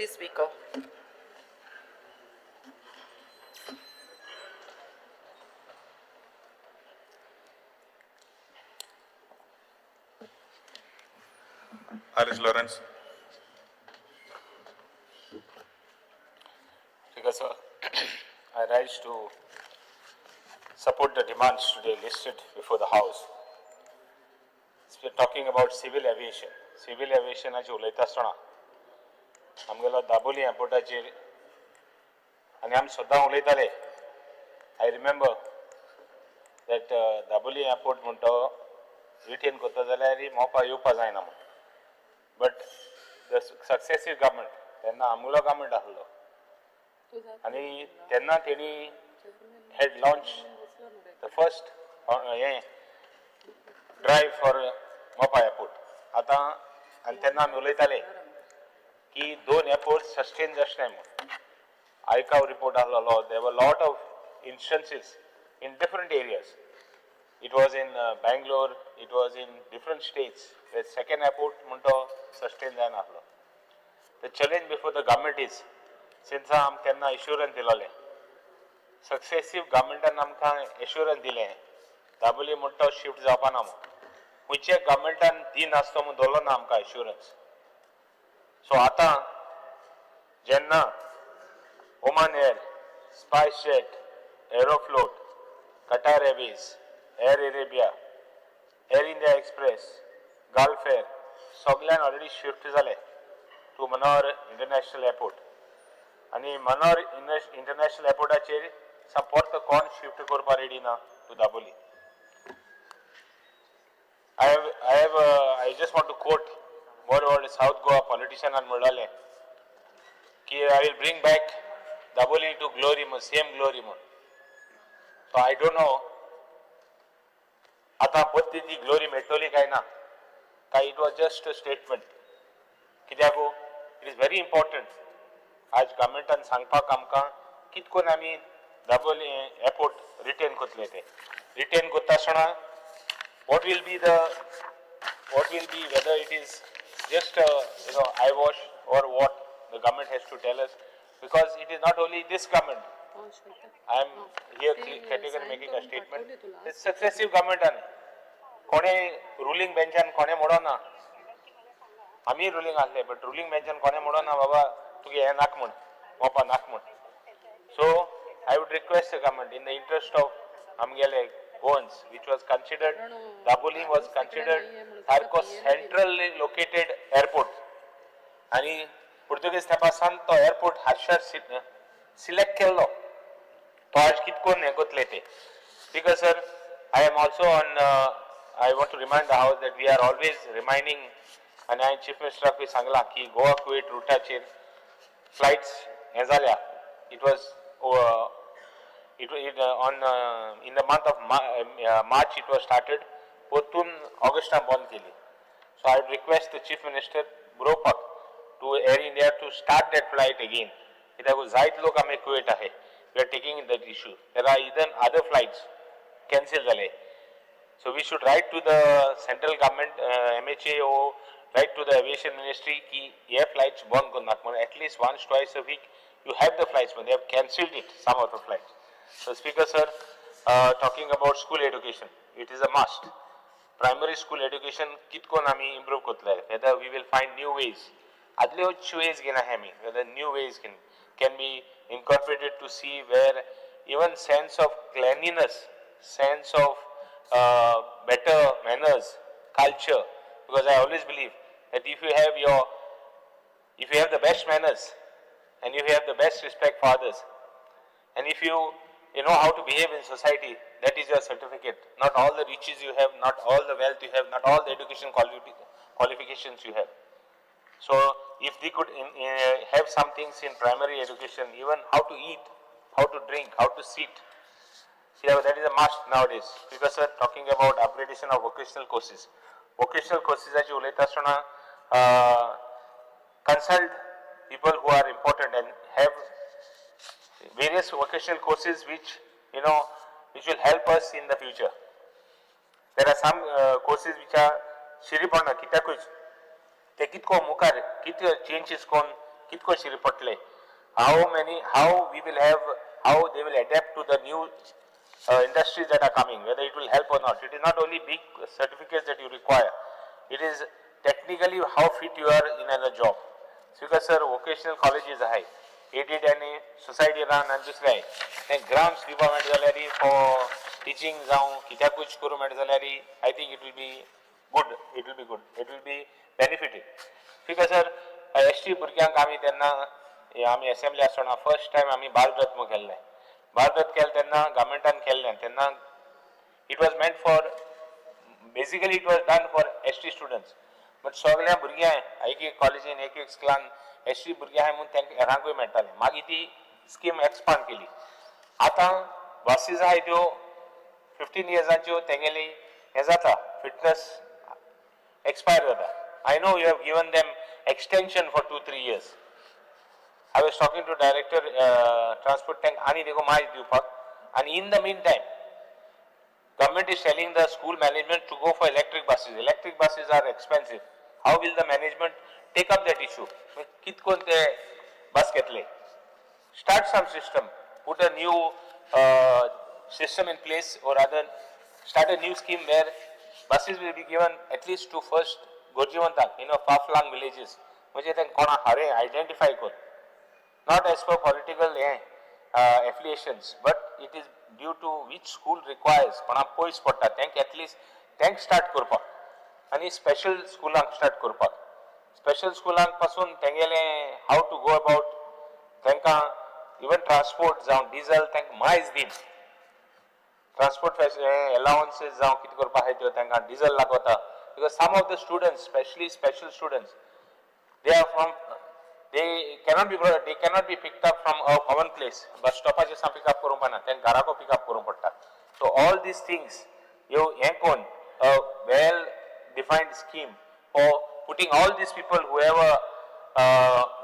Deputy Speaker. Alice Lawrence. Speaker, sir, I rise to support the demands today listed before the House. We are talking about civil aviation. Civil aviation उलयता आसतना आमगेलो दाबोली एअरपोर्टाचेर आनी आमी सदां उलयताले. I remember that Dabolim airport म्हणटा retain करता जाल्यार मोपा येवपा जायना म्हूण. बट the successive government, तेन्ना आमगेलो गव्हर्मेंट आसलो आनी तेन्ना तेणी had launch the first हें ड्रायव फॉर मोपा एअरपोर्ट. आतां आनी तेन्ना आमी उलयताले की दोन एअरपोर्ट सस्टेन जावचे म्हूण. आयकाव रिपोर्ट आसलेलो. There were lot of instances in different areas. It was in Bangalore, it was in different states. The second airport म्हणतो सस्टेन जायनासलो. The challenge before the government is, since आम तेन्ना assurance दिलोलें, successive गव्हर्मेंटान आमकां assurance दिलें दाबोली म्हणटा shift जावपा ना म्हूण. खंयच्या गव्हर्मेंटान दिनासतो म्हूण दवरलो ना आमकां एश्युरन्स. सो आतां जेन्ना Oman air, spice jet, Aeroflot, Qatar Airways, air Arabia, air India express, gulf air सगल्यान ऑलरेडी शिफ्ट जाले टू मनोहर इंटरनॅशनल एअरपोर्ट. आनी मनोहर इंटरनॅशनल एअरपोर्टाचेर परतो कोण शिफ्ट करपाक रेडी ना to Dabolim. I just want to quote more about South Goa politician म्हणलाले की I will bring back Dabolim to glory, same glory म्हूण. So I don't know आतां परती ती ग्लोरी मेळटली काय ना, काय it was just a statement. कित्याक it is very important आज गव्हर्मेंटान सांगपाक आमकां कित करून आमी दाबोली एअरपोर्ट रिटेन करतले ते. रिटेन करता आसतना what will be, whether it is just eyewash or what, the government has to tell us, because it is not only this government. I am here categorically making a statement. It's successive government आनी कोणे ruling बेंचान कोणे म्हणोना, आमी ruling आसले but ruling बेंचान कोणे म्हणोना बाबा तुगे हें नाक म्हूण, मोपा नाक म्हूण. So I would request the government in the interest of आमगेले Goans, which was considered, Dabolim was considered सारको सेंट्रली लोकेटेड एअरपोर्ट आनी पुर्तुगेज तेंपासान तो एअरपोर्ट हारशार सिलेक्ट केल्लो, तो आज कित करून हें करतले ते. Because sir, I am also on I want to remind the house that we are always reminding, आनी हांवें चीफ मिनिस्टराकूय सांगलां की गोवा कुवेट रुटाचेर फ्लायट्स हें जाल्या. It was it, it on in the month of March it was started. परतून Augustan बंद केली. So I would request the Chief Minister बरोवपाक to Air India to start that flight again, कित्याक जायत लोक आमी कुवेट आहे. We are taking that issue. There are even other flights cancel जाले. So we should write to the central government, MHA, or write to the aviation ministry की हे flights बंद करनाक म्हणून. At least once, twice a week you have the flights, but they have cancelled it, some of the flights. So Speaker sir, talking about school education, it is a must. Primary school education कितकोन आमी improve करतले, whether we will find new ways. आदल्योच ways घेना आमी, whether new ways can be incorporated to see where even sense of cleanliness, sense of better manners, culture, because I always believe that if you have the best manners and if you have the best respect for others, and if you know how to behave in society, that is your certificate. Not all the riches you have, not all the wealth you have, not all the education qualifications you have. So if they could have some things in primary education, even how to eat, how to drink, how to sit, yeah, that is a must nowadays. Because sir, talking about upgradation of vocational courses, vocational courses आची उलयता आसतना consult people who are important and have various vocational courses which will help us in the future. There are some courses which are शिरी पडना कित्याकूच ते कितको मुखार कितें changes कोन्न कितको शिरी पडटले, how many, how we will have, how they will adapt to the new industries that are coming, whether it will help or not. It is not only big certificates that you require, it is technically how fit you are in a job. Because sir, vocational colleges आहाय, added आनी society रान आनी दुसरें आहाय, ते grants दिवपा मेळटा जाल्यार फॉर टिचींग जावं कित्याकूच करूं मेळटा जाल्यार, I think it will be good, it will be good, it will be benefited. Because sir, ST भुरग्यांक आमी तेन्ना हे आमी एसेंब्ली आसतना फर्स्ट टायम आमी बालरथ म्हूण केल्लें. बालरथ केलें तेन्ना गव्हर्मेंटान केल्लें तेन्ना it was meant for, basically it was done for ST students, but सगळ्या भुरग्यांक एक एक कॉलेजीन एक एक स्कुलान एस टी भुरगे आहाय म्हूण तांकां हेरांकूय मेळटालें. मागीर ती स्कीम एक्सपांड केली. आतां बसीस आहाय त्यो 15 इयर्सांच्यो, तेंगेली हें जाता, फिटनस एक्सपायर जाता. I know you have given them extension for 2-3 years. I was talking to director transport tank आनी देखून मायज दिवपाक आनी in the mean time government is telling the school management to go for electric buses. Electric buses are expensive. How will the management take up that issue? कित कोन ते बस घेतले? Start some system, put a new system in place, or rather start a new scheme where buses will be given at least to first गरजेवंतांक, far flung villages. म्हणजे तांकां कोणा हांवें identify कर, not as per political affiliations, but it is due to which school requires, कोणाक पयस पडटा तांकां at least तांकां स्टार्ट करपाक आनी स्पेशल स्कुलांक स्टार्ट करपाक, स्पेशल स्कुलांक पासून तेंगेलें how to go about, तांकां इवन ट्रान्सपोर्ट जावं डिजल तांकां मायज दीन, ट्रान्सपोर्ट अलावन्सीस जावं कितें करपा आहाय त्यो तांकां डिजल लागता, because some of the students, specially special students, they are from they cannot be picked up from a common place. Bus स्टॉपाचेर सान पिकअप करूंक पडना, तांकां घराको पिकअप करूंक पडटा. So all these things ह्यो हें कोन a well defined scheme for putting all these people, whoever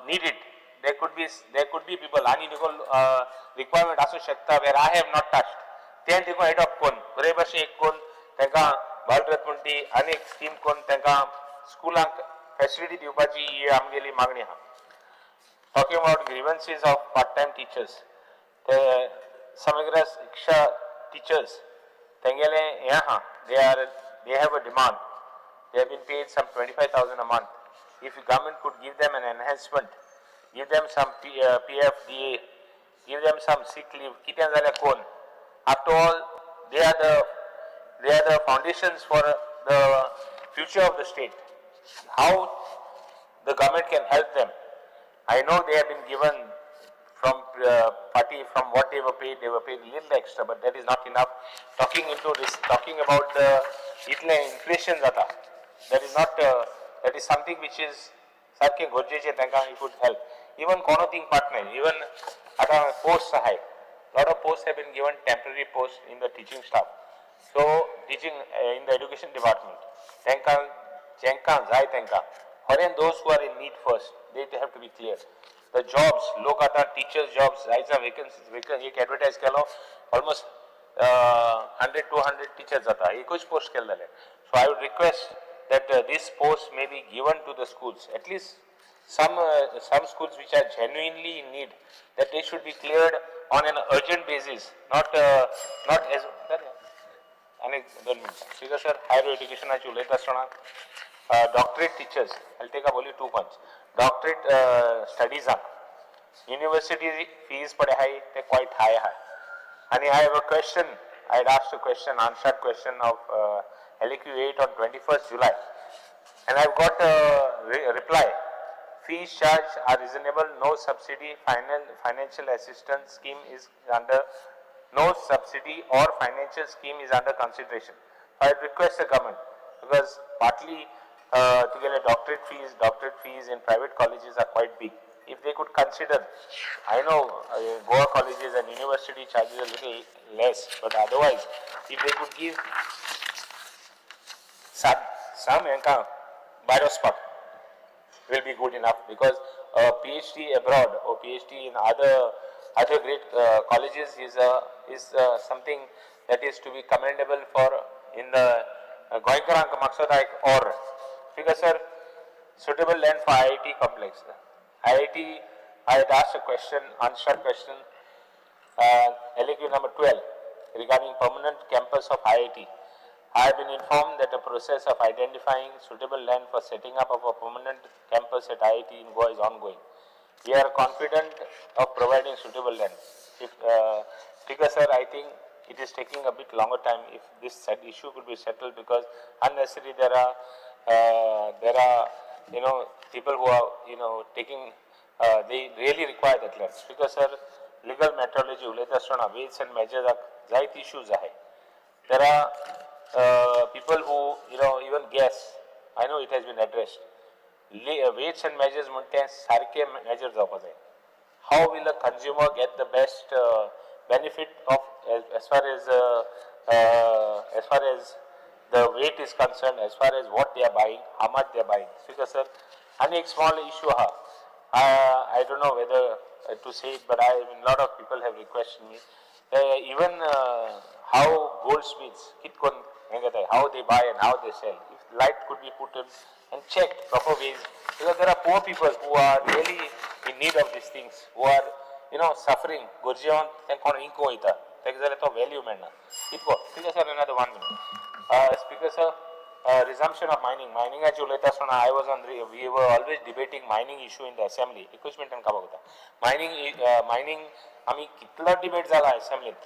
need it. There could be people आनी देखून रिक्वायरमेंट आसूं शकता where I have not touched. तें देखून एडॉप्ट कोन्न बरे भाशेन एक कोन्न तांकां बालरथ म्हण ती आनी एक स्कीम कोन्न तांकां स्कुलांक फॅसिलिटी दिवपाची ही आमगेली मागणी आहा. Talking about grievances of part-time teachers, ते Samagra Shiksha teachers, तेंगेले हें आहा, they have a demand. They have been paid some 25,000 a month. If the government could give them an enhancement, give them some PF, DA, give them some sick leave, कितें जाल्यार कोण. After all, they are the foundations for the future of the state. How the government can help them? I know they have been given from party, from what they were paid little extra, but that is not enough. Talking into this, talking about the इतलें inflation जाता, that is not, that is something which is सारकें गरजेचें तांकां it would help. Even कोणो thing पाट न्हय, even आतां posts आहाय, lot of posts have been given, temporary posts in the teaching staff. So teaching in the education department, तांकां जेंकां जाय तांकां, foreign those who are in need first, they have to be clear. The jobs, लोक आतां teachers jobs जायचा vacancies, vacant एक advertise केलो, almost 100 200 teachers जाता एकूच पोस्ट केले जाल्यार. So I would request that this post may be given to the schools, at least some schools which are genuinely in need, that they should be cleared on an urgent basis, not as. आनी दोन मिनटां speaker sir, higher एज्युकेशनाची उलयता आसतना doctorate teachers, I take up only two points. Doctorate स्टडीजाक university fees पळय आहाय ते quiet हाय आहा आनी I have a question. I had asked a question, unanswered question of LAQ 8 on 21st July, and I've got a reply. Fees charged are reasonable, no subsidy, financial assistance scheme is under, no subsidy or financial scheme is under consideration. I request the government, because partly to get a doctorate fees in private colleges are quite big. If they could consider, I know Goa colleges and university charges a little less, but otherwise, if they could give some हेंकां भायर वचपाक will be good enough, because a PhD abroad or PhD in other great colleges is something that is to be commendable for in the गोंयकारांक म्हाका एक or because sir, suitable land for IIT complex. IIT, I had asked a question, unanswered question, LAQ number 12, regarding permanent campus of IIT. I have been informed that a process of identifying suitable land for setting up of a permanent campus at IIT in Goa is ongoing. We are confident of providing suitable land. If, Speaker sir, I think it is taking a bit longer time if this said issue could be settled, because unnecessarily there are people who are taking, they really require that land. Speaker sir, legal metrology उलयता आसतना weights and measures जायते issues आहे. There are people who even gas, I know it has been addressed. Weights and measures म्हणटे सारखे measure जावपा जाय. How will a consumer get the best benefit of as far as the weight is concerned, as far as what they are buying, how much they are buying? Speaker sir, आनी एक small issue आहा. I don't know whether to say it, but I mean, lot of people have requested me. Even how goldsmiths, कित कोन हें घेताय, how they buy and how they sell. If light could be put in and checked proper ways, because there are poor people who are really in need of these things, who are suffering. गरजेवन तेंका कोण इंको वयता, ताका जाल्यार तो value मेळना. इतको. Speaker sir, another one minute. Speaker sir, resumption of mining. Miningaची उलयता आसतना I was on, we were always debating mining issue in the assembly. एकूच मिनटान काबार करता. Mining आमी कितलो डिबेट जाला असेंब्लीत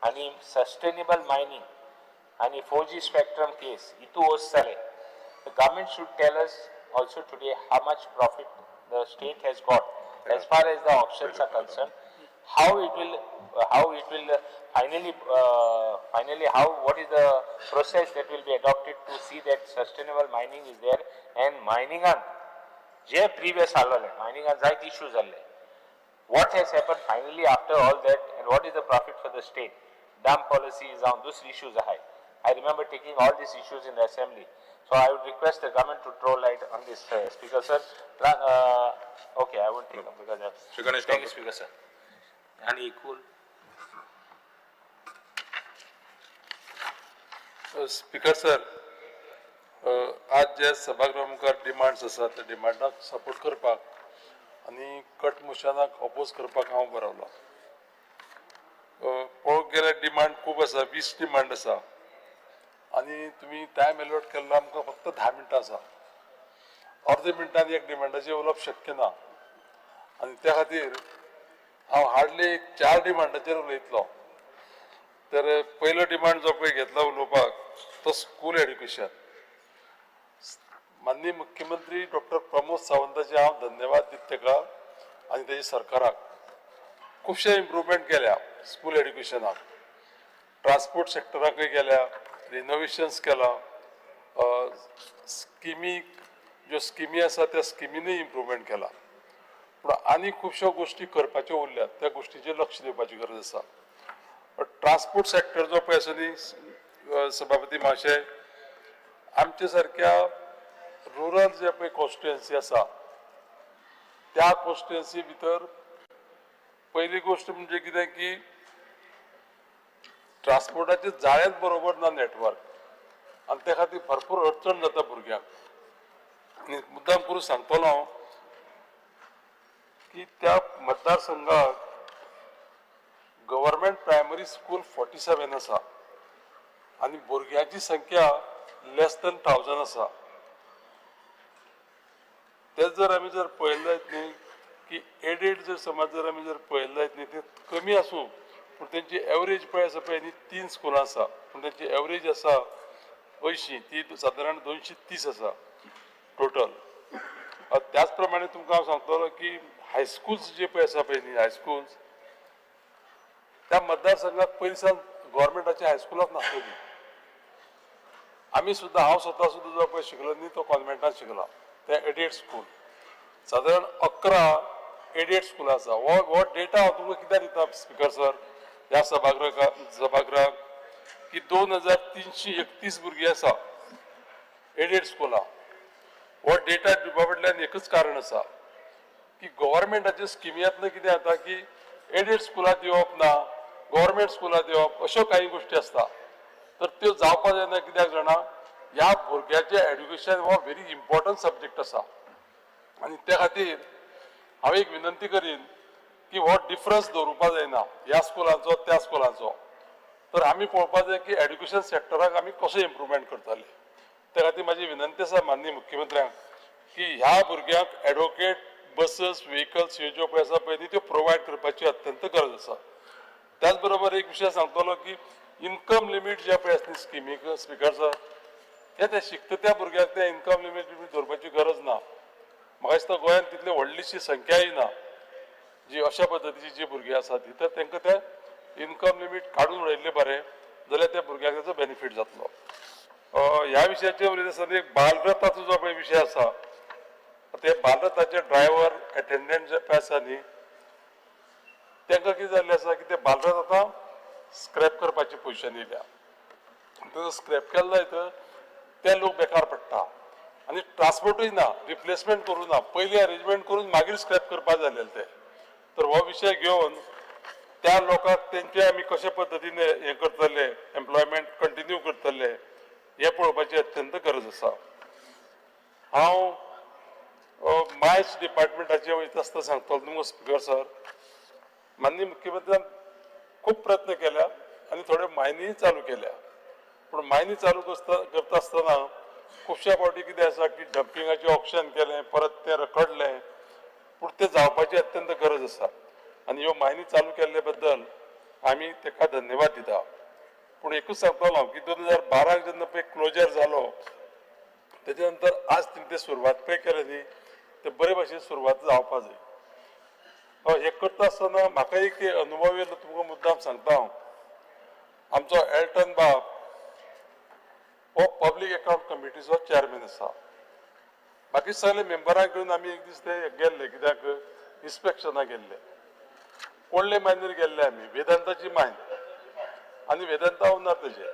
आनी सस्टेनेबल मायनिंग आनी 4G spectrum case हितू वस्त जाले. The government should tell us also today how much profit the state has got as far as the auctions are concerned, how it will finally how, what is the process that will be adopted to see that sustainable mining is there and miningan J previous आसलेले miningan जायते issues जाल्ले, what has happened finally after all that and what is the profit for the state? Dump policy जावं दुसरी issues आहाय. I remember taking all these issues in the assembly. So I would request the government to throw light on this, Speaker sir. Okay, I won't take up because I Shri Ganesh Thank you, Gaonkar. Speaker sir. And equal. Speaker sir, आज जे सभागृहा मुखार demands आसा त्या डिमांडाक support करपाक आनी cut मोशनाक oppose करपाक हांव बरवला. पळोवंक गेल्यार डिमांड खूब आसा, 20 डिमांड आसा आनी तुमी टायम एलॉट केल्लो आमकां फक्त 10 मिनटां आसा. अर्दे मिनटान एक डिमांडाचेर उलोवप शक्य ना आनी त्या खातीर हांव हार्डली एक चार डिमांडाचेर उलयतलो. तर पयलो डिमांड जो पळय घेतला उलोवपाक तो स्कूल एड्युकेशन. माननीय मुख्यमंत्री डॉक्टर प्रमोद सावंताचे हांव धन्यवाद दिता ताका आनी तेच्या सरकाराक. खुबशे इम्प्रुवमेंट केल्या स्कूल एड्युकेशनाक, ट्रान्सपोर्ट सेक्टराकूय केल्या, रिनोवेशन्स केला, स्किमी ज्यो स्किमी आसा त्या स्किमीनूय इम्प्रुवमेंट केला. पूण आनी खुबश्यो गोश्टी करपाच्यो उरल्यात, त्या गोश्टीचेर लक्ष दिवपाची गरज आसा. ट्रान्सपोर्ट सेक्टर जो पळय आसा न्ही सभापती महाशय, आमच्या सारक्या रुरल जे पळय कॉन्स्टिट्युएन्सी आसा त्या कॉन्स्टिट्युएन्सी भितर पयली गोश्ट म्हणजे कितें की ट्रान्सपोर्टाचे जाळेच बरोबर ना, नेटवर्क, आनी त्या खातीर भरपूर अडचण जाता भुरग्यांक. आनी मुद्दाम करून सांगतलो हांव की त्या मतदारसंघाक गव्हर्मेंट प्रायमरी स्कूल 47 आसा आनी भुरग्यांची संख्या लेस दॅन 1000 आसा. तेच जर आमी जर पळयलें जायत न्ही की एडेड जर समज जर आमी जर पळयलें जायत न्ही, ते कमी आसूं पूण तेंची एवरेज पळय आसा पळय न्ही, तीन स्कुलां आसा पूण तेंची एवरेज आसा 80, ती सादारण 230 आसा टोटल. त्याच प्रमाणे तुमकां हांव सांगतलो की हायस्कुल्स जे पळय आसा पळय न्ही, हायस्कुल्स त्या मतदारसंघात पयलीं सावन गव्हर्मेंटाच्या हायस्कुलाक नासलेली. आमी सुद्दां, हांव स्वता सुद्दां जो पळय शिकलो न्ही तो कॉन्वेंटान शिकला. ते एडेड स्कूल सादारण 11 एडेड स्कुलां आसा. हो डेटा हांव तुमकां कित्याक दिता स्पिकर सर ह्या सभागृहाक की 2331 भुरगीं आसा एडेड स्कुलां. हो डेटा दिवपा फाटल्यान एकूच कारण आसा की गव्हर्मेंटाच्यो स्किमी कितें जाता की एडेड स्कुलां दिवप ना, गव्हर्मेंट स्कुलां दिवप, अश्यो कांय गोश्टी आसता. तर त्यो जावपा जायना. कित्याक जाणा, ह्या भुरग्याचें एड्युकेशन हो व्हेरी इम्पॉर्टंट सब्जेक्ट आसा आनी त्या खातीर हांव एक विनंती करीन की हो डिफरन्स दवरुपा जायना ह्या स्कुलांचो त्या स्कुलांचो. तर आमी पळोवपा जाय की एड्युकेशन सेक्टराक आमी कशें इम्प्रुवमेंट करतले. त्या खातीर म्हाजी विनंती आसा माननीय मुख्यमंत्र्यांक की ह्या भुरग्यांक एडवोकेट बसीस व्हेकल्स ह्यो ज्यो पळय आसा पळय न्ही त्यो प्रोवायड करपाची अत्यंत गरज आसा. त्याच बरोबर एक विशय सांगतलो की इन्कम लिमीट जे पळय आसा न्ही स्किमीक स्पिकर सर, हे ते शिकता त्या भुरग्याक ते इन्कम लिमीट दवरपाची गरज ना. म्हाका दिसता गोंयांत तितली व्हडलीशी संख्याय ना जी अशा पद्दतीची जी भुरगीं आसा ती, तर तांकां ते इन्कम लिमीट काडून उडयल्लें बरें जाल्यार त्या भुरग्यांक ताचो बेनिफीट जातलो. ह्या विशयाचेर उलयता आसतना एक बालरथाचो जो पळय विशय आसा, ते बालरथाचे ड्रायव्हर एटेंडंट जे पळय आसा न्ही तांकां कितें जाल्लें आसा की ते बालरथ आतां स्क्रॅप करपाची पोजिशन येयल्या. तो स्क्रॅप केलो जायत ते लोक बेकार पडटा आनी ट्रान्सपोर्टूय ना, रिप्लेसमेंट करूं ना, पयलीं अरेंजमेंट करून मागीर स्क्रॅप करपा जालें ते. तर हो विशय घेवन त्या लोकांक तेंचे आमी कशे पद्दतीन हें करतले, एम्प्लॉयमेंट कंटिन्यू करतले हें पळोवपाची अत्यंत गरज आसा. हांव मायन्स डिपार्टमेंटाचेर वयता आसतना सांगतलो तुमकां स्पिकर सर, माननीय मुख्यमंत्र्यान खूब प्रयत्न केल्या आनी थोड्यो मायनीय चालू केल्या. पूण मायनी चालू करता आसतना खुबश्या फावटी कितें आसा की डंपिंगाचें ऑक्शन केलें, परत तें रखडलें, पूण तें जावपाची अत्यंत गरज आसा आनी ह्यो मायनी चालू केल्ले बद्दल आमी ताका धन्यवाद दिता. पूण एकूच सांगतलो हांव की 2012 जेन्ना पळय क्लोजर जालो तेच्या नंतर आज तिणें ते सुरवात पळय केल्या न्ही ते बरे भाशेन सुरवात जावपा जाय. हय, हें करता आसतना म्हाका एक अनुभव येयलो, तुमकां मुद्दाम सांगता हांव. आमचो एल्टन बाब हो पब्लीक अकावंट कमिटीचो चॅरमॅन आसा. बाकी सगळे मेंबरांक घेवन आमी एक दीस ते गेल्ले, कित्याक इन्स्पेक्शनाक गेल्ले, कोडले मायनीर गेल्ले आमी, वेदांताची मायन आनी वेदांता ओनर तेजे.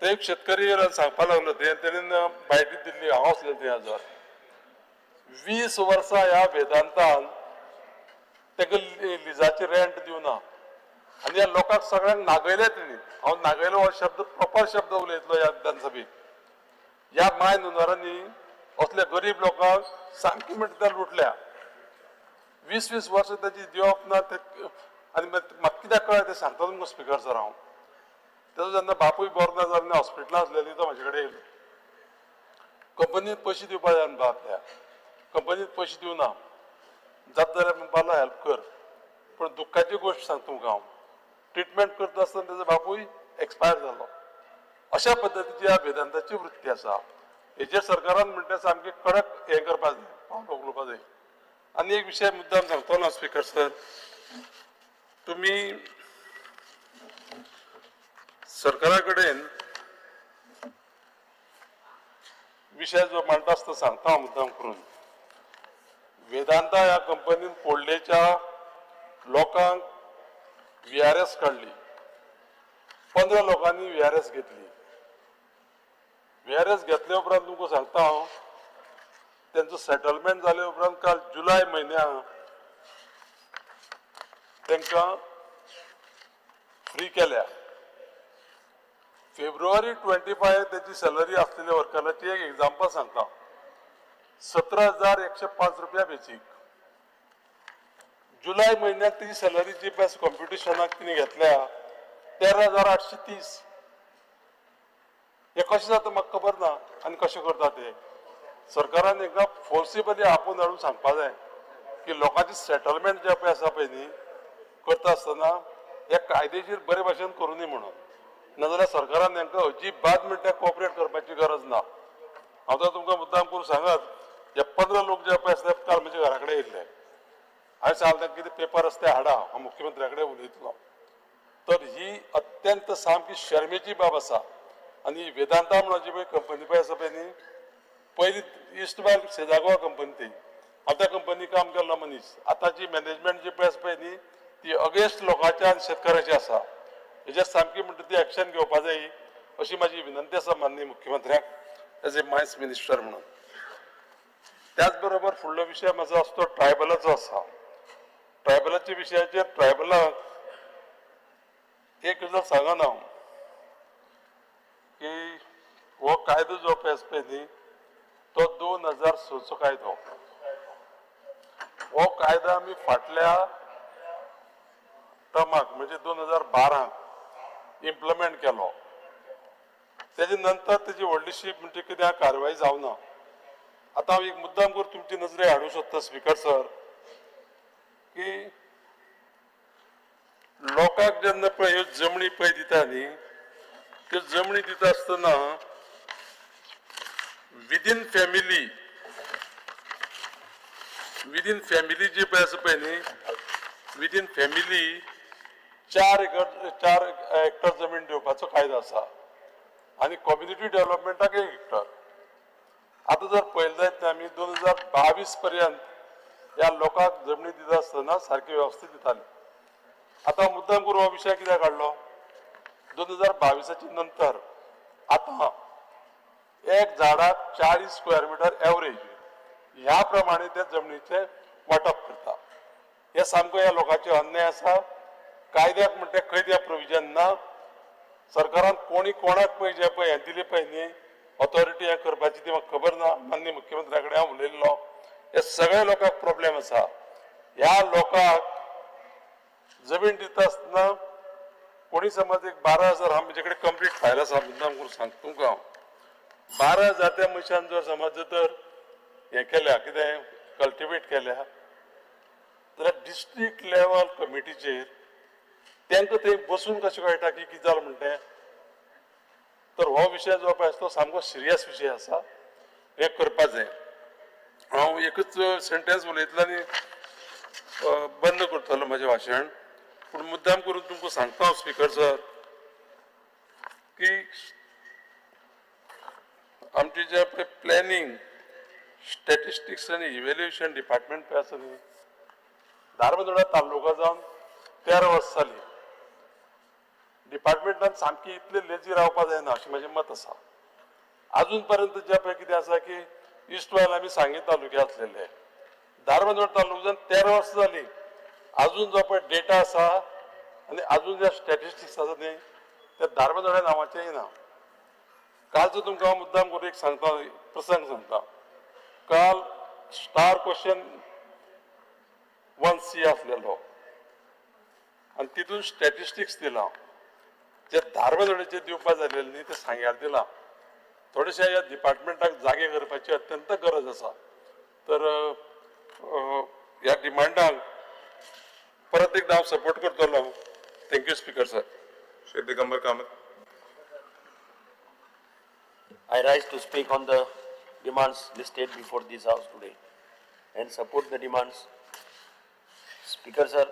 ते एक शेतकरी येयलो आनी सांगपाक लागलो, ते तेणेन म्हायती दिल्ली, हांव आसलें थंय हाजर. 20 वर्सां ह्या वेदांतान ताका लिजाचें रेंट दिवना आनी ह्या लोकांक सगळ्यांक नागयले तेणी. हांव नागयलो हो शब्द प्रॉपर शब्द उलयतलो ह्या विधानसभेत. ह्या मायन ओनरांनी असल्या गरीब लोकांक सामकी म्हणटा त्या लुटल्या. 20-20 वर्सां ताची दिवप ना ते. आनी म्हाका कित्याक कळ्ळें तें सांगता तुमकां स्पिकर सर हांव. तेजो जेन्ना बापूय बरो ना जालो हॉस्पिटलांत आसलेली, तो म्हाजे कडेन येयलो. कंपनीत पयशे दिवपा जाय म्हणटा आपल्या, कंपनीत पयशे दिवना जाता जाल्यार म्हणपा लागलो हेल्प कर. पूण दुख्खाची गोश्ट सांगता तुमकां हांव, ट्रिटमेंट करता आसतना तेजो बापूय एक्सपायर जालो. अशा पद्दतीची ह्या वेदांताची वृत्ती आसा. हेजेर सरकारान म्हणटा सामकें कडक हें करपा जाय, पावल उखलुपा जाय. आनी एक विशय मुद्दाम सांगतलो ना स्पिकर सर, तुमी सरकारा कडेन विशय जो मांडटा आसतना सांगता हांव मुद्दाम करून. वेदांता ह्या कंपनीन कोडलेच्या लोकांक VRS काडली, 15 लोकांनी VRS घेतली. VRS घेतल्या उपरांत तुमकां सांगता हांव, तेंचो सेटलमेंट जाले उपरांत काल जुलय म्हयन्या तांकां फ्री केल्या. फेब्रुवारी 25 तेची सॅलरी आसलेली वर्कराची एक एग्जाम्पल सांगता, 17,105 रुपया बेसीक. जुलय म्हयन्याक तेजी सॅलरी जी पळय कॉम्पिटिशनाक तिणें घेतल्या 13,830. हें कशें जाता म्हाका खबर ना आनी कशें करता ते. सरकारान एकदां फोर्सिबली आपोवन हाडून सांगपा जाय की लोकांचे सेटलमेंट जे पळय आसा पळय न्ही करता आसतना हे कायदेशीर बरे भाशेन करूं न्ही म्हणून, नाजाल्यार सरकारान तांकां अजिबात म्हणटा कोऑपरेट करपाची गरज ना. हांव तर तुमकां मुद्दाम करून सांगत, हे 15 लोक जे पळय आसा ते काल म्हज्या घरा कडेन येयल्ले. हांवें सांगलें तांकां कितें पेपर आसा ते हाडा, हांव मुख्यमंत्र्या कडेन उलयतलो. तर ही अत्यंत सामकी शर्मेची बाब आसा. आनी वेदांता म्हणून जी पळय कंपनी पळय आसा पळय न्ही, पयली इस्ट बायल सेजागोवा कंपनी ती, आतां कंपनी काम केल्लो मनीस, आतांची मॅनेजमेंट जी पळय आसा पळय न्ही ती अगेन्स्ट लोकांच्या आनी शेतकऱ्याची आसा. हेजेर सामकी म्हणटा ती एक्शन घेवपा जाय अशी म्हाजी विनंती आसा माननीय मुख्यमंत्र्याक एज ए मायन्स मिनिस्टर म्हणून. त्याच बरोबर फुडलो विशय म्हाजो आसा तो ट्रायबलाचो आसा. ट्रायबलाच्या विशयाचेर ट्रायबलाक एक गजाल सांगना हांव की हो कायदो जो पळय आसा पळय न्ही तो 2006 कायदो. हो कायदो आमी फाटल्या टर्माक म्हणजे 2012 इम्प्लिमेंट केलो. तेजे नंतर तेजी व्हडलीशी म्हणजे कितें कारवाई जावना. आतां हांव एक मुद्दाम करून तुमची नजरे हाडूंक सोदता स्पीकर सर, की लोकांक जेन्ना पळय ह्यो जमणी पळय दिता न्ही, त्यो जमणी दिता आसतना विदीन फॅमिली, विदीन फॅमिली जी पळय आसा पळय न्ही, विदीन फॅमिली 4 एकर 4 हेक्टर जमीन दिवपाचो कायदो आसा आनी कम्युनिटी डेव्हलपमेंटाक 1 हेक्टर. आतां जर पळयलें जायत न्ही, आमी 2022 पर्यंत ह्या लोकांक जमनी दिता आसतना सारकी वेवस्थीत दिताले. आतां मुद्दाम करून हो विशय कित्याक काडलो, 2022 नंतर आतां एक झाडाक 40 स्क्वेअर मिटर एवरेज ह्या प्रमाणे त्या जमनीचें वांटप करता. हे सामको ह्या लोकांचे अन्याय आसा. कायद्याक म्हणटा खंय त्या प्रोविजन ना. सरकारान कोणी कोणाक पळय जे पळय हें दिलें पळय न्ही ऑथॉरिटी हें करपाची ती म्हाका खबर ना. माननीय मुख्यमंत्र्या कडेन हांव उलयल्लो. हे सगळ्या लोकांक प्रॉब्लेम आसा. ह्या लोकांक जमीन दिता आसतना कोणी समज एक 12,000, हांव म्हजे कडेन कंप्लीट फायल आसा, मुद्दाम करून सांगता तुमकां हांव, 12,000 त्या मनशान जर समज तर हें केल्या, कितें कल्टिवेट केल्या जाल्यार डिस्ट्रिक्ट लेवल कमिटीचेर तांकां थंय बसून कशें कळटा की कितें जालां म्हणटा तें. तर हो विशय जो पळय आसा तो सामको सिरियस विशय आसा, हें करपा जाय. हांव एकूच सेंटेन्स उलयतलो आनी बंद करतलो म्हजें भाशण. पूण मुद्दाम करून तुमकां सांगता हांव स्पीकर सर, की आमचे जे पळय प्लॅनिंग, स्टॅटिस्टिक्स आनी इव्हॅल्युएशन डिपार्टमेंट पळय आसा न्ही, धारबांदोडा तालुका जावन 13 वर्सां जालीं. डिपार्टमेंटान सामकी इतले लेजी रावपा जायना अशें म्हजें मत आसा. आजून पर्यंत जे पळय कितें आसा की इस्ट वायल आमी सांगे तालुक्या आसलेले, धारबांदोडा तालुका जावन 13 वर्सां जालीं, आजून जो पळय डेटा आसा आनी आजून जे स्टॅटिस्टिक्स आसा न्ही ते धारबांदोड्या नांवाचें येना. कालचो तुमकां हांव मुद्दाम करून एक सांगता, प्रसंग सांगता. काल स्टार क्वेश्चन 1C आसलेलो आनी तितून स्टॅटिस्टिक्स दिलां, जे धारबांदोड्याचे दिवपा जालेले न्ही ते सांग्यार दिलां. थोडेशे ह्या डिपार्टमेंटाक जागे करपाची अत्यंत गरज आसा. तर ह्या डिमांडांक परत एकदा हांव सपोर्ट करतलो. Thank you speaker sir. Shri Digambar Kamat. I rise to speak on the demands listed before this house today and support the demands. Speaker sir,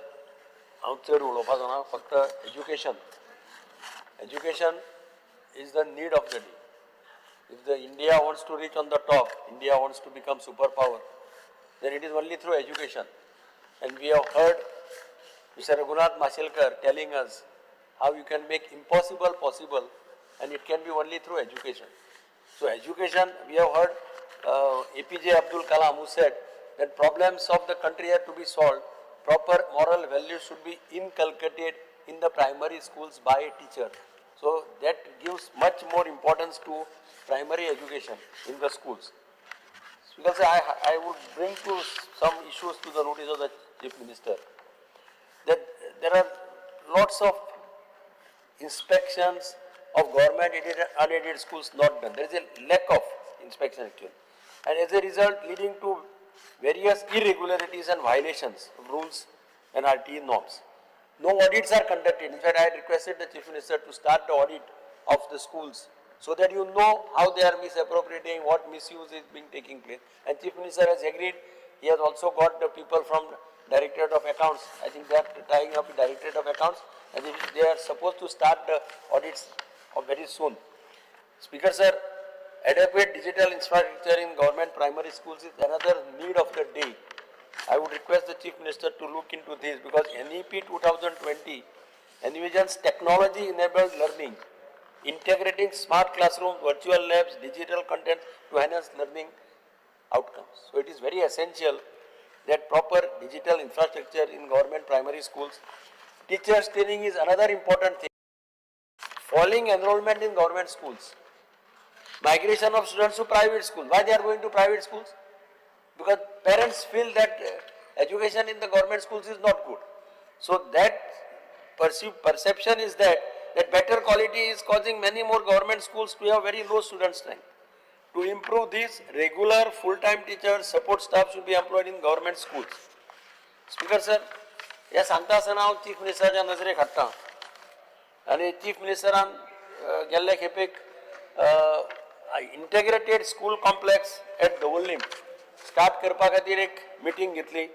हांव चड उलोवपाचो ना, फक्त education. Education is the need of the day. If the India wants to reach on the top, India wants to become superpower, then it is only through education. And we have heard Mr. Raghunath Mashelkar telling us how you can make impossible possible, and it can be only through education. So education, we have heard APJ Abdul Kalam, who said that problems of the country are to be solved, proper moral values should be inculcated in the primary schools by a teacher. So that gives much more importance to primary education in the schools. Because I would bring to some issues to the notice of the Chief Minister, that there are lots of inspections of government aided and unaided schools not done. There is a lack of inspection actually. And as a result, leading to various irregularities and violations of rules and RTE norms. No audits are conducted. In fact, I had requested the Chief Minister to start the audit of the schools so that you know how they are misappropriating, what misuse is being taking place. And Chief Minister has agreed. He has also got the people from Directorate of Accounts. I think they are tying up with Directorate of Accounts, and they are supposed to start the audits very soon. Speaker sir, adequate digital infrastructure in government primary schools is another need of the day. I would request the Chief Minister to look into this, because NEP 2020 envisions technology-enabled learning, integrating smart classrooms, virtual labs, digital content to enhance learning outcomes. So it is very essential that proper digital infrastructure in government primary schools. Teachers training is another important thing. Falling enrollment in government schools, migration of students to private schools. Why they are going to private schools? Because parents feel that Education in the government schools is not good. So that perception is that better quality is causing many more government schools to have very low student strength. To improve this, regular full-time teachers, support staff should be employed in government schools. Speaker sir, हे सांगता आसतना हांव chief मिनिस्टराच्या नजरेक हाडटा आनी chief मिनिस्टरान गेल्ले खेपेक integrated school complex at Davorlim start करपा खातीर एक मिटींग घेतली.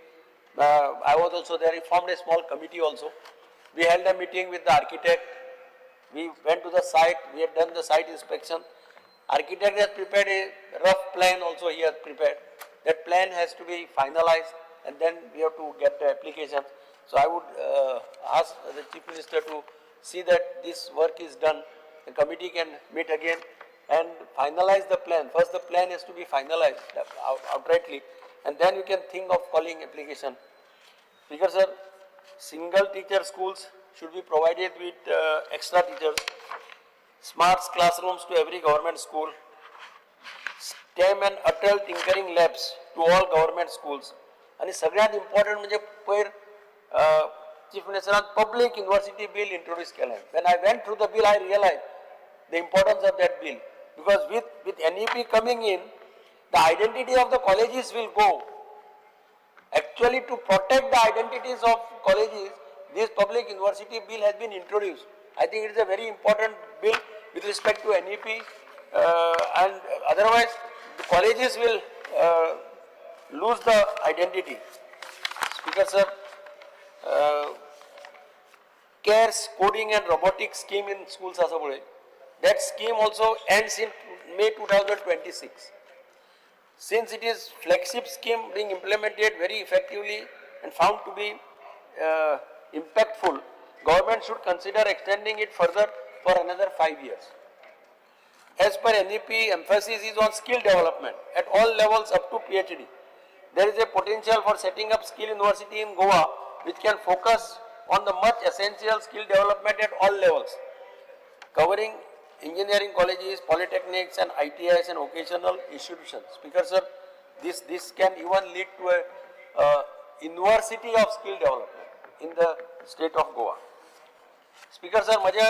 I was also there. Formed a small committee also. We held a meeting with the architect. We went to the site, we had done the site inspection. Architect has prepared a rough plan also, he has prepared. That plan has to be finalized and then we have to get the application. So I would ask the Chief Minister to see that this work is done. The committee can meet again and finalize the plan. First the plan has to be finalized outrightly and then you can think of calling application. Speaker sir, single teacher schools should be provided with extra teachers, smart classrooms to every government school, STEM and Atal tinkering labs to all government schools. आनी सगळ्यात important म्हणजे पयर chief मिनिस्टरान public university bill introduce केलें. When I went through the bill, I realize the importance of that bill, because with NEP coming in, the identity of the colleges will go. Actually, to protect the identities of colleges, this public university bill has been introduced. I think it is a very important bill with respect to NEP, and otherwise the colleges will lose the identity. Speaker sir, CARES coding and robotic scheme in schools आसा पळय, that scheme also ends in May 2026. Since it is flagship scheme being implemented very effectively and found to be impactful, government should consider extending it further for another 5 years. As per NEP, emphasis is on skill development at all levels up to PhD. There is a potential for setting up skill university in Goa which can focus on the much essential skill development at all levels, covering engineering colleges, polytechnics and ITIs and vocational institutions. Speaker sir, this can even lead to a university of skill development in the state of Goa. Speaker sir, म्हज्या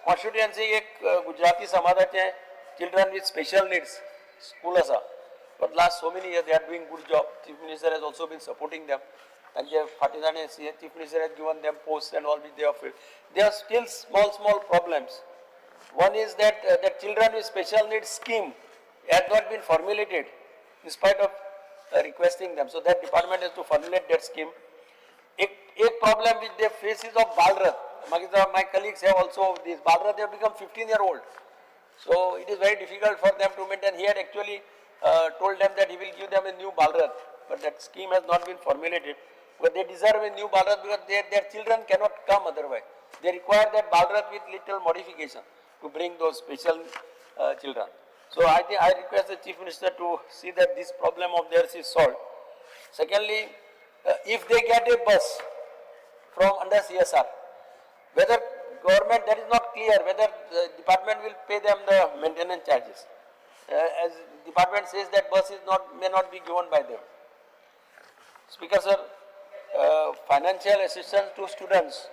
constituency एक गुजराती समाजाचे children with special needs school आसा. But last so many years they are doing good job. Chief Minister has also been supporting them. तांचे फाटीं ताणें Chief Minister has given them posts and all which they have filled. There are still small problems. One is that that children with special needs scheme had not been formulated in spite of requesting them. So that department has to formulate that scheme. एक problem which they face is of Balrath. My colleagues have also this Balrath, they have become 15-year-old. So it is very difficult for them to maintain. He had actually told them that he will give them a new Balrath, but that scheme has not been formulated. But they deserve a new Balrath because their children cannot come otherwise. They require that Balrath with little modification to bring those special children. So I think I request the Chief Minister to see that this problem of theirs is solved. Secondly, if they get a bus from under CSR, whether government, that is not clear, whether the department will pay them the maintenance charges. As department says that bus is not, may not be given by them. Speaker sir, financial assistance to students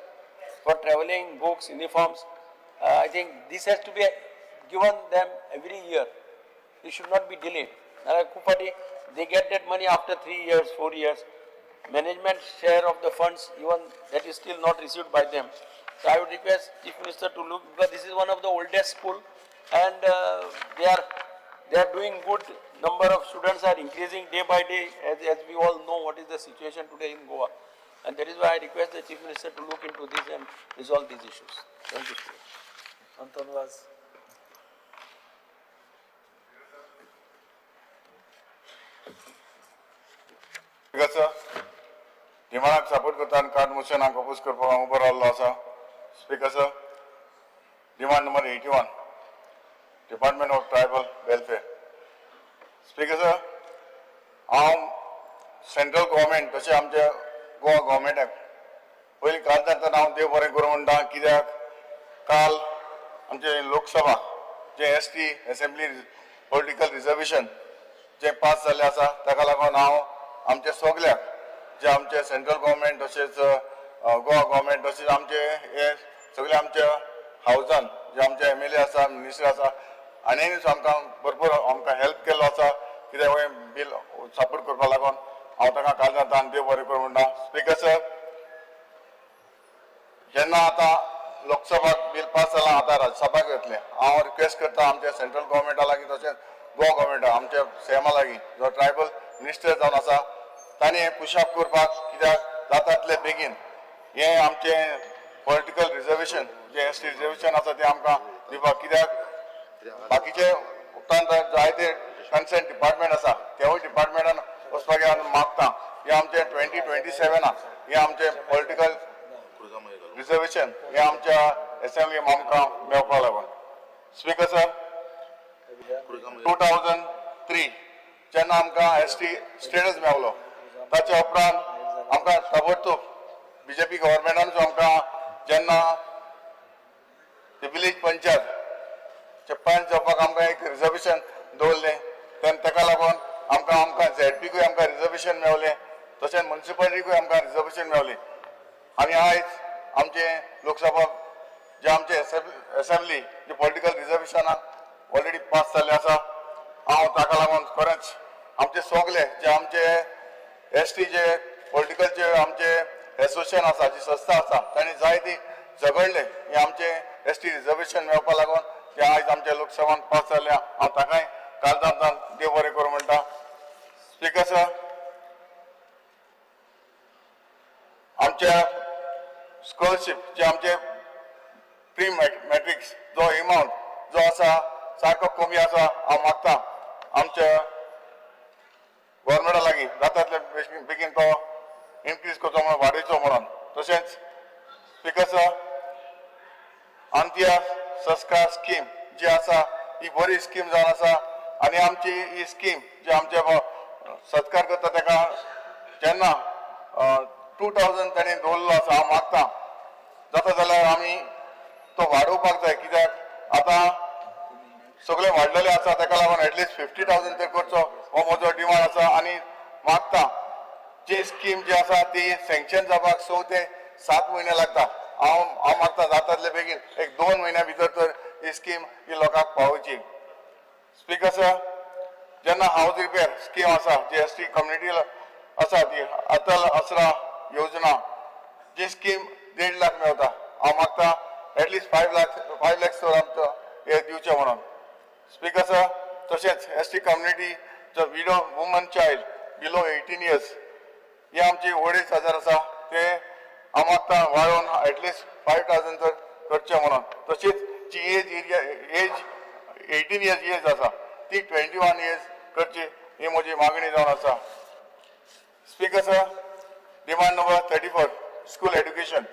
for travelling, books, uniforms, I think this has to be given them every year. It should not be delayed. They get that money after 3 years, 4 years. Management share of the funds, even that is still not received by them. So I would request Chief Minister to look, because this is one of the oldest school and they are doing good. Number of students are increasing day by day, as we all know what is the situation today in Goa. And that is why I request the Chief Minister to look into this and resolve these issues. Thank you. Anton Vaz. Speaker sir, डिमांडाक support करता आनी card मोशनाक oppose करपाक हांव उबो रावल्लो आसा. Speaker sir, demand number 81, department of tribal welfare. Speaker sir, हांव central government तशें आमच्या गोवा गव्हर्मेंटाक पयलीं काल जाता हांव देव बरें करूं म्हणटा, कित्याक काल आमचे लोकसभा जे S T assembly political reservation जे पास जाल्लें आसा ताका लागून हांव आमच्या सगल्याक जे आमचे सेंट्रल गव्हर्मेंट तशेंच गोवा गव्हर्मेंट तशेंच आमचे हे सगळे आमच्या हावजान जे आमचे एमएलए आसा, मिनिस्टर आसा, आनी आमकां भरपूर आमकां हेल्प केल्लो आसा. कित्याक हें बील सपोर्ट करपाक लागून हांव ताका काळजांत देव बरें करूं म्हणटा. स्पिकर सर, जेन्ना आतां लोकसभाक बील पास जालां, आतां राज्यसभाक येतलें. हांव रिक्वेस्ट करता आमच्या सेंट्रल गव्हर्मेंटा लागीं तशेंच गोवा गव्हर्मेंटा, आमच्या सीएमा लागीं जो ट्रायबल मिनिस्टर जावन आसा, तांणी हें पुशअप करपाक, कित्याक जाता तितले बेगीन हें आमचें पॉलिटिकल रिजर्वेशन जें एसटी रिजर्वेशन आसा तें आमकां दिवपाक. कित्याक बाकीचे उपरांत जायते कन्सर्न डिपार्टमेंट आसा, तेवूय डिपार्टमेंटान वचपाक हांव मागता. हें आमचें 2027 हें आमचें पॉलिटिकल रिजर्वेशन हें आमच्या एसेंब्ली आमकां मेळपाक लागून. स्पिकर सर, 2003 जेन्ना आमकां एसटी स्टेटस मेवलो, ताच्या उपरांत आमकां ताबडतोब बीजेपी गव्हर्मेंटान आमकां जेन्ना विलेज पंचायत पंच जावपाक आमकां एक रिजर्वेशन दवरलें, तेन्ना ताका लागून आमकां आमकां झेडपीकूय आमकां रिजर्वेशन मेवलें, तशेंच मुन्सिपालिटीकूय आमकां रिजर्वेशन मेवलें. आनी आयज आमचे लोकसभा जे आमचे एसेंब्ली जे पॉलिटिकल रिजर्वेशनां ऑलरेडी पास जाल्लें आसा. हांव ताका लागून खरेंच आमचे सगले जे आमचे एसटी जे पॉलिटिकल जे आमचे एसोसिएशन आसा, जी संस्था आसा, तांणी जायती झगडले हे आमचे एसटी रिजर्वेशन मेळपा लागून. ते आयज आमच्या लोकसभान पास जाल्ले. हांव ताकाय काळजांतल्यान देव बरें करूं म्हणटा. स्पिकर सर, आमच्या स्कॉलरशीप जे आमचे प्री मॅट्रिक्स जो एमावंट जो आसा सारको कमी आसा. हांव मागता आमच्या गव्हर्मेंटा लागीं जाता तितले बेगीन तो इनक्रीज करचो म्हणून, वाडयचो म्हणून. तशेंच स्पिकर सर, अंत्य संस्कार स्कीम जी आसा ही बरी स्कीम जावन आसा. आनी आमची ही स्कीम जी आमचे सत्कार करता ताका जेन्ना 2000 तांणी दवरलो आसा, हांव मागता जाता जाल्यार आमी तो वाडोवपाक जाय. कित्याक आतां सगळे वाडलेले आसा, ताका लागून एटलिस्ट 50,000 ते करचो हो म्हजो डिमांड आसा. आनी मागता जी स्कीम जी आसा ती सँक्शन जावपाक 6 ते 7 म्हयने लागता. हांव हांव मागता जाता तितले बेगीन एक 2 म्हयन्या भितर तर ही स्कीम ही लोकांक पावोवची. स्पिकर सर, जेन्ना हावज रिपेर स्कीम आसा जी एस टी कम्युनिटी आसा ती अटल आसरा योजना जी स्कीम 1.5 लाख मेवता, हांव मागता एटलिस्ट 5 लाख, 5 लॅक्स तर आमचो हे दिवचें म्हणून. स्पिकर सर, तशेंच एस टी कम्युनिटी जो widow woman child below 18 years ही आमची 2,500 आसा, ते हांव मागता वाडोवन एटलिस्ट 5,000 तर करचें म्हणून. तशीच जी age area age 18 years age आसा ती 21 इयर्स करची ही म्हजी मागणी जावन आसा. Speaker sir, demand number 34, school education.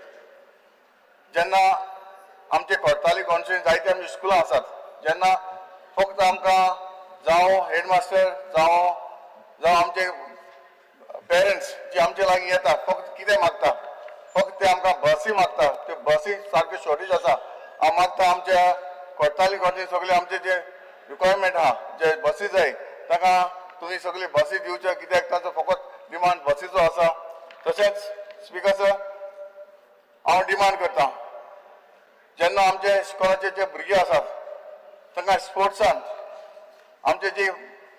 जेन्ना आमचे कोर्ताली कॉन्स्टिट्युएन्सी जायते आमची स्कुलां आसात, जेन्ना फक्त आमकां जावं हेडमास्टर जावं जावं आमचे पेरंट्स जे आमचे लागीं येता, फक्त कितें मागता? फक्त ते आमकां बसी मागता. त्यो बसी सारक्यो शॉर्टेज आसा. हांव मागता आमच्या कोर्ताली कॉन्स्टिट्युएन्सी सगळे आमचे जे रिक्वायरमेंट आहा, जे बसी जाय, ताका तुमी सगळी बसी दिवच्यो, कित्याक ताचो फकत डिमांड बसीचो आसा. तशेंच स्पिकर सर, हांव डिमांड करता, जेन्ना आमचे इस्कॉलाचे जे भुरगे आसात तांकां स्पोर्ट्सान आमचे जे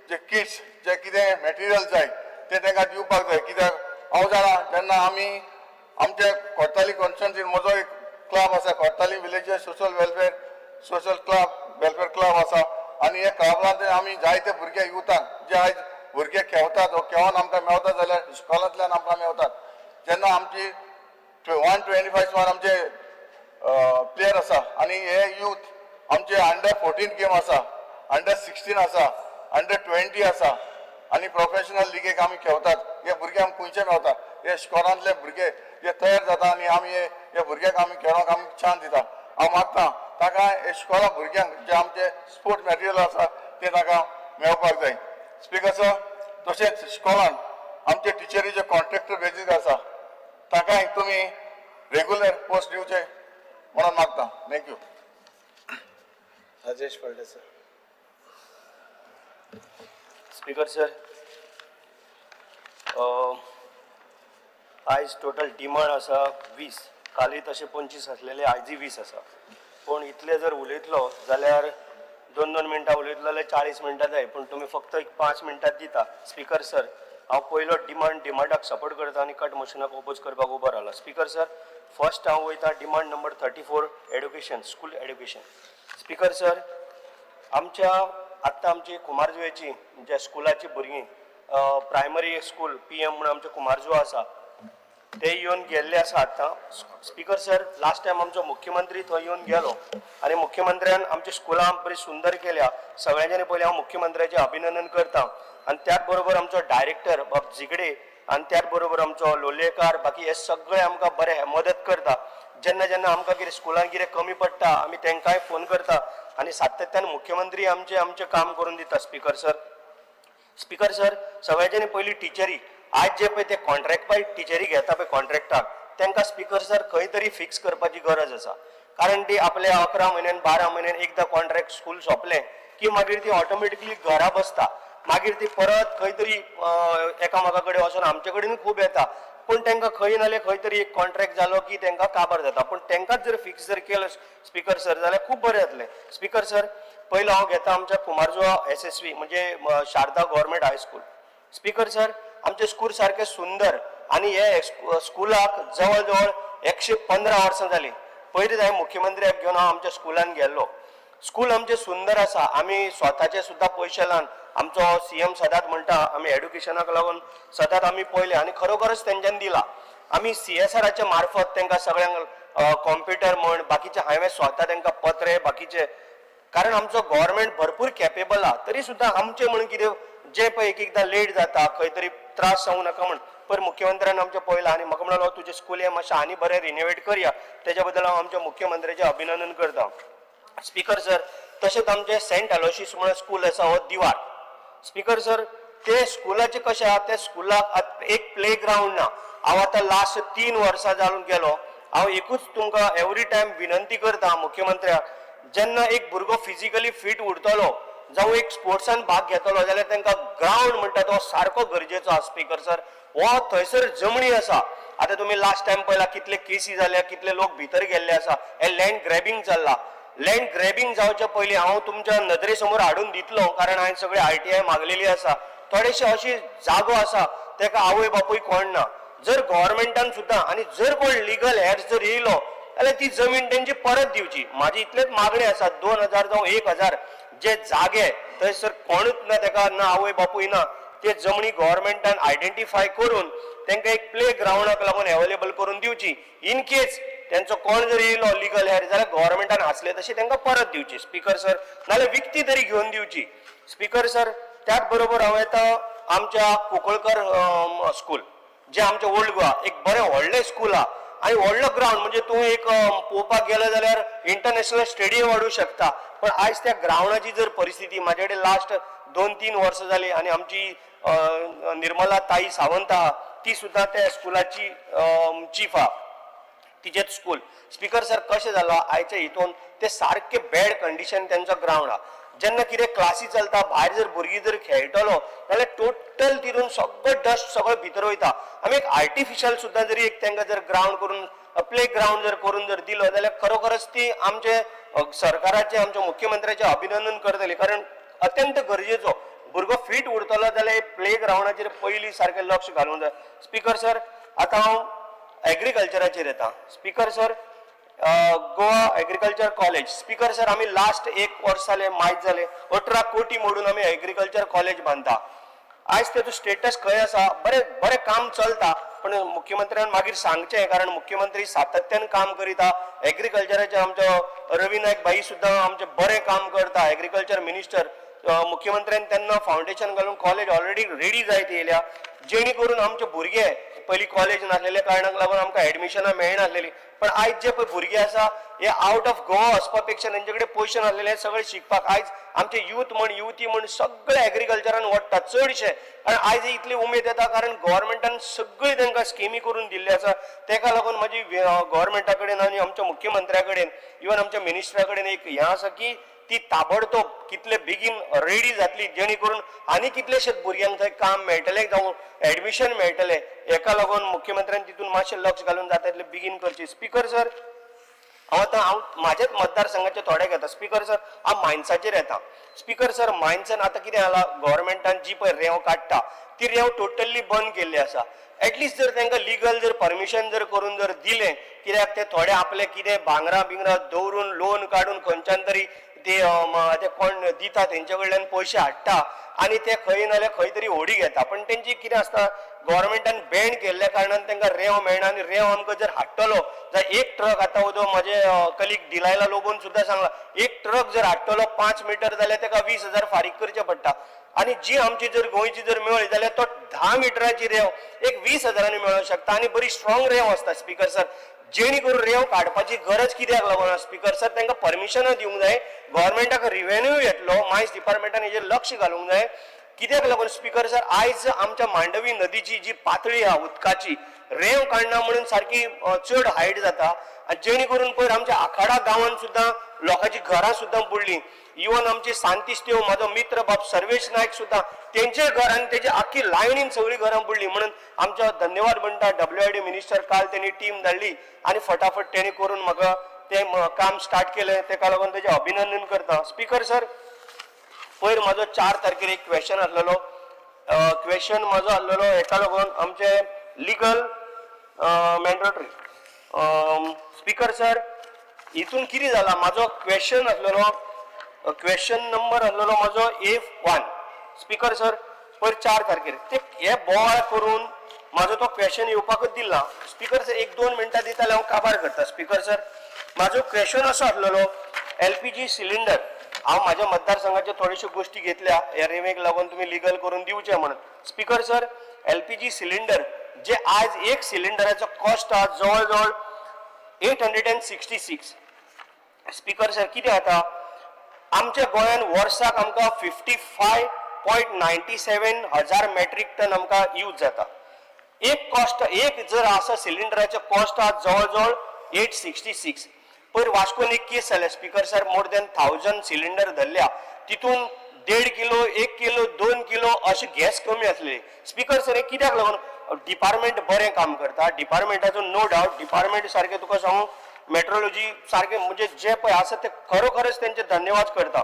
जे किट्स जे कितें मटेरियल जाय तें तांकां दिवपाक जाय. कित्याक हांव जाणा, जेन्ना आमी आमच्या कोर्ताली कॉन्स्टिट्युएन्सीन म्हजो एक क्लब आसा, Cortalim village social club welfare club आसा. आनी ह्या क्लबांत आमी जायते भुरगे युथांक जे आयज भुरगे खेळतात वो खेळोन आमकां मेवता जाल्यार इस्कॉलांतल्यान आमकां मेवतात. जेन्ना आमची 125 सुमार आमचे प्लेयर आसा आनी हे यूथ आमचे अंडर 14 गेम आसा, अंडर 16 आसा, अंडर 20 आसा आनी प्रोफेशनल लिगेक आमी खेळतात. हे भुरगे आमकां खंयचे मेवता? हे इस्कॉलांतले भुरगे हे तयार जाता आनी आमी हे हे भुरग्यांक आमी खेळोंक आमी चान्स दिता. हांव मागता ताका इस्कॉला भुरग्यांक जे आमचे स्पोर्ट मटेरियल आसा ते ताका मेळपाक जाय. स्पिकर सर, तशेंच इस्कॉलान आमचे टिचरीचे कॉन्ट्रॅक्टर बेजीस आसा, ताकाय तुमी रेगुलर पोस्ट दिवचे म्हणून मागता. Thank you. Rajesh Phaldesai. Speaker sir, आयज टोटल डिमांड आसा 20, कालय तशें 25 आसलेले, आयजय 20 आसा. पूण इतले जर उलयतलो जाल्यार 2-2 मिनटां उलयतलो जाल्यार 40 मिनटां जाय, पूण तुमी फक्त एक 5 मिनटां दिता. स्पीकर सर, हांव पयलो डिमांडाक सपोर्ट करता आनी कट मोशनाक ओपोज करपाक उबो रावला. स्पीकर सर, फर्स्ट हांव वयता demand number 34, education, school education. Speaker sir, आमच्या आत्तां आमची कुमारजुंवेची ज्या स्कुलाची भुरगीं प्रायमरी स्कूल PM म्हणून आमच्या कुमारजुंवा आसा, ते येवन गेल्ले आसा आतां. स्पीकर सर, लास्ट टायम आमचो मुख्यमंत्री थंय येवन गेलो आनी मुख्यमंत्र्यान आमच्या स्कुलां बरी सुंदर केल्या. सगळ्यांच्यानी पयलीं हांव मुख्यमंत्र्याचें अभिनंदन करता आनी त्याच बरोबर आमचो डायरेक्टर बाब झिगडे आनी त्याच बरोबर आमचो लोलयेकार, बाकी हे सगळे आमकां बरे मदत करता. जेन्ना जेन्ना आमकां कितें स्कुलान कितें कमी पडटा आमी तांकांय फोन करता आनी सातत्यान मुख्यमंत्री आमचें आमचें काम करून दिता. स्पीकर सर, स्पीकर सर, सगळ्यांच्यानी पयलीं टिचरी आज जे पळय ते कॉन्ट्रॅक्ट बाय टिचरी घेता पळय कॉन्ट्रॅक्टाक, तांकां स्पीकर सर खंय तरी फिक्स करपाची गरज आसा. कारण ती आपल्या 11 म्हयन्यान 12 म्हयन्यान एकदां कॉन्ट्रॅक्ट स्कूल सोंपलें की मागीर ती ऑटोमॅटिकली घरा बसता. मागीर ती परत खंय तरी एकामेका कडेन वचोन आमचे कडेनूय खूब येता, पूण तांकां खंय नाल्यार खंय तरी एक कॉन्ट्रॅक्ट जालो की तांकां काबार जाता. पूण तांकांच जर फिक्स जर केलो स्पीकर सर जाल्यार खूब बरें जातलें. स्पीकर सर, पयलो हांव घेता आमच्या कुमारजुंवा SSV म्हणजे Sharada government high school. Speaker sir, आमचें स्कूल सारकें सुंदर आनी हे स्कुलाक जवळ जवळ 115 वर्सां जालीं. पयलींच हांवें मुख्यमंत्र्याक घेवन हांव आमच्या स्कुलान गेल्लो. स्कूल आमचें सुंदर आसा, आमी स्वताचे सुद्दां पयशे लावन, आमचो CM सदांच म्हणटा आमी एड्युकेशनाक लागून सदांच आमी पयले आनी खरोखरच तेंच्यांनी दिला. आमी CSRच्या मार्फत तांकां सगळ्यांक कॉम्प्युटर म्हण बाकीचे हांवें स्वता तांकां पत्रे बाकीचे, कारण आमचो गव्हर्मेंट भरपूर कॅपेबल आहा, तरी सुद्दां आमचें म्हणून कितें जें पळय एक एकदां लेट जाता, खंय तरी त्रास जावं नाका म्हण, पर मुख्यमंत्र्यान आमचें पळयलां आनी म्हाका म्हणलो तुजें स्कूल हें मातशें आनी बरें रिनोवेट करया. तेज्या बद्दल हांव आमच्या मुख्यमंत्र्याचें अभिनंदन करता. स्पीकर सर, तशेंच आमचें सेंट एलोशियस म्हणून स्कूल आसा, हो दिवार. स्पीकर सर, ते स्कुलाचें कशें आहा, त्या स्कुलाक एक प्ले ग्रावंड ना. हांव आतां लास्ट 3 वर्सां जावन गेलो, हांव एकूच तुमकां एवरी टायम विनंती करता मुख्यमंत्र्याक, जेन्ना एक भुरगो फिजिकली फिट उरतलो जावं एक स्पोर्ट्सान भाग घेतलो जाल्यार तांकां ग्रावंड म्हणटा तो सारको गरजेचो आसा. स्पीकर सर, हो थंयसर जमणी आसा. आतां तुमी लास्ट टायम पळयला कितले केसी जाल्या, कितले लोक भितर गेल्ले आसा, हे लँड ग्रॅबिंग चल्ला. लँड ग्रॅबिंग जावच्या पयलीं हांव तुमच्या नदरे समोर हाडून दितलो, कारण हांवें सगळे RTI मागलेली आसा. थोडेशे अशी जागो आसा तेका आवय बापूय कोण ना. जर गव्हर्मेंटान सुद्दां आनी जर कोण लिगल हेड्स जर येयलो जाल्यार ती जमीन तेंची परत दिवची. म्हाजी इतलेच मागणी आसा, 2000 जावं 1000 जे जागे थंयसर कोणूच ना, तेका ना आवय बापूय ना, ते जमनी गव्हर्मेंटान आयडेंटिफाय करून तांकां एक प्ले ग्रावंडाक लागून एवेलेबल करून दिवची. इन केस तेंचो कोण जर येयलो लिगल हेर जाल्यार गव्हर्मेंटान आसले तशी तांकां परत दिवची. स्पीकर सर, नाल्यार विकती तरी घेवन दिवची. स्पीकर सर, त्याच बरोबर हांव येता आमच्या कुंकळकर स्कूल, जे आमचें ओल्ड गोवा एक बरें व्हडलें स्कूल आहा आनी व्हडलो ग्रावंड, म्हणजे तूं एक पळोवपाक गेलो जाल्यार इंटरनॅशनल स्टेडियम हाडूं शकता. पण आयज त्या ग्रावंडाची जर परिस्थिती म्हाजे कडेन लास्ट 2-3 वर्सां जाली आनी आमची निर्मला ताई सावंत आहा, ती सुद्दां त्या स्कुलाची चीफ आहा, तिचेच स्कूल. स्पीकर सर, कशें जालां आयच्या हितून ते सारके बॅड कंडिशन तेंचो ग्रावंड आहा. जेन्ना कितें क्लासी चलता, भायर जर भुरगीं जर खेळटलो जाल्यार टोटल तितून सगळो डस्ट सगळो भितर वयता. आमी एक आर्टिफिशियल सुद्दां जरी एक तांकां जर ग्रावंड करून प्ले ग्रावंड जर करून जर दिलो जाल्यार खरोखरच ती आमचे सरकाराचे आमच्या मुख्यमंत्र्याचे अभिनंदन करतली, कारण अत्यंत गरजेचो भुरगो फिट उरतलो जाल्यार प्ले ग्रावंडाचेर पयलीं सारकें लक्ष घालूंक जाय. स्पीकर सर, आतां हांव एग्रीकल्चराचेर येता. Speaker sir, Goa agriculture college. Speaker sir, आमी लास्ट 1 वर्स जालें, मायज जालें, 18 कोटी मोडून आमी एग्रीकल्चर कॉलेज बांदता. आयज तेजो स्टेटस खंय आसा? बरें बरें काम चलता, पण मुख्यमंत्र्यान मागीर सांगचें, कारण मुख्यमंत्री सातत्यान काम करीता. एग्रीकल्चराचेर आमचो रवी नायक भाई सुद्दां आमचें बरें काम करता, एग्रीकल्चर मिनिस्टर. मुख्यमंत्र्यान तेन्ना फावंडेशन घालून कॉलेज ऑलरेडी रेडी जायत येयल्या, जेणे करून आमचे भुरगे पयलीं कॉलेज नासलेल्या कारणाक लागून आमकां एडमिशनां मेळनासलेली, पण आयज जे पळय भुरगे आसा हे आवट ऑफ गोवा वचपा पेक्षा तेंचे कडेन पयशे नासलेले सगळे शिकपाक. आयज आमचे यूथ म्हण युवती म्हण सगळे एग्रीकल्चरान वडटा चडशे, कारण आयज इतली उमेद येता कारण गव्हर्मेंटान सगळी तांकां स्किमी करून दिल्ली आसा. तेका लागून म्हाजी गव्हर्मेंटा कडेन आनी आमच्या मुख्यमंत्र्या कडेन, इवन आमच्या मिनिस्टरा कडेन एक हें आसा की ती ताबडतोब कितले बेगीन रेडी जातली जेणे करून आनी कितलेशेच भुरग्यांक थंय काम मेळटलें जावं एडमिशन मेळटलें. हेका लागून मुख्यमंत्र्यान तितून मातशें लक्ष घालून जाता तितलें बेगीन करची. स्पिकर सर, हांव आतां हांव म्हाज्याच मतदारसंघाचे थोडे घेता. स्पिकर सर, हांव मायन्साचेर येता. स्पिकर सर, मायन्सान आतां कितें जाला, गव्हर्मेंटान जी पळय रेंव काडटा ती रेंव टोटल्ली बंद केल्ली आसा. एटलिस्ट जर तांकां लिगल जर परमिशन जर करून जर दिलें, कित्याक ते थोडे आपले कितें भांगरां बिंगरां दवरून लोन काडून खंयच्यान तरी ते ते कोण दिता तेंचे कडल्यान पयशे हाडटा आनी ते खंय नाल्यार खंय तरी होडी घेता. पण तेंची कितें आसता, गव्हर्मेंटान बॅन केल्ल्या कारणान तांकां रेंव मेळना आनी रेंव आमकां जर हाडटलो जाल्यार एक ट्रक, आतां उदो म्हजे कलीग डिलायला लोबोन सुद्दां सांगला, एक ट्रक जर हाडटलो 5 मिटर जाल्यार ताका 20,000 फारीक करचे पडटा आनी जी आमची जर गोंयची जर मेळ्ळी जाल्यार तो 10 मिटराची रेंव एक 20,000 मेळोंक शकता आनी बरी स्ट्रॉंग रेंव आसता. स्पिकर सर, जेणे करून रेंव काडपाची गरज कित्याक लागून, स्पिकर सर, तांकां परमिशनां दिवंक जाय, गव्हर्मेंटाक रिव्हेन्यू येतलो, मायन्स डिपार्टमेंटान हेजेर लक्ष घालूंक जाय. कित्याक लागून स्पिकर सर, आयज आमच्या मांडवी नदीची जी पातळी आहा उदकाची, रेंव काडना म्हणून सारकी चड हायट जाता आनी जेणे करून पयर आमच्या आखाडा गांवान सुद्दां लोकांची घरां सुद्दां बुडलीं. इवन आमची सांतिस्तेव म्हाजो मित्र बाब सर्वेश नायक सुद्दां तेंचे घर आनी तेजी आख्खी लायनीन सगळीं घरां बुडलीं. म्हणून आमचो धन्यवाद म्हणटा WID minister, काल तेणी टीम धाडली आनी फटाफट तेणी करून म्हाका तें काम स्टार्ट केलें, तेका लागून तेजें अभिनंदन करता. स्पिकर सर, पयर म्हाजो 4 तारखेर एक क्वेशन आसलेलो, क्वेशन म्हाजो आसलेलो हेका लागून आमचे लिगल मॅन्डेटरी. स्पिकर सर, हितून कितें जाला, म्हाजो क्वेशन आसलेलो, क्वेशन नंबर आसलेलो म्हाजो A1. Speaker sir, पयर 4 तारखेर ते हे बोवाळ करून म्हाजो तो क्वेशन येवपाकूच दिला. स्पिकर सर, 1-2 मिनटां दिता जाल्यार हांव काबार करता. स्पिकर सर, म्हाजो क्वेशन असो आसलेलो, LPG cylinder, हांव म्हाज्या मतदारसंघाच्यो थोड्योश्यो गोश्टी घेतल्या ह्या रेंवेक लागून तुमी लिगल करून दिवचें म्हणून. स्पिकर सर, LPG cylinder जे आज एक सिलिंडराचो कॉस्ट आहा जवळ जवळ 866. स्पिकर सर, कितें जाता, आमच्या गोंयान वर्साक आमकां 55.97 हजार मेट्रीक टन आमकां यूज जाता. एक कॉस्ट एक जर आसा सिलिंडराचें कॉस्ट आहा जवळ जवळ 866. पयर वास्कोन एक केस जाल्या speaker sir, more than 1000 cylinder धरल्या, तितून 1.5 किलो, 1 किलो, 2 किलो अशें गॅस कमी आसले. स्पिकर सर, हें कित्याक लागून डिपार्टमेंट बरें काम करता, डिपार्टमेंटाचो नो डावट, डिपार्टमेंट सारकें तुका सांगू, मेट्रोलॉजी सारकें म्हणजे जे पळय आसा ते खरोखरच तेंचे धन्यवाद करता,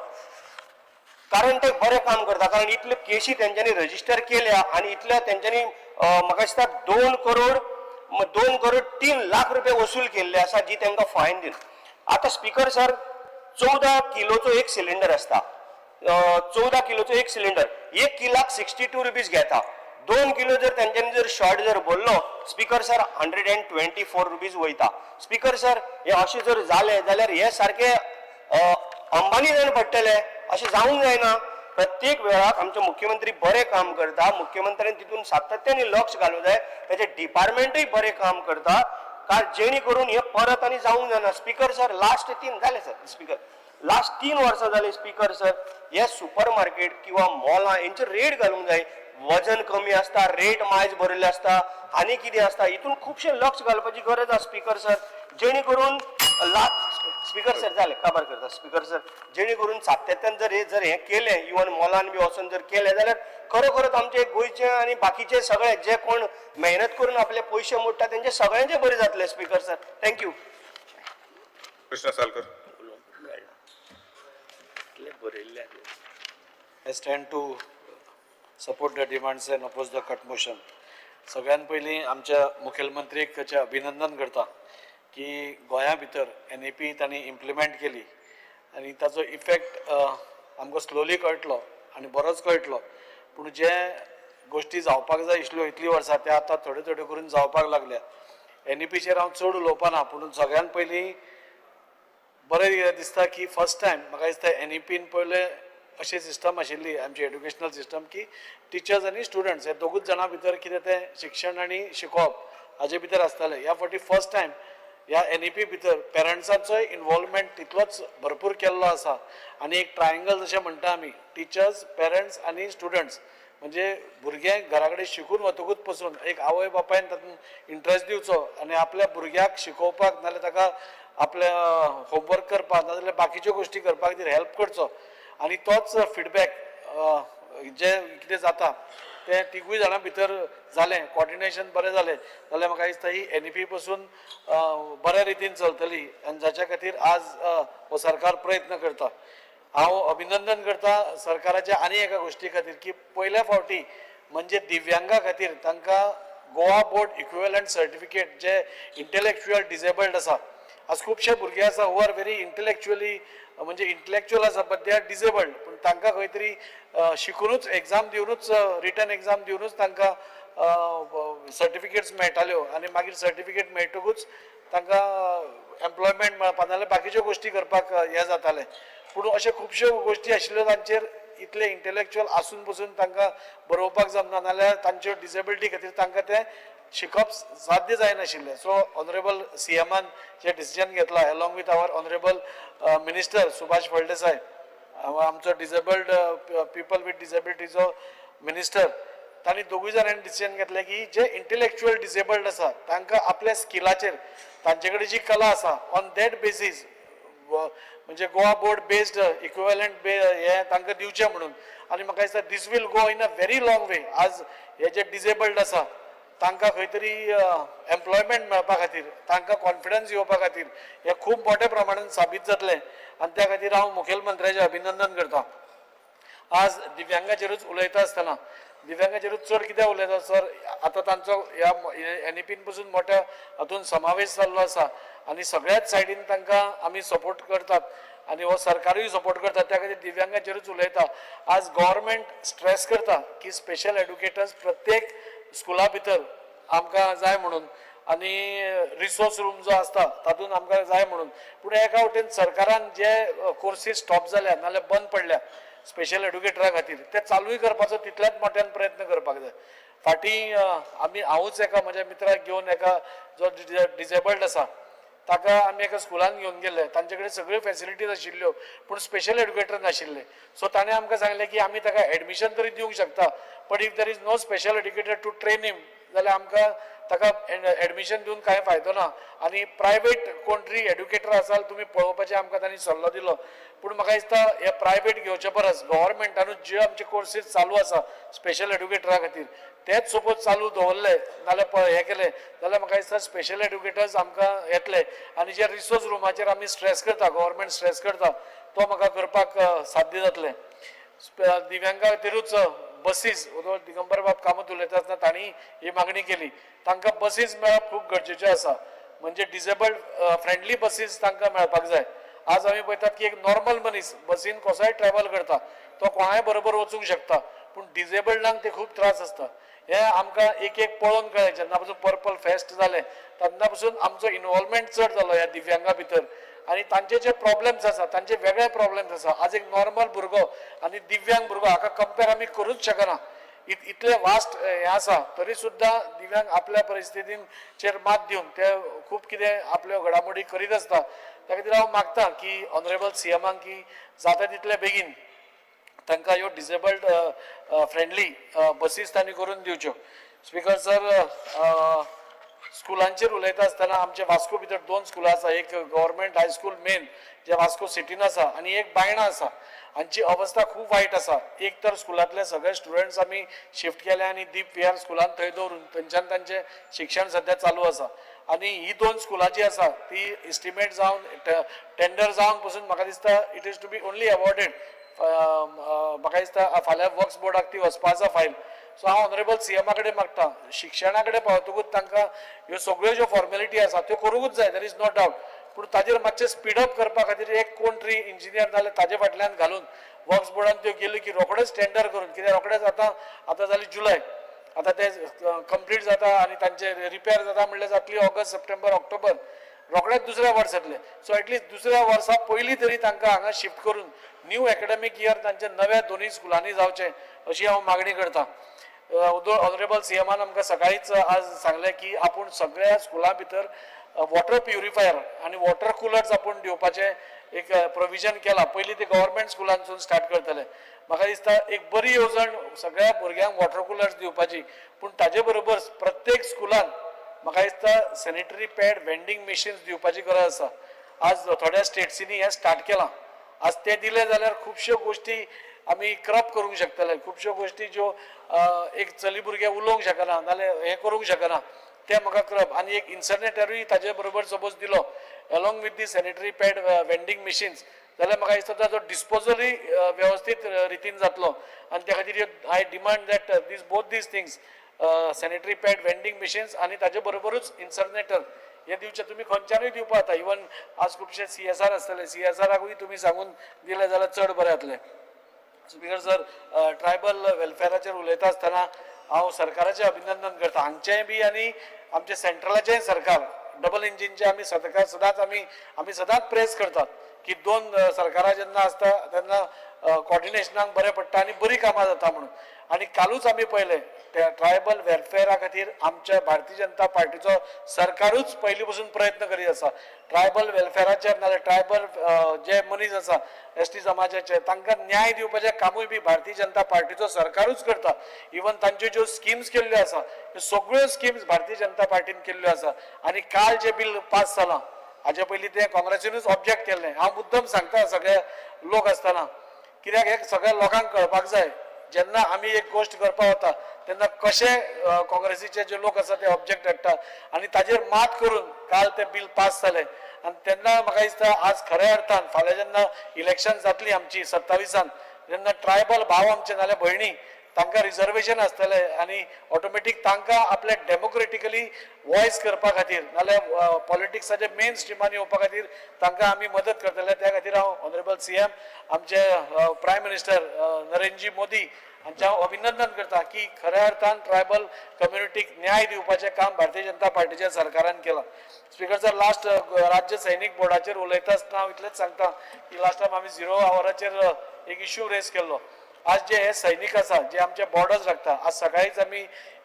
कारण ते बरें काम करता. कारण इतल्यो केशी तेंच्यांनी रजिस्टर केल्या आनी इतल्या तेंच्यांनी म्हाका दिसता 2 करोड 2 करोड 3 लाख रुपये वसूल केल्ले आसा, जी तांकां फायन दिवन. आतां स्पिकर सर, 14 किलोचो एक सिलिंडर आसता, 14 किलोचो एक सिलिंडर 1 किलाक 62 रुपीज घेता. 2 किलो जर तेंच्यांनी जर शॉर्ट जर भरलो स्पिकर सर, 124 रुपीज वयता. स्पिकर सर, हे अशें जर जालें जाल्यार हे सारके अंबानी जावन पडटले, अशें जावंक जायना. प्रत्येक वेळाक आमचे मुख्यमंत्री बरें काम करता, मुख्यमंत्र्यान तितून सातत्याने लक्ष घालूंक जाय, तेजे डिपार्टमेंटूय बरें काम करता, कारण जेणे करून हे परत आनी जावंक जायना. स्पिकर सर, लास्ट 3 जाले सर, स्पिकर लास्ट 3 वर्सां जाली स्पिकर सर, हे सुपर मार्केट किंवा मॉलां हेंचेर रेट घालूंक जाय. वजन कमी आसता, रेट मायज बरयल्ले आसता आनी कितें आसता, हितून खुबशें लक्ष घालपाची गरज आसा स्पिकर सर, जेणे करून स्पिकर सर जालें काबार करता. स्पिकर सर, जेणे करून सातत्यान जर हे जर हें केलें, इवन मॉलान बी वचोन जर केलें जाल्यार खरोखरच आमचे गोंयचे आनी बाकीचे सगळे जे कोण मेहनत करून आपले पयशे मोडटा तेंचे सगळ्यांचे बरें जातलें. Speaker sir, thank you. Krishna Salkar. I stand to support the demands and oppose the cut motion. सगळ्यात पयलीं आमच्या मुखेलमंत्रीक ताचें अभिनंदन करता की गोंया भितर NEP तांणी इम्प्लिमेंट केली आनी ताचो इफेक्ट आमकां स्लोली कळटलो आनी बरोच कळटलो. पूण जे गोश्टी जावपाक जाय आशिल्ल्यो इतलीं वर्सां ते आतां थोड्यो थोड्यो करून जावपाक लागल्या. NEPचेर हांव चड उलोवपा ना, पूण सगळ्यात पयलीं बरें कितें दिसता की फर्स्ट टायम म्हाका दिसता NEPन पयलें अशी सिस्टम आशिल्ली आमची एड्युकेशनल सिस्टम की टिचर्स आनी स्टुडंट्स हे दोगूच जाणां भितर कितें तें शिक्षण आनी शिकोवप हाजे भितर आसतालें. ह्या फावटी फर्स्ट टायम ह्या NEP भितर पेरंट्सांचोय इनवॉल्वमेंट तितलोच भरपूर केल्लो आसा आनी एक ट्रायंगल जशें म्हणटा आमी, टिचर्स, पेरंट्स आनी स्टुडंट्स, म्हणजे भुरगें घरा कडेन शिकून वतकूच पसून एक आवय बापायन तातूंत इंट्रस्ट दिवचो आनी आपल्या भुरग्याक शिकोवपाक नाजाल्यार ताका आपलें होमवर्क करपाक नाजाल्यार बाकीच्यो गोश्टी करपा खातीर हेल्प करचो आनी तोच फिडबॅक जे कितें जाता तें तिगूय जाणां भितर जालें, कॉर्डिनेशन बरें जालें जाल्यार म्हाका दिसता ही एनईपी पसून बऱ्या रितीन चलतली आनी जाच्या खातीर आज हो सरकार प्रयत्न करता. हांव अभिनंदन करता सरकाराच्या आनी एका गोश्टी खातीर की पयल्या फावटी म्हणजे दिव्यांगा खातीर तांकां गोवा बोर्ड इक्विवेलंट सर्टिफिकेट जे इंटलेक्च्युअल डिजेबल्ड आसा, आज खुबशे भुरगे आसा who are very intellectually म्हणजे इंटलेक्च्युअल आसा बट they are disabled, पूण तांकां खंय तरी शिकुनूच एग्जाम दिवनूच रिटर्न एग्जाम दिवनूच तांकां सर्टिफिकेट्स मेळटाल्यो आनी मागीर सर्टिफिकेट मेळटकूच तांकां एम्प्लॉयमेंट मेळपा नाजाल्यार बाकीच्यो गोश्टी करपाक हें जातालें. पूण अश्यो खुबश्यो गोश्टी आशिल्ल्यो तांचेर इतले इंटलेक्च्युअल आसून पसून तांकां बरोवपाक जमना नाजाल्यार तांच्यो डिसेबिलिटी खातीर तांकां तें शिकप साध्य जायनाशिल्लें. सो ऑनरेबल सीएमान जें डिसिजन घेतलां along with our honourable minister Subhash Phaldesai, आमचो डिसेबल्ड पिपल विथ डिसेबिलिटीचो मिनिस्टर, तांणी दोगूय जाणांनी डिसिजन घेतलें की जे इंटलेक्च्युअल डिसेबल्ड आसा तांकां आपल्या स्किलाचेर तांचे कडेन जी कला आसा ऑन that basis म्हणजे गोवा बोर्ड बेस्ड इक्विवेलंट हें तांकां दिवचें म्हणून. आनी म्हाका दिसता this will go in a very long way. आज हे जे डिसेबल्ड आसा तांकां खंय तरी एम्प्लॉयमेंट मेळपा खातीर, तांकां कॉन्फिडन्स येवपा खातीर हें खूब मोठ्या प्रमाणान साबीत जातलें आनी त्या खातीर हांव मुखेलमंत्र्याचें अभिनंदन करता. आज दिव्यांगाचेरूच उलयता आसतना दिव्यांगाचेरूच चड कित्याक उलयता सर, आतां तांचो ह्या एनईपीन पसून मोठ्या हातून समावेश जाल्लो आसा आनी सगळ्याच सायडीन तांकां आमी सपोर्ट करतात आनी हो सरकारूय सपोर्ट करता, त्या खातीर दिव्यांगाचेरूच उलयता. आज गव्हर्मेंट स्ट्रेस करता की स्पेशल एडुकेटर्स प्रत्येक स्कुला भितर आमकां जाय म्हणून आनी रिसोर्स रूम जो आसता तातूंत आमकां जाय म्हणून. पूण एका वटेन सरकारान जे कोर्सीस स्टॉप जाल्या नाजाल्यार बंद पडल्या स्पेशल एडुकेटरा खातीर ते चालूय करपाचो तितल्याच मोठ्यान प्रयत्न करपाक जाय. फाटीं आमी हांवूच एका म्हज्या मित्राक घेवन एका जो डिजेबल्ड आसा ताका आमी एका स्कुलान घेवन गेल्ले, तांचे कडेन सगळ्यो फेसिलिटीज आशिल्ल्यो पूण स्पेशल एडुकेटर नाशिल्ले. सो ताणें आमकां सांगलें की आमी ताका एडमिशन तरी दिवंक शकता but if there is no special educator to train him जाल्यार आमकां ताका एडमिशन दिवन कांय फायदो ना आनी प्रायवेट कोण तरी एडुकेटर आसा जाल्यार तुमी पळोवपाचें आमकां तांणी सल्लो दिलो. पूण म्हाका दिसता हे प्रायवेट घेवचे परस गव्हर्मेंटानूच ज्यो आमचे कोर्सीस चालू आसा स्पेशल एडुकेटरा खातीर तेच सपोज चालू दवरले नाजाल्यार हें केलें जाल्यार म्हाका दिसता स्पेशल एडुकेटर्स आमकां येतले आनी जे रिसोर्स रुमाचेर आमी स्ट्रेस करता, गव्हर्मेंट स्ट्रेस करता तो म्हाका करपाक साध्य जातलें. दिव्यांगा खातीरूच बसीस, दिगंबर बाब कामत उलयता आसतना तांणी ही मागणी केली, तांकां बसीस मेळप खूब गरजेचें आसा, म्हणजे डिसेबल्ड फ्रेंडली बसीस तांकां मेळपाक जाय. आज आमी पळयतात की एक नॉर्मल मनीस बसीन कसोय ट्रॅवल करता, तो कोणाय बरोबर वचूंक शकता, पूण डिसेबल्डांक ते खूब त्रास आसता. हें आमकां एक एक पळोवन कळ्ळें जेन्ना पसून पर्पल फेस्ट जालें तेन्ना पसून आमचो इनवॉल्वमेंट चड जालो ह्या दिव्यांगा भितर आनी तांचे जे प्रॉब्लम्स आसा तांचे वेगळे प्रॉब्लम्स आसा. आज एक नॉर्मल भुरगो आनी दिव्यांग भुरगो हाका कंपेर आमी करूच शकना, इतलें वास्ट हें आसा तरी सुद्दां दिव्यांग आपल्या परिस्थितीचेर मात दिवन ते खूब कितें आपल्यो घडामोडी करीत आसता. त्या खातीर हांव मागता की ऑनरेबल सीएमाक की जाता तितले बेगीन तांकां ह्यो डिसेबल्ड फ्रेंडली बसीस तांणी करून दिवच्यो. स्पिकर सर, स्कुलांचेर उलयता आसतना आमचे वास्को भितर दोन स्कुलां आसा, एक गव्हर्मेंट हायस्कूल मेन जे वास्को सिटीन आसा आनी एक बायणा आसा. हांची अवस्था खूब वायट आसा. एक तर स्कुलांतले सगळे स्टुडंट्स आमी शिफ्ट केले आनी दीप विहार स्कुलान थंय दवरून थंयच्यान तांचें शिक्षण सद्या चालू आसा आनी ही दोन स्कुलां जी आसा ती इस्टिमेट जावन टेंडर जावन पसून म्हाका दिसता it is to be only awarded. म्हाका दिसता फाल्यां वर्क्स बोर्डाक ती वचपा आसा फायल. सो हांव ऑनरेबल सीएमा कडेन मागता शिक्षणा कडेन पावतकूच तांकां ह्यो सगळ्यो ज्यो फॉर्मेलिटी आसा त्यो करूंकूच जाय, there is no doubt, पूण ताजेर मातशें स्पिडअप करपा खातीर एक कोण तरी इंजिनियर जाल्यार ताजे फाटल्यान घालून वर्क्स बोर्डान त्यो गेल्यो की रोखडेच टेंडर करून, कित्याक रोखडेच आतां आतां जाली जुलय, आतां ते कंप्लीट जाता आनी तांचे रिपेर जाता म्हणल्यार जातली ऑगस्ट सप्टेंबर ऑक्टोबर, रोखडेच दुसऱ्या वर्स येतलें. सो एटलिस्ट दुसऱ्या वर्सा पयलीं तरी तांकां हांगा शिफ्ट करून न्यू एकाडेमीक इयर तांचे नव्या दोनूय स्कुलांनी जावचें अशी हांव मागणी करता. ऑनरेबल सीएमान आमकां सकाळीच आज सांगलें की आपूण सगळ्या स्कुलां भितर वॉटर प्युरिफायर आनी वॉटर कुलर्स आपूण दिवपाचें एक प्रोविजन केलां. पयलीं ते गव्हर्मेंट स्कुलांसून स्टार्ट करतले. म्हाका दिसता एक बरी येवजण सगळ्या भुरग्यांक वॉटर कुलर्स दिवपाची, पूण ताजे बरोबर प्रत्येक स्कुलान म्हाका दिसता सॅनिटरी पॅड वेंडींग मशीन्स दिवपाची गरज आसा. आज थोड्या स्टेट्सींनी हें स्टार्ट केलां. आज तें दिलें जाल्यार खुबश्यो गोश्टी आमी क्रप करूंक शकतले, खुबश्यो गोश्टी ज्यो एक चली भुरगें उलोवंक शकना नाल्यार हें करूंक शकना तें म्हाका करप. आनी एक इन्सर्नेटरूय ताजे बरोबर सपोज दिलो along with the sanitary pad vending machines जाल्यार म्हाका दिसता ताजो डिस्पोजलूय वेवस्थीत रितीन जातलो. आनी त्या खातीर I demand that these both these things sanitary pad vending machines आनी ताजे बरोबरूच इन्सर्नेटर हे दिवचे. तुमी खंयच्यानूय दिवपा जाता. इवन आज खुबशे CSR आसतले, CSRाकूय तुमी सांगून दिले जाल्यार चड बरें जातलें. स्पीकर सर, ट्रायबल वेलफेराचेर उलयता आसतना हांव सरकाराचें अभिनंदन करता, हांगचेंय बी आनी आमचें सेंट्रलाचेंय सरकार डबल इंजिनचें आमी सदांच आमी सदांच प्रेस करतात की दोन सरकारां जेन्ना आसता तेन्ना कॉर्डिनेशनाक बरें पडटा आनी बरीं कामां जाता म्हणून. आनी कालूच आमी पळयलें त्या ट्रायबल वेलफेरा खातीर आमच्या भारतीय जनता पार्टीचो सरकारूच पयलीं पसून प्रयत्न करीत आसा. ट्रायबल वेलफेराचेर नाजाल्यार ट्रायबल जे मनीस आसा ST समाजाचे तांकां न्याय दिवपाचें कामूय बी भारतीय जनता पार्टीचो सरकारूच करता. इवन तांच्यो ज्यो स्किम्स केल्ल्यो आसा त्यो सगळ्यो स्किम्स भारतीय जनता पार्टीन केल्ल्यो आसा. आनी काल जें बील पास जालां हाजे पयलीं तें काँग्रेसीनूच ऑब्जेक्ट केल्लें. हांव मुद्दम सांगता सगळे लोक आसतना, कित्याक हें सगळ्या लोकांक कळपाक जाय जेन्ना आमी एक गोश्ट करपाक वता तेन्ना कशें काँग्रेसीचे जे लोक आसा ते ऑब्जेक्ट हाडटा आनी ताजेर मात करून काल तें बील पास जालें. आनी तेन्ना म्हाका दिसता आज खऱ्या अर्थान फाल्यां जेन्ना इलेक्शन जातली आमची 27 तेन्ना ट्रायबल भाव आमचे नाल्यार भयणी तांकां रिजर्वेशन आसतलें आनी ऑटोमॅटीक तांकां आपले डेमोक्रेटिकली वॉयस करपा खातीर नाल्यार पॉलिटिक्साचे मेन स्ट्रिमान येवपा खातीर तांकां आमी मदत करतले. त्या खातीर हांव ऑनरेबल CM आमचे प्रायम मिनिस्टर नरेंद्रजी मोदी हांचें हांव अभिनंदन करता की खऱ्या अर्थान ट्रायबल कम्युनिटीक न्याय दिवपाचें काम भारतीय जनता पार्टीच्या सरकारान केलां. स्पीकर सर, लास्ट राज्य सैनीक बोर्डाचेर उलयता आसतना हांव इतलेंच सांगता की लास्ट टायम आमी 0 आवराचेर एक इश्यू रेज केल्लो. आज जे हे सैनीक आसा जे आमचे बॉर्डर्स राखता, आज सकाळीच आमी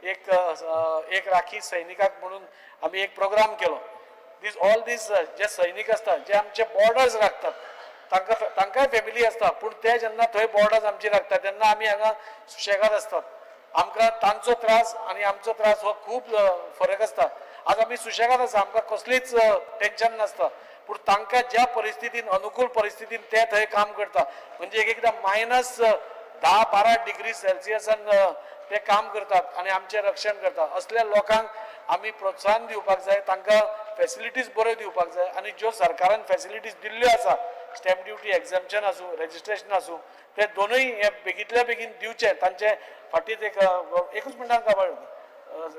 एक राखी सैनिकाक म्हणून आमी एक प्रोग्राम केलो. दीस ऑल these जे सैनीक आसता जे आमचे बॉर्डर्स राखतात तांकांय फॅमिली आसता, पूण ते जेन्ना थंय बॉर्डर्स आमची राखता तेन्ना आमी हांगा सुशेगाद आसतात. आमकां तांचो त्रास आनी आमचो त्रास हो खूब फरक आसता. आज आमी सुशेगाद आसा, आमकां कसलीच टेंशन नासता, पूण तांकां ज्या परिस्थितीन अनुकूल परिस्थितीन ते थंय काम करता म्हणजे एक एकदां -10-12 डिग्री सेल्सियसान ते काम करतात आनी आमचें रक्षण करतात. असल्या लोकांक आमी प्रोत्साहन दिवपाक जाय, तांकां फेसिलिटीज बऱ्यो दिवपाक जाय. आनी ज्यो सरकारान फेसिलिटीज दिल्ल्यो आसा स्टॅम्प ड्युटी एग्जॅम्पशन आसूं रेजिस्ट्रेशन आसूं ते दोनूय हे बेगींतल्या बेगीन दिवचे. तांचे फाटीत एकूच मिनटान काबार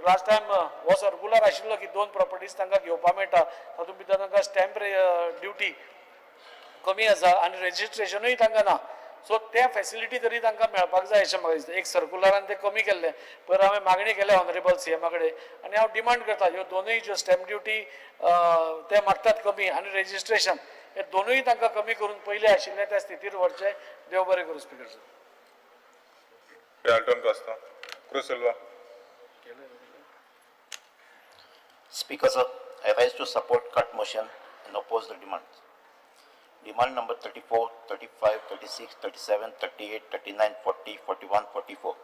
लास्ट टायम हो सर्कुलर आशिल्लो की 2 प्रॉपर्टीज तांकां घेवपाक मेळटा, तातूंत भितर तांकां स्टॅम्प ड्युटी कमी आसा आनी रेजिस्ट्रेशनूय तांकां ना. सो ते फेसिलिटी तरी तांकां मेळपाक जाय अशें म्हाका दिसता. एक सर्कुलरान ते कमी केल्ले, पयर हांवें मागणी केल्या ऑनरेबल CMA कडेन आनी हांव डिमांड करता ह्यो दोनूय ज्यो स्टॅम्प ड्युटी ते मागतात कमी आनी रेजिस्ट्रेशन हे दोनूय तांकां कमी करून पयलीं आशिल्ले त्या स्थितीर व्हरचे. देव बरें करूं speaker sir. Alton Costa. Cruz Silva. Speaker sir, I rise to support cut motion and oppose the demands. Demand number 34, 35, 36, 37, 38, 39, 40, 41, 44.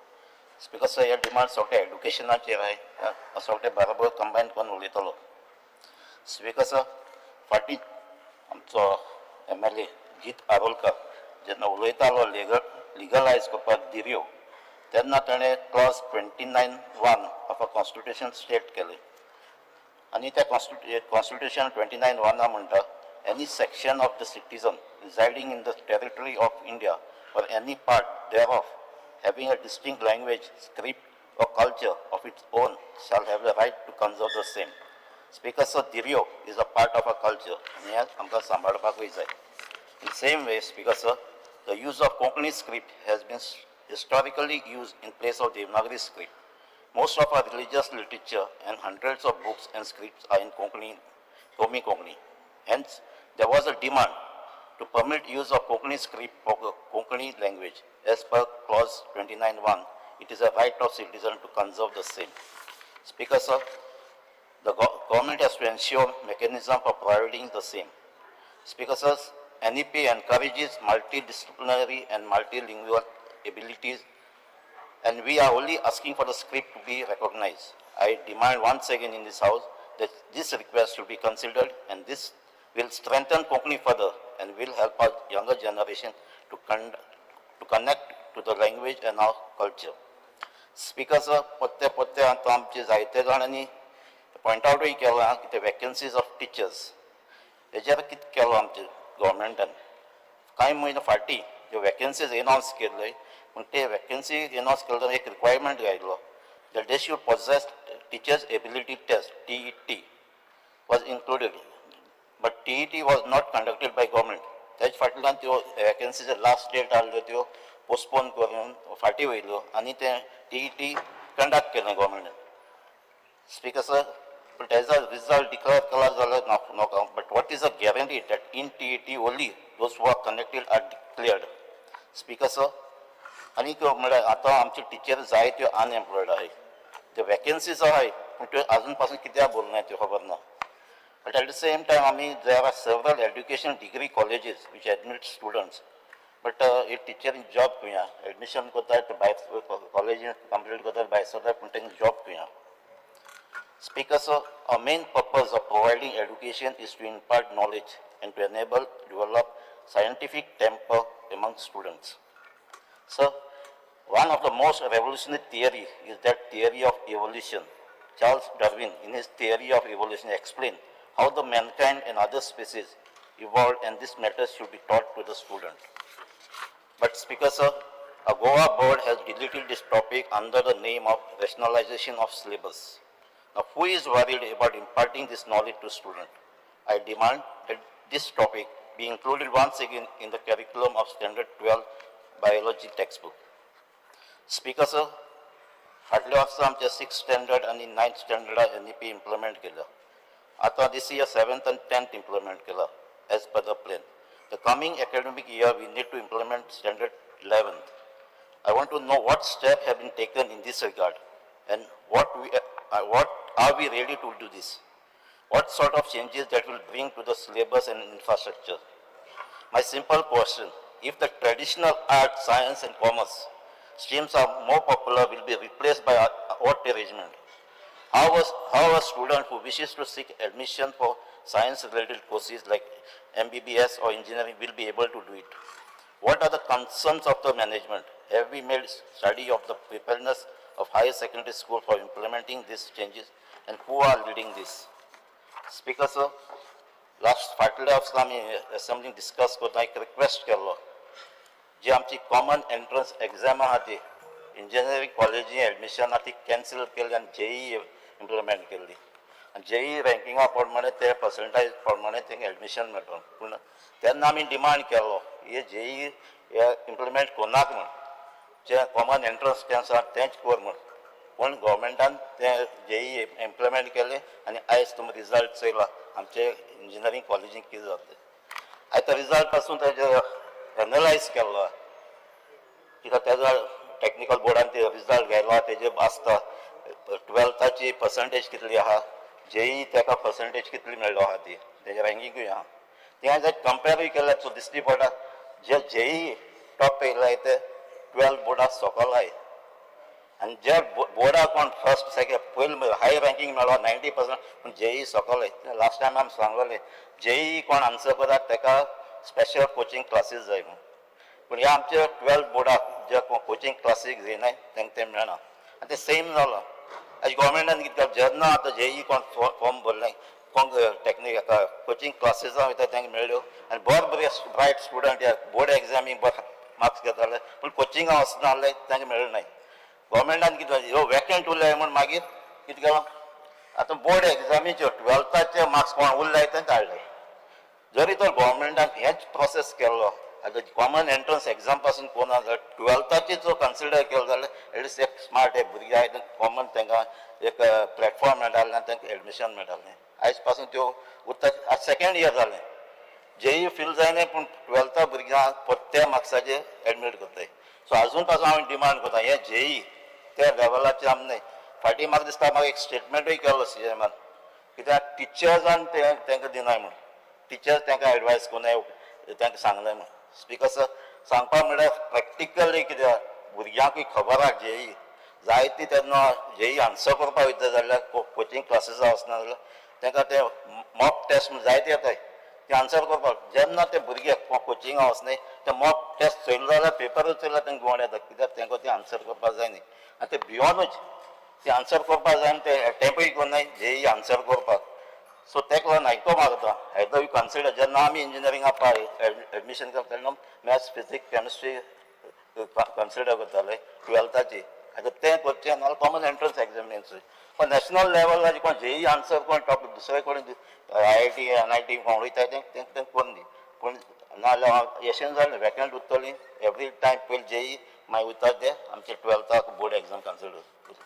Speaker sir, ह्या डिमांड सगळे एड्युकेशनाचेर आहे, सगळे बरोबर कंबायन करून उलयतलो. स्पीकर सर, फाटीं आमचो MLA जीत आरोलकर जेन्ना उलयतालो लिगलायज करपाक दिऱ्यो तेन्ना ताणें clause 29(1) of a constitution state केलें आनी त्या कॉन्स्टिट्युशन 29(1) म्हणटा any section of the citizen residing in the territory of India or any part thereof having a distinct language, script or culture of its own shall have the right to conserve the same. Speaker sir, Dhirio is a part of our culture आनी हें आमकां सांबाळपाकूय जाय. In the same way, Speaker sir, the use of Konkani script has been historically used in place of Devanagari script. Most of our religious literature and hundreds of books and scripts are in Konkani, Komi Konkani. Hence, there was a demand to permit use of Konkani script for the Konkani language. As per clause 29(1), it is a right of citizen to conserve the same. Speaker sir, the government has to ensure mechanism for providing the same. Speaker sir, NEP encourages multidisciplinary and multilingual abilities, and we are only asking for the script to be recognized. I demand once again in this house that this request should be considered and this Will strengthen Konkani further and will help our younger generation to connect to the language and our culture. Speaker sir, पोत्ते पोत्ते आतां आमचे जायते जाणांनी point आवटूय केलां की ते vacancies of teachers हेजेर कितें केलो आमचे गव्हर्मेंटान. कांय म्हयने फाटीं ज्यो वॅकन्सीज एनावन्स केल्ले, पूण ते वॅकन्सी एनावन्स केल्ले एक requirement घायल्लो that they should possess teachers ability test, TET, was included. But TET was not conducted by government. तेज फाटल्यान त्यो वॅकन्सीचे लास्ट डेट आहल्यो त्यो पोस्टपोन करून फाटीं वयल्यो आनी तें टीईटी कंडक्ट केलें गव्हर्मेंटान. स्पीकर सर, पूण तेजो रिजल्ट डिक्लेअर केला जाल्यार नाका, but what is a guarantee that in TET only those who are connected are declared? Speaker sir, आनीक म्हळ्यार आतां आमचे टिचर जायत्यो अनएम्प्लॉयड आहाय. त्यो वॅकन्सीज आहाय, पूण त्यो आजून पासून कित्याक भरनाय त्यो खबर ना. But at the same time, I mean, there are several education degree colleges which admit students. But एक टिचर जॉब खंय एडमिशन करता, भायर कॉलेजीन कंप्लीट करता, भायर सरता, पूण तांकां जॉब खंय. Speaker sir, our main purpose of providing education is to impart knowledge and to enable develop scientific temper among students. Sir, one of the most revolutionary theory is that theory of evolution. Charles Darwin, in his theory of evolution, explained how the mankind and other species evolved, and this matter should be taught to the student. But Speaker sir, a Goa board has deleted this topic under the name of rationalization of syllabus. Now, who is worried about imparting this knowledge to student? I demand that this topic be included once again in the curriculum of Standard 12 biology textbook. Speaker sir, फाटल्या वर्सा आमच्या six standard आनी ninth स्टँडर्डाक NEP implement केला. आतां this year seventh आनी tenth implement केला as per the plan. The coming academic year we need to implement standard 11th. I want to know what steps have been taken in this regard and what are we ready to do this? What sort of changes that will bring to the syllabus and infrastructure? My simple question, if the traditional art, science and commerce streams are more popular, will be replaced by what arrangement? How a student who wishes to seek admission for science-related courses like MBBS or engineering will be able to do it? What are the concerns of the management? Have we made study of the preparedness of higher secondary school for implementing these changes, and who are leading this? Speaker sir, last फाटल्या वर्सा आमी असेंब्लीन discuss करता एक request केल्लो, जी आमची common entrance exam आहा ती इंजिनियरींग कॉलेजी एडमिशन आहा ती कॅन्सल केली आनी जेई इम्प्लिमेंट केल्ली. आनी जेई रँकिंगा प्रमाणे ते पर्संटेज प्रमाणे तांकां एडमिशन मेळटलो. पूण तेन्ना आमी डिमांड केल्लो हे जेई इम्प्लिमेंट करनाक म्हूण, जे कॉमन एंट्रन्स टेस्ट आहा तेंच कर म्हूण. पूण गव्हर्मेंटान ते जेई इम्प्लिमेंट केले आनी आयज तुमी रिजल्ट चोयला आमचे इंजिनियरींग कॉलेजीन कितें जाता. आतां रिजल्ट पासून तेजे एनलायज केल्लो, कित्याक तेजो टॅक्निकल बोर्डान ते रिजल्ट घायला, तेजे आसता टुवेल्थाची पर्संटेज कितली आहा, जेई तेका पर्संटेज कितली मेळ्ळो आहा ती तेजे रँकिंगूय आहा. तें जर कंपेरूय केल्यार सो दिश्टी पडटा जे जेई टॉप येयलाय ते टुवेल्थ बोर्डा सकल आहाय आनी जे बोर्डा कोण फर्स्ट सेकेंड पयलीं हाय रँकींग मेळ्ळो 90%, पूण जेई सकल. लास्ट टायम आमी सांगलेलें जेई कोण आन्सर करता तेका स्पेशल कोचिंग क्लासीस जाय म्हूण. पूण ह्या आमच्या टुवेल्थ बोर्डाक जे कोचिंग क्लासीक घेयनाय तांकां तें मेळना आनी तें सेम जालां. आयज गव्हर्मेंटान कितें केलां, जेन्ना आतां जेई कोण फॉर्म भरलें, कोण टॅक्नीक हाका कोचिंग क्लासीसां वयता तांकां मेळ्ळ्यो आनी बरे बरे ब्रायट स्टुडंट ह्या बोर्ड एग्जामीक बरे मार्क्स घेताले, पूण कोचिंगा वचना आहले तांकां मेळ्ळें नाय. गव्हर्मेंटान कितें ह्यो वेकेंट उरले म्हूण मागीर कितें केलां, आतां बोर्ड एग्जामीच्यो टुवेल्थाचे मार्क्स कोण उरले ते काडले. जरी तर गव्हर्मेंटान हेच प्रोसेस केल्लो, आतां कॉमन एंट्रन्स एग्जाम पासून कोणा जाल्यार टुवेल्थाचे जो कन्सिडर केलो जाल्यार एटलिस्ट एक स्मार्ट एक भुरगे आहाय कॉमन तांकां एक प्लॅटफॉर्म मेळटालें आनी तांकां एडमिशन मेळटालें. आयज पासून त्यो उरता. आज सेकेंड इयर जालें, जेई फील जायना, पूण टुवेल्था भुरग्यांक परत्या मार्क्साचेर एडमीट करताय. सो आजून पासून हांव डिमांड करता हें जेई त्या लेवलाचेर आमी न्हय. फाटीं म्हाका दिसता म्हाका एक स्टेटमेंटूय केल्लो सीएमान, कित्याक टिचर्सान ते तांकां दिनाय म्हूण, टिचर्स तांकां एडवायस करुनाय तांकां सांगलें म्हूण. स्पीकर सर, सांगपा म्हणल्यार प्रॅक्टिकली कित्याक भुरग्यांकूय खबर आहा जेई जायती तेन्ना जेई आन्सर करपाक वयता जाल्यार कोचिंग क्लासीसां वचना जाल्यार तांकां ते मॉक टेस्ट म्हूण जायते येताय. ते आन्सर करपाक जेन्ना ते भुरगे कोचिंगा वचनाय ते मॉक टेस्ट चोयले जाल्यार पेपरूच चोयले जाल्यार तांकां गोड येता कित्याक तांकां ते आन्सर करपाक जाय न्ही. आनी ते भियोनूच ते आन्सर करपाक जाय आनी ते एटेम्पूय करनाय जेई आन्सर करपाक. सो ताका लागून आयको मागता आयदर you consider जेन्ना आमी इंजिनियरिंगा पाय एडमिशन करता तेन्ना मॅथ्स फिजिक्स केमिस्ट्री कन्सिडर करताले ट्वेल्थाची. आतां तें करचें नाल्यार कॉमन एंट्रन्स एग्जामिनेशन पण नॅशनल लेवलार कोण जेई आन्सर कोण टॉप दुसरे कडेन IIT NIT कोण वयता तें तें तें करून दी पूण नाजाल्यार हांव यशेन जालें वेकंट उरतली एवरी टायम पयलीं जेई मागीर वयता ते आमचे ट्वेल्थाक बोर्ड एग्जाम कन्सिडर करता.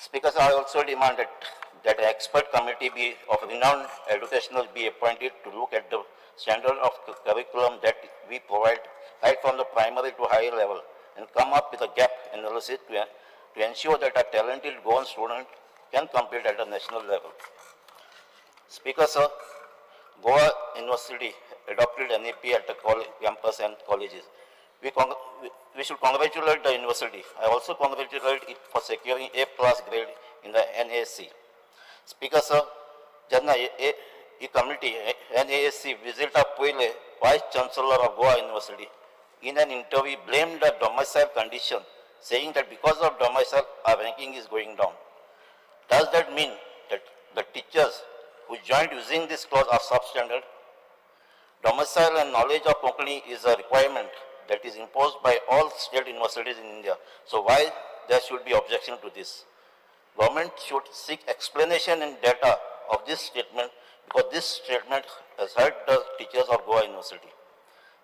Speaker, sir, I also demanded that an expert committee be of renowned educationals be appointed to look at the standard of curriculum that we provide right from the primary to higher level and come up with a gap analysis to ensure that a talented Goan student can compete at a national level. Speaker, sir, Goa University adopted NEP at the college, campus and colleges. We should congratulate the university. I also congratulate it for securing A+ grade in the NAC. Speaker, sir, जेन्ना ही committee NAC विजिटा पयले Vice Chancellor of Goa University in an interview blamed the domicile condition, saying that because of domicile, our ranking is going down. Does that mean that the teachers who joined using this clause are substandard? Domicile and knowledge of Konkani is a requirement that is imposed by all state universities in India. So why there should be objection to this? Government should seek explanation and data of this statement because this statement has hurt the teachers of Goa University.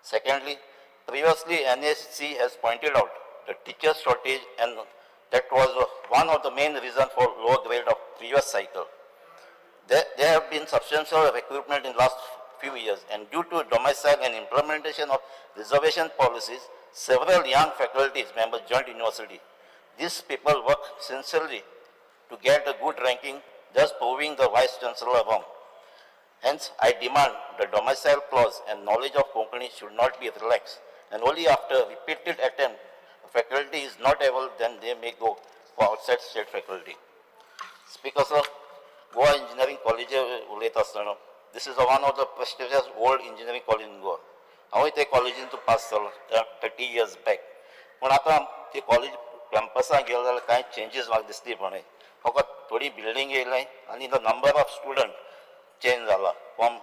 Secondly, previously NAC has pointed out the teacher shortage, and that was one of the main reasons for low grade of previous cycle. There have been substantial recruitment in last few years, and due to domicile and implementation of reservation policies, several young faculty members joined university. These people work sincerely to get a good ranking, thus proving the Vice Chancellor wrong. Hence, I demand the domicile clause and knowledge of Konkani should not be relaxed, and only after repeated attempt, faculty is not able, then they may go for outside state faculty. Speaker sir, Goa Engineering College उलयता आसतना, this is one of the prestigious old engineering college in Goa. हांवूय ते कॉलेजीन pass जालो 30 years back. पूण आतां ते college कॅम्पसाक गेलो जाल्यार कांय चेंजीस म्हाका दिसली पळय. फकत थोडी बिल्डींग येयले आनी the number of student change जाला from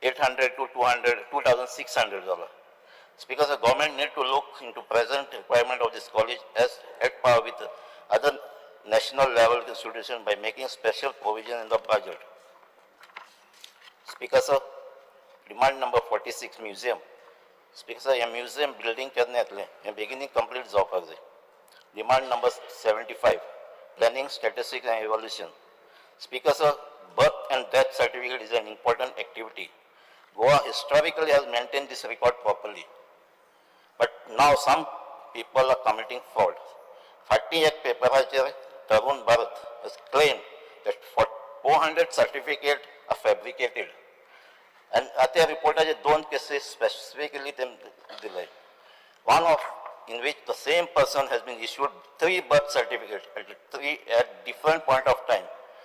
800 to 2,600 जाला. Because the government need to look into present requirement of this college as at par with other national level institution by making special provision in the budget. Speaker sir, demand number 46, museum. Speaker sir, hey museum building केन्ना येतलें हें बेगीनूय complete जावपाक जाय. Demand number 75, planning, statistics and evaluation. Speaker sir, birth and death certificate is an important activity. Goa historically has maintained this record properly. But now some people are committing fraud. फाटीं एक पेपराचेर Tarun Bharat has claimed that 400 certificate are fabricated. And त्या रिपोर्टाचे दोन cases specifically ते दिले. One of in which the same person has been issued 3 birth certificates at different point of time,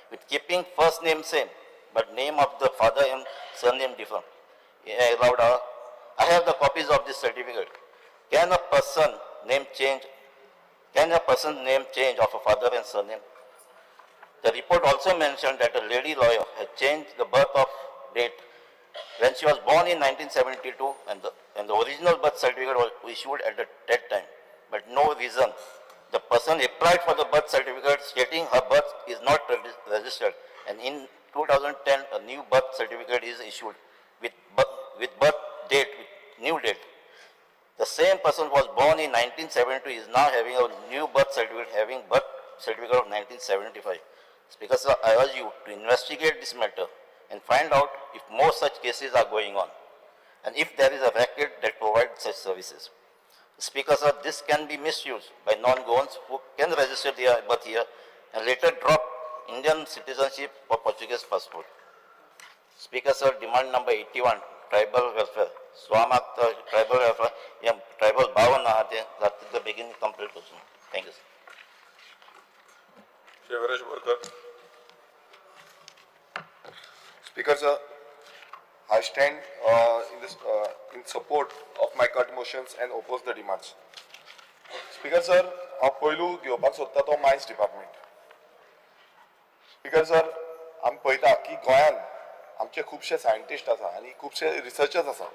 with keeping first name same, but name of the father and surname different. Allowed, I have the copies of this certificate. Can a person name change? Can a person name change of a father and surname? The report also mentioned that a lady lawyer had changed the birth of date when she was born in 1972, and the original birth certificate was issued at that time, but no reason. The person applied for the birth certificate stating her birth is not registered, and in 2010 a new birth certificate is issued with birth date, with new date. The same person was born in 1972 is now having a new birth certificate, having birth certificate of 1975. Speaker sir, I urge you to investigate this matter and find out if more such cases are going on and if there is a racket that provides such services. Speaker sir, this can be misused by non-Goans who can register their birth here and later drop Indian citizenship for Portuguese passport. Speaker sir, demand number 81, tribal welfare. स्वामाक tribal welfare, हे tribal बावन आहा ते जाता तितले बेगीन complete करचो. Thank you sir. Shri Viresh Borkar. Speaker sir, I stand in support of my cut motions and oppose the demands. Speaker sir, हांव पयलू घेवपाक सोदता तो मायन्स डिपार्टमेंट. स्पीकर सर, आमी पळयता की गोंयान आमचे खुबशे सायंटिस्ट आसा आनी खुबशे रिसर्चर्स आसा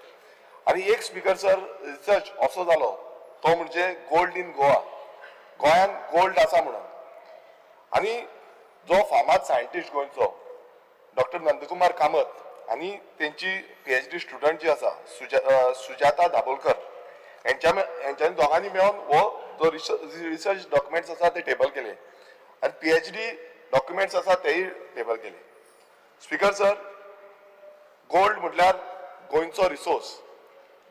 आनी एक, स्पीकर सर, रिसर्च असो जालो तो म्हणजे गोल्ड इन गोवा. गोंयान गोल्ड आसा म्हणून. आनी जो फामाद सायंटिस्ट गोंयचो डॉक्टर नंदकुमार कामत आनी तेंची पीएचडी स्टुडंट जी आसा सुजाता दाबोलकर, हेंच्यांनी दोगांनी मेळोन हो जो रिसर्च डॉक्युमेंट्स आसा ते टेबल केले आनी पीएचडी डॉक्युमेंट्स आसा तेय टेबल केले. स्पीकर सर, गोल्ड म्हटल्यार गोंयचो रिसोर्स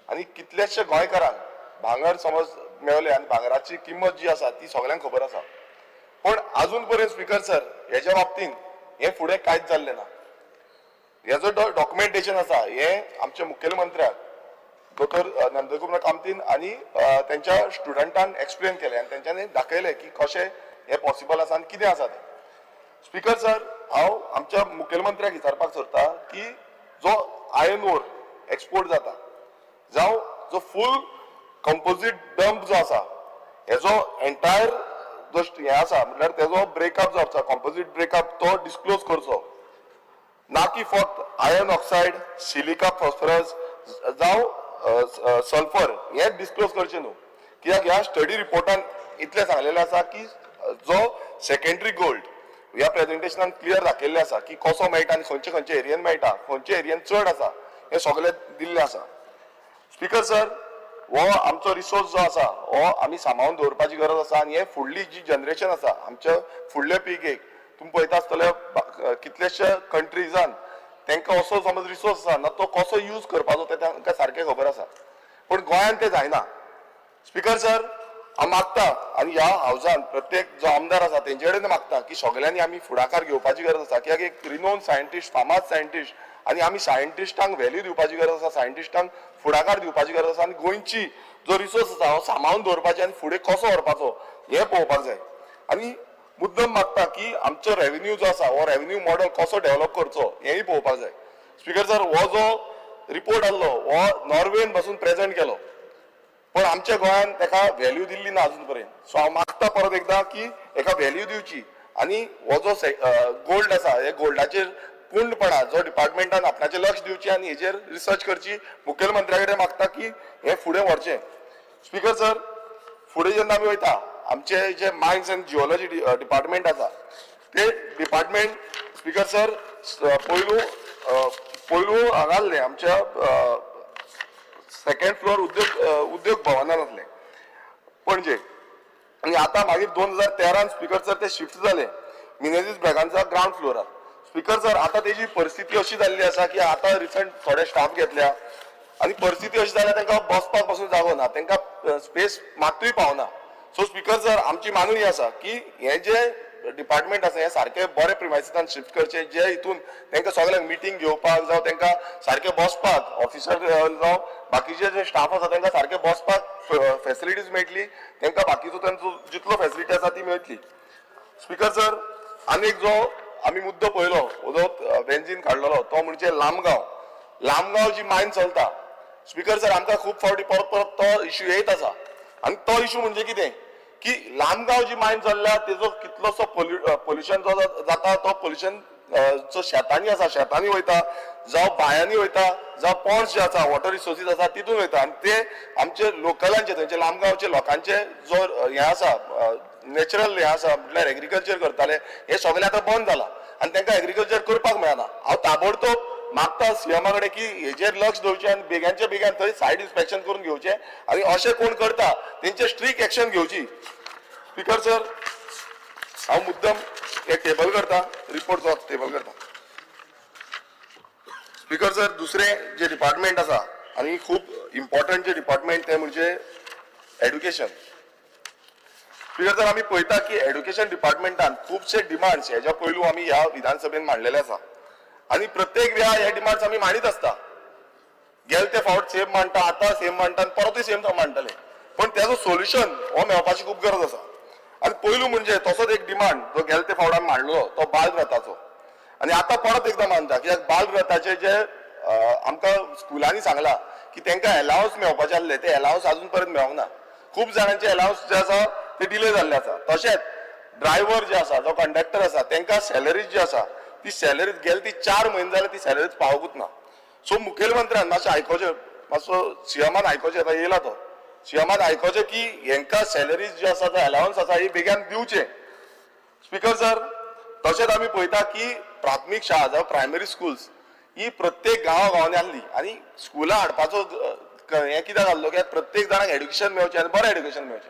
आनी कितलेशे गोंयकारांक भांगर समज मेळले आनी भांगराची किंमत जी आसा ती सगल्यांक खबर आसा. पूण अजून पर्यंत, स्पीकर सर, हेज्या बाबतींत हें फुडें कांयच जाल्लें ना. हेजो डॉक्युमेंटेशन आसा हें आमच्या मुखेलमंत्र्याक दोतोर नंदकुमार कामतीन आनी तेंच्या स्टुडंटान एक्सप्लेन केलें आनी तेंच्यांनी दाखयलें की कशें हें पॉसिबल आसा आनी कितें आसा तें. स्पीकर सर, हांव आमच्या मुखेलमंत्र्याक विचारपाक सोदता की जो आयर्न ओर एक्सपोर्ट जाता जावं जो फूल कंपोजीट डंप जो आसा, हेजो एंटायर जो हें आसा, म्हटल्यार तेजो ब्रेकअप जो आसा, कंपोजीट ब्रेकअप, तो डिस्क्लोज करचो, ना की फक्त आयर्न ऑक्सायड, सिलिका, फॉस्फरस जावं सल्फर हे डिस्क्लोज करचे न्हू. कित्याक ह्या स्टडी रिपोर्टान इतलें सांगलेलें आसा की जो सेकेंडरी गोल्ड ह्या प्रेजेंटेशनान क्लियर दाखयल्लें आसा की कसो मेळटा आनी खंयचे खंयचे एरियन मेळटा, खंयचे एरियन चड आसा, हें सगळें दिल्लें आसा. स्पीकर सर, हो आमचो रिसोर्स जो आसा हो आमी सांबाळून दवरपाची गरज आसा आनी हे फुडली जी जनरेशन आसा, आमच्या फुडल्या पिळगेक, तुमी पळयता आसतले कितलेशे कंट्रीजान तांकां असो समज रिसोर्स आसा ना, तो कसो यूज करपाचो तें तांकां सारकें खबर आसा, पूण गोंयान तें जायना. स्पीकर सर, हांव मागता आनी ह्या हावजान प्रत्येक जो आमदार आसा तेंचे कडेन मागता की सगल्यांनी आमी फुडाकार घेवपाची गरज आसा, कित्याक एक रिनोन सायंटिस्ट, फामाद सायंटिस्ट आनी आमी सायंटिस्टांक व्हॅल्यू दिवपाची गरज आसा, सायंटिस्टांक फुडाकार दिवपाची गरज आसा आनी गोंयची जो रिसोर्स आसा हो सांबाळून दवरपाची आनी फुडें कसो व्हरपाचो हें पळोवपाक जाय. आनी मुद्दम मागता की आमचो रेवेन्यू जो आसा हो रेवेन्यू मॉडल कसो डेव्हलप करचो हेंय पळोवपाक जाय. स्पीकर सर, हो जो रिपोर्ट आहलो हो नॉर्वेन पासून प्रेजेंट केलो, पण आमच्या गोंयान ताका व्हॅल्यू दिल्ली ना अजून पर्यंत. सो हांव मागता परत एकदां की हेका व्हॅल्यू दिवची आनी हो जो गोल्ड आसा, हे गोल्डाचेर पूर्णपणान जो डिपार्टमेंटान आपणाचें लक्ष दिवचें आनी हेजेर रिसर्च करची. मुखेलमंत्र्या कडेन मागता की हें फुडें व्हरचें. स्पीकर सर, फुडें जेन्ना आमी वयता, आमचे जे मायन्स एंड जिओलॉजी डिपार्टमेंट आसा ते डिपार्टमेंट, स्पीकर सर, पयलू पयलू हांगा आहलें, आमच्या सेकंड फ्लोर उद्योग भवनान आसलें पणजे आनी आतां मागीर 2013न, स्पीकर सर, ते शिफ्ट जाले मिनेझीस ब्रागांजा ग्रावंड फ्लोरार. स्पीकर सर, आतां तेजी परिस्थिती अशी जाल्ली आसा की आतां रिसंट थोडे स्टाफ घेतल्या आनी परिस्थिती अशी जाल्या, तांकां बसपाक पासून जागो ना, तांकां स्पेस मात्तूय पावना. सो स्पीकर सर, आमची मागणी आसा की हे जे डिपार्टमेंट आसा हे सारके बरे प्रिमायसिसान शिफ्ट करचे, जे हितून तांकां सगळ्यांक मिटींग घेवपाक जावं तांकां सारके बसपाक ऑफिसर जावं बाकीचे जे स्टाफ आसा तांकां सारके बसपाक फेसिलिटीज मेळटली, तांकां बाकीचो तांचो जितलो फेसिलिटी आसा ती मेळटली. स्पीकर सर, आनी एक जो आमी मुद्दो पळयलो, हो जो बेंजीन काडलेलो तो म्हणजे लामगांव. लामगांव जी मायन चलता, स्पीकर सर, आमकां खूब फावटी परत परत तो इश्यू येयत आसा आनी तो इश्यू म्हणजे कितें की लामगांव जी मायन चल्ल्या तेजो कितलोसो पोल्युशन जो जाता, तो पोल्युशन जो शेतांनी आसा, शेतांनी वयता जावं बांयांनी वयता जावं पॉन्ड्स जे आसा, वॉटर रिसोर्सीस आसा तितून वयता आनी ते आमचे लोकलांचे, थंयचे लामगांवचे लोकांचे जो हें आसा, नॅचरल हें आसा, म्हटल्यार एग्रीकल्चर करताले, हे सगळें आतां बंद जाला आनी तांकां एग्रीकल्चर करपाक मेळना. हांव ताबडतोब मागता सीएमा कडेन की हेजेर लक्ष दवरचें आनी बेग्यांच्या बेग्यान थंय सायड इन्स्पेक्शन करून घेवचें आनी अशें कोण करता तेंचेर स्ट्रीक एक्शन घेवची. स्पीकर सर, हांव मुद्दम हे टेबल करता, रिपोर्ट जो टेबल करता. स्पीकर सर, दुसरें जे डिपार्टमेंट आसा आनी खूब इम्पॉर्टंट जे डिपार्टमेंट तें म्हणजे एड्युकेशन. स्पीकर सर, आमी पळयता की एड्युकेशन डिपार्टमेंटान खुबशे डिमांड्स हेज्या पयलू आमी ह्या विधानसभेन मांडलेले आसा आनी प्रत्येक वेळा हे डिमांड्स आमी मांडीत आसता. गेले ते फावट सेम मांडटा, आतां सेम मांडटा आनी परतूय सेम मांडटले, पण तेजो सोल्युशन हो मेळपाची खूब गरज आसा. आनी पयलू म्हणजे तसोच एक डिमांड जो गेले ते फावट आमी मांडलो तो बालरथाचो आनी आतां परत एकदां मांडटा, कित्याक बालरथाचे जे आमकां स्कुलांनी सांगलां की तांकां एलावन्स मेळपाचे आसले ते एलावन्स अजून पर्यंत मेळोंक ना. खूब जाणांचे एलावन्स जे आसा ते डिले जाल्ले आसा. तशेंच ड्रायव्हर जे आसा, जो कंडक्टर आसा, तांकां सॅलरीज जी आसा ती सॅलरीज गेले ती 4 म्हयने जाले ती सॅलरीज पावकूच ना. सो मुखेलमंत्र्यान मातशें आयकोचें, मातसो सीएमान आयकोचें, आतां येयला तो सीएमान आयकोचें की हेंकां सॅलरीज जी आसा, जो एलावन्स आसा ही बेगीन दिवचें. स्पीकर सर, तशेंच आमी पळयता की प्राथमीक शाळा जावं प्रायमरी स्कुल्स ही प्रत्येक गांवा गांवांनी आसली आनी स्कुलां हाडपाचो हें कित्याक आसलो की प्रत्येक जाणांक एड्युकेशन मेळचें आनी बरें एड्युकेशन मेळचें.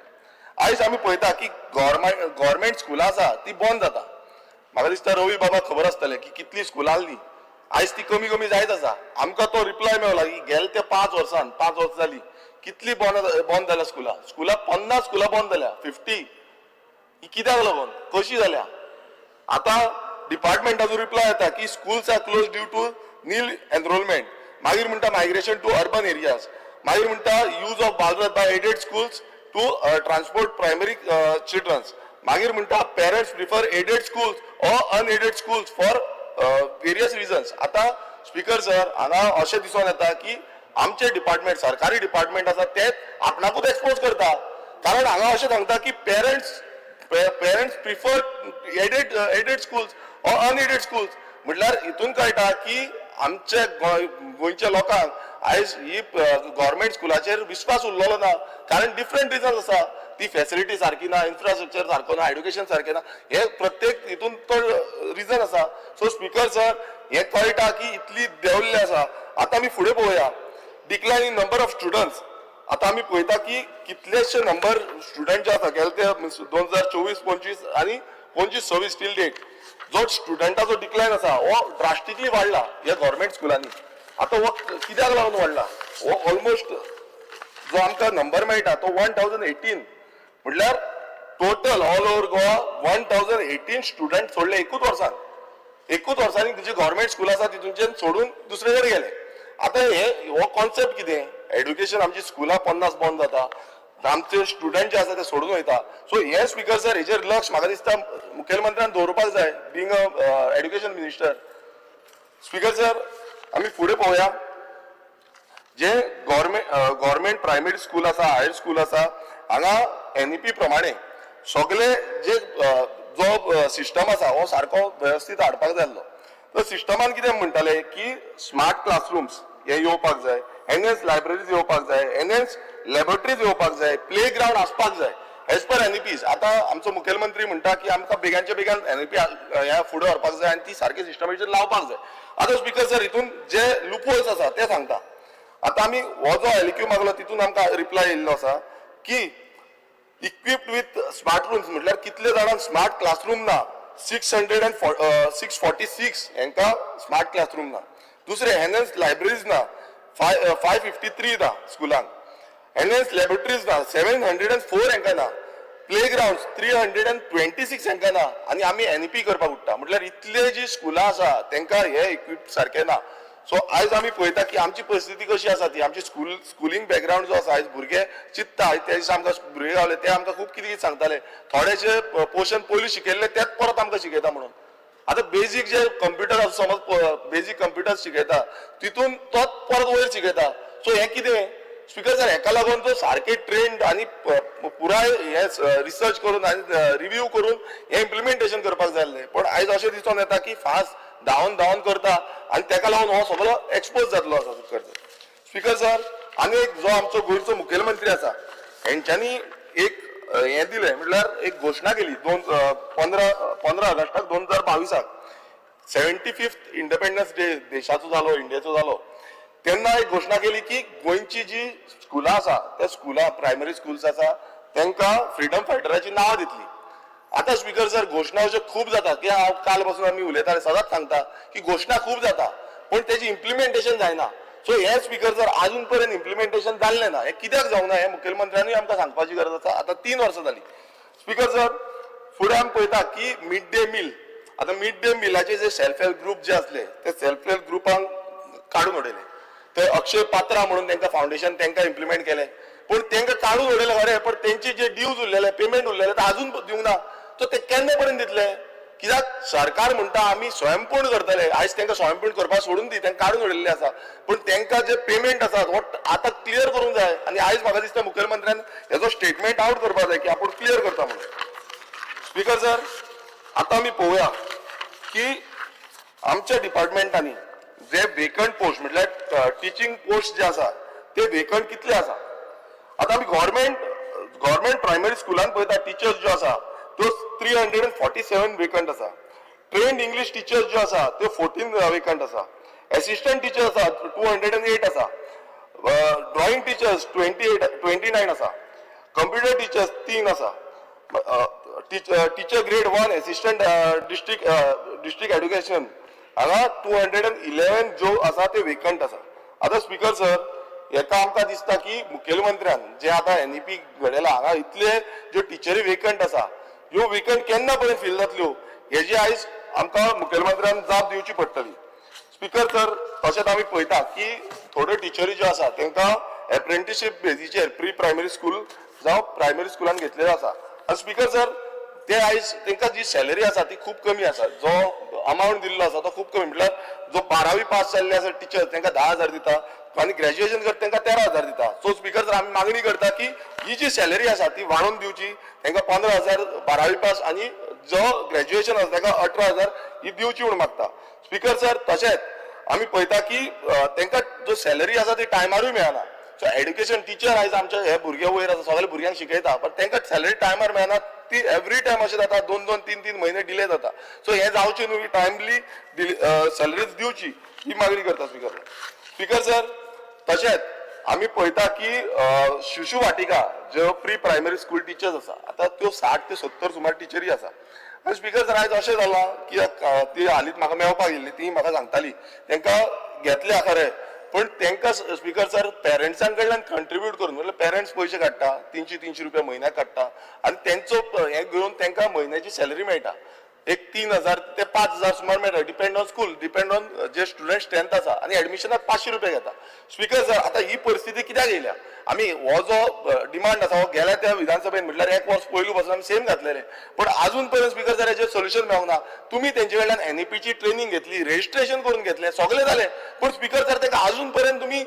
आयज आमी पळयता की गव्हर्मेंट स्कुलां आसा ती बंद जाता. म्हाका दिसता रवी बाबा खबर आसतलें की कितलीं स्कुलां आसलीं, आयज ती कमी कमी जायत आसा. आमकां तो रिप्लाय मेवला की गेले ते 5 वर्सान, 5 वर्सां जालीं, कितलीं बंद जाल्या स्कुलां. स्कुलां 50 स्कुलां बंद जाल्या, 50. ही कित्याक लागून कशी जाल्या? आतां डिपार्टमेंटाचो रिप्लाय येता की schools are close due to nil enrolment. मागीर म्हणटा मायग्रेशन टू अर्बन एरियाज, मागीर म्हणटा use of Balrath by aided schools to transport primary childrens, मागीर म्हणटा parents prefer aided schools or unaided schools for various reasons. आतां speaker sir, हांगा अशें दिसून येता की आमचे डिपार्टमेंट, सरकारी डिपार्टमेंट आसा ते आपणाकूच एक्सपोज करता. कारण हांगा अशें सांगता की parents prefer aided schools or unaided schools. म्हटल्यार हितून कळटा की आमच्या गोंयच्या लोकांक आयज ही गव्हर्मेंट स्कुलाचेर विस्वास उरलेलो ना. कारण डिफरंट रिजन्स आसा, ती फॅसिलिटी सारकी ना, इन्फ्रास्ट्रक्चर सारको ना, एड्युकेशन सारकें ना, हे प्रत्येक हितून तो रिजन आसा. सो स्पीकर सर, हें कळटा की इतली देंवल्ले आसा. आतां आमी फुडें पळोवया, decline in number of students. आतां आमी पळयता की कितलेशे नंबर स्टुडंट जे आसा गेले ते 2024-25 आनी 25-26 टील डेट जो स्टुडंटाचो डिक्लायन आसा हो ड्रास्टिकली वाडला ह्या गव्हर्मेंट स्कुलांनी. आतां हो कित्याक लागून वाडला? हो ऑलमोस्ट जो आमकां नंबर मेळटा तो 1018, म्हटल्यार total all over Goa 1018 student सोडले एकूच वर्सान. एकूच वर्सांनी जे गव्हर्मेंट स्कूल आसा तितूनच्यान सोडून दुसरे कडेन गेले. आतां हे हो कॉन्सेप्ट कितें? एड्युकेशन आमची स्कुलां 50 बंद जाता, आमचे स्टुडंट जे आसा ते सोडून वयता. सो हे स्पीकर सर, हेजेर लक्ष म्हाका दिसता मुखेलमंत्र्यान दवरपाक जाय, being a education minister. Speaker sir, आमी फुडें पळोवया, जे गव्हर्मेंट प्रायमरी स्कूल आसा, हायर स्कूल आसा, हांगा एनईपी प्रमाणे सगळे जे जो सिस्टम आसा हो सारको वेवस्थीत हाडपाक जाय आसलो. तर सिस्टमान कितें म्हणटाले की स्मार्ट क्लासरूम्स हे येवपाक जाय, एनएस लायब्ररीज येवपाक जाय, एनएस लॅबोरेटरीज येवपाक जाय, प्ले ग्रावंड आसपाक जाय एज पर एनईपीज. आतां आमचो मुखेलमंत्री म्हणटा की आमकां बेगानच्या बेगान एनईपी ह्या फुडें व्हरपाक जाय आनी ती सारकी सिस्टमेचेर लावपाक जाय. आतां स्पीकर सर, हितून जे लुपहोल्स आसा ते सांगता. आतां आमी हो जो एलक्यू मागलो तितून आमकां रिप्लाय येयल्लो आसा की इक्विप्ड विथ स्मार्ट रूम्स, म्हटल्यार कितले जाणांक स्मार्ट क्लासरूम ना, 646 हेंकां स्मार्ट क्लासरूम ना. दुसरे एनएस लायब्ररीज ना, 553 ना स्कुलांक, एनएस लॅबोरेटरीज ना, 704 हेंकां ना, प्ले ग्रावंड 326 हेंकां ना. आनी आमी एनईपी करपाक उठता, म्हटल्यार इतले जी स्कुलां आसा तेंकां हे इक्विप सारकें ना. सो आयज आमी पळयता की आमची परिस्थिती कशी आसा ती, आमची स्कुलींग बॅकग्रावंड जो आसा, आयज भुरगे चिंत्ता. आयज त्या दिसा आमकां भुरगे गावले ते आमकां खूब कितें कितें सांगताले, थोडेशे पोर्शन पयलीं शिकयल्ले तेच परत आमकां शिकयता म्हणून. आतां बेजीक जे कंप्युटर आसा, समज बेजीक कंप्युटर शिकयता तितून तोच परत वयर शिकयता. सो हें कितें स्पीकर सर, हेका लागून तो सारकें ट्रेंड आनी पुराय हे रिसर्च करून आनी रिव्यू करून हें इम्प्लिमेंटेशन करपाक जाय आसलें. पण आयज अशें दिसून येता की फास्ट धांवन धांवन करता आनी तेका लागून हो सगळो एक्सपोज जातलो आसा. स्पीकर सर, स्पीकर सर, आनी एक जो आमचो गोंयचो मुखेलमंत्री आसा हेंच्यांनी एक हें दिलें, म्हटल्यार एक घोशणा केली दोन 15 ऑगस्टाक 2022 75th independence day देशाचो जालो, इंडियेचो जालो, तेन्ना एक घोशणा केली की गोंयची जी स्कुलां आसा त्या स्कुलां, प्रायमरी स्कुल्स आसा, तांकां फ्रिडम फायटराची नांवां दितली. आतां स्पीकर सर, घोशणा अश्यो खूब जाता की हांव काल पासून आमी उलयताले, सदांच सांगता की घोशणा खूब जाता पण तेजी इम्प्लिमेंटेशन जायना. सो हे स्पीकर सर, अजून पर्यंत इम्प्लिमेंटेशन जाल्लें ना. हें कित्याक जावंक ना हें मुखेलमंत्र्यांनी आमकां सांगपाची गरज आसा. आतां 3 वर्सां जाली. स्पीकर सर, फुडें आमी पळयता की मिड डे मील, आतां मिड डे मिलाचे जे सेल्फ हेल्प ग्रुप जे आसले ते सेल्फ हेल्प ग्रुपांक काडून उडयले. ते अक्षय पात्रा म्हणून तांकां फावंडेशन तांकां इम्प्लिमेंट केलें, पूण तांकां काडून उडयलें खरें, पण तेंचे जे ड्यूज उरलेले, पेमेंट उरलेले ते अजून दिवंक ना. सो ते केन्ना पर्यंत दितले? कित्याक सरकार म्हणटा आमी स्वयंपूर्ण करतले. आयज तांकां स्वयंपूर्ण करपाक सोडून दी, तांकां काडून उडयल्ले आसा, पूण तांकां जे पेमेंट आसा हो आतां क्लियर करूंक जाय. आनी आयज म्हाका दिसता मुखेलमंत्र्यान हेजो स्टेटमेंट आवट करपाक जाय की आपूण क्लियर करता म्हणून. स्पीकर सर, आतां आमी पळोवया की आमच्या डिपार्टमेंटांनी जे वेकंट पोस्ट म्हटल्यार टिचींग पोस्ट जे आसा ते वेकंट कितले आसा. आतां आमी गव्हर्मेंट प्रायमरी स्कुलान पळयता, टिचर्स ज्यो आसा त्यो 347 वेकंट आसा. ट्रेन्ड इंग्लीश टिचर्स ज्यो आसा त्यो 14 वेकंट आसा. एसिस्टंट टिचर आसा 208 आसा. ड्रॉइंग टिचर्स 28 29 आसा. कंप्युटर टिचर्स 3 आसा. Teacher grade 1 assistant district education हांगा 211 ज्यो आसा ते वेकंट आसा. आतां स्पीकर सर, हेका आमकां दिसता की मुखेलमंत्र्यान जे आतां एनईपी घडयला, हांगा इतले ज्यो टिचरी वेकंट आसा, ह्यो वेकंट केन्ना पर्यंत फील जातल्यो हेजी आयज आमकां मुखेलमंत्र्यान जाप दिवची पडटली. स्पीकर सर, तशेंच आमी पळयता की थोड्यो टिचरी ज्यो आसा तांकां एप्रेंटिशीप बेजीचेर प्री प्रायमरी स्कूल जावं प्रायमरी स्कुलान घेतलेले आसा. आनी स्पीकर सर, ते आयज तांकां जी सॅलरी आसा ती खूब कमी आसा. जो अमावंट दिल्लो आसा तो खूब कमी, म्हटल्यार जो 12वी पास जाल्ले आसा टिचर तांकां 10,000 दिता आनी ग्रॅज्युएशन करता तांकां 13,000 दिता. सो स्पीकर सर, आमी मागणी करता की ही जी सॅलरी आसा ती वाडोवन दिवची, तांकां 15,000 12वी पास आनी जो ग्रॅज्युएशन आसा ताका 18,000 ही दिवची म्हूण मागता. स्पीकर सर, तशेंच आमी पळयता की तांकां जो सॅलरी आसा ती टायमारूय मेळना. सो एड्युकेशन टिचर आयज आमचे हे भुरगे वयर आसा, सगळे भुरग्यांक शिकयता, पण तांकां सॅलरी टायमार मेळना. ती एवरी टायम अशें जाता, 2-2 3-3 म्हयने डिले जाता. सो हें जावचें न्हू, टायमली सॅलरीज दिवची ही मागणी करता स्पीकर. स्पीकर सर, तशेंच आमी पळयता की शिशु वाटिका ज्यो प्री प्रायमरी स्कूल टिचर्स आसा, आतां त्यो 60 ते 70 सुमार टिचरी आसा. आनी स्पीकर सर, आयज अशें जालां की ती हालींच म्हाका मेळपाक येयल्ली, ती म्हाका सांगताली तांकां घेतल्या खरें, पण तांकां स्पीकर सर पेरंट्सां कडल्यान कंट्रिब्यूट करून, म्हटल्यार पेरंट्स पयशे काडटा, 300-300 रुपया म्हयन्याक काडटा आनी तेंचो हें घेवन तांकां म्हयन्याची सॅलरी मेळटा, एक 3,000 ते 5,000 सुमार मेळटा, depend on school, depend on J student strength आसा. आनी एडमिशनाक 500 रुपया घेता. स्पीकर सर, आतां ही परिस्थिती कित्याक येयल्या? आमी हो जो डिमांड आसा हो गेल्या त्या विधानसभेन म्हटल्यार एक वर्स पयलू पासून आमी सेम घातलेले, पण अजून पर्यंत स्पीकर सर हेचेर सोल्युशन मेळोंक ना. तुमी तेंचे कडल्यान एनईपीची ट्रेनिंग घेतली, रजिस्ट्रेशन करून घेतलें, सगळें जालें, पूण स्पीकर सर तांकां अजून पर्यंत तुमी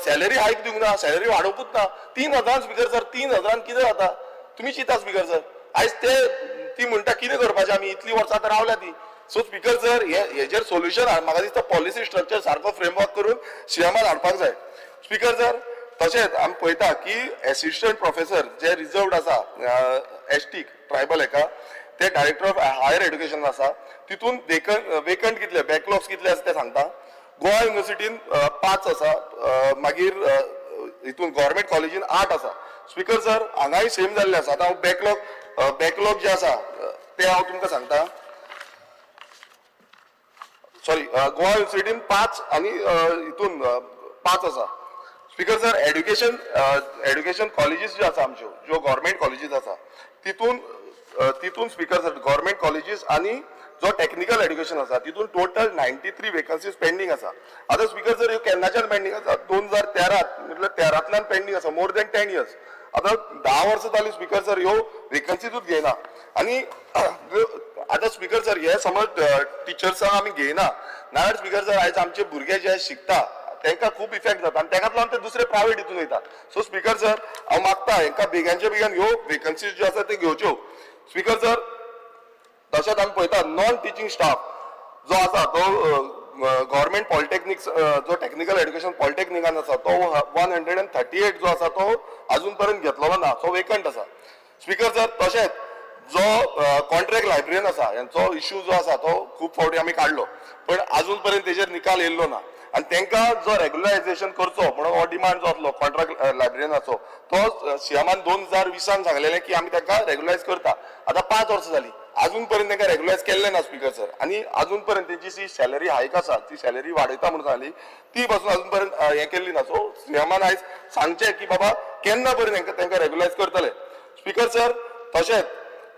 सॅलरी हायक दिवंक ना, सॅलरी वाडोवंकूच ना. 3,000 स्पीकर सर, 3,000 कितें जाता तुमी चिंता स्पीकर सर. आयज ते ती म्हणटा कितें करपाचें, आमी इतलीं वर्सां आतां रावल्या ती. सो स्पीकर सर, हे हेजेर सोल्युशन म्हाका दिसता पॉलिसी स्ट्रक्चर सारको फ्रेमवर्क करून सीएमान हाडपाक जाय. स्पीकर सर, तशेंच आमी पळयता की एसिस्टंट प्रोफेसर जे रिजर्वड आसा एसटी ट्रायबल हेका, ते डायरेक्टर ऑफ हायर एड्युकेशन आसा, तितून वेकंट कितले, बॅकलॉग्स कितले आसा ते सांगता. गोवा युनिवर्सिटीन 5 आसा, मागीर हितून गव्हर्मेंट कॉलेजीन 8 आसा. स्पीकर सर, हांगाय सेम जाल्ले आसा. आतां हांव बॅकलॉग जे आसा ते हांव तुमकां सांगता. सॉरी, गोवा युनिवर्सिटीन 5 आनी हितून 5 आसा. स्पीकर सर, एड्युकेशन कॉलेजीस ज्यो आसा आमच्यो, ज्यो गव्हर्मेंट कॉलेजीस आसा तितून स्पीकर सर, गव्हर्मेंट कॉलेजीस आनी जो टेक्निकल एड्युकेशन आसा तितून टोटल 93 वेकन्सीज पेंडींग आसा. आतां स्पीकर सर, ह्यो केन्नाच्यान पेंडींग आसा? 2013, म्हटल्यार 13तल्यान पेंडींग आसा, मोर दॅन 10 इयर्स. आतां 10 वर्सां जालीं स्पीकर सर, ह्यो वेकन्सीजूच घेयना. आनी आतां स्पीकर सर, हे समज टिचर्सांक आमी घेयना नाजाल्यार स्पीकर सर, आयज आमचे भुरगे जे शिकता तांकां खूब इफेक्ट जाता आनी ताकाच लागून ते दुसरे प्रायवेट हितून वयता. सो स्पीकर सर, हांव मागता हेंकां बेगानच्या बेगान ह्यो वेकन्सीज ज्यो आसा त्यो घेवच्यो. स्पीकर सर, तशेंच आमी पळयता नॉन टिचींग स्टाफ जो आसा तो गव्हर्मेंट पॉलिटेक्निक, जो टेक्निकल एड्युकेशन पॉलिटेक्निकान आसा तो 138 जो आसा तो अजून पर्यंत घेतलेलो ना, सो वेकंट आसा. स्पीकर सर, तशेंच जो कॉन्ट्रॅक्ट लायब्ररीयन आसा हेंचो इश्यू जो आसा तो खूब फावटी आमी काडलो, पण अजून पर्यंत तेजेर निकाल येयल्लो ना. आनी तांकां जो रेगुलरायझेशन करचो म्हणून हो डिमांड जो आसलो कॉन्ट्रॅक्ट लायब्ररीयनाचो, तो सीएमान 2020 सांगलेलें की आमी तांकां रेगुलरायज करता. आतां 5 वर्सां जालीं, अजून पर्यंत तांकां रेगुलरायज केल्लें ना स्पीकर सर. आनी अजून पर्यंत तेंची जी सॅलरी हायक आसा ती सॅलरी वाडयता म्हणून सांगली, ती पासून अजून पर्यंत हें केल्ली ना. सो सीएमान आयज सांगचें की बाबा केन्ना पर्यंत तांकां रेगुलरायज करतले. स्पीकर सर, तशेंच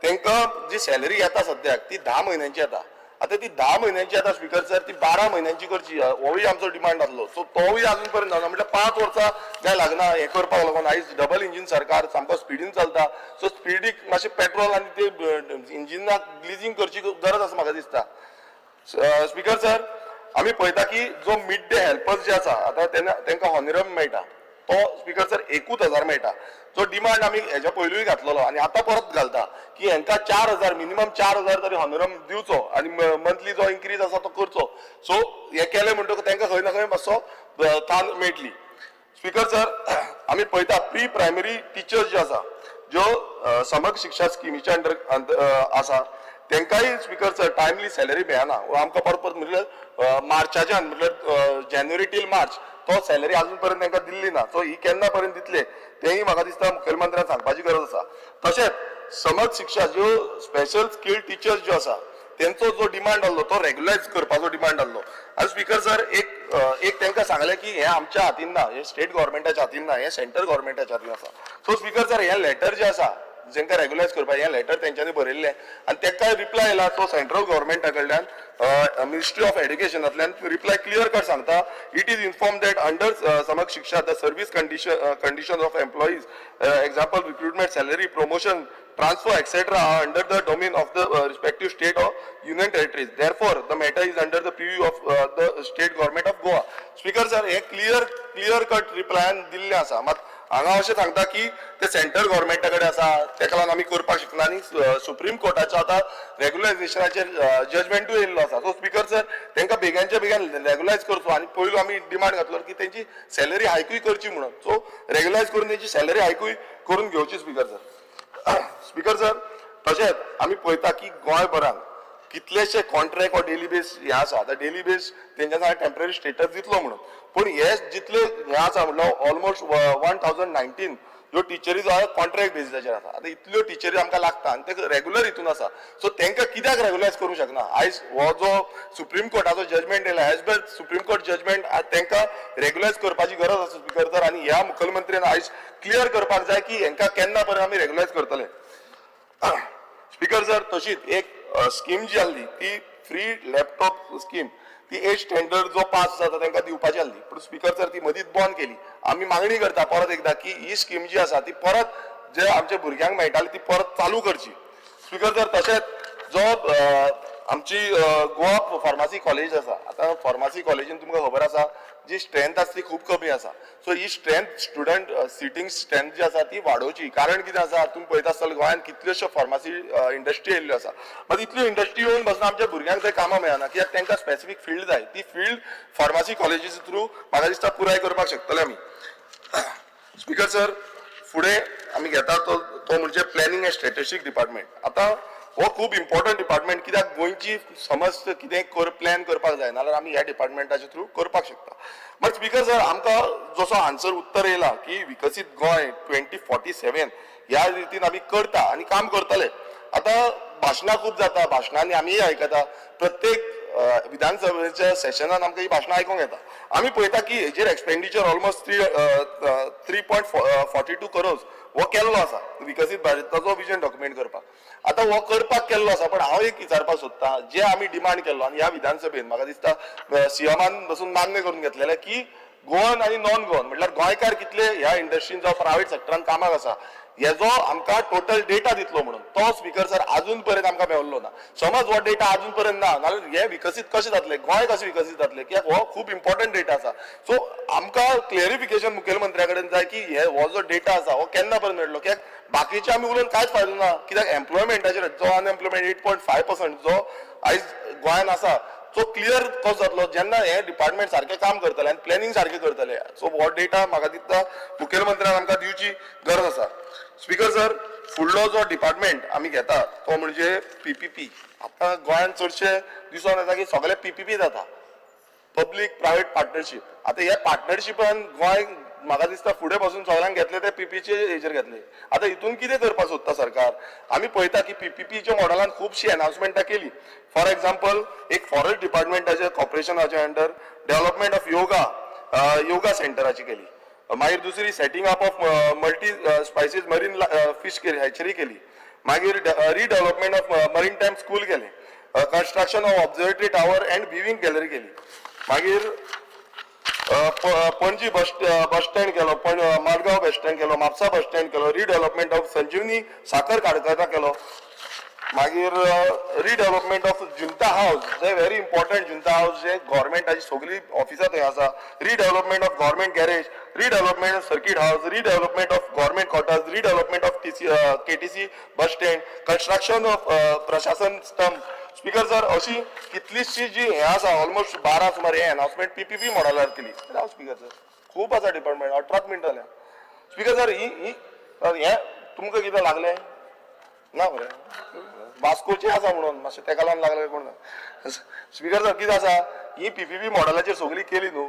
तांकां जी सॅलरी येता सद्याक ती 10 म्हयन्यांची येता. आतां ती 10 म्हयन्यांची आतां स्पीकर सर ती 12 म्हयन्यांची करची, होवूय आमचो डिमांड आसलो. सो तोवूय अजून पर्यंत जावना. म्हटल्यार 5 वर्सां काय लागना हें करपाक लागून. आयज डबल इंजीन सरकार सामको स्पिडीन चलता. सो स्पिडीक मातशें पेट्रोल आनी ते इंजिनाक ग्लिजींग करची गरज आसा म्हाका दिसता. स्पीकर सर, आमी पळयता की जो मिड डे हेल्पर्स जे आसा आतां तेन्ना तांकां हॉनरम मेळटा तो स्पीकर सर 1,000 मेळटा. जो डिमांड आमी हेज्या पयलूय घातलेलो आनी आतां परत घालता की हेंकां 4,000 मिनिमम 4,000 तरी हॉनरम दिवचो आनी मंथली जो इन्क्रीज आसा तो करचो. सो हें केलें म्हणटकच तांकां खंय ना खंय मातसो तान मेळटली. स्पीकर सर, आमी पळयता प्री प्रायमरी टिचर्स ज्यो आसा ज्यो समग्र शिक्षा स्किमीच्या अंडर आसा तेंकांय स्पीकर सर टायमली सॅलरी मेळना. आमकां परत परत म्हटल्यार मार्चाच्यान म्हटल्यार जानेवारी टील मार्च तो सॅलरी अजून पर्यंत तांकां दिल्ली ना. सो ही केन्ना पर्यंत दितले तेंय म्हाका दिसता मुखेलमंत्र्यान सांगपाची गरज आसा. तशेंच समग्र शिक्षा ज्यो स्पेशल स्किल टिचर्स ज्यो आसा तेंचो जो डिमांड आहलो तो रेगुलायज करपाचो डिमांड आहलो. आनी स्पीकर सर एक एक तांकां सांगलें की हें आमच्या हातीन ना, हें स्टेट गव्हर्मेंटाच्या हातीन ना, हें सेंट्रल गव्हर्मेंटाच्या हातीन आसा. सो स्पीकर सर हें लेटर जें आसा जेंका रेगुलायज करपाक हें लेटर तेंच्यांनी बरयल्लें आनी तेका रिप्लाय येयला तो सेंट्रल गव्हर्मेंटा कडल्यान मिनिस्ट्री ऑफ एड्युकेशनांतल्यान रिप्लाय क्लियर कट सांगता, it is inform that under Samagra Shiksha the service condition of employees, example recruitment, salary, promotion, transfer, etc. are under the domain of the respective state or union territories. Therefore, the matter is under the purview of the state government of Goa. Speaker sir, हे clear cut रिप्लायान दिल्लें आसा. मात हांगा अशें सांगता की ते central गव्हर्मेंटा कडेन आसा तेका लागून आमी करपाक शकना आनी सुप्रीम कोर्टाचो आतां रेगुलायजेशनाचेर जजमेंटूय येयल्लो आसा. सो स्पीकर सर तांकां बेगानच्या बेगान रेगुलायज करचो आनी पयलू आमी डिमांड घातलो की तेंची सॅलरी हायकूय करची म्हणून. सो रेगुलायज करून तेंची सॅलरी हायकूय करून घेवची स्पीकर सर. स्पीकर सर, तशेंच आमी पळयता की गोंयभरान कितलेशे कॉन्ट्रॅक्ट ऑर डेली बेस हे आसा. आतां डेली बेस तेंच्या टेम्पररी स्टेटस दितलो म्हणून, पूण हे जितले हे आसा म्हणल्यार ऑलमोस्ट 1019 ह्यो टिचरी जो आसा कॉन्ट्रॅक्ट बेसिसाचेर आसा. आतां इतल्यो टिचरी आमकां लागता आनी ते रेगुलर हितून आसा. सो तांकां कित्याक रेगुलायज करूंक शकना? आयज हो जो सुप्रीम कोर्टाचो जजमेंट येयला as per supreme court judgement तांकां रेगुलायज करपाची गरज आसा स्पीकर सर. आनी ह्या मुखेलमंत्र्यान आयज क्लियर करपाक जाय की हेंकां केन्ना पर्यंत आमी रेगुलायज करतले. स्पीकर सर, तशीच एक स्कीम जी आहली ती फ्री लॅपटॉप स्कीम ती एट स्टँडर्ड जो पास जाता तांकां दिवपाची आहली, पूण स्पीकर सर ती मदींच बंद केली. आमी मागणी करता परत एकदा की ही स्कीम जी आसा ती परत जे आमच्या भुरग्यांक मेळटाली ती परत चालू करची. स्पीकर सर, तशेंच जो आमची गोवा फार्मासी कॉलेज आसा, आतां फार्मासी कॉलेजीन तुमकां खबर आसा जी स्ट्रेंथ आसा ती खूब कमी आसा. सो ही स्ट्रेंथ स्टुडंट सिटींग स्ट्रेंथ जी आसा ती वाडोवची. कारण कितें आसा, तुमी पळयता आसतले गोंयांत कितल्योश्यो फार्मासी इंडस्ट्री येयल्ल्यो आसा, मात इतल्यो इंडस्ट्री येवन बसना आमच्या भुरग्यांक थंय कामां मेळना कित्याक तांकां स्पेसिफीक फिल्ड जाय. ती फिल्ड फार्मासी कॉलेजीस थ्रू म्हाका दिसता पुराय करपाक शकतले आमी. स्पीकर सर, फुडें आमी घेता तो तो म्हणजे प्लॅनिंग एंड स्ट्रॅटेजीक डिपार्टमेंट. आतां हो खूब इम्पॉर्टंट डिपार्टमेंट कित्याक गोंयची समज कितें प्लॅन करपाक जाय नाल्यार आमी ह्या डिपार्टमेंटाच्या थ्रू करपाक शकता. बट स्पीकर सर, आमकां जसो आन्सर उत्तर येयला की विकसीत गोंय 2047 ह्या रितीन आमी करता आनी काम करतले. आतां भाशणां खूब जाता, भाशणांनी आमीय आयकता, प्रत्येक विधानसभेच्या सेशनान आमकां ही भाशणां आयकूंक येता. आमी पळयता की हेजेर expenditure almost 3.42 crores हो केल्लो आसा विकसीत भारताचो विजन डॉक्युमेंट करपाक. आतां हो करपाक केल्लो आसा, पण हांव एक विचारपाक सोदता, जे आमी डिमांड केल्लो आनी ह्या विधानसभेन म्हाका दिसता सीएमान बसून मान्य करून घेतलेलें की गोवन आनी नॉन गोवन म्हटल्यार गोंयकार कितले ह्या इंडस्ट्रीन जावं प्रायवेट सेक्टरान कामाक आसा हेजो आमकां टोटल डेटा दितलो म्हणून, तो स्पीकर सर अजून पर्यंत आमकां मेळलो ना. समज हो डेटा अजून पर्यंत ना नाल्यार हे विकसीत कशें जातले, गोंय कशें विकसीत जातलें, कित्याक हो खूब इम्पॉर्टंट डेटा आसा. सो आमकां क्लियरिफिकेशन मुखेलमंत्र्या कडेन जाय की हे हो जो डेटा आसा हो केन्ना पर्यंत मेळटलो, कित्याक बाकीचे आमी उलोवन कांयच फायदो ना. कित्याक एम्प्लॉयमेंटाचेर जो अनएम्प्लॉयमेंट 8.5% जो आयज गोंयान आसा सो क्लियर कसो जातलो जेन्ना हे डिपार्टमेंट सारकें काम करतले आनी प्लॅनिंग सारकें करतले. सो हो डेटा म्हाका दिसता मुखेलमंत्र्यान आमकां दिवची गरज आसा. स्पीकर सर, फुडलो जो डिपार्टमेंट आमी घेता तो म्हणजे पीपीपी. आतां गोंयांत चडशे दिसून येता की सगळे पीपीपी जाता, पब्लीक प्रायवेट पार्टनरशीप. आतां ह्या पार्टनरशिपान गोंय म्हाका दिसता फुडें पासून सगळ्यांक घेतले ते पीपीचे हेजेर घेतले. आतां हितून कितें करपाक सोदता सरकार? आमी पळयता की पीपीपीच्या मॉडेलान खुबशीं अनाउन्समेंटां केली. फॉर एग्जाम्पल, एक फॉरेस्ट डिपार्टमेंटाच्या कॉर्पोरेशनाच्या under development of yoga yoga सेंटराची केली. मागीर दुसरी setting up of multi species marine fish केली, हॅचरी केली. मागीर redevelopment of marine time school केलें. Construction of observatory tower and viewing gallery केली. मागीर पणजी बस बस स्टँड केलो, पण माडगांव बस स्टँड केलो, म्हापसा बस स्टँड केलो, रिडेव्हलपमेंट ऑफ संजीवनी साखर कारखाना केलो. मागीर रिडेव्हलपमेंट ऑफ जुंता हावस, जे व्हेरी इम्पॉर्टंट जुंता हावस, जे गव्हर्मेंटाची सगळी ऑफिसां थंय आसा. Redevelopment of government garage, redevelopment of circuit house, redevelopment of government quarters, redevelopment of TC KTC bus stand, construction of प्रशासन स्तंभ. स्पीकर सर, अशी कितलीशी जी हें आसा, ऑलमोस्ट 12 सुमार हे अनाउन्समेंट पीपीपी मॉडेलार केली. राव स्पीकर सर, खूब आसा डिपार्टमेंट, 18 मिनटां जाल्या. स्पीकर सर, ही ही हें तुमकां कितें लागलें ना मरे, वास्कोचे आसा म्हणून मातशें तेका लागून लागलें कोण ना. स्पीकर सर, कितें आसा, ही पीपीपी मॉडेलाचेर सगळी केली न्हू.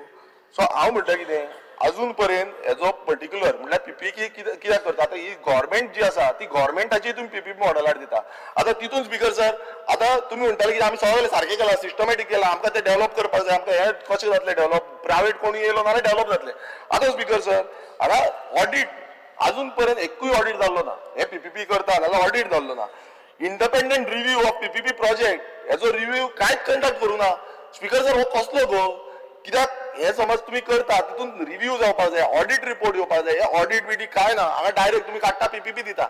सो हांव म्हणटा कितें, अजून पर्यंत हेजो पर्टिक्युलर म्हणल्यार पीपीपी कित्याक करता? आतां ही गव्हर्मेंट जी आसा ती गव्हर्मेंटाची तुमी पीपीपी मॉडेलार दिता. आतां तितून स्पीकर सर, आतां तुमी म्हणटाले की आमी सगळें सारकें केलां, सिस्टमॅटीक केलां, आमकां तें डेव्हलप करपाक जाय. आमकां हें कशें जातलें डेव्हलप? प्रायवेट कोणूय येयलो नाल्यार डेव्हलप जातलें. आतां स्पीकर सर, हांगा ऑडीट अजून पर्यंत एकूय ऑडीट जाल्लो ना. हे पीपीपी करता जाल्यार ऑडीट जाल्लो ना. Independent review of PPP project हेजो रिव्यू कांयच कंडक्ट करूं ना. स्पीकर सर, हो कसलो गो? कित्याक हे समज तुमी करता तितून रिव्यू जावपाक जाय, ऑडीट रिपोर्ट येवपाक जाय. हे ऑडीट बिडीट कांय ना. हांगा डायरेक्ट तुमी काडटा, पीपीपी दिता.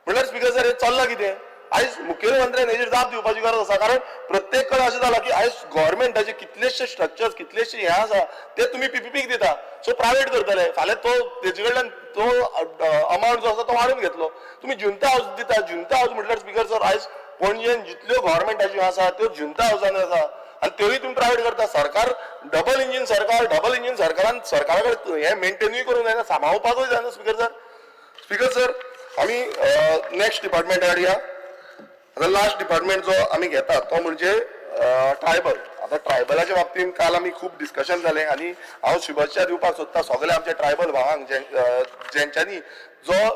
म्हणल्यार स्पीकर सर, हे चल्लां कितें? आयज मुखेलमंत्र्यान हेजेर जाप दिवपाची गरज आसा, कारण प्रत्येक कडेन अशें जालां की आयज गव्हर्मेंटाचे कितलेशे स्ट्रक्चर्स, कितलेशे हे आसा, ते तुमी पीपीपीक दिता. सो प्रायवेट करतले, फाल्यां तो तेजे कडल्यान तो अमावंट जो आसा तो वाडोवन घेतलो. तुमी जुंता हावस दिता. जुंता हावस म्हटल्यार स्पीकर सर, आयज पणजेन जितल्यो गव्हर्मेंटाच्यो आसा त्यो जुंता हावसान आसा आनी त्योय तुमी प्रायवेट करता. सरकार डबल इंजीन सरकार, डबल इंजीन सरकारान सरकारा कडेन हें मेंटेनूय करूंक जायना, सांबाळपाकूय जायना. स्पीकर सर, स्पीकर सर, आमी नेक्स्ट डिपार्टमेंट हाडया. आतां लास्ट डिपार्टमेंट जो आमी घेतात तो म्हणजे ट्रायबल. आतां ट्रायबलाच्या बाबतींत काल आमी खूब डिस्कशन जालें आनी हांव शुभेच्छा दिवपाक सोदता सगळ्या आमच्या ट्रायबल भावांक, जेंच्यांनी जो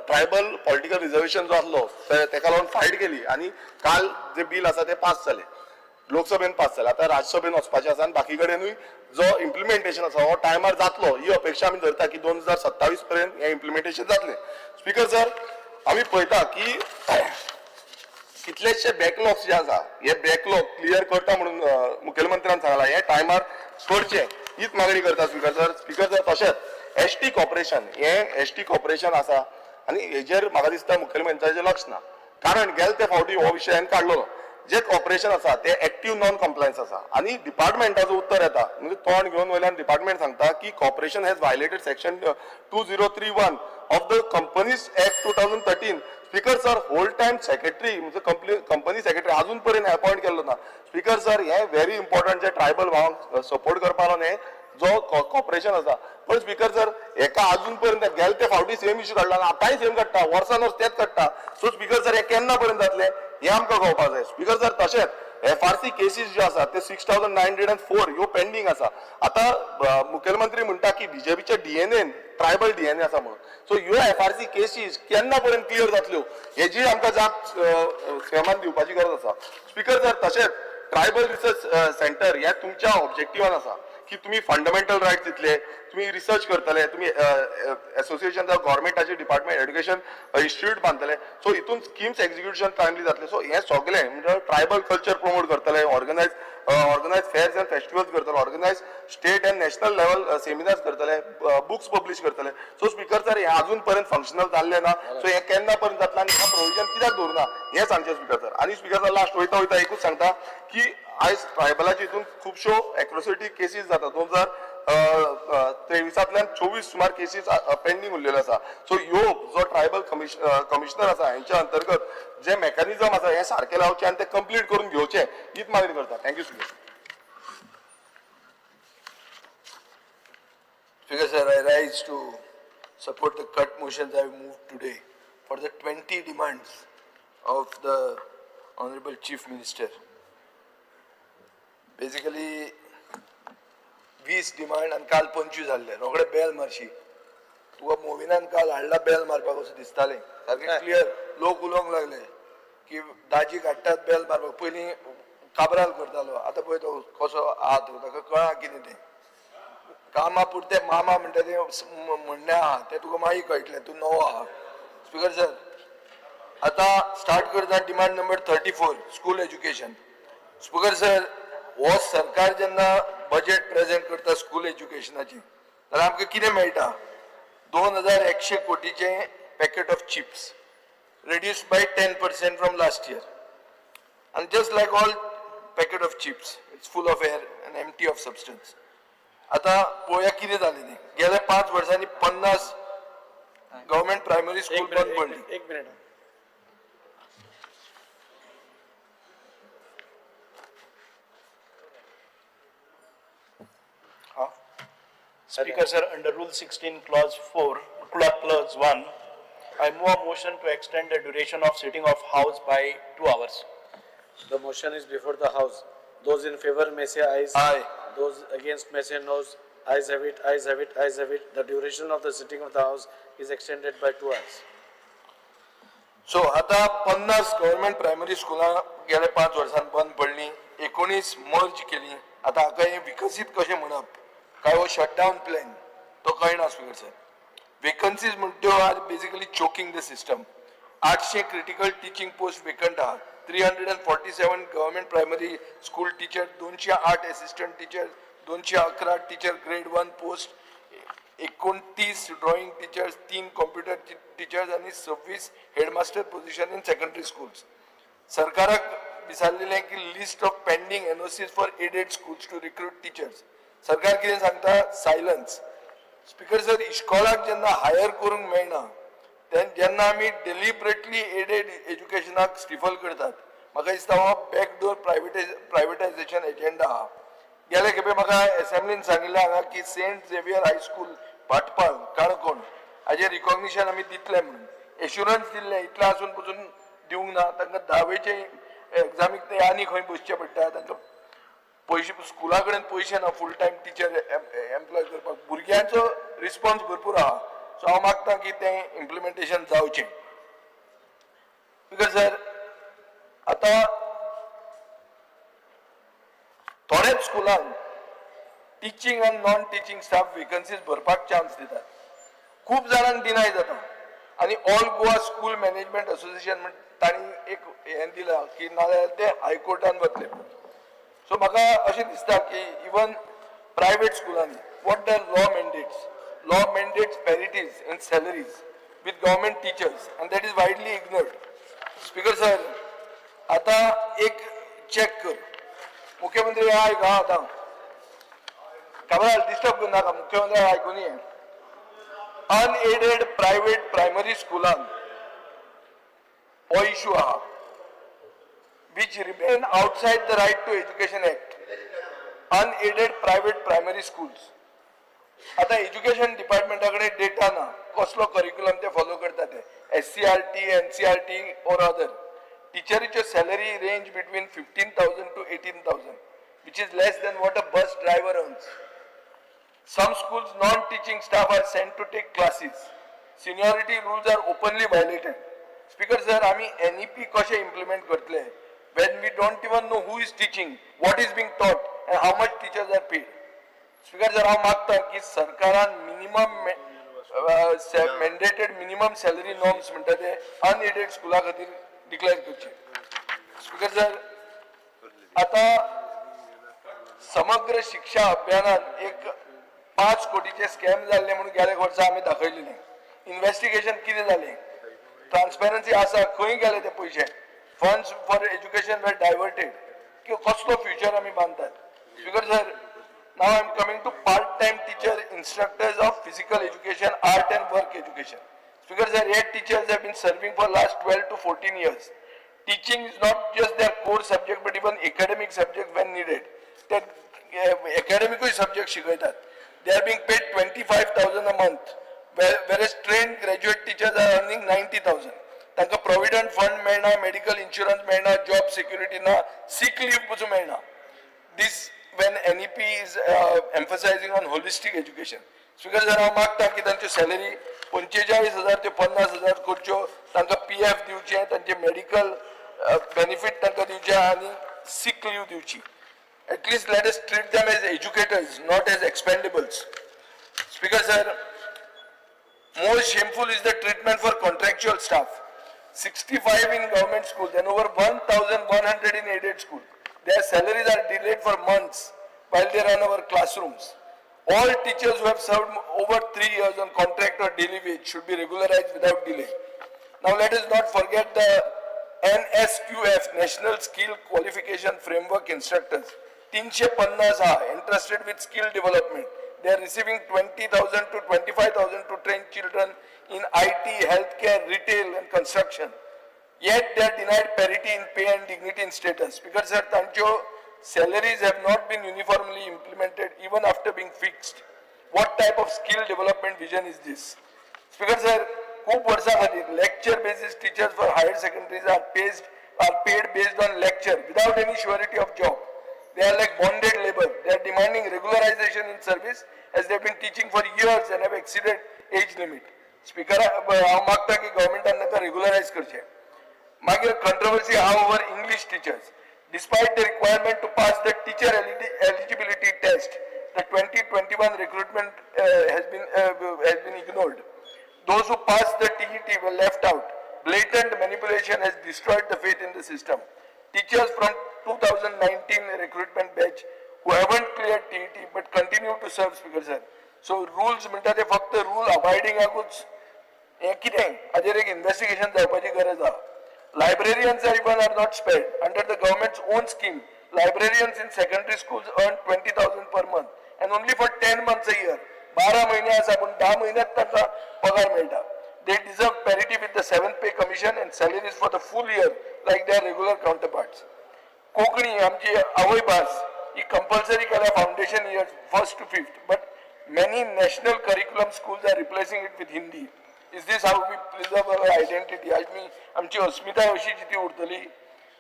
ट्रायबल पॉलिटिकल रिजर्वेशन जो आसलो तेका लागून फायट केली आनी काल जे बील आसा ते पास जालें, लोकसभेन पास जालें. आतां राज्यसभेन वचपाचें आसा आनी बाकी कडेनूय जो इम्प्लिमेंटेशन आसा हो टायमार जातलो ही अपेक्षा आमी धरता की 2027 पर्यंत हें इम्प्लिमेंटेशन जातलें. स्पीकर सर, आमी पळयता की कितलेशे बॅकलॉग्स जे आसा, हे बॅकलॉग क्लियर करता म्हणून मुखेलमंत्र्यान सांगला, हे टायमार करचे हीच मागणी करता स्पीकर सर. स्पीकर सर, तशेंच एसटी कॉर्पोरेशन, हे एसटी कॉर्पोरेशन आसा आनी हेजेर म्हाका दिसता मुखेलमंत्र्याचें लक्ष ना, कारण गेले ते फावटी हो विशय हांवें काडलेलो. जे कॉर्पोरेशन आसा ते एक्टीव नॉन कम्प्लायन्स आसा आनी डिपार्टमेंटाचो उत्तर येता, म्हणजे तोंड घेवन वयल्यान डिपार्टमेंट सांगता की corporation has violated section 2031 of the Companies Act 2013. Speaker sir, whole time secretary म्हणजे कंपनी सेक्रेटरी अजून पर्यंत अपॉइंट केल्लो ना. स्पीकर सर, हे व्हेरी इम्पॉर्टंट, जे ट्रायबल भावांक सपोर्ट करपा लागून हे जो कॉर्पोरेशन आसा. पण स्पीकर सर, हेका अजून पर्यंत गेले ते फावटी सेम इश्यू काडला, आतांय सेम काडटा, वर्सान वर्स तेच काडटा. सो स्पीकर सर, हे केन्ना पर्यंत जातले हें आमकां कळपाक जाय. स्पीकर सर, तशेंच एफआरसी केसीस ज्यो आसा ते 6904 ह्यो पेंडींग आसा. आतां मुखेलमंत्री म्हणटा की बीजेपीच्या डीएनएन ट्रायबल डीएनए आसा म्हणून. सो ह्यो एफआरसी केसीस केन्ना पर्यंत क्लियर जातल्यो हेजी आमकां जाप सीएमान दिवपाची गरज आसा. स्पीकर सर, तशेंच ट्रायबल रिसर्च सेंटर हे तुमच्या ऑब्जेक्टिवान आसा की तुमी फंडामेंटल रायट्स दितले, तुमी रिसर्च करतले, तुमी एसोसिएशन गव्हर्मेंटाचे डिपार्टमेंट एड्युकेशन इन्स्टिट्यूट बांदतले. सो हितून स्किम्स एक्झिक्युशन टायमली जातले. सो हे सगळे म्हणजे ट्रायबल कल्चर प्रमोट करतले, organize fairs and festivals करतले, organize state and national level seminars करतले, बुक्स पब्लिश करतले. सो स्पीकर सर, हे अजून पर्यंत फंक्शनल जाल्ले ना. सो हे केन्ना पर्यंत जातलें आनी हेका प्रोविजन कित्याक दवरुना हें सांगचें स्पीकर सर. आनी स्पीकर सर, लास्ट वयता वयता एकूच सांगता की आयज ट्रायबलाच्या हितून खुबश्यो एट्रोसिटी केसीस जाता. 2023तांतल्यान 24 सुमार केसीस पेंडींग उरलेल्यो आसा. सो ह्यो जो ट्रायबल कमिशनर आसा हेंच्या अंतर्गत जे मेकॅनिझम आसा हे सारके लावचे आनी ते कंप्लीट करून घेवचे हीच मागणी करता. Thank you speaker. Speaker sir, I rise to support the cut motions I have moved today for the 20 demands of the Honorable Chief Minister. Basically, 20 demand आनी काल 25 जाल्ले. रोखडे बेल मारशी तुका मोविनान काल हाडला बेल मारपाक असो दिसतालें. सारकें क्लियर लोक उलोवंक लागले की दाजी काडटात बेल मारपाक. पयलीं काबराल करतालो, आतां पळय तो कसो हात ताका कळना कितें तें. कामा पुरतें मामा म्हणटा तें म्हणणें आहा तें तुका मागीर कळटलें, तूं नवो आहा. स्पीकर सर, आतां स्टार्ट करता demand number 34, school education. Speaker sir, हो सरकार जेन्ना बजेट प्रेझेंट करता स्कूल एज्युकेशनाची जाल्यार आमकां कितें मेळटा? 2100 कोटीचें packet of chips, reduced by 10% from last year. And just like all packet of chips, it's full of air and empty of substance. आता पळोवया कितें जालें तें. गेल्या 5 वर्सांनी 50 गव्हर्मेंट प्रायमरी स्कूल एक बंद मिनिट, पडली. एक minute. Speaker, sir, under Rule 16, Clause 4, Clause 1, I move a motion to extend the duration of sitting of House by 2 hours. The motion is before the house. Those in favor may say ayes. Aye. Those against may say noes. Ayes have it, ayes have it, ayes have it. The duration of the sitting of the house is extended by 2 hours. So आता 50 government primary स्कुलां गेल्या 5 वर्सांत बंद पडलीं, 19 मर्ज केली. आतां हाका हें विकसीत कशें म्हणप काय हो शटडावन प्लॅन तो कळना. स्पीकर सर, वेकन्सीज म्हणटा त्यो are basically choking the system. 800 critical teaching post vacant आहा, 347 government primary school teacher, 208 assistant teacher, 211 teacher grade 1 post, 29 drawing teachers, 3 computer teachers आनी 26 headmaster position in secondary schools. सरकाराक विचारलेलें की list of pending NOCs for aided schools to recruit teachers. सरकार कितें सांगता? Silence. Speaker sir, इश्कोलाक जेन्ना higher करूंक मेळना, जेन्ना आमी डेलिबरेटली एडेड एज्युकेशनाक स्टिफल करतात, म्हाका दिसता हो बॅकडोर प्रायवेटायझेशन एजेंडा आहा. गेले खेपे म्हाका एसेंब्लीन सांगिल्लें हांगा की Saint Xavier high school Bhatpal Canacona हाजें रिकॉग्निशन आमी दितले म्हणून एश्युरन्स दिल्लें. इतलें आसून पसून दिवंक ना. तांकां धावेचे एग्जामीक ते आनी खंय बसचें पडटा. तांकां पयशे, स्कुला कडेन पयशे ना फूल टायम टिचर एम्प्लॉय करपाक. भुरग्यांचो रिस्पॉन्स भरपूर आहा. सो हांव मागता की तें इम्प्लिमेंटेशन जावचें. Because sir, आतां थोड्याच स्कुलांक टिचींग आनी नॉन टिचींग स्टाफ वेकन्सीज भरपाक चान्स दितात, खूब जाणांक डिनाय जाता. आनी all Goa school management association म्हण तांणी एक हें दिलां की नाजाल्यार ते हायकोर्टान वतले. सो म्हाका अशें दिसता की इवन प्रायवेट स्कुलांनी what the law mandates, law mandates parities in salaries with government teachers, and that is widely ignored. Speaker sir, आतां एक चॅक कर. मुख्यमंत्री आयक हा, आतां काब्राल डिस्टर्ब करनाका. मुख्यमंत्री आयकून ये. अनएडेड प्रायवेट प्रायमरी स्कुलान हो इशू आहा, which remain outside the Right to Education Act, unaided private primary schools. आतां एज्युकेशन डिपार्टमेंटा कडेन डेटा ना कसलो करिक्युलम ते फॉलो करता ते, SCERT, NCERT or other. टिचरीच्यो salary range between 15,000 to 18,000, which is less than what a bus driver earns. Some schools, non-teaching staff are sent to take classes. Seniority rules are openly violated. Speaker sir, आमी NEP कशें implement करतले when we don't even know who is teaching, what is being taught and how much teachers are paid? Speaker sir, हांव मागता की सरकारान minimum mandated minimum salary norms म्हणटा ते unaided स्कुला खातीर डिक्लेअर करचे. स्पीकर सर, आतां समग्र शिक्षा अभियानान एक 5 कोटीचे स्कॅम जाल्ले म्हणून गेल्या वर्सा आमी दाखयलेले. इन्व्हेस्टिगेशन कितें जालें? ट्रान्सपेरन्सी आसा? खंय गेले ते पयशे? Funds for education were diverted. कसलो फ्युचर आमी बांदतात? Speaker sir, now I am coming to part time teacher instructors of physical education, art and work education. Speaker sir, hey teachers have been serving for last 12 to 14 years. Teaching is not just their core subject but even academic subject when needed. ते academic subject शिकयतात. They are being paid 25,000 a month, whereas trained graduate teachers are earning 90,000. तांकां provident fund मेळना, medical insurance मेळना, job security ना, सीक leave पसून मेळना. This when NEP is emphasizing on holistic education. Speaker sir, हांव मागता की तांच्यो सॅलरी 45,000 ते 50,000 करच्यो, तांकां पीएफ दिवचें, तांचे मेडिकल बेनिफीट तांकां दिवचे आनी सीक लीव दिवची. At least let us treat them as educators, not as expendables. Speaker sir, more shameful is the treatment for contractual staff. 65 in government schools and over 1,100 in aided school. Their salaries are delayed for months while they run our classrooms. All teachers who have served over 3 years on contract or daily wage should be regularized without delay. Now let us not forget the NSQF, National Skill Qualification Framework instructors. 350 are entrusted with skill development. They are receiving 20,000 to 25,000 to train children in IT, healthcare, retail and construction. Yet they are denied parity in pay and dignity in status. Because sir, तांच्यो salaries have not been uniformly implemented even after being fixed. What type of skill development vision is this? Speaker sir, खूप वर्सां खातीर lecture basis teachers for higher secondaries are paid based on lecture without any surety of job. They are like bonded labor. They are demanding regularization in service as they have been teaching for years and have exceeded age limit. Speaker, हांव मागता की गव्हर्मेंटान तांकां रेगुलरायज करचें. मागीर controversy आहा over English teachers. Despite the requirement to pass the teacher eligibility test, the 2021 recruitment has been ignored. Those who passed the TET were left out. Blatant manipulation has destroyed the faith in the system. Teachers from 2019 recruitment batch who haven't cleared TET but continue to serve, Speaker sir. So rules म्हणटा ते फक्त rule अबायडिंगाकूच हें कितें हाजेर एक investigation जावपाची गरज आहा. Librarians are even are not spared. Under the government's own scheme, librarians in secondary schools earn 20,000 per month and only for 10 months a year. बारा म्हयने आसा पूण धा म्हयन्यात तांकां पगार मेळटा. They deserve parity with the seventh pay commission and salaries for the full year like their regular counterparts. Konkani आमची आवय भास ही कंपल्सरी केल्या foundation year first to fifth, but many national curriculum schools are replacing it with Hindi. Is this how we preserve our identity? आमी आमची अस्मिताय अशी जिती उरतली?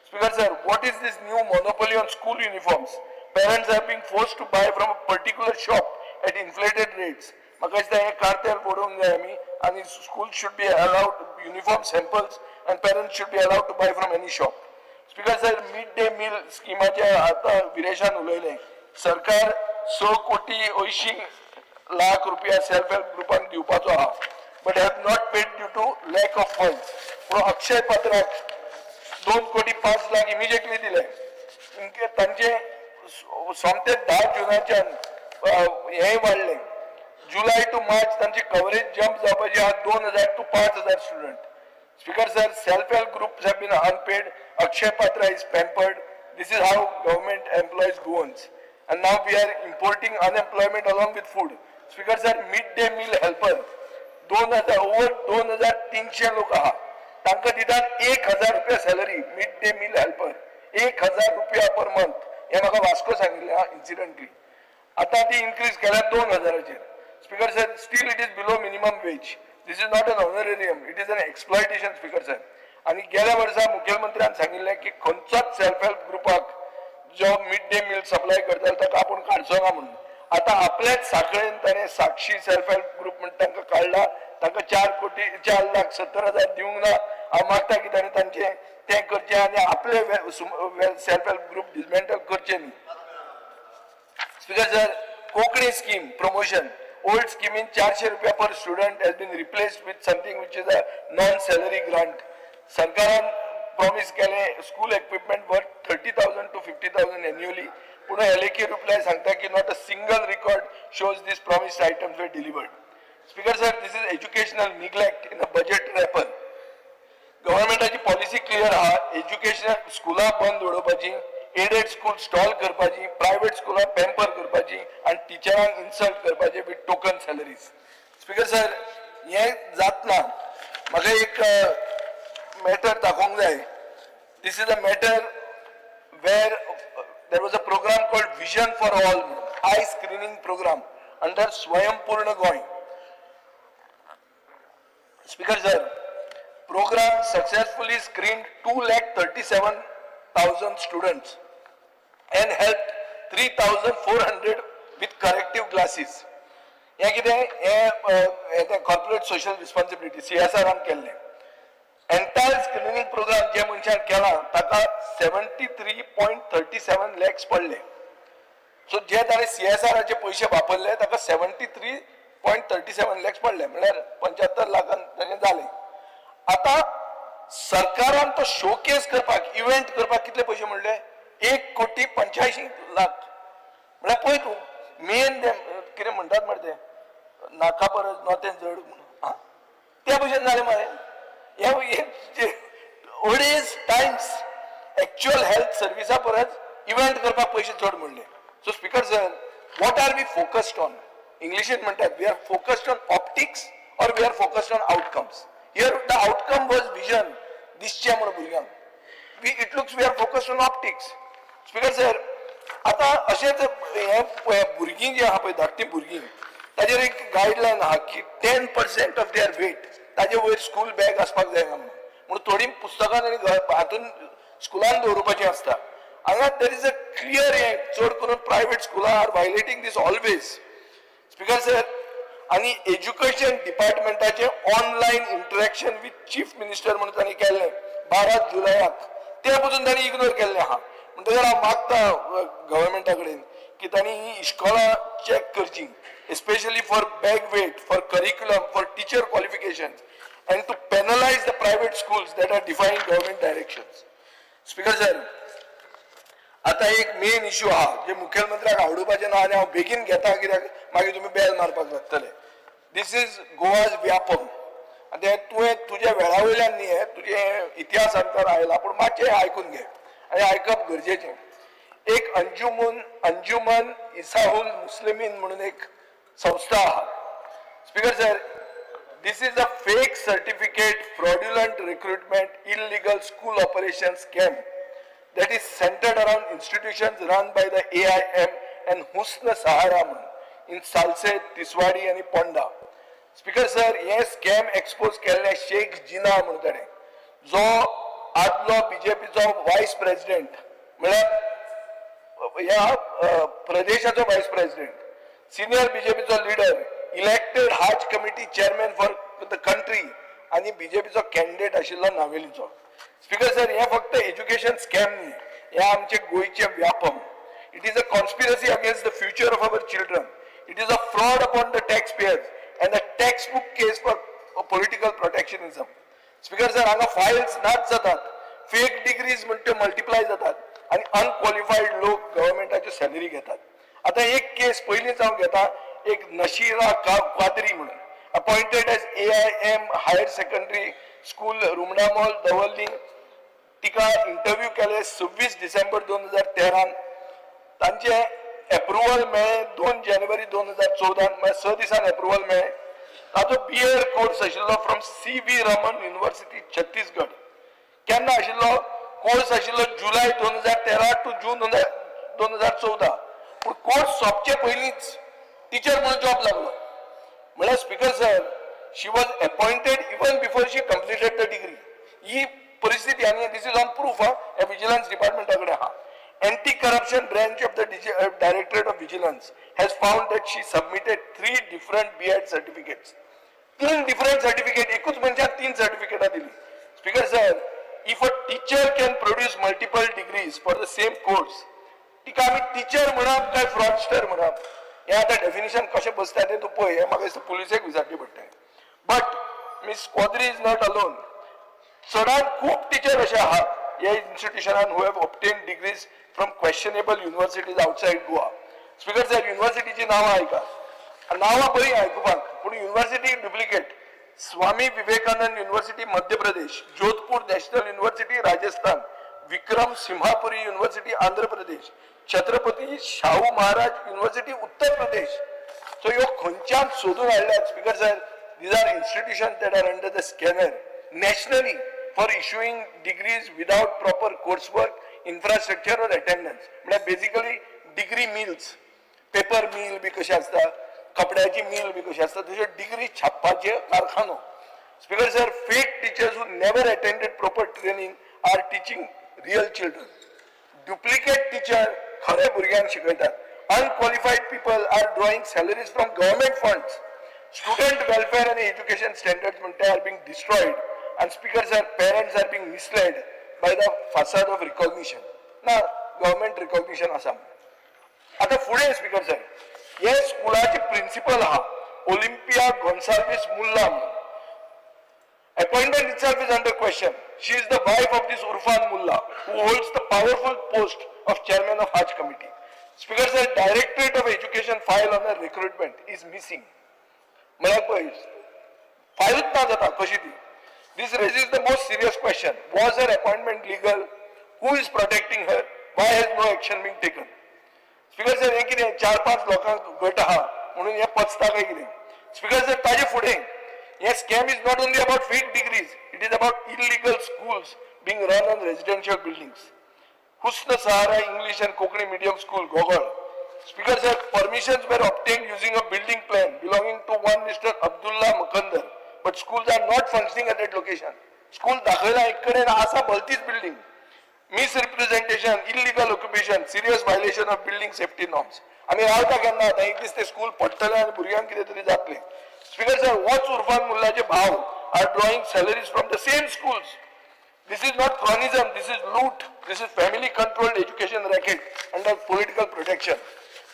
Speaker sir, what is this new monopoly on school uniforms? Parents are being forced to buy from a particular shop at inflated rates. म्हाका दिसता हें कार्तेल पडोवंक जाय आमी आनी school should be allowed uniform samples and parents should be allowed to buy from any shop. Speaker sir, mid day meal स्किमाचे आतां विरेशान उलयलें. सरकार 6 कोटी 80 लाख रुपया सेल्फ हेल्प ग्रुपांक दिवपाचो आहा, but have not paid due to lack of funds. पूण अक्षय पात्राक 2 कोटी 5 लाख इमिजिएटली दिले. इनके तांचे सोमते 10 जुनाच्यान हें वाडलें. जुलय टू मार्च तांची कवरेज जम्प जावपाची आहा 2000 to 5000 student. Speaker sir, self help groups have been unpaid. Akshay Patra is pampered. This is how government employs Goans. And now we are importing unemployment along with food. Speaker sir, midday meal helper, 2000 over 2300 लोक आहा. तांकां दितात 1000 रुपया salary. Mid day meal helper 1000 रुपया per month. हे म्हाका वास्को सांगिल्लें हा इन्सिडंटली. आतां ती इन्क्रीज केल्या 2000चेर. Speaker sir, still it is below minimum wage. This is not an honorarium, it is an exploitation, Speaker sir. आनी गेल्या वर्सा मुखेलमंत्र्यान सांगिल्लें की खंयचोच सेल्फ हेल्प ग्रुपाक जो मिड डे मील सप्लाय करतालो ताका आपूण काडचो ना म्हणून. आतां आपल्याच साखळेन ताणें साक्षी सेल्फ हेल्प ग्रुप म्हण तांकां काडला. तांकां 4 कोटी 4 लाख 70 हजार दिवंक ना. हांव मागता की ताणें तांचें तें करचें आनी आपले सेल्फ हेल्प ग्रुप डिसमेंटल करचे न्ही. Speaker sir, Konkani scheme promotion. Old स्किमीन 400 रुपया per student has been replaced with something which is a non salary grant. सरकारान प्रॉमीस केलें school equipment worth 30,000 to 50,000 annually. पूण लेखी रिप्लाय सांगता की not a single record shows this promised items were delivered. Speaker sir, this is educational neglect in a budget wrapper. गव्हर्मेंटाची policy clear आहा, education स्कुलां बंद उडोवपाची, एडेड स्कूल स्टॉल करपाची, private स्कुलां पॅम्पर करपाची आनी टिचरांक इन्सल्ट करपाचे with token salaries. Speaker sir, हें जातना म्हाका एक मॅटर दाखोवंक जाय. This is a matter where there was a program called Vision for All, eye screening program under Swayampurna Goa. Speaker sir, program successfully screened 2,37,000 students and helped 3,400 with corrective glasses. हें कितें हें corporate social responsibility सीएसआरान केल्लें. Entire screening programme जे मनशान केला ताका 73.37 lakhs पडले. So जे ताणें सीएसआराचे पयशे वापरले ताका 73.37 lakhs पडले, म्हणल्यार 75 लाखान ताजें जालें. आतां सरकारान तो शोकेस करपाक, इव्हेंट करपाक कितले पयशे म्हणले? 1 कोटी 85 लाख. म्हळ्यार पळय तूं, मेन तें कितें म्हणटात मरे तें, नाका परस नोतें जड म्हणून. आं, त्या भशेन जालें मरे. हे अडेज टायम्स एक्च्युअल हेल्थ सर्विसा परस इव्हेंट करपाक पयशे चड म्हणले. So Speaker sir, what are we focused on? इंग्लिशीन म्हणटात, we are focused on optics or we are focused on outcomes? Here the outcome was vision दिसचें म्हणून भुरग्यांक. We it looks we are focused on optics. Speaker sir, आतां अशेंच हे पळय, भुरगीं जी आहा पळय, धाकटीं भुरगीं, ताजेर एक गायडलायन आहा की 10% of their weight ताजे वयर स्कूल बॅग आसपाक जायना म्हणून. म्हणून थोडीं पुस्तकां ताणी हातून स्कुलान दवरुपाचीं आसता. हांगा there is a clear हें, चड करून प्रायवेट स्कुलां are violating this always, Speaker sir. आनी education डिपार्टमेंटाचें online interaction with Chief Minister म्हणून तांणी केल्लें 12 जुलयाक, तें पसून तांणी इग्नोर केल्लें आहा. म्हणटकीर हांव मागता गव्हर्मेंटा कडेन की तांणी ही इस्कॉलां चॅक करची, especially for bag weight, for curriculum, for teacher qualification, and to penalize the private schools that are defying government directions. Speaker sir, आता एक मेन इश्यू आहा जे मुख्यमंत्र्याक आवडुपाचें ना आनी हांव बेगीन घेता कित्याक मागीर तुमी बेल मारपाक लागतले. This is Goa's Vyapam. आनी तें तुवें तुज्या वेळा वयल्यान न्ही, हें तुजें इतिहासांतर आयला, पूण मातशें आयकून घे आनी आयकप गरजेचें. एक अंजुमन इसाहुल मुस्लिमीन म्हणून एक संस्था आहा. Speaker sir, this is a fake certificate, fraudulent recruitment, illegal school operation scam that is centered around institutions run by the AIM and Husn Sahara म्हणून in Salcete, Tiswadi आणि पोंडा. स्पीकर सर, हे स्कॅम एक्सपोज केल्ले शेख जिना म्हणून ताणें, जो आदलो बीजेपीचो voice president, म्हळ्यार ह्या प्रदेशाचो वायस प्रेसिडेंट, सिनियर बीजेपीचो leader, elected Haj committee chairman for the country आनी बीजेपीचो कॅन्डिडेट आशिल्लो नावेलीचो. स्पीकर सर, हे फक्त एज्युकेशन स्कॅम न्ही, हे आमचे गोंयचे Vyapam. It is a conspiracy against the future of our children. It is a fraud upon the tax payers and a text book case for political protectionism. Speaker sir, हांगा Fayol's नाच जातात, fake degrees म्हण त्यो multiply जातात आनी अनक्वॉलिफाईड लोक गव्हर्मेंटाच्यो salary घेतात. आता एक केस पयलींच हांव घेता. एक नशिरा कादरी म्हणून, appointed as AIM Higher Secondary School, Rumdamol, Davorlim. तिका इंटरव्यू केले 26 डिसेंबर 2013न. तांचे एप्रुवल मेळ्ळें 2 जानेवारी 2014न, म्हळ्यार 6 दिसान एप्रुवल मेळ्ळें. ताचो बी एड कोर्स आशिल्लो from C V Raman University, Chhattisgarh. केन्ना आशिल्लो कोर्स? आशिल्लो जुलय 2013 टू जून 2014. पूण कोर्स सोंपचे पयलींच टिचर म्हणून जॉब लागलो. म्हळ्यार Speaker sir, she was appointed even before she completed the degree. ही परिस्थिती आनी this is on proof. हा, ह्या विजिलन्स डिपार्टमेंटा कडेन आहा. Anti Corruption Branch of the Directorate of Vigilance has found that she submitted three different B.Ed certificates. तीन different certificate, एकूच मनशाक तीन सर्टिफिकेटां दिली. Speaker sir, if a teacher can produce multiple degrees for the same course, तिका आमी teacher म्हणप काय fraudster म्हणप? हें आतां डेफिनेशन कशें बसता तें तूं पळय. हें म्हाका दिसता पुलिसेक विचारचें पडटलें. But Miss Quadri is not alone. चडान खूब टिचर अशे आहात ह्या इन्स्टिट्युशनान who have obtained degrees from questionable universities outside Goa. Speaker sir, युनिव्हर्सिटीची नांवां आयका. नांवां बरीं आयकुपाक, पूण university duplicate. Swami Vivekananda university, Madhya Pradesh, Jodhpur national university, Rajasthan, Vikram Simhapuri university, Andhra Pradesh, Chhatrapati Shahu Maharaj university, Uttar Pradesh. So ह्यो खंयच्यान सोदून हाडल्यात? Speaker sir, these are institution that are under the scanner nationally for issuing degrees without proper course work, infrastructure or attendance. म्हळ्यार basically degree mills, paper mill बी कशें आसता, कपड्याची मिल बी कशी आसता, तशें डिग्री छापपाचे कारखानो. Speaker sir, fake teachers who never attended proper training are teaching real children. Duplicate teacher खरे भुरग्यांक शिकयतात. Unqualified people are drawing salaries from government funds. Student welfare and education standards म्हणटा are being destroyed. And Speaker sir, parents are being misled by the facade of recognition. ना government recognition आसा. आता फुडें speaker sir, हे स्कुलाचे principal आहा Olympia Gonsalves मुल्ला म्हणून. Appointment itself is under question. She is the wife of this Urfan Mullah, who holds the powerful post of chairman of Hajj Committee. Speaker sir, Directorate of Education file on her recruitment is missing. म्हळ्यार पळय, फायलूच ना जाता कशी ती. This raises the most serious question. Was her appointment legal? Who is protecting her? Why has no action been taken? Speaker sir, हें कितें चार पांच लोकांक गट आहा म्हणून हें पचता काय कितें? स्पीकर सर, ताजे फुडें हे scam is not only about fake degrees, it is about illegal schools being run on residential buildings. Husn Sahara English and Konkani Medium School, Gogol. Speaker sir, permissions were obtained using a building plan belonging to one Mr. Abdullah Makandar, but schools are not functioning at that location. School दाखयला एक कडेन आसा भलतीच building. Misrepresentation, illegal occupation, serious violation of building safety norms. आमी रावता केन्ना आतां एक दीस ते स्कूल पडटलें आनी भुरग्यांक कितें तरी जातलें. स्पीकर सर, होच उर्फान मुल्लाचे भाव are drawing salaries from the same schools. This is not cronyism, this is loot. This is family controlled education racket under political protection.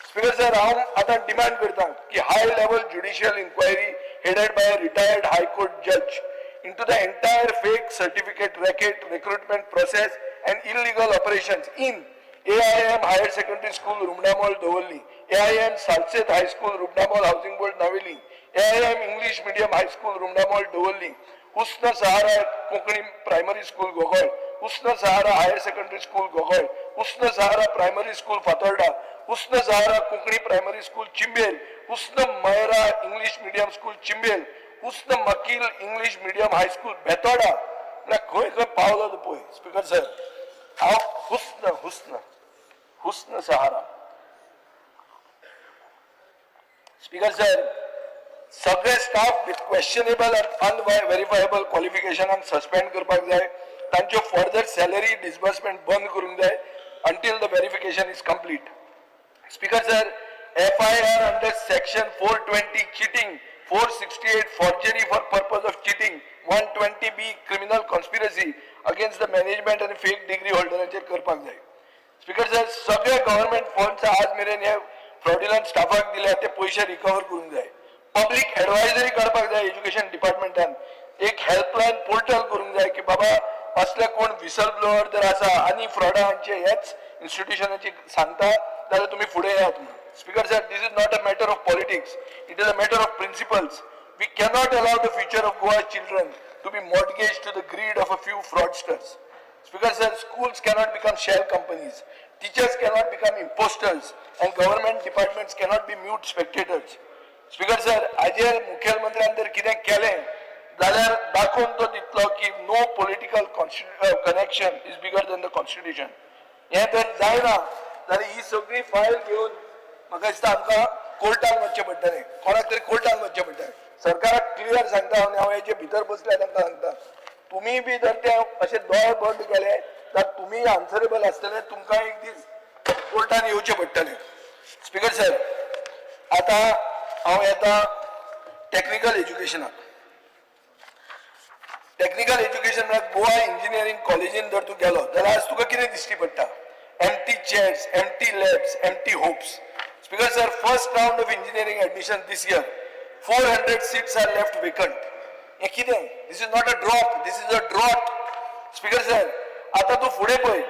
Speaker sir, हांव आतां डिमांड करता की high level judicial inquiry headed by a retired high court judge into the entire fake certificate racket, recruitment process and illegal operations in AIM Higher Secondary School, Rumdamol, Davorlim, AIM Salcete High School, Rumdamol Housing Board, Navelim, AIM English Medium High School, Rumdamol, Davorlim, Husn Sahara Konkani Primary School, Gogol, Husn Sahara Higher Secondary School, Gogol, Husn Sahara Primary School, Fatorda, Husn Sahara Konkani Primary School, Chimbel, Husn Maira English Medium School, Chimbel, Husn Makil English Medium High School, Betorda. म्हळ्यार खंय खंय पावलो तो पळय. Speaker sir, हांव हुस्न हुस्न हुस्न सहारा. स्पीकर सर, सगळे स्टाफ विथ क्वेश्चनेबल आनी अनव्हेरीफायबल क्वॉलिफिकेशनाक सस्पेंड करपाक जाय. तांच्यो फर्दर सॅलरी डिसबर्समेंट बंद करूंक जाय until the verification is complete. Speaker sir, FIR under section 420 cheating, 468 forgery for purpose of cheating, 120B criminal conspiracy against the management आनी fake degree होल्डरांचेर करपाक जाय. स्पीकर सर, सगळे गव्हर्नमेंट फंड्स आज मेरेन हे फ्रॉड्युलंट स्टाफाक दिल्या ते पयशे रिकवर करूंक जाय. पब्लीक एडवायजरी काडपाक जाय. एज्युकेशन डिपार्टमेंटान एक हेल्पलायन पोर्टल करूंक जाय की बाबा, असले कोण विसल ब्लोअर जर आसा आनी फ्रॉडांचे हेच इन्स्टिट्युशनाची सांगता जाल्यार तुमी फुडें येयात म्हणून. Speaker sir, this is not a matter of politics, it is a matter of principles. We cannot allow the future of Goa children to be mortgage to the greed of a few fraudsters. Speaker sir, schools cannot become shell companies, teachers cannot become imposters, and government departments cannot be mute spectators. Speaker sir, हाजेर मुखेलमंत्र्यान जर कितें केलें जाल्यार दाखोवन तो दितलो की no political connection is bigger than the constitution. हें जर जायना जाल्यार ही सगळी फायल घेवन म्हाका दिसता आमकां कोर्टान वचचें पडटलें, कोणाक तरी कोर्टान वचचें पडटलें. सरकाराक क्लियर सांगता आनी हांव हेजे भितर बसल्या तांकां सांगता, तुमी बी जर ते अशे दोळे बंद केले जाल्यार तुमी आन्सरेबल आसतले. तुमकां एक दीस कोर्टान येवचें पडटलें. स्पीकर सर, आतां हांव येता टॅक्निकल एज्युकेशनाक. टेक्निकल एज्युकेशन म्हळ्यार गोवा इंजिनियरींग कॉलेजीन जर तूं गेलो जाल्यार आज तुका कितें दिश्टी पडटा? Empty chairs, empty labs, empty hopes. Speaker sir, first round of engineering admission this year, 400 seats are left vacant. हें कितें? This is not a drop, this is a drought. Speaker sir, आतां तूं फुडें पळय.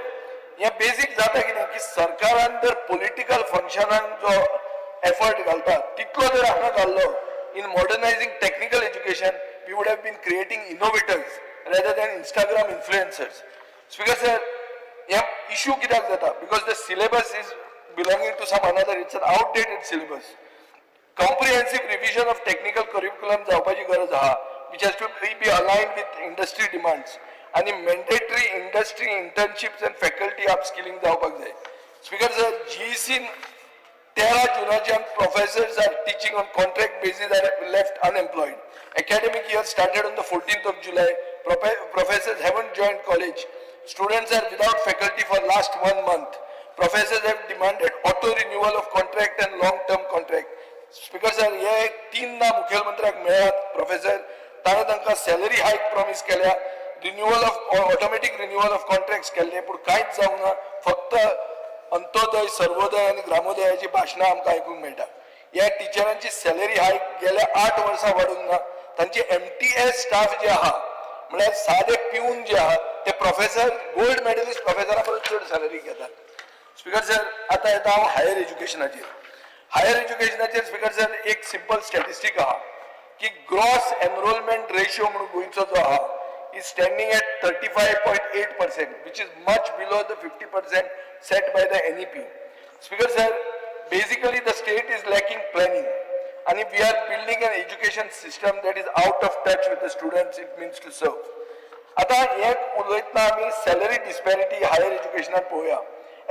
हें बेजीक जाता कितें की सरकारान जर पॉलिटिकल फंक्शनाक जो एफर्ट घालता तितलो जर हांगा घाल्लो in modernizing technical education, we would have been creating innovators rather than Instagram influencers. Speaker sir, hey issue कित्याक जाता? Because the syllabus is belonging to some another, it's an outdated syllabus. Comprehensive revision of technical curriculum जावपाची गरज आहा, which has to be aligned with industry demands, आनी mandatory industry internships and faculty upskilling जावपाक जाय. Speaker sir, जीईसीन 13 जुनाच्यान professors are teaching on contract basis are left unemployed. Academic year started on the 14th of July. Professors haven't joined college. Students are without faculty for last one month. Professors have demanded auto renewal of contract and long term contract. Speaker sir, हे तीनदा मुखेलमंत्र्याक मेळ्ळात professor. ताणें तांकां salary हायक promise केल्या, renewal of automatic renewal of contract केल्ले, पूण कांयच जावंक ना. फक्त अंत्योदय, सर्वोदय आनी ग्रामोदयाची भाशणां आमकां आयकूंक मेळटा. ह्या टिचरांची सॅलरी हायक गेल्या 8 वर्सां वाडूंक ना. तांची एमटीएस स्टाफ जे आहा म्हळ्यार सादे पिवन जे आहा ते प्रोफेसर गोल्ड मेडलिस्ट प्रोफेसरा परस चड सॅलरी घेतात. स्पीकर सर, आतां येता हांव हायर एज्युकेशनाचेर. हायर एज्युकेशनाचेर स्पीकर सर एक सिंपल स्टॅटिस्टीक आहा की ग्रॉस एनरोलमेंट रेशियो म्हणून गोंयचो जो आहा is standing at 35.8%, which is much below the 50% set by the NEP. Speaker sir, basically the state is lacking planning and we are building an education system that is out of touch with the students it means to serve. आता एक उलयतना आमी salary डिस्पॅरिटी higher एज्युकेशनात पळोवया.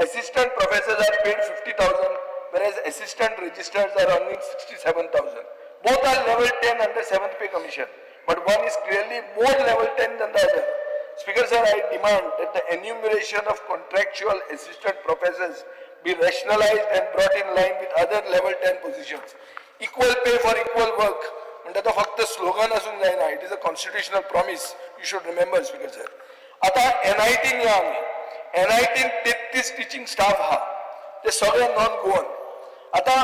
Assistant professors are paid 50,000, whereas assistant registrars are earning 67,000. Both are level 10 under 7th pay commission, but one is clearly more level 10 than the other. Speaker sir, I demand that the enumeration of contractual assistant professors be rationalized and brought in line with other level 10 positions. Equal pay for equal work म्हणटा तो फक्त slogan आसूंक जायना, it is a constitutional promise, you should remember, Speaker sir. आतां एनआयटीन या आमी. एनआयटीन 33 teaching staff आहा, ते सगळे नॉन गोवन. आतां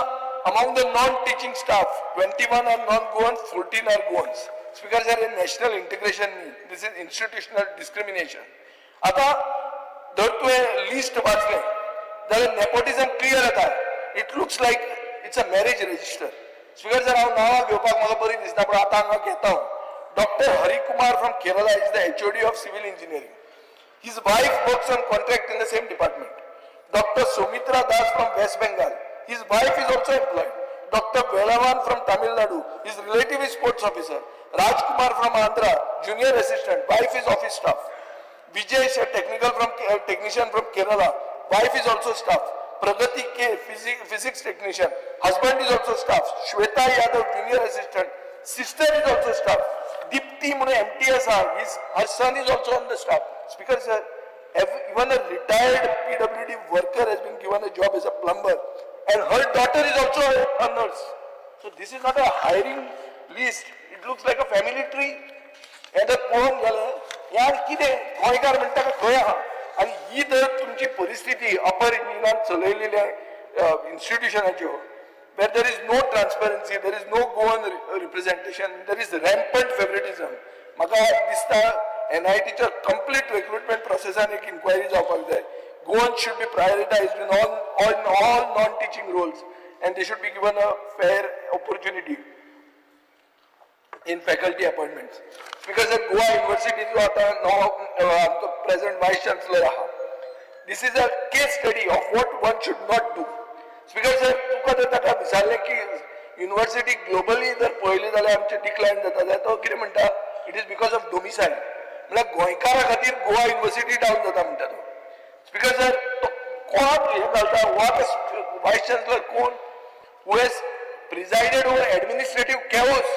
among the non teaching staff, 21 are non Goan, 14 are Goans. Speaker sir, hey national integration न्ही, this is institutional discrimination. आतां जर तुवें लिस्ट वाचलें जाल्यार नेपोटिझम क्लियर येता. It looks like it's a marriage register. Speaker sir, हांव नांवां घेवपाक म्हाका बरी दिसना, पूण आतां हांगा घेता हांव. Doctor Harikumar from Kerala is the HOD of civil engineering. His wife works on contract in the same department. Dr. Sumitra Das from West Bengal. His wife is also employed. Dr. Velavan from Tamil Nadu. His relative is sports officer. Rajkumar from Andhra, junior assistant. Wife is office staff. Vijesh, a technician from Kerala. Wife is also staff. Pragati K, physics technician. Husband is also staff. Shweta Yadav, junior assistant. Sister is also staff. Dipti म्हणून MTS आहा, her son is also on the staff. Speaker sir, even a retired PWD worker has been given a job as a plumber and her daughter is also a nurse. So this is not a hiring list. It looks like a family tree. हें जर पळोवंक गेलें यार कितें गोंयकार म्हणटा काय खंय आहा. आनी ही जर तुमची परिस्थिती अपर इंजिनान चलयलेल्या इन्स्टिट्युशनाच्यो, where there is no transparency, there is no Goan representation, there is rampant favoritism. म्हाका दिसता एनआयटीच्या कंप्लीट रिक्रुटमेंट प्रोसेसान एक इन्क्वायरी जावपाक जाय. Goan should be prioritized in all non teaching roles and they should be given a fair opportunity in faculty appointments. Because at Goa University जो आता नवो आमचो present voice chancellor आहा, this is a case study of what one should not do. Speaker sir, तुका जर ताका विचारलें की युनिव्हर्सिटी ग्लोबली जर पळयली जाल्यार आमचें डिक्लायन जाता जाल्यार तो कितें म्हणटा? It is because of domicile. म्हळ्यार गोंयकारा खातीर गोवा युनिव्हर्सिटी डावन जाता म्हणटा तो. स्पीकर सर, तो कोणाक हें घालता? What vice chancellor कोण who has presided over administrative chaos?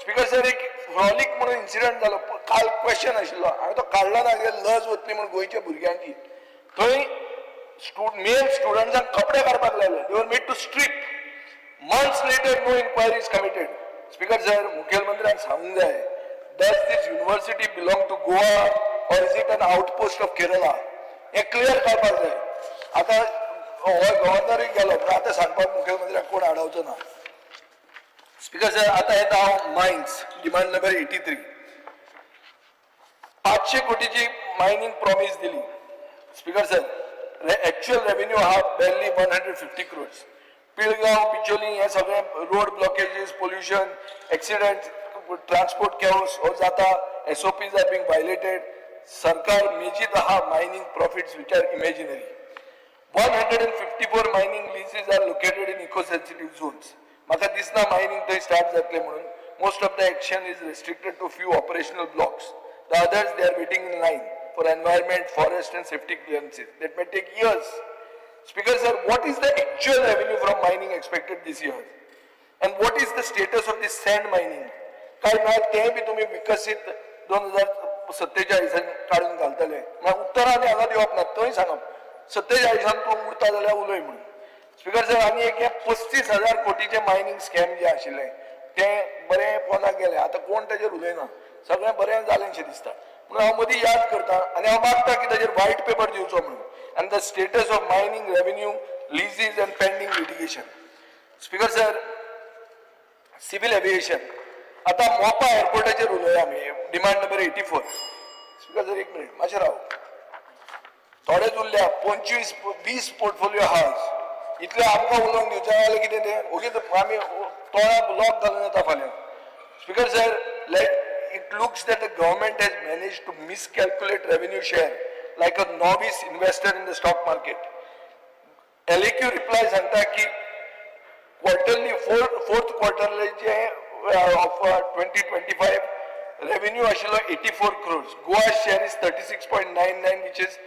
Speaker sir, एक फ्रॉलिक म्हणून इन्सिडंट जालो काल, क्वेश्चन आशिल्लो, हांवें तो काडलो ना कित्याक लज वतली म्हणून गोंयच्या भुरग्यांची. थंय मेल स्टुडंट्सांक कपडे काडपाक लायले. They were made to strip. Months later, no inquiry is committed. Speaker sir, मुखेलमंत्र्यान सांगूंक जाय, does this university belong to Goa or is it an outpost of Kerala? हें क्लियर कळपाक जाय. आतां हो गव्हर्नरूय गेलो, पूण आतां सांगपाक मुखेलमंत्र्याक कोण आडावचो ना. स्पीकर सर, आतां येता हांव mines, demand number 83. 500 कोटीची मायनींग प्रॉमीस दिली. स्पीकर सर, एक्च्युअल रेव्हेन्यू हा barely 150 crores. Pilgaon, Bicholim हे सगळे road blockages, pollution, accident, transport chaos हो जाता. SOPs are being violated. सरकार मेजीत आहा mining profits which are imaginary. 154 mining leases are located in eco sensitive zones. म्हाका दिसना mining थंय स्टार्ट जातलें म्हणून. Most of the action is restricted to few operational blocks. The others, they are waiting in line for environment, forest and safety clearances that may take years. Speaker sir, what is the actual revenue from mining expected this year? And what is the status of this sand mining? काय ना तें बी तुमी विकसीत 2047 काडून घालतले. मागीर उत्तरां आनी हांगा दिवप ना, थंय सांगप 47 तूं उरता जाल्यार उलय म्हणून. स्पीकर सर, आनी एक हें 35,000 कोटीचें मायनींग स्कॅम जें आशिल्लें तें बरें पोंदाक गेलें. आतां कोण ताजेर उलयना, सगळें बरें जालेंशें दिसता. म्हणून हांव मदीं याद करता आनी हांव मागता की ताजेर व्हायट पेपर दिवचो म्हणून and the status of mining revenue, leases and pending litigation. Speaker sir, civil aviation. आतां मोपा एअरपोर्टाचेर उलोवया आमी. Demand number 84. Speaker sir, एक मिनिट मातशें राव. थोडेच उरल्या, 25 20 पोर्टफोलिओ आहात. इतले आमकां उलोवंक दिवचें जाल्यार कितें तें ओगीच आमी तोंडाक लॉक घालून येता फाल्यां. Speaker sir, let it looks that the government has managed to miscalculate revenue share like a novice investor in the stock market. LAQ reply सांगता की क्वार्टरली फोर्थ क्वार्टरलीचे ऑफ 2025 रेव्हेन्यू आशिल्लो 84 crores. Goa share is 36.99, which is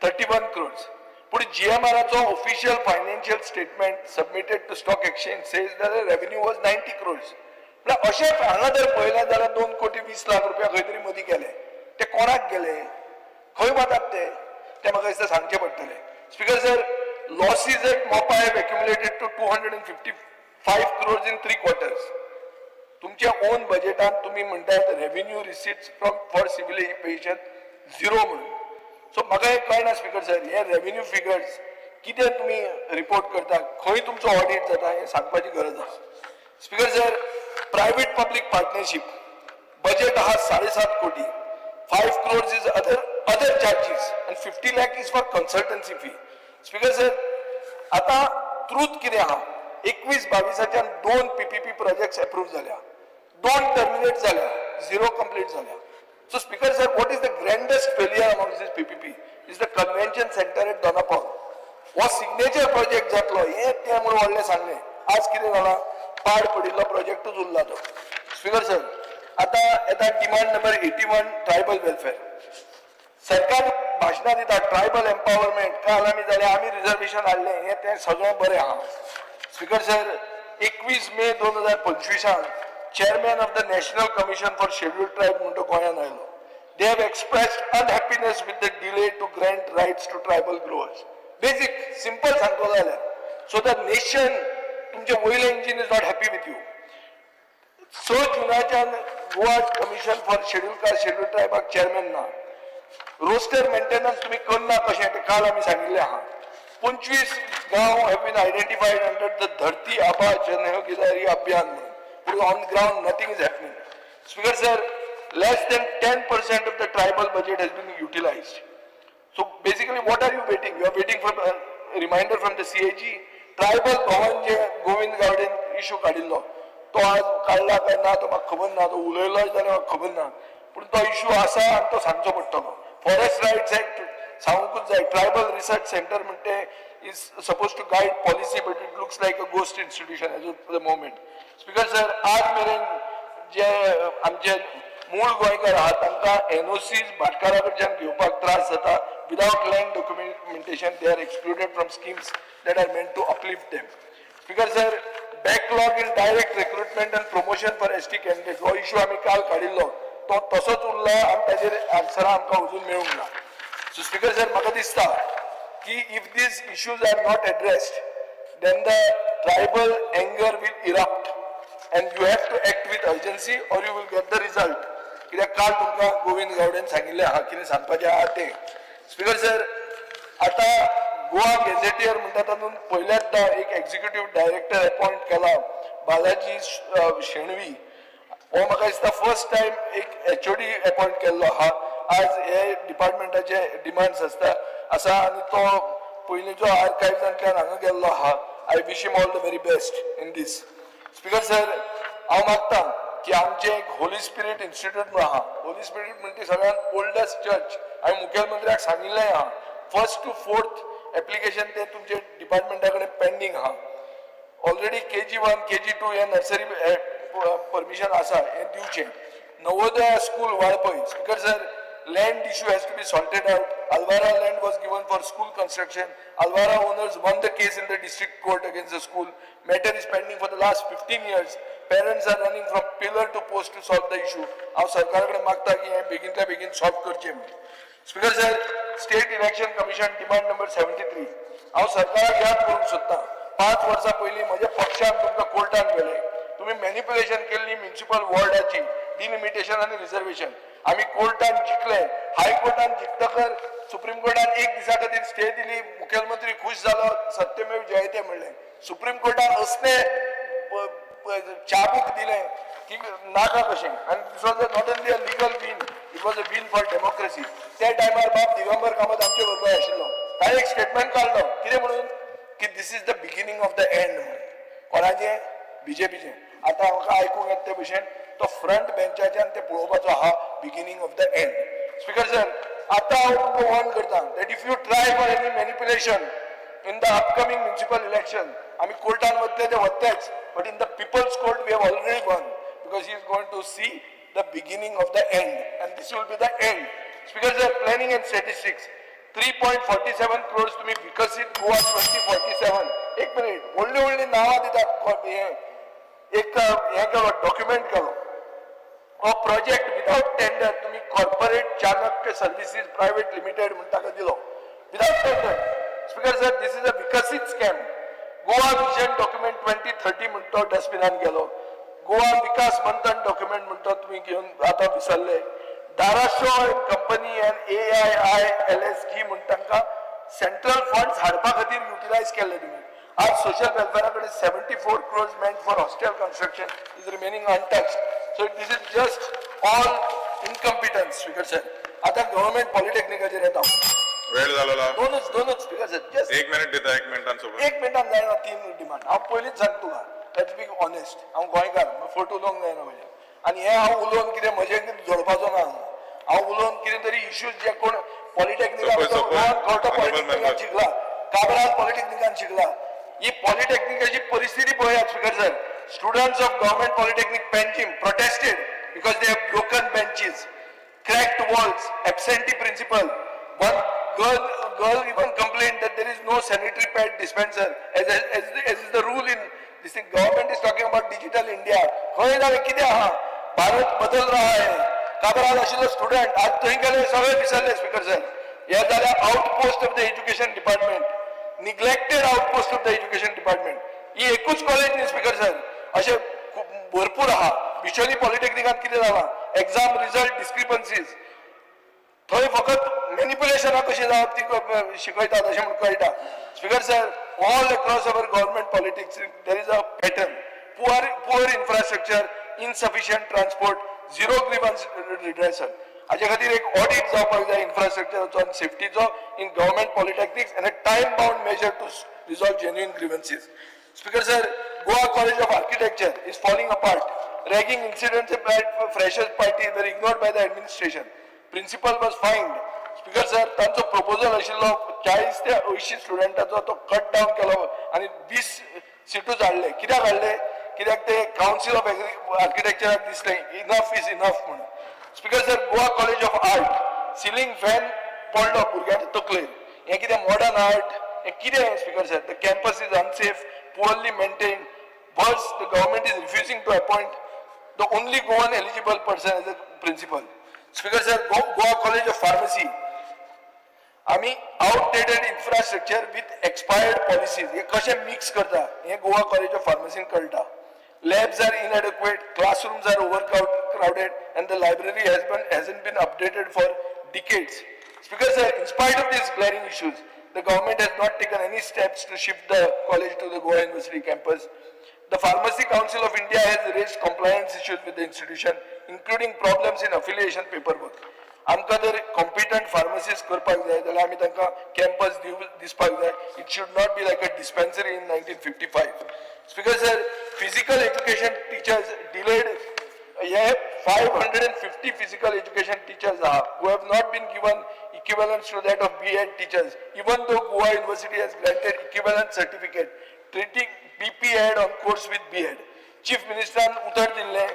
31 crores. पूण जीएमआराचो official financial statement submitted to stock exchange says that revenue was 90 crores. म्हळ्यार अशें हांगा जर पळयलें जाल्यार 2 कोटी 20 लाख रुपया खंय तरी मदीं गेले. ते कोणाक गेले, खंय वतात ते, ते म्हाका दिसता सांगचें पडटलें. Speaker sir, losses at Mopa have accumulated to 255 crores in three quarters. तुमच्या ओन बजेटान तुम्ही म्हणटात revenue receipt from for civil aviation zero म्हणून. सो म्हाका एक कळना स्पीकर सर, हे रेव्हेन्यू फिगर्स कितें तुमी रिपोर्ट करता, खंय तुमचो ऑडिट जाता, हें सांगपाची गरज आसा. Speaker sir, private public partnership budget आहा 7.5 कोटी. 5 crores is other charges and 50 lakh is for consultancy fee. Speaker sir, आता ट्रूथ कितें आहा, 21-22च्यान दोन पीपीपी प्रोजेक्ट्स अप्रूव्ह जाल्या, दोन टर्मिनेट जाल्या, झिरो कंप्लीट जाल्या. So speaker sir, what is the grandest failure among this PPP is the convention centre at Dona Paula. हो signature project जातलो हें तें म्हणून व्हडलें सांगलें. आज कितें जालां? पाड पडिल्लो प्रोजेक्टूच उरला तो. स्पीकर सर, आतां येता demand number 81, tribal welfare. सरकार भाशणां दिता ट्रायबल एम्पावरमेंट. काल आमी जालें, आमी रिजर्वेशन हाडलें, हें तें सगळें बरें आहा. Speaker sir, 21 may 2025 chairman of the National Commission for Scheduled Tribe म्हणटो गोंयांत आयलो. They have expressed unhappiness with the delay to grant rights to tribal growers. Basic simple सांगतो जाल्यार, सो the nation, तुमचे वयलें engine is not happy with you. 6 जुनाच्यान Goa Commission for Schedule Caste, Schedule ट्रायबाक chairman ना. Roster maintenance तुम्ही करना कशें तें काल आमी सांगिल्लें आहा. 25 गांव have been identified under the Dharti Aaba Janbhagidari Abhiyan म्हणून, पूण on ground nothing is happening. Speaker sir, less than 10% of the tribal budget has been utilized. So basically, what are you waiting? You are waiting for a reminder from the CAG. Tribal Bhavan J Govind गावडेन issue काडिल्लो, तो आज काडला काय ना तो म्हाका खबर ना. तो उलयलो जाल्यार म्हाका खबर ना, पूण तो इशू आसा आनी तो सांगचो पडटलो. फॉरेस्ट रायट्स एक्ट सांगूंकूच जाय. ट्रायबल रिसर्च सेंटर म्हणटे is suppose to guide policy, but it looks like a ghost institution as of the moment. Speaker sir, आज मेरेन जे आमचे मूळ गोंयकार आहात तांकां एनओसी भाटकारा कडच्यान घेवपाक त्रास जाता. Without land documentation, they are excluded from schemes that are meant to uplift them. Speaker sir, backlog in direct recruitment and promotion for ST candidate, हो इशू आमी काल काडिल्लो, तो तसोच उरला आनी ताजेर आन्सरां आमकां अजून मेळूंक ना. सो स्पीकर सर, म्हाका दिसता की if these issues are not addressed, then the tribal anger will erupt and you have to act with urgency or you will get the result. कित्याक काल तुमकां गोविंद गावडेन सांगिल्लें आहा कितें सांगपाचें आहा तें. स्पीकर सर, आतां गोवा गॅझेटियर म्हणटा तातूंत पयल्याच एक एक्झिक्युटीव डायरेक्टर अपॉयंट केला, बालाजी शेणवी. हो म्हाका दिसता फर्स्ट टायम एक एचओडी अपॉयंट केल्लो आहा. आज हे डिपार्टमेंटाचे डिमांड्स आसता आसा आनी तो पयलींचो आर्कायव्सांतल्यान हांगा गेल्लो आहा. I wish him all the very best in this. Speaker sir, हांव मागता की आमचें एक होली स्पिरीट इन्स्टिट्यूट म्हणून आहा. होली स्पिरीट म्हणजे सगळ्यात ओल्डस्ट चर्च. हांवें मुखेलमंत्र्याक सांगिल्लें आहा, फर्स्ट टू फोर्थ एप्लिकेशन ते तुमचे डिपार्टमेंटा कडेन पेंडींग आहा. Already KG 1, KG 2 हे नर्सरी परमिशन आसा, हें दिवचें. Navodaya school Valpoi. Speaker sir, land issue has to be sorted out. Alvara land was given for school construction. Alvara owners won the case in the district court against the school. Matter is pending for the last 15 years. Parents are running from pillar to post to solve the issue. हांव सरकारा कडेन मागता की हें बेगीनच्या बेगीन solve करचें म्हणून. Speaker sir, State Election Commission, demand number 73. हांव सरकाराक याद करूंक सोदतां, 5 वर्सां पयलीं म्हज्या पक्षान तुमकां कोर्टान व्हेलें. तुमी मॅनिप्युलेशन केल्ली म्युनिसिपल वॉर्डाची डिलिमिटेशन आनी रिझर्वेशन. आमी कोर्टान जिखले. हायकोर्टान जिखतकर सुप्रीम कोर्टान एक दिसा खातीर स्टे दिली. मुखेलमंत्री खुश जालो, सत्यमेव जयते म्हणलें. सुप्रीम कोर्टान असले चाबूक दिलें. की नाका कशें. आनी this was not only a legal win, it was a win for democracy. त्या टायमार बाब दिगंबर कामत आमचे बरोबर आशिल्लो. ताणें एक स्टेटमेंट काडलो, कितें म्हणून की this is the beginning of the end म्हणून. कोणाचें? बीजेपीचें. आतां म्हाका आयकूंक येता ते भशेन तो फ्रंट बेंचाच्यान ते पळोवपाचो आहा beginning of the end. Speaker sir, आतां हांव तुमकां वॉर्न करता that if you try for any manipulation in the upcoming municipal election, आमी कोर्टान वतले ते वतलेच, but in the people's court we have already won, because he is going to see the beginning of the end and this will be the end. Speaker sir, planning and statistics, 3.47 crores तुम्ही विकसित गोवा 2047. एक minute, व्हडली व्हडली नांवां दितात. हे एक हें केलो, डॉक्युमेंट केलो, हो प्रोजेक्ट विदाउट टेंडर तुम्ही corporate Chanakya services private limited म्हणून ताका दिलो without tender. Speaker sir, this is a Viksit scam. Goa Vision document 2030 म्हणतो डस्टबिनान गेलो. गोवा विकास मंथन डॉक्युमेंट म्हणतो तुम्ही घेऊन आता विसरले. Darashaw and company and AIILSG म्हण तांकां सेंट्रल फंड्स हाडपा खातीर युटिलायज केल्ले तुम्ही. आज सोशल वेलफेअरा कडेन 74 crores meant for hostel construction is remaining untouched. So this is just all incompetence, Speaker sir. आता गव्हर्मेंट पॉलिटेक्निकाचेर येता. वेळ जालो. दोनच, दोनच, स्पीकर सर, जस्ट. एक मिनिट दिता, एक मिनटान सोबत. एक मिनटान जायना तीन डिमांड. हांव पयलींच सांगता तुका, let's be honest, हांव गोंयकार, फट उलोवंक जायना म्हजें. आनी हें हांव उलोवन कितें म्हजें कितें जोडपाचो ना. हांव उलोवन कितें तरी इश्यूज जे कोण पॉलिटेक्निका सोपय, सोपय. गोवान कळटो Honorable पॉलिटेक्निकान member. शिकला, काब्राल पॉलिटेक्निकान शिकला. ही पॉलिटेक्निकाची परिस्थिती पळयात, Speaker sir. Students of Government Polytechnic Panjim protested because they have broken benches, cracked walls, absentee principal. One girl even complained that there is no sanitary pad dispenser, as is the rule in this thing. Government is talking about Digital India. खंय जालें, कितें आहा? भारत बदल रहा है. काब्राल आशिल्लो student आज थंय गेले, सगळे विसरले. स्पीकर सर, हे जाल्यार outpost of the education department, neglected outpost of the education department. ही एकूच कॉलेज न्ही स्पीकर सर, अशें खूब भरपूर आहा. बिचोली पॉलिटेक्निकात कितें जालां? Exam result discrepancies. थंय फकत मॅनिप्युलेशनां कशीं जावप ती शिकयतात अशें म्हूण कळटा. Speaker sir, all across our government polytechnics there is a pattern: poor infrastructure, insufficient transport, zero grievance redressal. हाजे खातीर एक ऑडिट जावपाक जाय इन्फ्रास्ट्रक्चराचो आनी सेफ्टीचो in government polytechnics and a time bound measure to resolve genuine grievances. Speaker sir, Goa College of Architecture is falling apart. Ragging incidents at freshers party were ignored by the administration. Principal was fined. Speaker sir, तांचो proposal आशिल्लो 40 ते 80 स्टुडंटाचो, तो cut down केलो आनी 20 सिटूच हाडले. कित्याक हाडले? कित्याक ते कावन्सील ऑफ आर्किटेक्चराक दिसलें इनफ is enough म्हणून. Speaker sir, Goa College of Art, ceiling fan पडलो भुरग्यांच्या तकलेर. हें कितें मॉडर्न आर्ट? हें कितें, Speaker sir? The campus is unsafe, poorly maintained. Worse, the government is refusing to appoint the only Goan eligible person as a principal. Speaker sir, Goa College of Pharmacy, आमी outdated infrastructure with expired policies हे कशें mix करता हें Goa college of फार्मसीन कळटा. Labs are inadequate, classrooms are over crowded and the library hasn't been updated for decades. Speaker sir, in spite of these glaring issues, the government has not taken any steps to shift the college to the Goa University campus. The Pharmacy Council of India has raised compliance issues with the institution, including problems in affiliation paperwork. आमकां जर competent pharmacist करपाक जाय जाल्यार आमी तांकां campus दिसपाक जाय. It should not be like a dispensary in 1955. Speaker sir, physical education teachers delayed. हे 550 physical education teachers आहा who have not been given equivalence to that of B.Ed teachers, even though Goa University has granted equivalent certificate, treating BPEd on course with B.Ed. Chief मिनिस्टरान उतर दिल्लें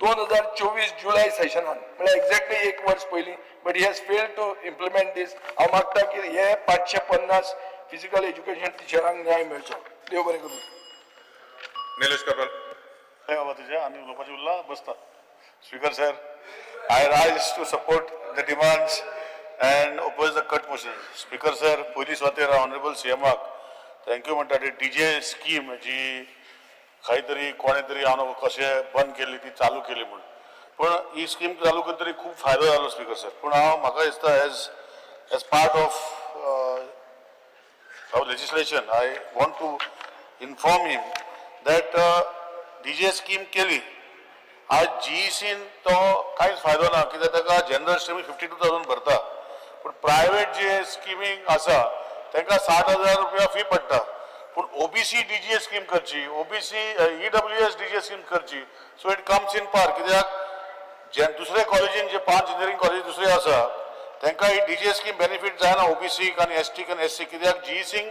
2024 जुलय सेशनान, म्हळ्यार exactly एक वर्स पयलीं, but he has failed to implement this. हांव मागता की हे 550 फिजिकल एज्युकेशन टिचरांक न्याय मेळचो. देव बरें करूं. निलेश काब्राल. हय बाबा, तुझ्या आनी उलोवपाचें उरलां, बसता. Speaker sir, I rise to support the demands and oppose the cut motion. Speaker sir, पयली सुवातेर ऑनरेबल सीएमाक thank you म्हणटा. ती डीजे स्कीम जी खंय तरी कोणें तरी हांव कशें बंद केली, ती चालू केली म्हूण. पूण ही स्कीम चालू करतरी खूब फायदो जालो स्पीकर सर. पूण हांव म्हाका दिसता, as part of our legislation, I want to inform him that DJ scheme केली. आज जीईसीन तो कांयच फायदो ना, कित्याक ताका जनरल स्ट्रीमी 52,000 भरता, पूण प्रायवेट जे स्किमींग आसा तांकां 60,000 रुपया फी पडटा. पूण ओबीसी डीजीए स्कीम करची, ओबीसी ईडब्ल्यूएस डीजीए स्कीम करची, so it comes in par. कित्याक जे दुसरे कॉलेजीन जे 5 इंजिनियरींग कॉलेज दुसरे आसा तांकां ही डीजीए स्कीम बेनिफीट जायना ओबीसीक आनी एसटीक आनी एससी, कित्याक जीईसीक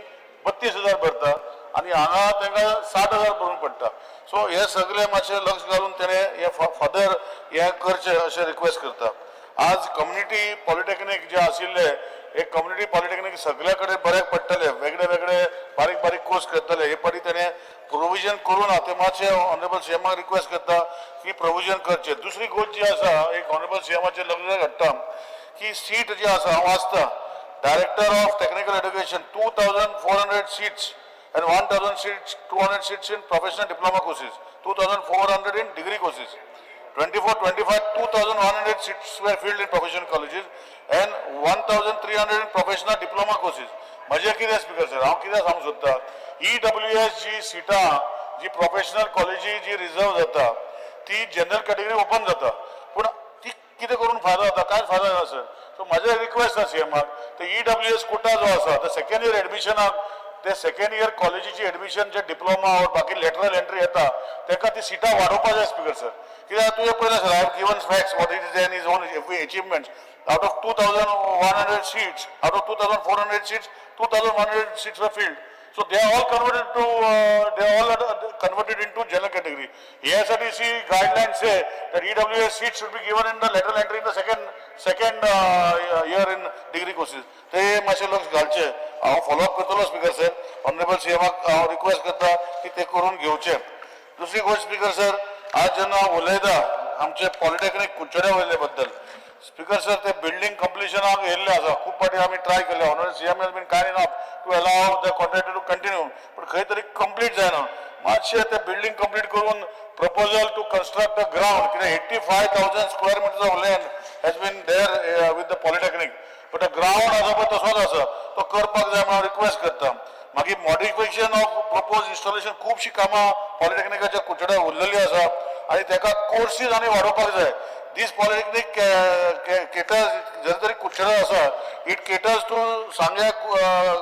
32,000 भरता आनी हांगा तांकां 60,000 भरूंक पडटा. सो हे सगळे मातशें लक्ष घालून तेणें हे फर्दर हें करचें अशें रिक्वेस्ट करता. आज कम्युनिटी पॉलिटेक्नीक जे आशिल्ले हे कम्युनिटी पॉलिटेक्नीक सगळे कडेन बऱ्याक पडटले, वेगळे वेगळे बारीक बारीक कोर्स करतले. हे पाटी तेणें प्रोविजन करूं ना, ते मातशें ऑनरेबल सीएमाक रिक्वेस्ट करता की प्रोविजन करचें. दुसरी गोश्ट जी आसा, एक ऑनरेबल सीएमाचेर लक्ष हाडटा की सीट जी आसा, हांव वाचता, director of technical education 2,400 seats and 1,000 seats, 200 seats in professional diploma courses, 2,400 in degree courses. 24-25, 2,100 seats were filled in professional colleges and 1,300 in professional diploma courses. म्हजें कितें स्पीकर सर, हांव कितें सांगूंक सोदता, ईडब्ल्यूएस जी सिटां जी प्रोफेशनल कॉलेजी जी रिजर्व जाता ती जनरल कॅटेगरी ओपन जाता, पूण ती कितें करून फायदो जाता, कांयच फायदो जायना सर. सो म्हजें रिक्वेस्ट आसा सीएमाक, ते ईडब्ल्यूएस कोटा जो आसा ते सेकंड इयर एडमिशनाक, ते सेकंड इयर कॉलेजीची एडमिशन जे डिप्लोमा और बाकी लेटरल एंट्री येता ताका ती सिटां वाडोवपा जाय स्पीकर सर. कित्याक तुवें पळयलें sir, I have given facts what it is and his own achievements. Out of 2,100 seats, out of 2,400 seats, 2,100 seats were filled. So they are all converted to they are all converted into general category. AISRTC guidelines say that EWS seats should be given in the lateral entry in the second year in degree courses. ते मातशें लक्ष घालचें. हांव follow up करतलो speaker sir, honourable सीएमाक हांव request करता की ते करून घेवचें. दुसरी गोश्ट स्पीकर सर, आज जेन्ना उलयता आमचे पॉलिटेक्नीक कुडचड्या वयले बद्दल स्पीकर सर, ते बिल्डींग कंप्लिशनाक येयल्ले आसा. खूब फावटी आमी ट्राय केल्ले, honourable CM has been kind enough to allow the contractor to continue, पूण खंय तरी कंप्लीट जायना. मातशें ते बिल्डींग कंप्लीट करून proposal to construct the ground, कित्याक 85,000 square meters of land has been there with the polytechnic, but the ground आसा पळय तसोच आसा, तो करपाक जाय म्हणून रिक्वेस्ट करता. मागीर मॉडिफिकेशन ऑफ प्रपोज इन्स्टॉलेशन, खुबशीं कामां पॉलिटेक्निकाच्या कुडचड्यार उरलेली आसा आनी ताका कोर्सीस आनी वाडोवपाक जाय. दीस पॉलिटेक्नीक केटर्स, जरी तरी कुडचड्यार आसा, it caters to Sanguem,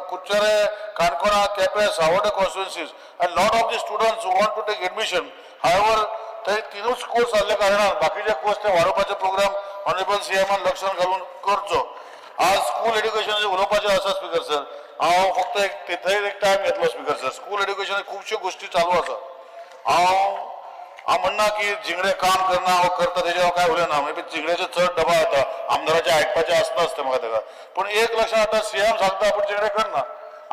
Curchorem, Canacona, Quepem, Savarda constituencies and lot of the students want to take admission. However ते तिनूच कोर्स जाल्ल्या कारणान बाकीचे कोर्स ते वाडोवपाचे प्रोग्राम ऑनरेबल सीएमान लक्षात घालून करचो. आज स्कूल एड्युकेशनाचेर उलोवपाचें आसा स्पीकर सर, हांव फक्त एक थंय एक टायम घेतलो स्पीकर सर. स्कूल एड्युकेशनार खुबश्यो गोश्टी चालू आसा. हांव म्हणना की झिंगडे काम करना वो करता, तेजेर हांव कांय उलयना, म्हणजे झिंगड्याचो चड दबाव येता, आमदाराचें आयकपाचें आसना आसता म्हाका ताका. पूण एक लक्षात आतां सीएम सांगता पूण झिंगडे करना,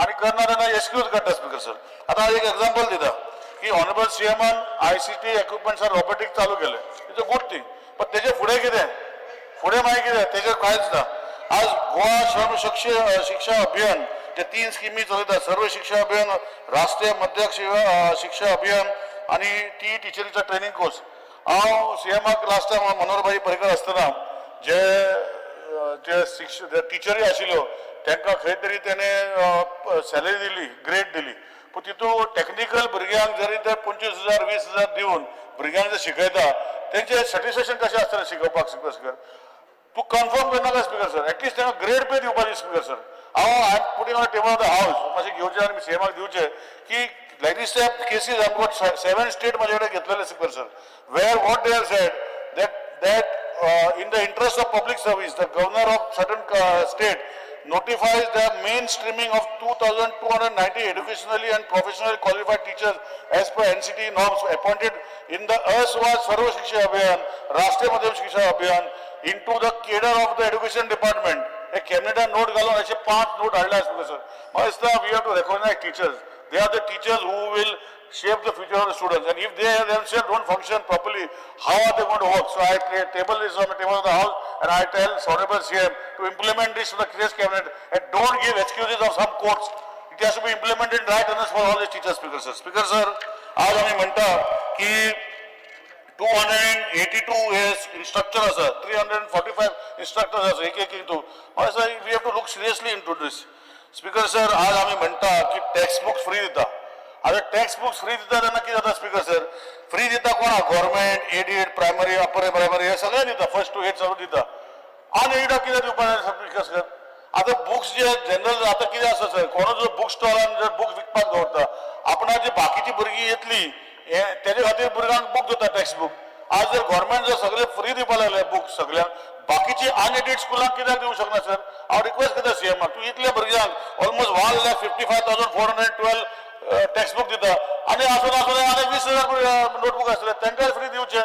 आनी करना तेन्ना एक्सक्यूज काडटा स्पीकर सर. आतां एक एग्जाम्पल दिता की ऑनरेबल सीएमान आयसीटी इक्विपमेंट्स आर रोबोटीक चालू केले, it's a good thing, पण तेजे फुडें कितें, फुडें मागीर कितें, तेजेर कांयच ना. आज गोवा श्रम शिक्षा अभियान जे 3 स्किमी चलयता, सर्व शिक्षा अभियान, राष्ट्रीय मध्य शिक्षा अभियान आनी टी टिचरीचो ट्रेनिंग कोर्स. हांव सीएमाक लास्ट टायम मनोहरभाई पर्रीकर आसतना जे जे शिक्ष टिचरी आशिल्ल्यो तांकां खंय तरी तेणें सॅलरी दिली, ग्रेड दिली, पूण तितून टॅक्निकल भुरग्यांक जरी ते 25,000 20,000 दिवन भुरग्यांक जे शिकयता तेंचें सॅटिस्फेक्शन कशें आसतलें शिकोवपाक? स्पीकर सर, तूं कन्फर्म करनाका स्पीकर सर, एटलिस्ट तांकां ग्रेड पे दिवपाची स्पीकर सर. हांव I am putting on table of the house, मातशें घेवचें आनी सीएमाक दिवचें की like this type cases I got 7 state म्हजे कडेन घेतलेले speaker sir, where what they have said that in the interest of public service, the governor of certain state notifies the mainstreaming of 2,290 educationally and professionally qualified teachers as per NCT norms appointed in the erstwhile Sarva Shiksha Abhiyan, Rashtriya Madhyam Shiksha Abhiyan into the cadre of the education department. हे कॅबिनेटान note घालून असे 5 note हाडले speaker sir. म्हाका दिसता we have to recognize teachers. They are the teachers who will shape the future of the students, and if they themselves don't function properly, how are they going to work? So I table this on the table of the house and I tell Honorable CM to implement this to the case cabinet and don't give excuses of some courts. It has to be implemented in right earnest for all the teachers, Speaker sir. Speaker sir, आज आम्ही म्हणटा की 282 हे instructor आसा, 345 इन्स्ट्रक्टर्स आसा, एक एक हितून. म्हाका दिसता we have to look seriously into this. Speaker sir, आज आमी म्हणटा की टेक्स्ट बुक्स फ्री दिता. आतां टेक्स्ट बुक्स फ्री दिता तेन्ना कितें जाता स्पीकर सर? फ्री दिता कोणाक? Government aided, primary, upper primary हे सगळे दिता, फर्स्ट टू एट सगळें दिता. अनएडिडाक कितें दिवपाक स्पीकर सर? आतां बुक्स जे जनरल आतां कितें आसा सर, कोणूच जर बूक स्टॉलान जर बूक विकपाक दवरता, आपणाची बाकीची भुरगीं येतली हे तेजे खातीर भुरग्यांक बूक दिता टेक्स्ट बूक. आज जर गव्हर्मेंट जर सगळे फ्री दिवपाक लागले बूक सगळ्यांक, बाकीची अनएडिड स्कुलांक कित्याक दिवंक शकना सर? हांव रिक्वेस्ट करता सीएमाक, तूं इतल्या भुरग्यांक almost 1,55,412 text book दिता आनी आसून आसून आनी 20,000 नोटबूक आसले तांकां फ्री दिवचे.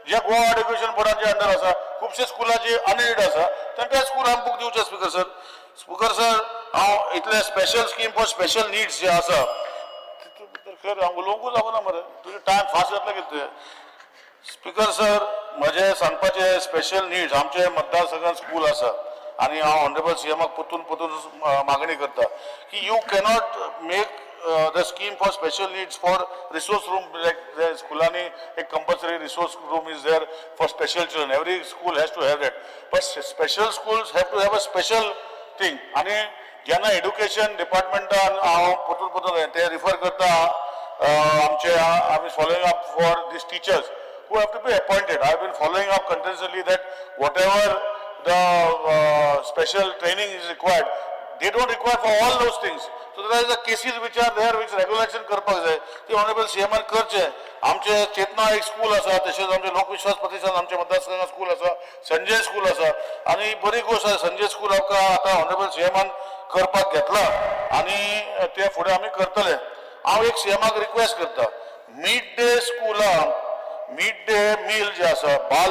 जे गोवा एड्युकेशन बोर्डाचे अंडर आसा खुबशे स्कुलां जी अनएडिड आसा तांकां स्कुलांक बूक दिवचे स्पीकर सर. स्पीकर सर, हांव इतले special scheme for special needs जे आसा तितून भितर खरें हांव उलोवंकूच लागना मरे, तुजें टायम फास्ट जातलें कितें. स्पीकर सर, म्हजें सांगपाचें स्पेशल निड्स आमचे मतदारसंघात स्कूल आसा आनी हांव ऑनरेबल सीएमाक परतून परतून मागणी करता की you cannot make the scheme for special needs for resource room. Like स्कुलांनी एक compulsory resource room is there for special children, every school has to have that, but special schools have to have a special thing. आनी जेन्ना education डिपार्टमेंटान हांव परतून परतून ते refer करता आमचे, आमी following up for these teachers who have to be appointed. I have been following up continuously that whatever the special training is required, they don't require for all those things. So there are the cases which are there which regulation करपाक जाय, ती honourable सीएमान करचे. आमचे चेतना एक school आसा, तशेंच आमचे लोकविश्वास प्रतिष्ठान आमच्या मतदारसंघात स्कूल आसा, संजय स्कूल आसा. आनी बरी गोश्ट आसा, संजय स्कूल आमकां आतां ऑनरेबल सीएमान करपाक घेतला आनी ते फुडें आमी करतले. हांव एक सीएमाक रिक्वेस्ट करता, मिड डे स्कुलांक मिड डे मील जे आसा बाल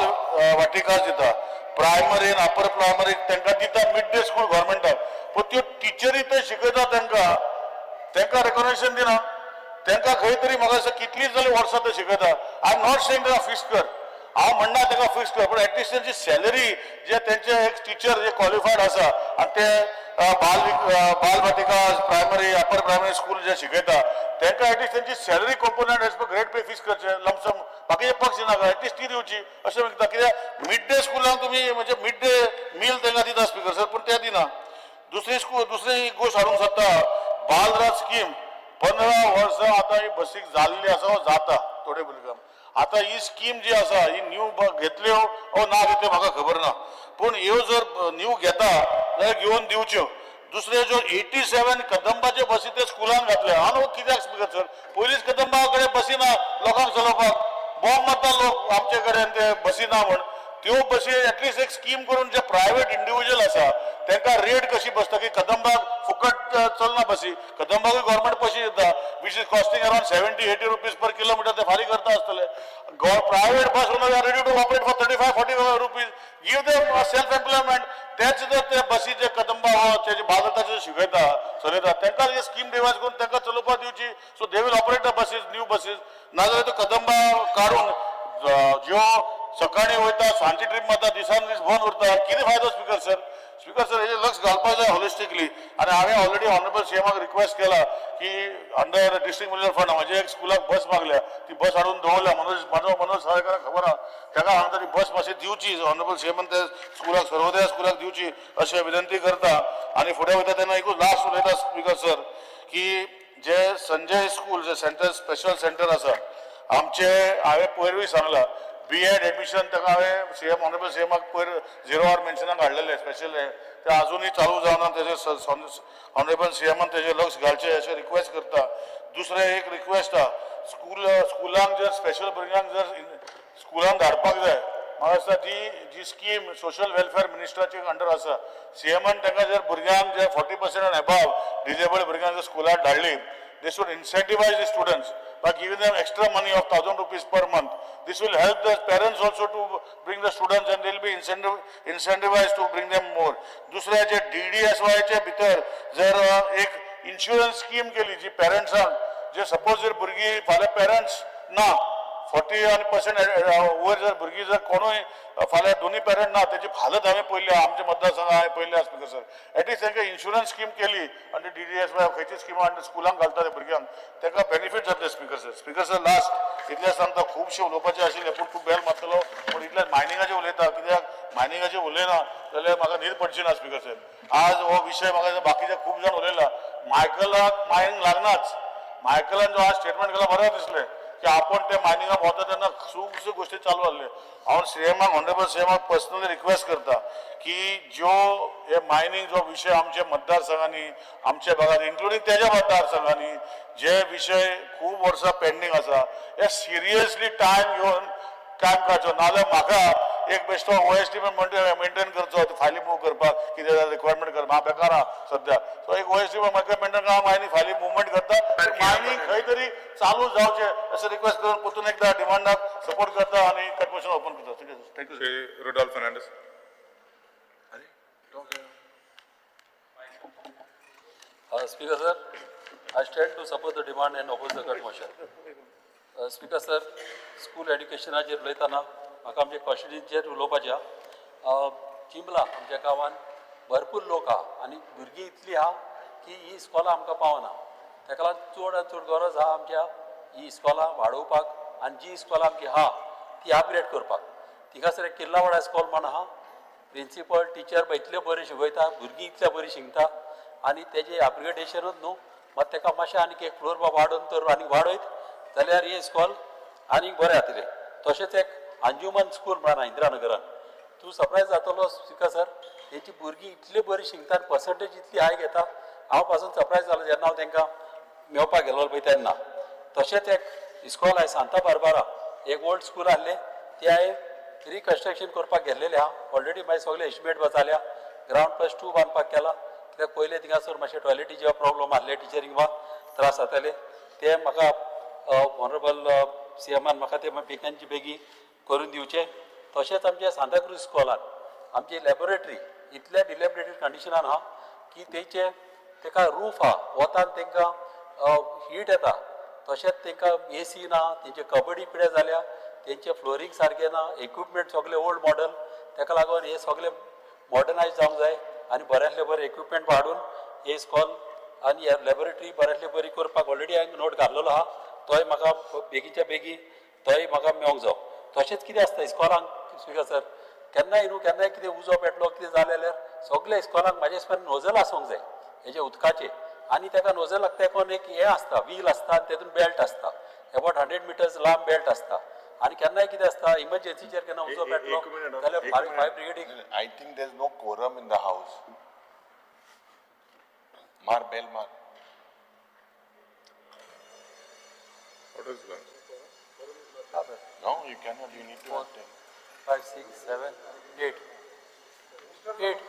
वाटिका दिता, प्रायमरी आनी अपर प्रायमरी तांकां दिता मिड डे स्कूल गव्हर्मेंटाक, पूण त्यो टिचरी थंय शिकयता तांकां, तांकां रेकॉग्नेशन दिना. तांकां खंय तरी म्हाका दिसता कितलीं जाल्यार वर्सां ते शिकयता. I am not saying तांकां फिक्स कर, हांव म्हणना तांकां फिक्स कर, पूण एटलिस्ट तेंची सॅलरी जे तेंचे एक टिचर जे क्वॉलिफायड आसा आनी ते बाल बाल वाटिका प्रायमरी अपर प्रायमरी स्कूल जे शिकयता तांकां एटलिस्ट तेंची salary component as per grade pay fix करचे, लमसम बाकीचे पक्ष दिनाका, एटलिस्ट ती दिवची अशें म्हणटा. कित्याक मिड डे स्कुलांक तुमी म्हणजे मिड डे मील तांकां दिता स्पीकर सर, पूण ते दिना. दुसरी स्कूल दुसरी गोश्ट हाडूंक सोदता, बालराज स्कीम 15 वर्सां आतां ही बसीक जाल्ली आसा वा जाता थोडे भुरग्यांक. आतां ही स्कीम जी आसा ही न्यू घेतल्यो ओ ना घेतल्यो म्हाका खबर ना, पूण ह्यो जर न्यू घेता जाल्यार घेवन दिवच्यो. दुसरे ज्यो 87 कदंबाच्यो बसी ते स्कुलान घातल्या, हांव कित्याक स्पीकर सर? पयलींच कदंबा कडेन बसी ना लोकांक चलोवपाक, बॉम्ब मारता लोक आमचे कडेन ते बसी ना म्हण. त्यो बसी एटलिस्ट एक स्कीम करून जे प्रायवेट इंडिव्हिज्युअल आसा तांकां रेट कशी बसता की कदंबाक फुकट चलना बसी, कदंबाकूय गव्हर्मेंट पयशे दिता which is costing around 70-80 rupees per kilometre ते फारीक करता आसतले. Private bus owner are ready to operate for 35-45 rupees, give them self employment. तेच जर ते बसीचे कदंबा हो तेजे बालरथाचे शिकयता चलयता तांकां स्कीम डिवायज करून तांकां चलोवपाक दिवची, so they will operate the buses, new buses. नाजाल्यार त्यो कदंबा काडून ज्यो सकाळी वयता सांजची ट्रीप मारता, दिसान दीस बंद उरता, कितें फायदो स्पीकर सर? स्पीकर सर, हेजेर लक्ष घालपाक जाय हॉलिस्टिकली. आनी हांवें ऑलरेडी ऑनरेबल सीएमाक रिक्वेस्ट केला की अंडर डिस्ट्रिक्ट म्युनिसिपल फंड म्हजे एक स्कुलाक बस मागल्या, ती बस हाडून दवरल्या. मनोज म्हाजो मनोज साळकाराक खबर आहा, ताका हांव ती बस मातशी दिवची ऑनरेबल सीएमान त्या स्कुलाक, सर्वोदया स्कुलाक दिवची अशें विनंती करता. आनी फुडें वयता तेन्ना एकूच लास्ट उलयता स्पीकर सर, की जे संजय स्कूल जे सेंटर स्पेशल सेंटर आसा आमचे, हांवें पयरूय सांगलां बी एड एडमिशन ताका हांवें सीएम ऑनरेबल सीएमाक पयर झिरो our मेन्शनाक हाडलेलें स्पेशल, ते आजुनूय चालू जावना. तेजे ऑनरेबल सीएमान तेजेर लक्ष घालचें अशें रिक्वेस्ट करता. दुसरें एक रिक्वेस्ट आहा, स्कूल स्कुलांक जर स्पेशल भुरग्यांक जर स्कुलान धाडपाक जाय, म्हाका दिसता ती जी स्कीम सोशल वेलफेअर मिनिस्टराचे अंडर आसा, सीएमान तांकां जर भुरग्यांक जे 40% आनी एबाव डिजेबल्ड भुरग्यांक जर स्कुलान धाडली, they should incentivize the students by giving them extra money of 1,000 rupees per month. This will help the parents also to bring the students and they will be incentivized to bring them more. दुसरें जे डीडीएसवायच्या भितर जर एक insurance scheme केली जी पेरंट्सांक जे suppose जर भुरगीं फाल्यां parents ना, 40 आनी पर्संट वयर जर भुरगीं जर कोणूय फाल्यां दोनूय पेरंट ना, तेजी हालत हांवें पळयल्या आमच्या मतदारसंघात हांवें पळयल्या स्पीकर सर. एटलिस्ट तांकां इन्शुरन्स स्कीम केली आनी डीडीएसवाय खंयची स्किमा आनी स्कुलांक घालता ते भुरग्यांक, तांकां बेनिफीट जातले speaker sir. Speaker sir, last इतलें सांगता, खुबशें उलोवपाचें आशिल्लें पूण तूं बेल मारतलो पूण इतलें मायनिंगाचें उलयता, कित्याक मायनिंगाचें उलयना जाल्यार म्हाका न्हीद पडची ना स्पीकर सर. आज हो विशय म्हाका बाकीचे खूब जाण उलयला, मायकलाक मायनिंग लागनाच. मायकलान जो आज स्टेटमेंट केला बरें दिसलें की आपण ते मायनिंगा भोंवता तेन्ना खुबश्यो गोश्टी चालू आहल्यो. हांव सीएमाक, ऑनरेबल सीएमाक पर्सनली रिक्वेस्ट करता की ज्यो हे मायनींग जो विशय आमच्या मतदारसंघांनी, आमच्या भागात, इन्क्लुडींग तेज्या मतदारसंघांनी जे विशय खूब वर्सां पेंडींग आसा, हे सिरियसली टायम घेवन काम काडचो. नाजाल्यार म्हाका एक बेश्टो ओएसडी मेंटेन करचो, फायली मूव करपाक कितें जाल्यार रिक्वायरमेंट करपाक हांव बेकार आहा सद्या. सो एक ओएसडी म्हाका मेंटेन करून मायनींग फायली मुवमेंट करता, मायनींग खंय तरी चालू जावचें अशें रिक्वेस्ट करून परतून एकदा डिमांडाक सपोर्ट करता आनी कट मोशन ओपन करता. Thank you. Shri Rudolf Fernandes. Speaker sir, I stand to support the demand and oppose the cut motion. Speaker sir, school एड्युकेशनाचेर उलयतना म्हाका आमच्या कॉन्स्टिट्युएन्सीचेर उलोवपाचें आहा. चिंबला आमच्या गांवांत भरपूर लोक आहा आनी भुरगीं इतलीं आहा की ही इस्कॉलां आमकां पावना. ताका लागून चड आनी चड गरज आहा आमच्या ही इस्कॉलां वाडोवपाक आनी जी इस्कॉलां आमची आहा ती अपग्रेड करपाक. थिंगासर एक किर्लावाडा इस्कॉल म्हण आहा, प्रिंसिपल टिचर इतल्यो बऱ्यो शिकयता, भुरगीं इतल्या बरीं शिकता आनी तेजें अपग्रेडेशनूच न्हू, मात तेका मातशें आनीक एक फ्लोर वाडोवन तर आनीक वाडयत जाल्यार हें इस्कॉल आनीक बरें जातलें. तशेंच एक अंजुमन स्कूल म्हणून इंदिरा नगरान, तूं सरप्रायज जातलो स्पिकर सर, तेंची भुरगीं इतली बरी शिकता, पर्संटेज इतली हाय घेता, हांव पासून सरप्रायज जालो जेन्ना हांव तेंकां मेळपाक गेलो पळय तेन्ना. तशेंच एक इस्कॉल आहा सांता बार्बारा, एक ओल्ड स्कूल आहलें तें हांवें रिकन्स्ट्रक्शन करपाक गेल्लेलें आहा. ऑलरेडी मागीर सगळें एस्टिमेट जाल्या, ग्रावंड +2 बांदपाक केला. कित्याक पयलें थिंगासर मातशें टॉयलेटीचे प्रॉब्लम आहले, टिचरींक बा त्रास जाताले, ते म्हाका ऑनरेबल सीएमान म्हाका ते बेगीनचे बेगीन करून दिवचे. तशेंच आमच्या सांताक्रूज इस्कॉलान आमची लॅबोरेटरी इतल्या डिलेबरेटेड कंडिशनान आहा की तेचे तेका रूफ आहा, वतान तेंकां हीट येता, तशेंच तेंकां एसी ना, तेंचे कबड्डी पिड्या जाल्या, तेंचे फ्लोरींग सारकें ना, इक्विपमेंट सगळे ओल्ड मॉडल. तेका लागून हे सगळे मॉडर्नायज जावंक जाय आनी बऱ्यांतले बरें इक्विपमेंट हाडून हे इस्कॉल आनी लॅबोरेटरी बऱ्यांतले बरी करपाक ऑलरेडी हांवें नोट घातलेलो आहा, तोय म्हाका बेगीच्या बेगीन तोय म्हाका मेळोंक जावो. तशेंच कितें आसता इस्कॉलांक स्पिकर सर, केन्नाय न्हू केन्नाय कितें उजो पेटलो कितें जालें जाल्यार सगल्या इस्कॉलांक म्हाज्या हिसपान नोजल आसूंक जाय हेजे उदकाचे, आनी तेका नोजल लागता तेका एक हें आसता, व्हील आसता आनी तेतून बेल्ट आसता, अबावट 100 मिटर्स लांब बेल्ट आसता. आनी केन्नाय कितें आसता इमर्जन्सीचेर केन्ना उजो पेटलो जाल्यार fire ब्रिगेडीक. I think there is no quorum in the house. मार बेल मार. What is that? No, you cannot, you need to have 10. 5, 6, 7, 8. 8.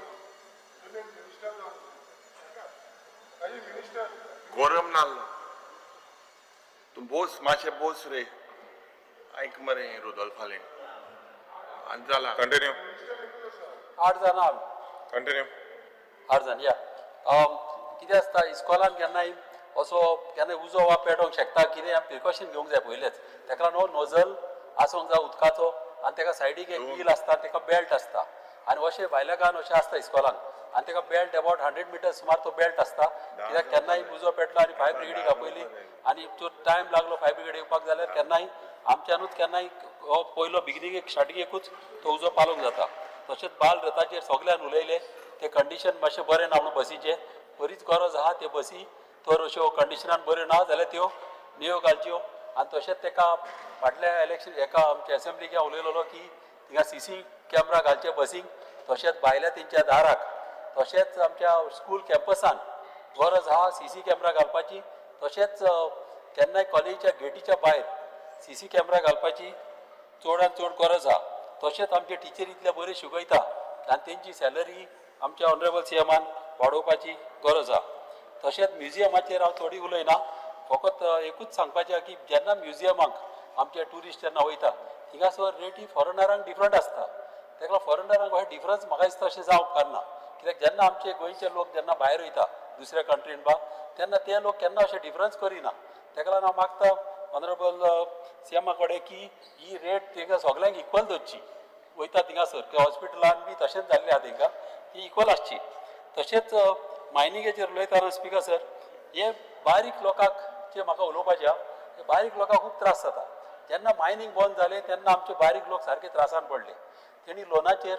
Quorum नाल्लो. तूं बोस, मातशें बोस रे. आयक मरे रुदोल्फालें. आनी जाला. कंटिन्यू. 8 जाणां. कंटिन्यू. 8 जाण या. कितें आसता इस्कॉलान केन्नाय असो केन्नाय उजो वा पेटोवंक शकता, कितें प्रिकॉशन घेवंक जाय पयलेच. तेका लागून हो नोजल आसूंक जाय उदकाचो आनी तेका सायडीक एक व्हील आसता, तेका बेल्ट आसता आनी अशें भायल्या गांवान अशें आसता इस्कॉलान आनी तेका बेल्ट अबावट 100 मिटर्स सुमार तो बेल्ट आसता. कित्याक केन्नाय उजो पेटलो आनी फायर ब्रिगेडीक आपयली आनी तो टायम लागलो फायर ब्रिगेड येवपाक जाल्यार केन्नाय आमच्यानूच केन्नाय हो पयलो बिगिनींग एक स्टार्टींग एकूच तो उजो पालोवंक जाता. तशेंच बाल रथाचेर सगल्यान उलयले, ते कंडिशन मातशें बरें ना म्हणून बसीचें बरीच गरज आहा, ते बसी तर अश्यो कंडिशनान बऱ्यो ना जाल्यार त्यो नेयो घालच्यो. आनी तशेंच तेका फाटल्या इलेक्शन एका आमच्या एसेंब्लीक हांव उलयलेलो की थिंगा सीसी कॅमरा घालचे बसींक, तशेंच भायल्या तेंच्या दाराक, तशेंच आमच्या स्कूल कॅम्पसान गरज आहा सीसी कॅमरा घालपाची, तशेंच केन्नाय कॉलेजीच्या गेटीच्या भायर सीसी कॅमरा घालपाची चडान चड गरज आहा. तशेंच आमचे टिचरी इतले बऱ्यो शिकयता आनी तेंची सॅलरी आमच्या ऑनरेबल सीएमान वाडोवपाची गरज आहा. तशेंच म्युजियमाचेर हांव थोडी उलयना, फकत एकूच सांगपाचें आहा की जेन्ना म्युजियमाक आमचे ट्युरिस्ट जेन्ना वयता थिंगासर रेटी फॉरेनरांक डिफरंट आसता, तेका लागून फॉरेनरांक हो डिफरन्स म्हाका दिसता अशें जावंक उपकारना. कित्याक जेन्ना आमचे गोंयचे लोक जेन्ना भायर वयता दुसऱ्या कंट्रीन बा तेन्ना ते लोक केन्ना अशें डिफरन्स करिना. तेका लागून हांव मागता ऑनरेबल सीएमा कडेन की ही रेट तेंकां सगल्यांक इक्वल दवरची, वयता थिंगासर हॉस्पिटलान बी तशेंच जाल्लें आहा तेंकां ती इक्वल आसची. तशेंच मायनिंगेचेर उलयतना स्पिकर सर, हे बारीक लोकांक जे म्हाका उलोवपाचें आहा, हे बारीक लोकांक खूब त्रास जाता. जेन्ना मायनींग बंद जालें तेन्ना आमचे बारीक लोक सारके त्रासान पडले, तेणी लोनाचेर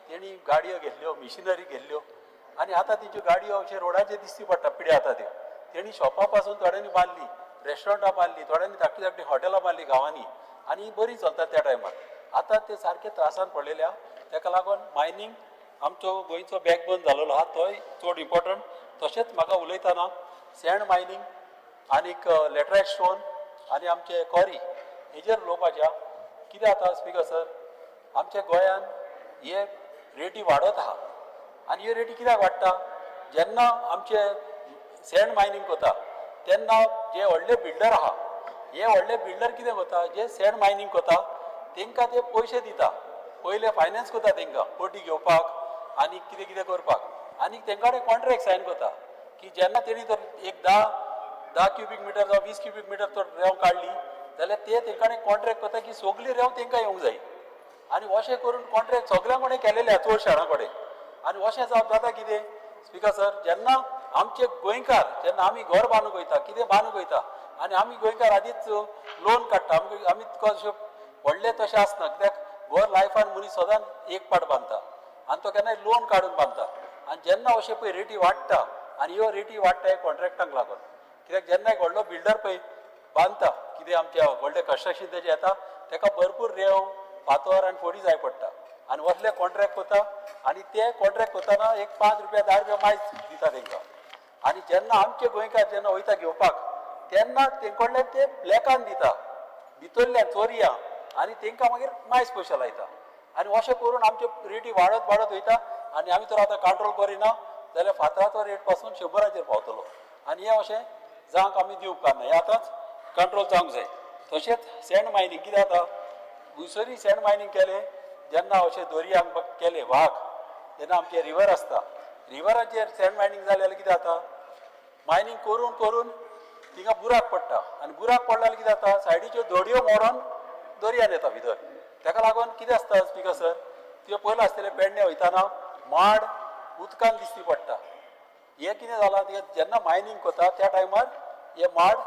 तेणी गाडयो घेतल्यो, मिशिनरी घेतल्यो आनी आतां तेंच्यो गाडयो अशे रोडाचेर दिसती पडटा पिड्या आतां त्यो. तेणी शॉपा पासून थोड्यांनी बांदली, रेस्टॉरंटां बांदलीं, थोड्यांनी धाकटी धाकटी हॉटेलां बांदलीं गांवांनी आनी ही बरी चलता त्या टायमार. आतां ते सारके त्रासान पडलेले आहा. तेका लागून मायनींग आमचो गोंयचो बॅकबोन जालेलो आहा, तोय चड इम्पॉर्टंट. तशेंच म्हाका उलयतना सँड मायनींग आनीक लॅटरायट स्टोन आनी आमचे कॉरी हेजेर उलोवपाचें आहा. कितें जाता स्पिकर सर, आमच्या गोंयान हे रेटी वाडत आहा आनी ह्यो रेटी कित्याक वाडटा, जेन्ना आमचे सँड मायनींग करता तेन्ना जे व्हडले बिल्डर आहा, हे व्हडले बिल्डर कितें करता, जे सँड मायनींग करता तेंकां ते पयशे दिता, पयले फायनान्स करता तेंकां पटी घेवपाक आनी कितें कितें करपाक, आनी तेंकां कडेन कॉन्ट्रॅक्ट सायन करता की जेन्ना तेणी तर एक 10 क्युबीक मिटर जावं 20 क्युबीक मिटर तर रेंव काडली जाल्यार ते तेंकां कडेन कॉन्ट्रॅक्ट करता की सगली रेंव तेंकां येवंक जाय. आनी अशें करून कॉन्ट्रॅक्ट सगल्यां कडेन केलेले आहा, चड शारां कडेन. आनी अशें जावप जाता कितें स्पिकर सर, जेन्ना आमचे गोंयकार जेन्ना आमी घर बांदूंक वयता, कितें बांदूंक वयता आनी आमी गोंयकार आदींच लोन काडटा, आमी कशें व्हडले तशें आसना, कित्याक घर लायफान मनीस सदांच एक पाट बांदता आनी तो केन्नाय लोन काडून बांदता. आनी जेन्ना अशें पळय रेटी वाडटा आनी ह्यो रेटी वाडटा हे कॉन्ट्रॅक्टांक लागून, कित्याक जेन्ना एक व्हडलो बिल्डर पळय बांदता कितें आमच्या व्हडलें कन्स्ट्रक्शन तेजें येता, तेका भरपूर रेंव फातर आनी फोडी जाय पडटा आनी वतले कॉन्ट्रॅक्ट करता आनी ते कॉन्ट्रॅक्ट करतना एक 5 रुपया 10 रुपया मायज दिता तेंकां. आनी जेन्ना आमचे गोंयकार जेन्ना वयता घेवपाक तेन्ना तेंकडल्यान कडल्यान ते ब्लॅकान दिता, भितरल्यान चोरयां, आनी तेंकां मागीर मायज पयशे लायता. आनी अशें करून आमच्यो रेटी वाडत वाडत वयता आनी आमी तर आतां कंट्रोल करिना जाल्यार फातराचो रेट पासून 100 पावतलो आनी हें अशें जावंक आमी दिवंक ना, हें आतांच कंट्रोल जावंक जाय. तशेंच सँड मायनींग कितें जाता, दुसरी सँड मायनींग केलें जेन्ना अशें दर्यांक केलें वाग, जेन्ना आमचे रिवर आसता, रिवराचेर सँड मायनींग जालें जाल्यार कितें जाता, मायनींग करून करून थिंगा बुराक पडटा आनी बुराक पडलो जाल्यार कितें जाता, सायडीच्यो दोडयो मोडून दर्यान येता भितर. तेका लागून कितें आसता स्पिकर सर, त्यो पयलें आसतलें पेडणे वयतना माड उदकान दिसती पडटा. हें कितें जालां, जेन्ना मायनींग करता त्या टायमार हे माड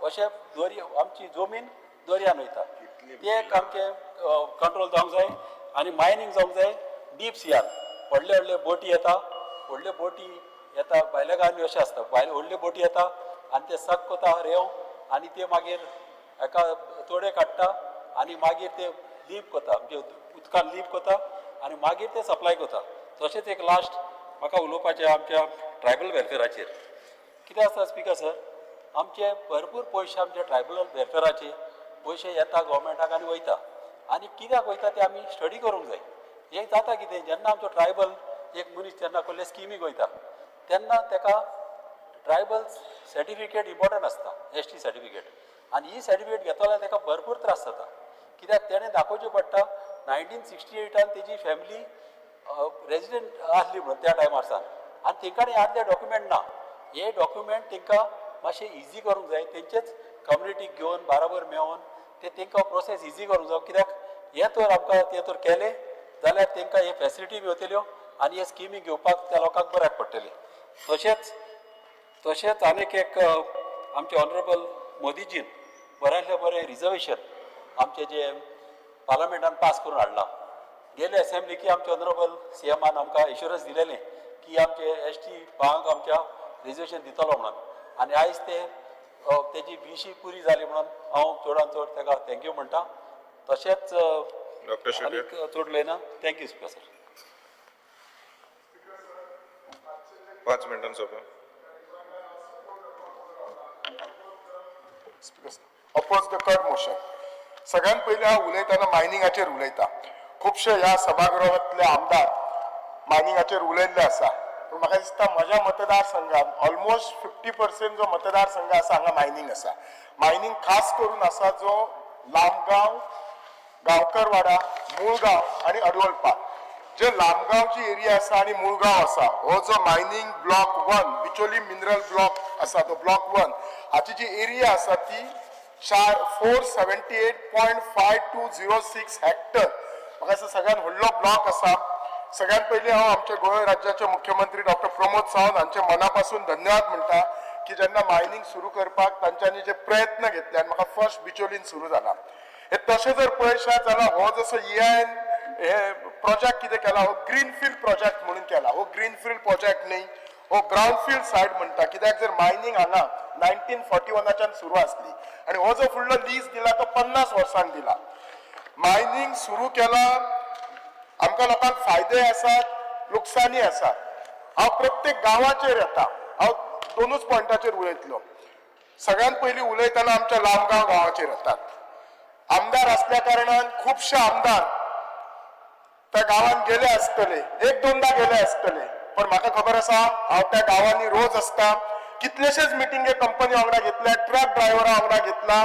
अशें दर्या आमची जमीन दर्यान वयता, ते एक आमचें कंट्रोल जावंक जाय. आनी मायनींग जावंक जाय डीप सियान, व्हडले व्हडले बोटी येता, व्हडल्यो बोटी येता भायल्या गांवांनी अशें आसता, भायले व्हडल्यो बोटी येता आनी ते सक कोता रेंव आनी ते मागीर एका तोडे काडटा आनी मागीर ते लीप कोता, म्हणजे उदकान लीप कोता आनी मागीर ते सप्लाय कोता. तशेंच एक लास्ट म्हाका उलोवपाचें आमच्या ट्रायबल वेलफेराचेर. कितें आसता स्पिकर सर, आमचे भरपूर पयशे आमच्या ट्रायबल वेलफेराचे पयशे येता गोवोरमेंटाक आनी वयता, आनी कित्याक वयता ते आमी स्टडी करूंक जाय. हें जाता कितें, जेन्ना आमचो ट्रायबल एक मनीस जेन्ना कसले स्किमीक वयता तेन्ना तेका ट्रायबल सर्टिफिकेट इम्पॉर्टंट आसता, ST certificate, आनी ही सर्टिफिकेट घेतलो जाल्यार तेका भरपूर त्रास जाता, कित्याक तेणें दाखोवचें पडटा 1968 तेजी फॅमिली रेजिडंट आसली म्हणून त्या टायमार सावन, आनी तेंकां आदले डॉक्युमेंट ना. हे डॉक्युमेंट तेंकां मातशें इजी करूंक जाय, तेंचेच कम्युनिटीक घेवन बाराबर मेळोवन ते तेंकां प्रोसेस इजी करूंक जाय, कित्याक हें तर आमकां तें तर केलें जाल्यार तेंकां हे फेसिलिटी मेळटल्यो आनी हे स्किमी घेवपाक त्या लोकांक बऱ्याक पडटलें. तशेंच तशेंच आनीक एक आमचे ऑनरेबल मोदीजीन बऱ्यांतलें बरें रिजर्वेशन आमचें जें पार्लमेंटान पास करून हाडलां. गेले एसेंब्लीकी आमचे ऑनरेबल सीएमान आमकां एश्योरन्स दिलेलें की आमचे ST भावांक आमच्या रिजर्वेशन दितलो म्हणून, आनी आयज ते तेजी विशी पुरी जाली म्हणून हांव चडान चड ताका thank you म्हणटा. तशेंच आनीक चड उलयना. Thank you speaker sir. 5 मिनटां सोंपा. Oppose the cut motion. सगळ्यात पयलीं हांव उलयतना मायनिंगाचेर उलयता. खुबशे ह्या सभागृहांतले आमदार मायनिंगाचेर उलयल्ले आसा, पूण म्हाका दिसता म्हज्या मतदारसंघात ऑलमोस्ट 50% जो मतदारसंघ आसा हांगा मायनींग आसा. मायनींग खास करून आसा जो लामगांव, गांवकरवाडा, मुळगांव आनी अडवलपार. जे लामगांव जी एरिया आसा आनी मुळगांव आसा हो जो mining block 1 Bicholim mineral block आसा तो ब्लॉक 1 हाची जी एरिया आसा ती 478.5206 हॅक्टर. म्हाका दिसता सगळ्यात व्हडलो ब्लॉक आसा. सगळ्यात पयलीं हांव आमच्या गोंय राज्याचे मुख्यमंत्री डॉक्टर प्रमोद सावंत हांचे मना पासून धन्यवाद म्हणटा की जेन्ना मायनींग सुरू करपाक तांच्यांनी जे प्रयत्न घेतले आनी म्हाका फर्स्ट बिचोलीन सुरू जाला. हे तशें जर पळयशात जाल्यार हो जसो EIN हे प्रोजेक्ट कितें केला हो ग्रीन फिल्ड प्रोजेक्ट म्हणून केला. हो ग्रीन फिल्ड प्रोजेक्ट न्ही, हो ब्रावन फिल्ड सायट म्हणटा. कित्याक जर मायनींग हांगा 1941च्यान सुरू आसली आनी हो जो फुडलो लीज दिला तो 50 वर्सांक दिला. मायनींग सुरू केला, आमकां लोकांक फायदे आसात, लुकसानी आसात. हांव प्रत्येक गांवाचेर येता, हांव दोनूच पॉयंटाचेर उलयतलो. सगळ्यात पयलीं उलयतना आमच्या लामगांव गांवाचेर येतात. आमदार असल्या कारणान खुबशे आमदार त्या गांवांत गेले आसतले, एक दोनदा गेले आसतले, पण म्हाका खबर आसा हांव त्या गांवांनी रोज आसता. कितलेशेच मिटिंगे कंपनी वांगडा घेतल्या, ट्रक ड्रायव्हरा वांगडा घेतला,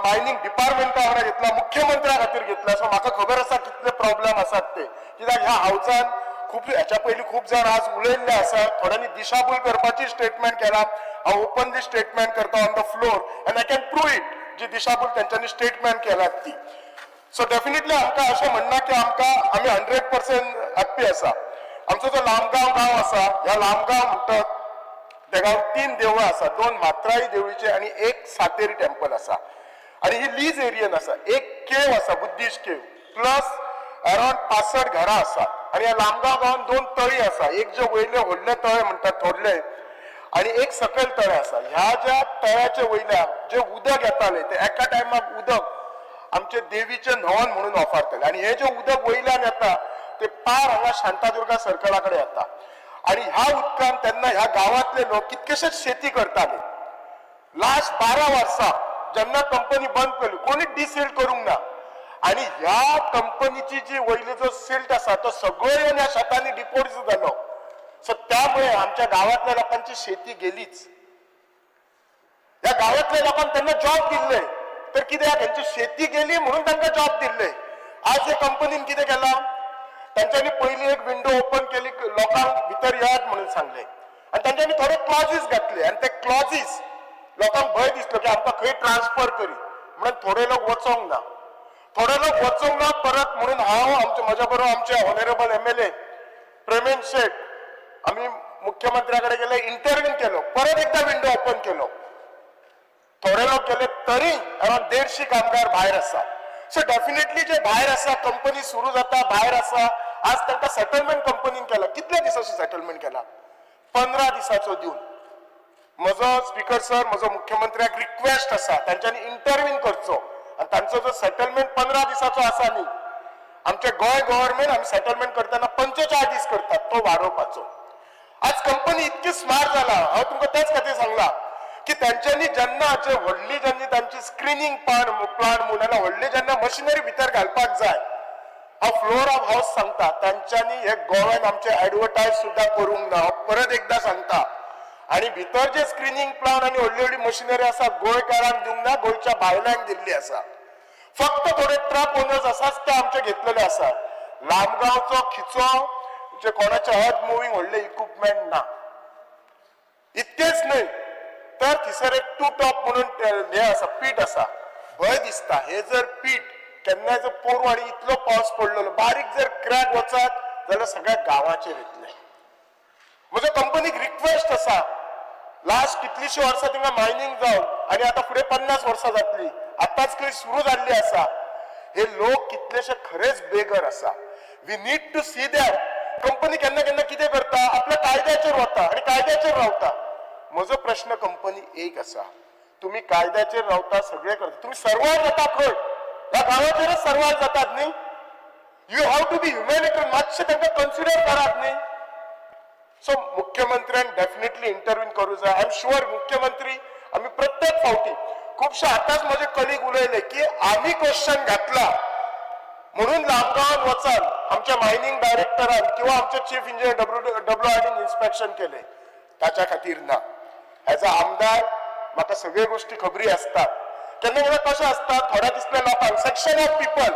मायनिंग डिपार्टमेंटा वांगडा घेतला, मुख्यमंत्र्या खातीर घेतला. सो म्हाका खबर आसा कितले प्रॉब्लेम आसात ते. कित्याक ह्या हावजान खूब ह्याच्या पयलीं खूब जाण आज उलयल्ले आसा. थोड्यांनी दिशाभूल करपाची स्टेटमेंट केला. हांव ओपनली स्टेटमेंट करता on the floor and I can prove it, जी दिशाभूल तेंच्यांनी स्टेटमेंट केल्यात ती. सो डेफिनेटली आमकां अशें म्हणना की आमकां आमी 100% हॅप्पी आसा. आमचो जो लामगांव गांव आसा, ह्या लामगांव म्हणटात त्या गांवांत 3 देवळां आसा, 2 म्हात्राई देवळीचे आनी एक सातेरी टेम्पल आसा. आनी ही लीज एरियन आसा. एक केव आसा, बुद्धिस्ट केव, प्लस अरावंड 65 घरां आसा. आनी ह्या लामगांव गांवांत 2 तळी आसा, एक जे वयले व्हडले तळे म्हणटात थोडले आनी एक सकयल तळे आसा. ह्या ज्या तळ्याच्या वयल्या जे उदक येताले ते एका टायमाक उदक आमचे देवीचे न्हवन म्हणून वापरताले. आनी हे जे उदक वयल्यान येता ते पार हांगा शांतादुर्गा सर्कला कडेन येता. आनी ह्या उदकान तेन्ना ह्या गांवांतले लोक कितकेशेच शेती करताले. लास्ट 12 वर्सां जेन्ना कंपनी बंद केली, कोणीच डिसिल्ट करूंक ना. आनी ह्या कंपनीची जी वयली जो सिल्ट आसा तो सगळो येवन ह्या शेतांनी डिपोज जालो. सो त्यामुळे आमच्या गांवांतल्या लोकांची शेती गेलीच. ह्या गांवांतल्या लोकांक तेन्ना जॉब दिल्ले, तर कित्याक हेंची शेती गेली म्हणून तांकां जॉब दिल्ले. आज हे कंपनीन कितें केलां, तांच्यांनी पयली एक विंडो ओपन केली, लोकांक भितर येयात म्हणून सांगले आनी तांच्यांनी थोडे क्लॉजीस घातले. आनी ते क्लॉजीस लोकांक भंय दिसलो की आमकां खंय ट्रान्सफर करी म्हणून थोडे लोक वचोंक ना, थोडे लोक वचोंक ना परत. म्हणून हांव आमचे म्हज्या बरोबर आमचे ऑनरेबल MLA Premen शेट आमी मुख्यमंत्र्या कडेन गेले, इंटरव्यू केलो, परत एकदा विंडो ओपन केलो. थोडे लोक गेले तरी अरावंड 150 कामगार भायर आसा. सो डेफिनेटली जे भायर आसा, कंपनी सुरू जाता भायर आसा. आज तांकां सेटलमेंट कंपनीन केला. कितल्या दिसाचो सेटलमेंट केला? 15 दिसाचो दिवन. म्हजो स्पीकर सर, म्हजो मुख्यमंत्र्याक रिक्वेस्ट आसा तांच्यांनी इंटरव्हीन करचो आनी तांचो जो सेटलमेंट 15 दिसाचो आसा न्ही, आमचे गोंय गव्हर्मेंट आमी सेटलमेंट करतना 45 दीस करतात, तो वाडोवपाचो. आज कंपनी इतकी स्मार्ट जाला, हांव तुमकां त्याच खातीर सांगला की तांच्यांनी जेन्ना जे व्हडली जेन्ना तांची स्क्रिनींग प्लांट म्हणून जाल्यार व्हडली जेन्ना मशिनरी भितर घालपाक जाय, हांव फ्लोर ऑफ हावस सांगता तांच्यांनी हे गोव्यान आमचे एडवर्टायज सुद्दां करूंक ना, हांव परत एकदां सांगता. आनी भितर जे स्क्रिनींग प्लांट आनी व्हडली व्हडली मशिनरी आसा गोंयकारांक दिवंक ना, गोंयच्या भायल्यांक दिल्ली आसा. फक्त थोडे ट्रक ओनर्स आसाच ते आमचे घेतलेले आसा. लामगांवचो खिचो जे कोणाचे अर्थ मुवींग व्हडले इक्विपमेंट ना. इतकेच न्हय तर थंयसर एक टू टॉप म्हणून हे आसा, पीठ आसा. भंय दिसता हे जर पीठ केन्नाय जर पोरूं आनी इतलो पावस पडलेलो बारीक जर क्रॅक वचत जाल्यार सगळ्या गांवाचेर येतले. म्हजो कंपनीक रिक्वेस्ट आसा, लास्ट कितलीशीं वर्सां थिंगा मायनींग जावन आनी आतां फुडें 50 वर्सां जातली, आतांच खंय सुरू जाल्ली आसा. हे लोक कितलेशे खरेच बेगर आसा. We need to see that. Company केन्ना केन्ना कितें करता, आपल्या कायद्याचेर वता आनी कायद्याचेर रावता. म्हजो प्रश्न कंपनी एक आसा, तुमी कायद्याचेर रावता, सगळें करता, तुमी सर्वाय जाता खंय? ह्या गांवाचेरच सर्वाय जातात न्ही. You have to be humanitarian, मातशें तांकां कन्सिडर करात न्ही. सो मुख्यमंत्र्यान डेफिनेटली इंटरव्हीन करूं जाय. I am sure मुख्यमंत्री आमी प्रत्येक फावटी खुबशे आतांच म्हजे कलीग उलयले की आमी क्वेश्चन घातला म्हणून लामगांवान वचान आमच्या मायनींग डायरेक्टरान किंवा आमच्या चीफ इंजिनियर WRD inspection केले, ताच्या खातीर ना. एज अ आमदार म्हाका सगळ्यो गोश्टी खबरी आसतात. केन्ना केन्ना कशें आसता, थोड्या दिसल्या लोकांक सेक्शन ऑफ पिपल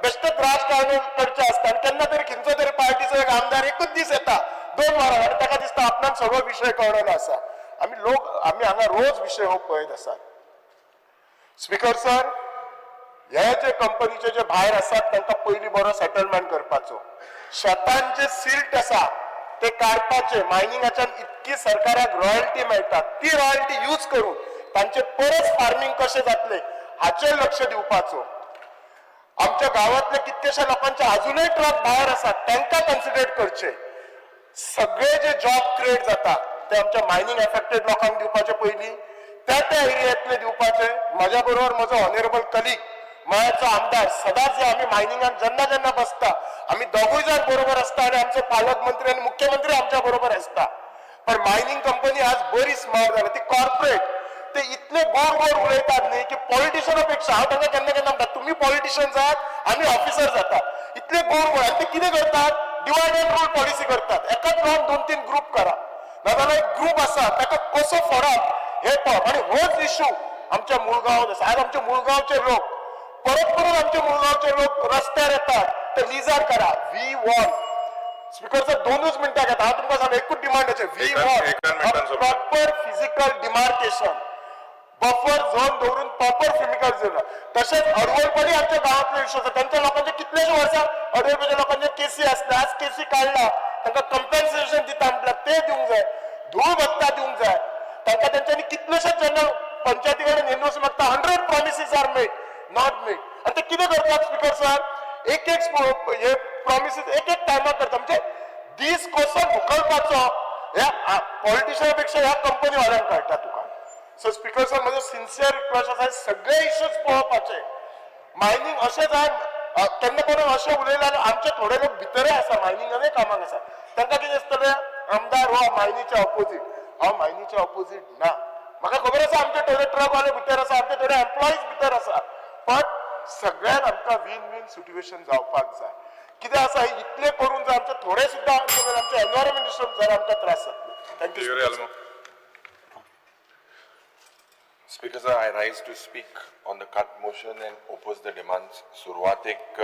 बेश्टेच राजकारण करचें आसता आनी केन्ना तरी खंयचो तरी पार्टीचो एक आमदार एकूच दीस येता 2 वरां आनी ताका दिसता आपणाक सगळो विशय कळ्ळो आसा. आमी लोक आमी हांगा रोज विशय हो पळयत आसात. स्पीकर सर, हे जे कंपनीचे जे भायर आसात तांकां पयलीं बरो सेटलमेंट करपाचो, शेतान जे सिल्ट आसा ते काडपाचे. मायनिंगाच्यान इतकी सरकाराक रॉयल्टी मेळटा, ती रॉयल्टी यूज करून तांचे परत फार्मींग कशें जातलें हाचेर लक्ष दिवपाचो. आमच्या गांवांतले कितकेशे लोकांचे अजूनय ट्रक भायर आसात, तांकां कन्सिडर करचे. सगळे जे जॉब क्रिएट जाता ते ते आमच्या मायनींग एफेक्टेड लोकांक दिवपाचे पयलीं, त्या त्या एरियांतले दिवपाचे. म्हज्या बरोबर म्हजो ऑनरेबल कलीग मयाचो आमदार सदांच आमी मायनिंगाक जेन्ना जेन्ना बसता आमी दोगूय जाण बरोबर आसता आनी आमचो पालकमंत्री आनी मुख्यमंत्री आमच्या बरोबर आसता. पण मायनिंग कंपनी आज बरी स्मार्ट जाल्या, ती कॉर्पोरेट, ते इतले गोड गोड उलयतात न्ही की पॉलिटिशियना पेक्षा, हांव तांकां केन्ना केन्ना म्हणटा तुमी पॉलिटिशियन जात आमी ऑफिसर जाता, इतले गोड गोड. आनी ते कितें करतात, डिवायड अँड रूल पॉलिसी करतात. एकाच गांवांत 2-3 ग्रुप करा, नाजाल्यार एक ग्रुप आसा ताका कसो फोडप हे पळोवप. आनी होच इशू आमच्या मुळगांवांत आसा. आज आमच्या मुळगांवचे लोक परत परत आमच्या मुळगांवचे लोक रस्त्यार येतात, ते लिजार करा. We want, speaker sir 2 मिनटां घेता, हांव तुमकां सांगता एकूच डिमांडाचें, we want proper physical demarcation, buffer zone दवरून प्रॉपर फिजिकल झोन. तशेंच अडवलपणी आमच्या गांवांतले इशू आसा, तांच्या लोकांचे कितलेशे वर्सां अडवलपणच्या लोकांचे केसी आसले, आज केसी काडला, तांकां कंपेन्सेशन दिता म्हटल्यार ते दिवंक जाय, धूळ भत्ता दिवंक जाय तांकां. तेंच्यांनी कितलेशेच जेन्ना पंचायती कडेन एनओसी मागता, 100 promises are made, not made. आनी ते कितें करतात स्पीकर सर, एक एक हे प्रॉमिसीस एक एक टायमार करता. म्हणजे दीस कसो धुकलपाचो ह्या पॉलिटिशियना पेक्षा ह्या कंपनी वाल्यांक कळटा तुका. सो स्पीकर सर म्हजो सिन्सियर रिक्वेस्ट आसा, सगळे इश्यूज पळोवपाचे. मायनींग अशें जाय केन्ना कोणून अशें उलयलें आनी आमचे थोडे लोक भितरय आसा, मायनिंगानय कामाक आसा, तांकां कितें दिसतलें आमदार हो मायनीच्या ऑपोजीट. हांव मायनीच्या ऑपोजीट ना, म्हाका खबर आसा आमचे थोडे ट्रक वाले भितर आसा, आमचे थोडे एम्प्लॉईज भितर आसा, पण सगळ्यान आमकां वीन वीन सिट्युएशन जावपाक जाय. कितें आसा इतलें करून जर आमचे थोडे सुद्दां आमचे एनवायरमेंट डिस्टर्ब जाल्यार आमकां त्रास जातले. Thank you. Speaker sir, I rise to speak on the cut motion and oppose the demands. सुरवातेक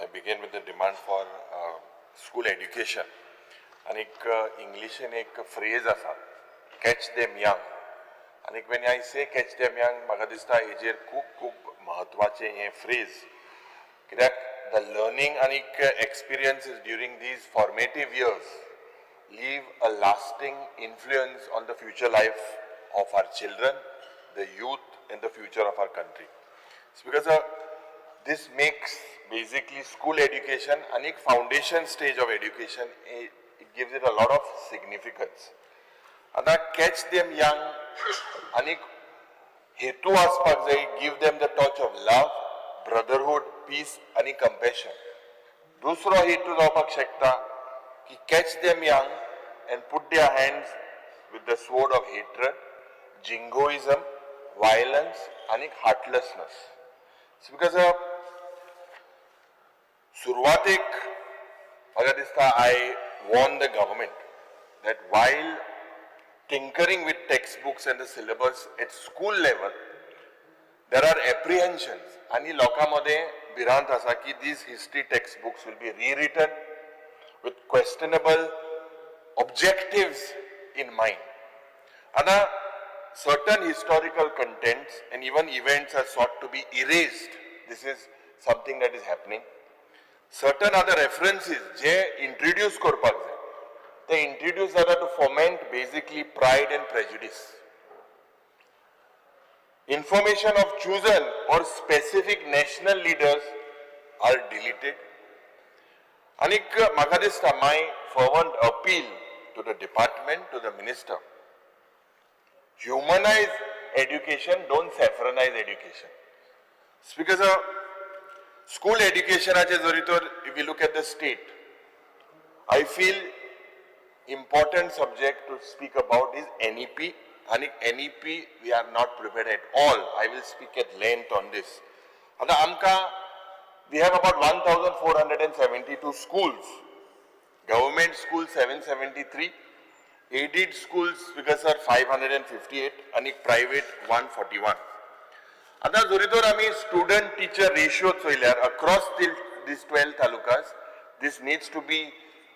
I begin with the demand for school education. आनी एक इंग्लिशीन एक फ्रेज आसा, कॅच देम यंग. आनी when I say catch them young, म्हाका दिसता हेजेर खूब खूब म्हत्वाचें हें फ्रेज, कित्याक the learning आनी experiences during these formative years leave a lasting influence on the future life of our children, the youth, and the future of our country. It's because this makes basically school education and a foundation stage of education, it gives it a lot of significance. And catch them young, and हेतू आसपाक जाय, give them the touch of love, brotherhood, peace and compassion. दुसरो हेतू जावपाक शकता की catch them young and put their hands with the sword of hatred, jingoism, violence आनी heartlessness. Because सुरवातेक म्हाका दिसता I warn the government that while tinkering with textbooks and the syllabus at school level, there are apprehensions आनी लोकां मदें भिरांत आसा की these history textbooks will be rewritten with questionable objectives in mind. आतां certain historical contents and even events are sought to be erased. This is something that is happening. Certain other references J introduce करपाक जाय ते introduce जाता to foment basically pride and prejudice. Information of chosen or specific national leaders are deleted. आनीक म्हाका दिसता my fervent appeal to the department, to the minister, humanize education, don't saffronize education. Because school educationाचे जरी तर if you look at the state, I feel important subject to speak about is NEP. And NEP we are not prepared at all. I will speak at length on this. आता आमकां we have about 1,472 schools. Government schools 773, aided schools because are 558 आणि private 141. आता जरी तर आमी student teacher ratio चोयल्यार across this 12 talukas, this needs to be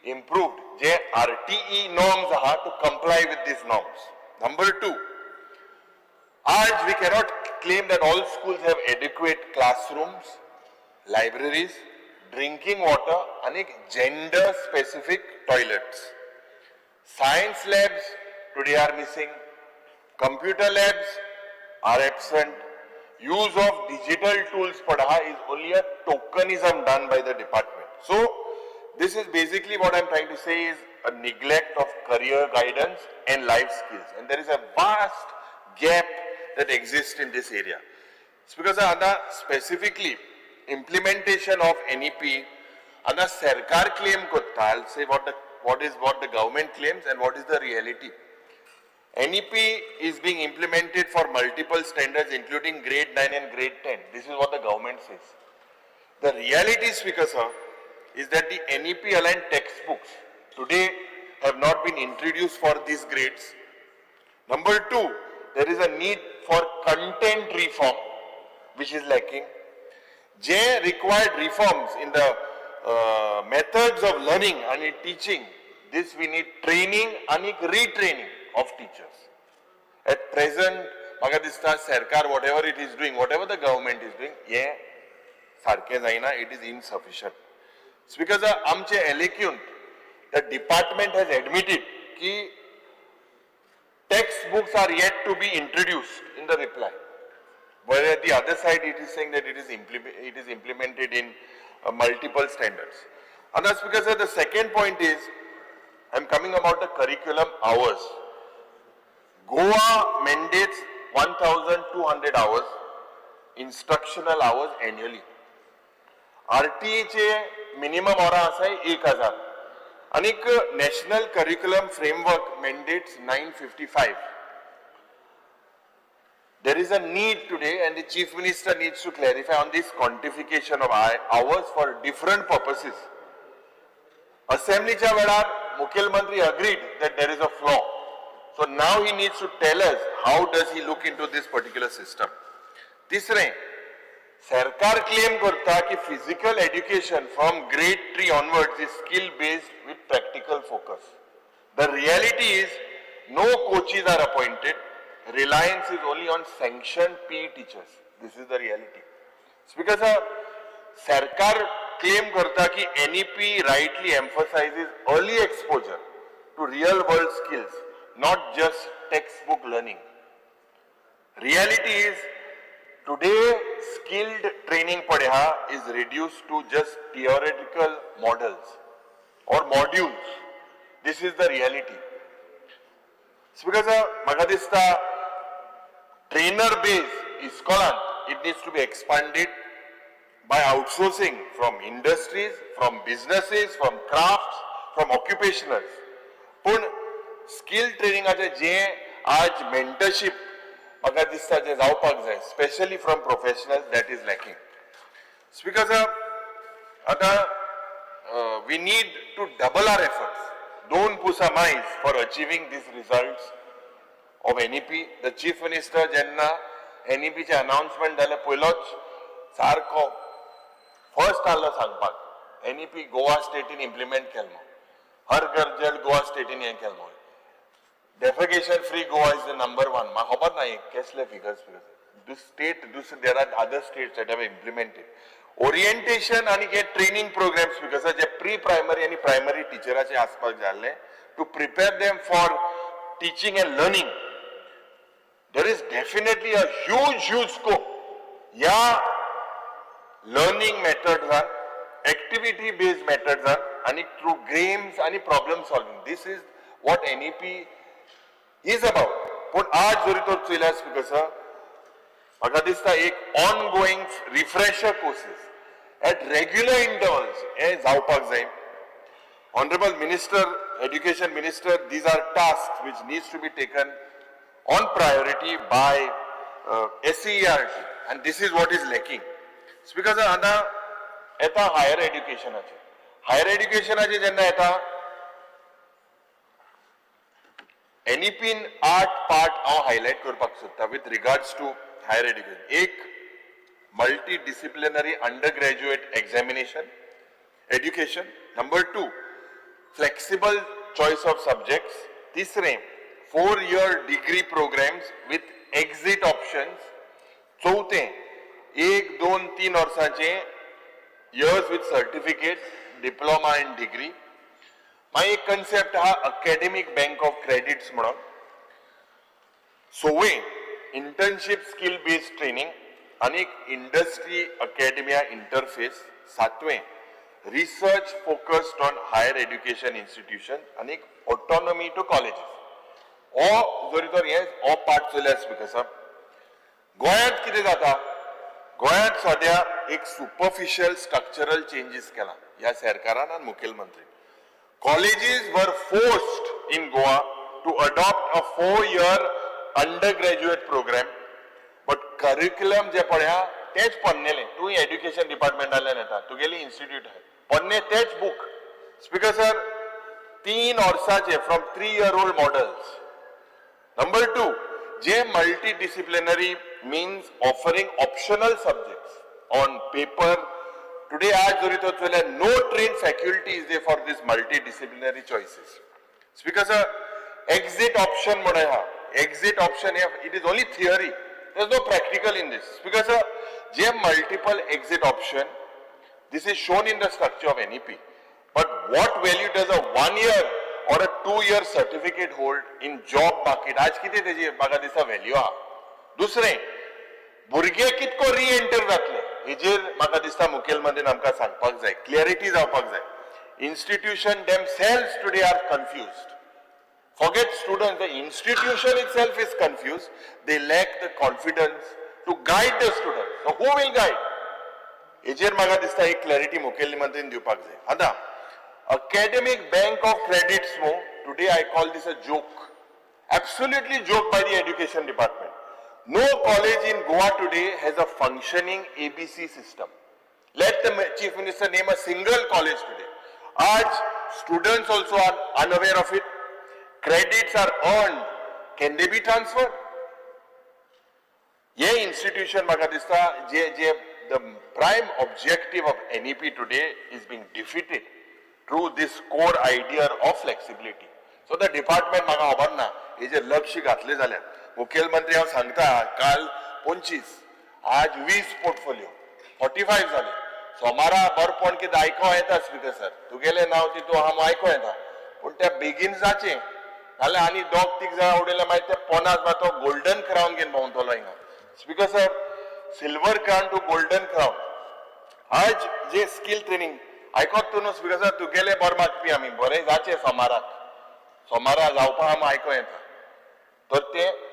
improved. J RTE norms आहा to comply with these norms. Number 2, आज we cannot claim that all schools have adequate classrooms, libraries, drinking water and gender specific toilets. Science labs today are missing, computer labs are absent, use of digital tools padha is only a tokenism done by the department. So this is basically what I am trying to say is a neglect of career guidance and life skills, and there is a vast gap that exist in this area. Speaker sir, आतां specifically implementation of NEP आतां सरकार claim करता. I say what the government claims and what is the reality. NEP is being implemented for multiple standards, including grade 9 and grade 10. This is what the government says. The reality, Speaker sir, is that the NEP aligned textbooks today have not been introduced for these grades. Number two, there is a need for content reform, which is lacking. J required reforms in the methods of learning and in teaching. This we need training and retraining of teachers. At present, म्हाका दिसता सरकार whatever it is doing, whatever the government is doing, हें सारकें जायना, it is insufficient. Because आमचे एलेक्यूंत the department has admitted की textbooks are yet to be introduced in the reply. Whereas the other side, it is saying that it is implemented in multiple standards. And that's because the second point is, I'm coming about the curriculum hours. Goa mandates 1,200 hours, instructional hours annually. RTE चे minimum वरां आसा 1000 आनीक National Curriculum Framework mandates 955. There is a need today, and the Chief Minister needs to clarify on this quantification of hours for different purposes. असेंब्लीच्या वेळार मुखेलमंत्री agreed that there is a flaw. So now he needs to tell us how does he look into this particular system. तिसरें, सरकार claim करता की physical education from grade 3 onwards is skill based with practical focus. The reality is no coaches are appointed. Reliance is only on sanctioned PE teachers. This is the reality. Speaker sir, सरकार claim करता की NEP rightly emphasizes early exposure to real world skills, not just textbook learning. Reality is today skilled training पळय हा is reduced to just theoretical models or modules. This is the reality. Speaker sir, म्हाका दिसता trainer base इस्कॉलान it needs to be expanded by outsourcing from industries, from businesses, from crafts, from occupationals. पूण skill ट्रेनिंगाचे जे आज मेंटरशीप म्हाका दिसता जे जावपाक जाय, specially from professional, that is lacking. Speaker sir, आतां we need to double our efforts, दोन पुसा मायज, for achieving these results of NEP. The Chief Minister जेन्ना एनईपीचें अनाउन्समेंट जालें, पयलोच सारको फर्स्ट आहलो सांगपाक एनईपी गोवा स्टेटीन इम्प्लिमेंट केल म्हूण, हर घर जल गोवा स्टेटीन हें केल म्हूण, defecation free Goa is the number one. म्हाका खबर ना केसले फिगर्स फिगर्स स्टेट दुसरे, there are other states that have implemented. Orientation आनी हे ट्रेनिंग प्रोग्राम्स because जे प्री प्रायमरी आनी प्रायमरी टिचराचे आसपाक जाय आसले to prepare them for teaching and learning, there is definitely a huge, huge scope. ह्या लर्निंग मेथड्सान, एक्टिविटी बेस्ड मेथड्सान आनी थ्रू गेम्स आनी problem solving. This is what NEP is about. पूण आज जरी तर चोयल्यार, स्पीकर सर, म्हाका दिसता एक ongoing refresher courses at regular intervals हे जावपाक जाय. Honorable Minister, Education Minister, these are tasks which needs to be taken on priority by SCERT, and this is what is lacking. Speaker sir, आतां येता higher एड्युकेशनाचे. Higher एड्युकेशनाचे जेन्ना येता, एनईपीन आठ part हांव highlight करपाक सोदता with regards to higher education. एक, multi disciplinary under graduate examination education. Number two, flexible choice of subjects. तिसरें, 4 year degree programs with exit options. चौथें, एक दोन तीन वर्सांचे years with certificate, diploma and degree. मागीर एक कन्सेप्ट आहा अकॅडमीक बँक ऑफ क्रेडिट्स म्हणून. सवें, इंटर्नशीप स्कील बेस्ड ट्रेनिंग आनी एक इंडस्ट्री अकॅडमिया इंटरफेस. सातवें, Research focused on higher education institution आनी ऑटोनॉमी टू कॉलेजीस. हो जरी तर हे हो पार्ट चोयल्यार स्पिकर साहेब, गोंयांत कितें जाता, गोंयांत सद्या एक सुपरफिशियल स्ट्रक्चरल चेंजीस केला ह्या सरकारान आनी मुखेलमंत्री. Colleges were forced in Goa to adopt a 4-year undergraduate program, but curriculum जे पळय आहा तेच पोन्नेले. तूं एड्युकेशन डिपार्टमेंटांतल्यान येता, तुगेली इन्स्टिट्यूट आहा, पोन्ने तेच बूक. स्पिकर सर, 3 वर्साचे from 3-year old models. Number 2, J multi disciplinary means offering optional subjects on paper. Today आज जरी तो चोयल्यार no trained faculty is there for this multi disciplinary choices. Speaker sir, exit option म्हणून आहा. Exit option hey it is only theory, there is no practical in this. Speaker sir, J multiple exit option, this is shown in the structure of NEP. But what value does a 1-year or a 2-year certificate hold in job market? आज कितें तेजी म्हाका दिसता value आहा. दुसरें, भुरगे कितको रिएंटर जातले हेजेर म्हाका दिसता मुखेलमंत्रीन आमकां सांगपाक जाय, क्लियरिटी जावपाक जाय. Institution themselves today are confused. Forget students, the institution itself is confused. They lack the confidence to guide the students. So who will guide? हेजेर म्हाका दिसता एक क्लॅरिटी मुखेलमंत्रीन दिवपाक जाय. आतां academic bank of credits न्हू, today I call this a joke, absolutely joke by the education department. No college in Goa today has a functioning ABC system. Let the chief minister name a single college today. आज students also are unaware of it. Credits are earned, can they be transferred? हे institution म्हाका दिसता जे जे the prime objective of NEP today is being defeated through this core idea of flexibility. So the department म्हाका खबर ना हेजेर लक्ष घातलें जाल्यार. मुखेलमंत्री हांव सांगता, काल 25, आज 20 पोर्टफोलिओ, 45 जाले. सोमारा बरपण कितें आयको येता स्पिकर सर, तुगेलें नांव तितू आहा आयको येता, पूण त्या बेगीन जाचें नाल्यार आनी दोग तीग जाणां उडयले मागीर ते पोनास मागीर तो गोल्डन क्रावन घेवन भोंवतलो हिंगा. Speaker sir, silver crown to golden crown. आज जे स्कील ट्रेनिंग आयकोत तूं न्हू स्पिकर सर, तुगेले बरें मागपी आमी बरें जाचें सोमाराक, सोमारा जावपा आमी आयको येता. तर तें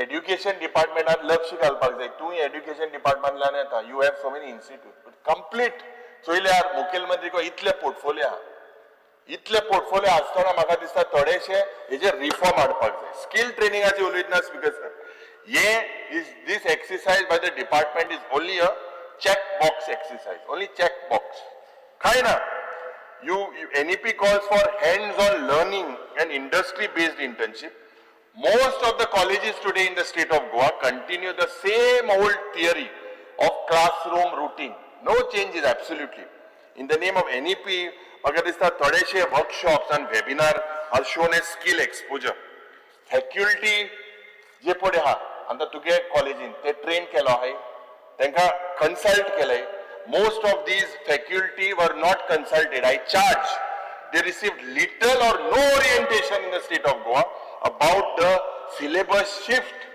एड्युकेशन डिपार्टमेंटान लक्ष घालपाक जाय. तूं एड्युकेशन डिपार्टमेंटान येता, you have so many institute complete. चोयल्यार मुखेलमंत्री को इतले पोर्टफोलिओ आहा, इतले पोर्टफोलिओ आसतना म्हाका दिसता थोडेशे हेजेर रिफॉर्म हाडपाक जाय. स्कील ट्रेनिंगाचे उलयतना स्पिकर सर, हे is this exercise by the department is only a check box exercise, only check box, काय ना. You NEP calls for hands-on learning and industry-based internship. Most of the colleges today in the state of Goa continue the same old theory of classroom routine. No changes absolutely. In the name of NEP, म्हाका दिसता थोडेशे workshops and webinar are shown as skill exposure. Faculty जे पळय आहा आतां तुगे कॉलेजीन ते train केलो आहाय, तांकां कन्सल्ट केले. Most of these faculty were not consulted. I charge they received little or no orientation in the state of Goa about the syllabus shift.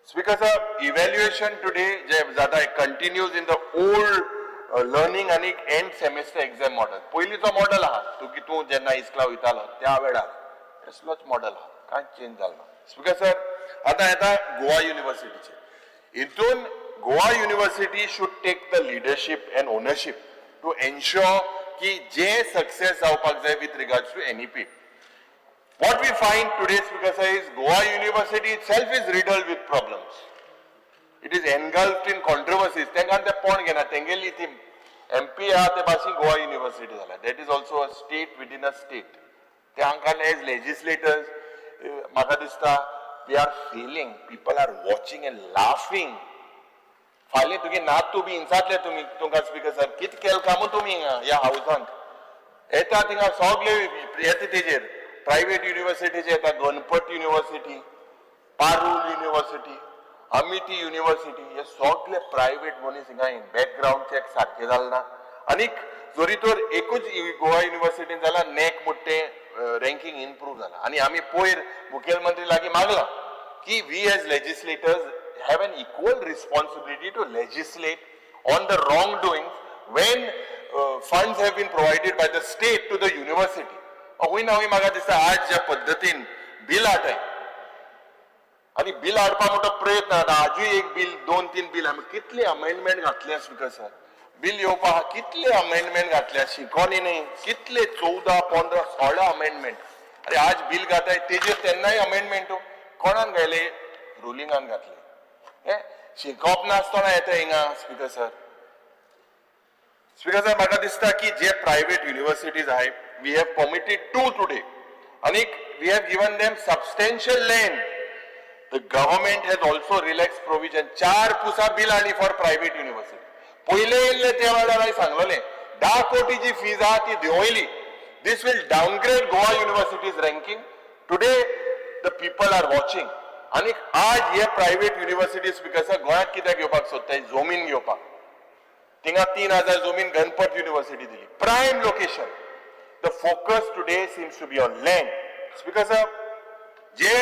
Speaker sir, evaluation today जे जाता continues in the old learning आनी end semester exam model. पयलींचो model आहा, तूं की तूं जेन्ना इस्कला वयतालो त्या वेळार तसलोच मॉडल आहा, कांयच चेंज जालो ना. स्पीकर सर, आतां येता गोवा युनिवर्सिटीचे. हितून Goa University should take the leadership and ownership to ensure की जे सक्सेस जावपाक जाय with regards to NEP. What we find today, Speaker sir, is Goa University itself is riddled with problems. It is engulfed in controversies. तांकां ते पोण घेना, तेंगेली ती MP आहा ते भाशेन गोवा युनिवर्सिटी जाला. That is also a state within a state. ते आमकां एज लेजिस्लेटर्स म्हाका दिसता we are failing. People are watching and laughing. फाल्यां तुगे नातू बी इन्सातले तुमी तुमकां स्पिकर सर, कितें केलें कामू तुमी हिंगा ह्या हावसांत येता थिंगा सगळे येता तेजेर प्रायवेट युनिवर्सिटीचे येता, Ganpat university, Parul university, Amity university, हे सगळे प्रायवेट मनीस हिंगा बॅकग्रावंड चॅक सारकें जालें ना. आनीक जरी तर एकूच गोवा युनिवर्सिटीन जाल्यार नॅक म्हणटा तें रँकींग इम्प्रूव जाला. आनी आमी पयर मुखेलमंत्री लागीं मागलां की we as legislators have an equal responsibility to legislate on the wrong doing when funds have been provided by the state to the university. हूंय ना हूंय म्हाका दिसता आज ज्या पद्दतीन बिल हाडटाय आनी बिल हाडपा मोठो प्रयत्न जाता. आजूय एक बिल, दोन तीन बिल आमी कितले अमेंडमेंट घातले स्पीकर सर, बिल येवपा आहा कितले अमेंडमेंट घातल्या शिकोनी न्ही, कितले 14 15 16 अमेंडमेंट. अरे आज बिल घाताय तेजेर तेन्नाय अमेंडमेंट कोणान घायले, रुलिंगान घातले. हे शिकप नासतना येता हिंगा स्पीकर सर. स्पीकर सर म्हाका दिसता की जे प्रायव्हेट युनिव्हर्सिटीज आहाय we have permitted to today आनीक we have given them substantial land. The government has also relax provision. 4 पुसा बिल हाडली फॉर प्रायव्हेट युनिव्हर्सिटी. पयले येयल्ले त्या वेळार हांवें सांगलेलें 10 कोटीची फीज आहा ती देंवयली. This will downgrade Goa university's ranking. Today the people are watching. आनीक आज हे प्रायव्हेट युनिव्हर्सिटी स्पीकर सर गोंयांत कित्याक येवपाक सोदताय, जमीन घेवपाक. थिंगा 3000 जमीन गणपत युनिव्हर्सिटी दिली, prime location. The focus today seems to be on land. Speaker sir जे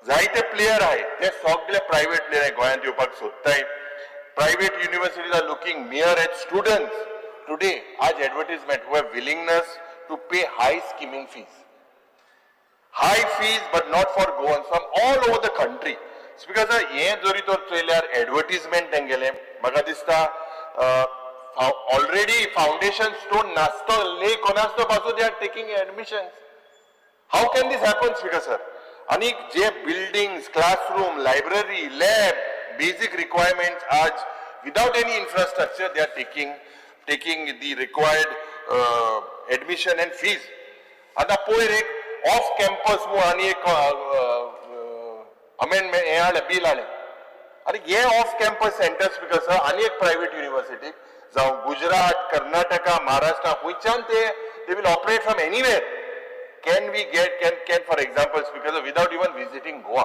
जायते प्लेयर आहे ते सगळे प्रायव्हेट प्लेयर आहे गोंयांत येवपाक सोदताय. Private universities are looking mere at students today. आज advertisement who have willingness to pay high skimming fees, high fees, but not for Goans, from all over the country. Speaker sir हें जरी तर चोयल्यार advertisement तेंगेलें म्हाका दिसता already foundation stone नासतो ले कोणास्तो पासून they are taking admission. How can this happen speaker sir? आनी जे buildings, classroom, library, lab, basic requirements आज without any infrastructure they are taking the required admission and fees. आतां पयर एक off campus म्हूण आनी एक amendment हें हाडलें, बील हाडलें. आनी हे off campus centres speaker sir आनी एक प्रायव्हेट युनिव्हर्सिटीक जावं गुजरात, कर्नाटका, महाराष्ट्रा खंयच्यान ते they will operate from anywhere. Can we get can for example speaker without even visiting Goa.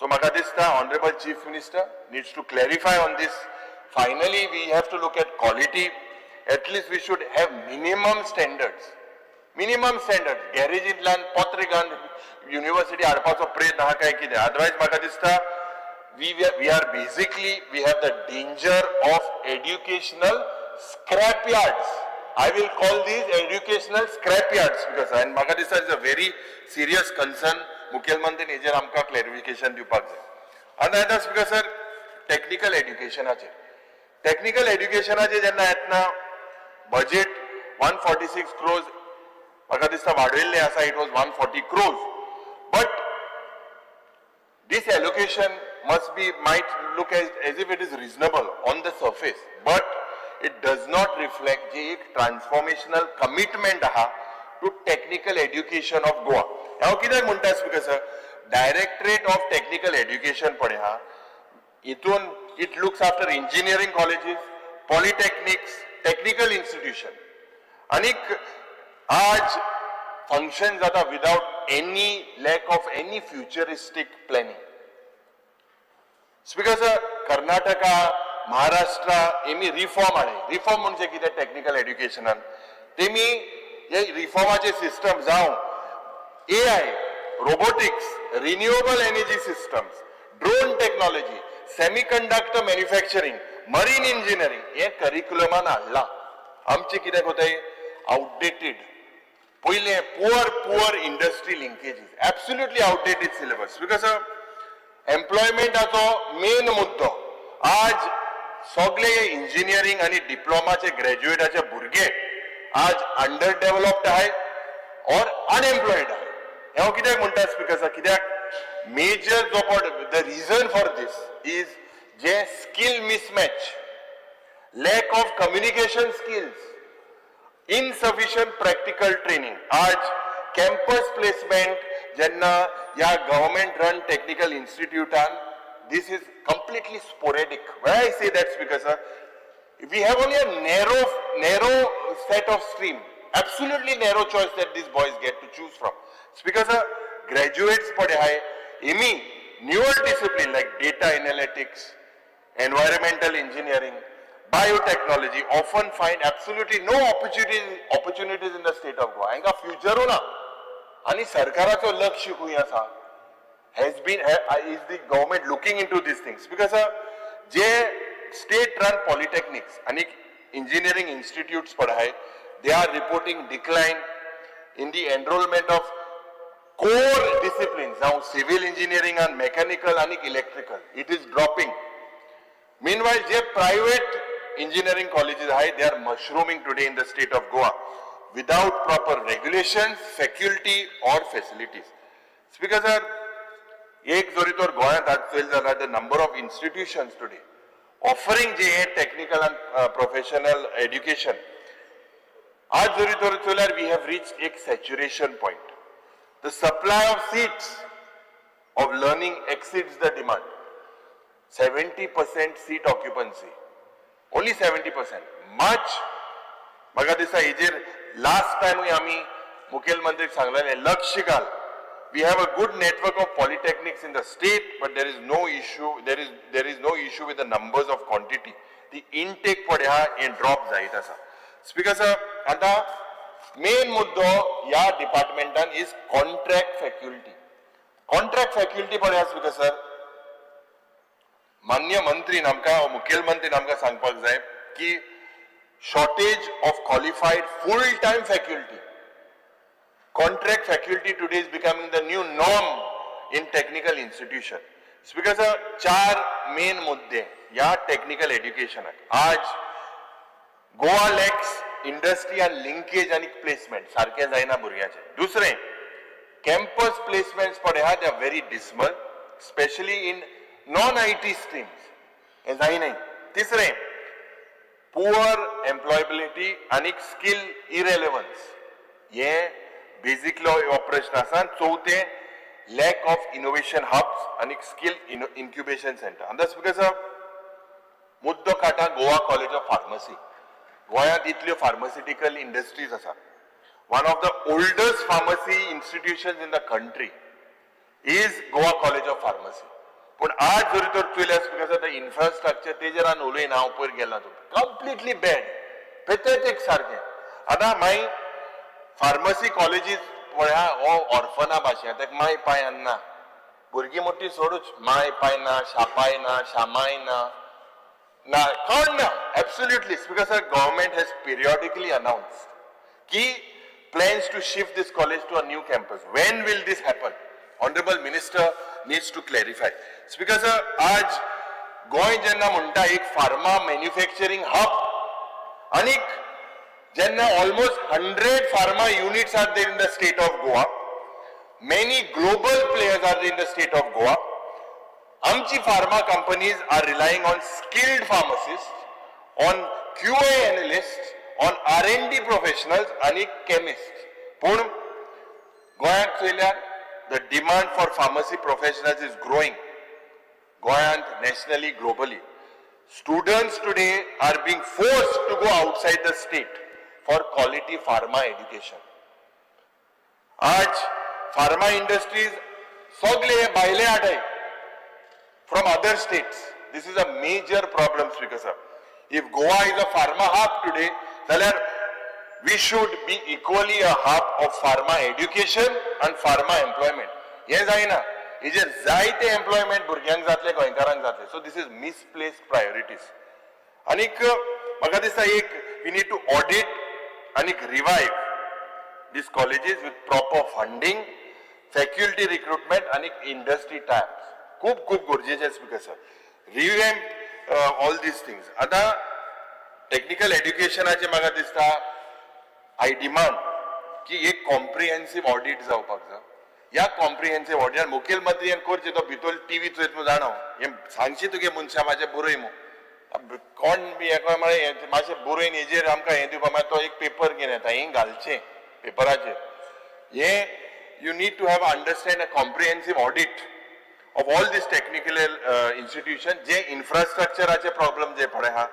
So म्हाका दिसता honourable chief minister needs to clarify on this. Finally we have to look at quality. At least we should have minimum standards, minimum standard. गॅरेजींतल्यान पत्रे घालून university हाडपाचो प्रयत्न आहा काय कितें? Otherwise म्हाका दिसता we are basically we have the danger of educational scrap yards. I will call these educational scrap yards because and म्हाका दिसता is a very serious concern. मुखेलमंत्रीन हेजेर आमकां क्लॅरिफिकेशन दिवपाक जाय. आनी आतां स्पीकर सर टॅक्निकल एड्युकेशनाचेर, टॅक्निकल एड्युकेशनाचेर जेन्ना येतना बजेट 146 क्रोर्स म्हाका दिसता वाडयल्लें आसा. It was 140 crores, but this allocation must be might look as if it is reasonable on the surface, but it does not reflect जे एक transformational commitment आहा to technical education of Goa. हांव कित्याक म्हणटा speaker sir, directorate of technical education पळय हा, हितून it looks after engineering colleges, polytechnics, technical institution. आनीक आज फंक्शन जाता without any lack of any futuristic planning. Speaker sir Karnataka, Maharashtra हेमी रिफॉर्म हाडले. रिफॉर्म म्हणजे कितें? टॅक्निकल एड्युकेशनान तेमी हे रिफॉर्माचे सिस्टम जावं AI, robotics, renewable energy systems, drone technology, semiconductor manufacturing, marine engineering हे करिक्युलमान हाडलां. आमचें कितें कोताय आउटडेटेड, पयलें poor industry linkages, absolutely outdated syllabus. Because एम्प्लॉयमेंटाचो main मुद्दो आज सगळे इंजिनियरींग आनी डिप्लोमाचे ग्रॅज्युएटाचे भुरगे आज अंडर डेव्हलप्ड आहाय ऑर अनएम्प्लॉयड आहाय. हांव कित्याक म्हणटा स्पीकर सर, कित्याक मेजर जो पड the reason for this is J skill mismatch, lack of communication skills, insufficient practical training. आज कॅम्पस प्लेसमेंट जेन्ना ह्या गव्हर्मेंट रन टेक्निकल इन्स्टिट्यूटान this is completely sporadic. Why I say that, speaker sir, we have only a narrow set of stream, absolutely narrow choice that these boys get to choose from. Speaker sir, graduates पडे हाय Emmy newer discipline like data analytics, environmental engineering, biotechnology often find absolutely no opportunities in the state of Goa. हांकां फ्युचरू ना आनी सरकाराचो लक्ष खंय आसा? Has been is the government looking into these things? Because J state run polytechnics आनी engineering institutes पळय, they are reporting decline in the enrollment of core disciplines, now civil engineering and mechanical and electrical, it is dropping. Meanwhile, J private engineering colleges high, they are mushrooming today in the state of Goa without proper regulations, faculty or facilities. Speaker sir, एक जरी तर गोंयांत आज चोयलें जाल्यार the number of institutions today offering J technical and professional education, आज जरी तर चोयल्यार we have reached एक saturation point. The supply of seats of learning exceeds the demand. 70% seat occupancy. Only 70%. Much, म्हाका दिसता हेजेर लास्ट टायमूय आमी मुखेलमंत्रीक सांगलेलें, लक्ष घाल. We have a good network of polytechnics in the state, but there is no issue, there is no issue with the numbers of quantity. The intake पळय आहा हें ड्रॉप जायत आसा. स्पीकर सर, आतां मेन मुद्दो ह्या डिपार्टमेंटान is contract faculty. Contract faculty पळय speaker sir, मान्य मंत्रीन आमकां, मुखेलमंत्रीन आमकां सांगपाक जाय की shortage of qualified full time faculty. Contract faculty today is becoming the new norm in technical institution. Speaker sir, चार मेन मुद्दे ह्या टेक्निकल एड्युकेशनाक. आज गोवा लॅक्स इंडस्ट्री आनी लिंकेज आनी प्लेसमेंट सारकें जायना भुरग्याचें. दुसरें, कॅम्पस प्लेसमेंट्स पळय आहा, they are very dismal, specially in non IT streams, हें जायना. तिसरें, पुअर एम्प्लॉयबिलिटी आनी स्कील इरेलेवन्स, हे बेजिकली हो प्रश्न आसा. आनी चवथें, लॅक ऑफ इनोवेशन हब्स आनी स्कील इन्क्युबेशन सेंटर. आनी स्पीकर साहेब, मुद्दो काडटा गोवा कॉलेज ऑफ फार्मसी. गोंयांत इतल्यो फार्मास्युटिकल इंडस्ट्रीज आसा. One of the oldest pharmacy institution in the country is Goa College of Pharmacy. पूण आज जरी तर चोयल्यार स्पीकर साहेब, इन्फ्रास्ट्रक्चर तेजेर आनी उलयना हांव, पयर गेला तूं, कम्प्लिटली बॅड, पेथेटीक सारकें. आतां मागीर फार्मसी कॉलेजीस पळया, हो ऑर्फना भाशेन, ताका माय पाय ना, भुरगीं मोठी सोडूच, माय पाय ना, शापाय ना, शामाय ना, ना कोण ना. Absolutely, speaker sir, government has periodically announce की plans to shift this college to a new campus. When will this happen? Honorable Minister needs to clarify. Speaker sir, आज गोंय जेन्ना म्हणटा एक फार्मा मॅन्युफॅक्चरींग हब, आनीक जेन्ना almost 100 pharma units are there in the state of Goa, many global players are in the state of Goa, आमची pharma companies are relying on skilled pharmacist, on QA analyst, on R&D professionals आनी chemist. पूण गोंयांत चोयल्यार the demand for pharmacy professionals is growing गोंयांत, nationally, globally. Students today are being forced to go outside the state for quality pharma education. आज pharma industries सगळे भायले हाडाय from other states. This is a major problem, Speaker sir. If Goa is a pharma hub today, जाल्यार we should be equally a hub of pharma education and pharma employment. हें जायना. हेजेर जायते employment भुरग्यांक जातले, गोंयकारांक जातले. So this is misplaced priorities. आनीक म्हाका दिसता एक we need to audit आनीक revive these colleges with proper funding, faculty recruitment आनी इंडस्ट्री टायअप्स. खूब खूब गरजेचें speaker sir, revamp all these things. आतां टेक्निकल एड्युकेशनाचें म्हाका दिसता, I demand की एक कॉम्प्रिहेन्सीव ऑडिट जावपाक जाय. ह्या कॉम्प्रिहेन्सीव ऑडिटान मुखेलमंत्र्यान करचें. तो भितर टिवी चोयत मू जाणा, हें सांगशी तुगे मनशां मातशें बरय मू, कोण बी हेका म्हळें मातशें बरोवन हेजेर आमकां हें दिवपा. मागीर तो एक पेपर घेवन येता, हें घालचें पेपराचेर. हें you need to have understand a comprehensive audit of all these technical institution, J इन्फ्रास्ट्रक्चराचे problem जे पळय आहा,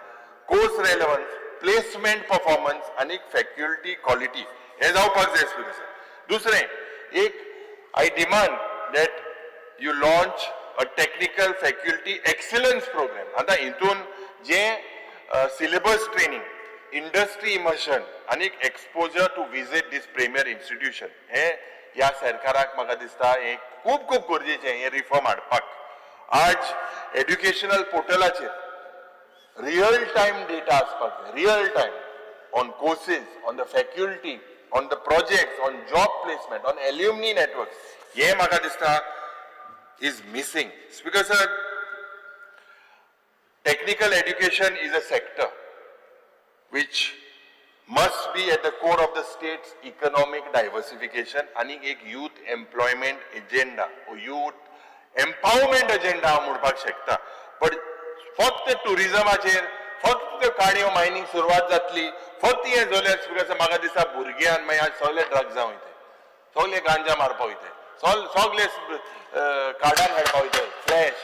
कोर्स रेलेवन्स, प्लेसमेंट परफॉर्मन्स आनी फॅक्युल्टी क्वॉलिटी, हे जावपाक जाय स्पीकर सर. दुसरें एक, I demand that you launch a technical faculty excellence program. आतां हितून जे सिलेबस ट्रेनिंग, इंडस्ट्री इमर्शन आनी exposure to visit this premier institution, हे ह्या सरकाराक म्हाका दिसता हें खूब खूब गरजेचें, हें रिफॉर्म हाडपाक. आज एड्युकेशनल पोर्टलाचेर Real time data आसपाक जाय, real time on courses, on the faculty, on the projects, on job placement, on alumni network. हे म्हाका दिसता is missing. Speaker sir, technical education is a sector which must be at the core of the state's economic diversification आणि एक youth employment agenda, youth empowerment agenda हांव म्हणपाक शकता. But फक्त टुरिजमाचेर, फक्त त्यो काणयो मायनींग सुरवात जातली, फक्त हें जाल्यार स्पीकर सर म्हाका दिसता भुरग्यान मागीर आज सगळे ड्रग्सां वयता, सगळे गांजा मारपा वयता, सगळे कार्डान खेळपा वयता, फ्लॅश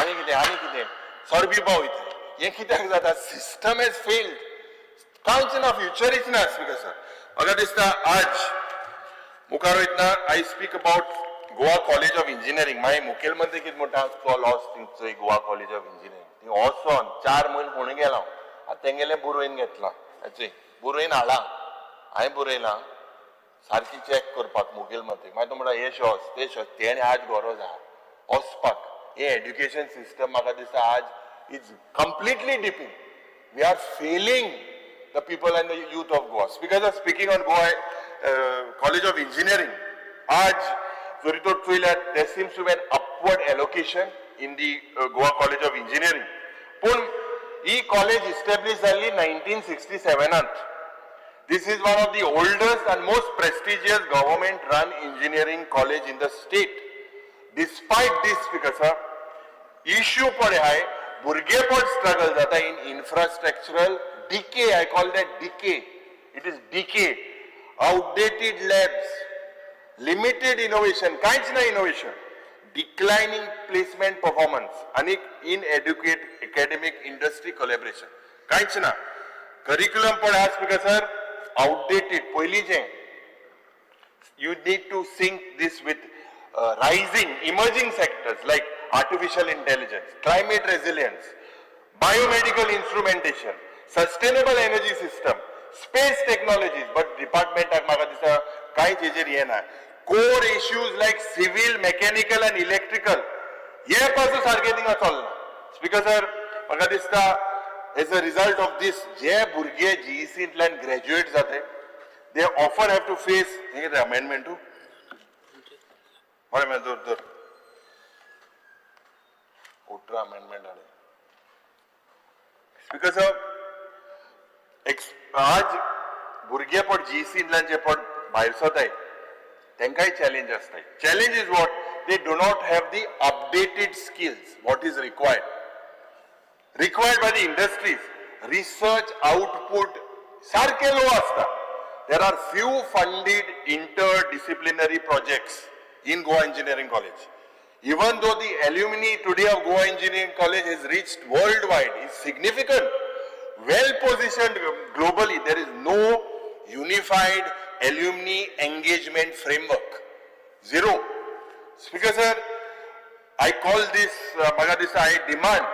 आनी कितें आनी कितें सोरो पिवपा वयता. हें कित्याक जाता? System has failed. कांयच ना, फ्युचरीच ना. स्पीकर सर, म्हाका दिसता आज मुखार वयतना I speak about Goa College of Engineering. मागीर मुखेलमंत्री कितें म्हणटा, चल वच थंय गोवा कॉलेज ऑफ इंजिनियरींग. थंय वचोन 4 म्हयने फोंड गेला हांव. आतां तेंगेलें बरोवन घेतलां, हाचें बरोवन हाडलां, हांवें बरयलां सारकी चॅक करपाक मुखेलमंत्री. मागीर तो म्हणटा हे शॉस ते शॉस, तेणें आज गरज आहा वचपाक. हें एड्युकेशन सिस्टम म्हाका दिसता आज is completely dipping. We are failing the people and the youth of Goa. Because of speaking on Goa College of Engineering, आज जरी तर चोयल्यार there seems to be an upward allocation in the Goa College of Engineering. पूण ही college establish जाल्ली 1967. This is one of the oldest and most prestigious government-run engineering college in the state. Despite this, Speaker sir, issue पळय हाय, भुरगेपण struggle जाता in infrastructural decay. I call that decay. It is decay, outdated labs, limited innovation, कांयच ना innovation, डिक्लायनिंग placement performance आनी इनएड्युकेट academic industry collaboration, कांयच ना. Curriculum पण आहा स्पीकर सर आउटडेटेड पयलींचें. You need to sync this with rising emerging sectors like artificial intelligence, climate resilience, biomedical instrumentation, sustainable energy system, space technologies. But department म्हाका दिसता कांयच हेजेर हें ना. Core issues like civil, mechanical and electrical हे पासून सारकें थिंगा चलना. स्पीकर सर, म्हाका दिसता as a result of this जे भुरगे जीईसींतल्यान ग्रॅज्युएट जाते, they often have to face हे कितें अमेंडमेंटू बरें मागीर धर धर 18 अमेंडमेंट हाडे. स्पीकर सर, आज भुरगे पण जीईसींतल्यान जे पण भायर सरताय तांकांय चॅलेंज आसता. Challenge is what? They do not have the updated skills what is required by the industries. Research output सारखे लो आसता. There are few funded interdisciplinary projects in Goa Engineering College. Even though the alumni today of Goa Engineering College has reached worldwide, is significant, well positioned globally, there is no unified alumni engagement framework. Zero. Speaker sir, I call this, म्हाका दिसता I demand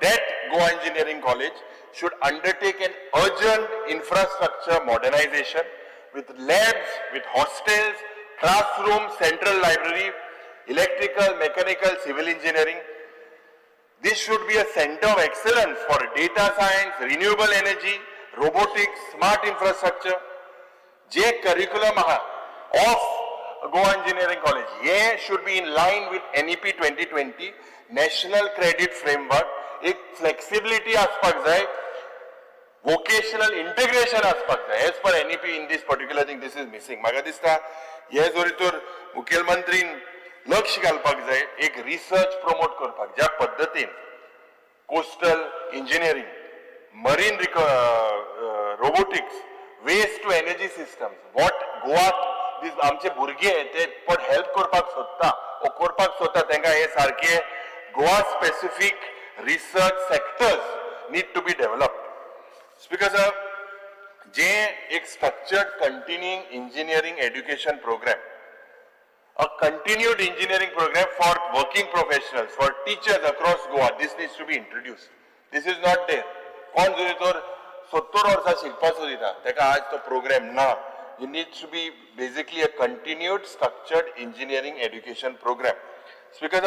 that Goa Engineering College should undertake an urgent infrastructure modernization with labs, with hostels, classroom, central library, electrical, mechanical, civil engineering. This should be a center of excellence for data science, renewable energy, robotics, smart infrastructure. J curriculum आहा of Goa Engineering College, हे should be in line with NEP 2020, National Credit Framework. एक flexibility आसपाक जाय, vocational integration आसपाक जाय as per NEP. In this particular thing, this is missing. म्हाका दिसता हे जरी तर मुखेलमंत्रीन लक्ष घालपाक जाय, एक रिसर्च प्रमोट करपाक, ज्या पद्दतीन coastal engineering, marine robotics, waste to energy systems, what Goa this आमचे भुरगे ते पण हेल्प करपाक सोदता ओ करपाक सोदता, तांकां हे सारके Goa specific research sectors need to be developed. Speaker sir, जे एक structured continuing engineering education program, a continued engineering program for working professionals, for teachers across Goa, this needs to be introduced. This is not there. कोण जरी तर 70 वर्सां शिकपाक सोदिता, ताका आज तो programme ना. It needs to be basically a continued structured engineering education program. Speaker,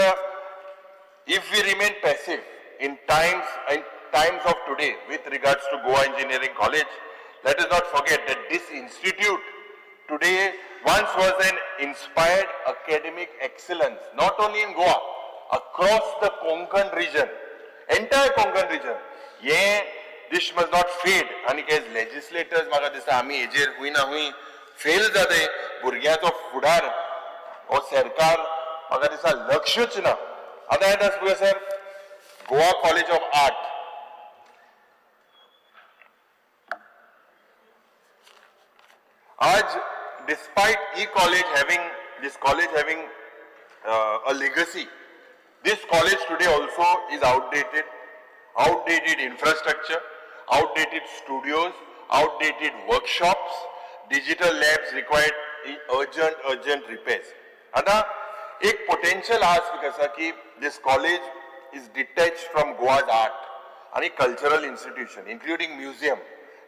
if we remain passive in times and times of today with regards to Goa Engineering College. Let us not forget that this institute today once was an inspired academic excellence, not only in Goa, across the Konkan region, entire Konkan region. ये this must not fade. आनी as legislators म्हाका दिसता आमी हेजेर हुंय ना हुंय fail जाते. भुरग्यांचो फुडार हो सरकार म्हाका दिसता लक्षूच ना. आतां येता sir Goa College of Art. आज despite this college having a legacy, this college today also is outdated, outdated infrastructure, outdated studios, outdated workshops, digital labs required urgent repairs. आता एक potential आज आसा की this college is detached from Goa's art आणि cultural institution, including museum,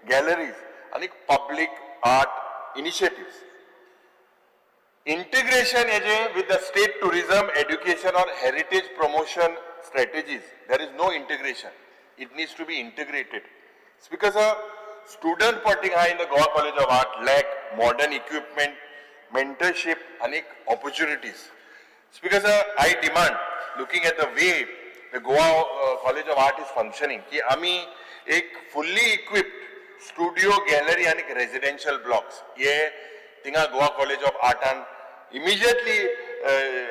galleries आणि public art initiatives. Integration हेजे with the state tourism, education or heritage promotion strategies, there is no integration. It needs to be integrated. It's because a student parting high in the Goa College of Art lack modern equipment, mentorship and opportunities. It's because I demand, looking at the way the Goa College of Art is functioning, ki ami ek fully equipped studio, gallery and residential blocks. Ye tinga Goa College of Art and immediately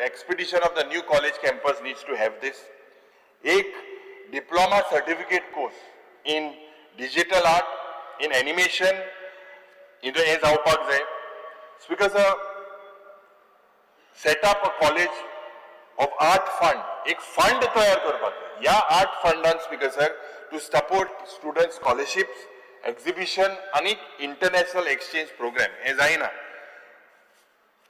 expedition of the new college campus needs to have this. Ek diploma certificate course in digital art, in animation, in the जावपाक जाय. Because set up a college of art fund, एक fund तयार करपाक जाय. ह्या art फंडान speaker sir to support student scholarships, exhibition आनी international exchange programme. हें जायना.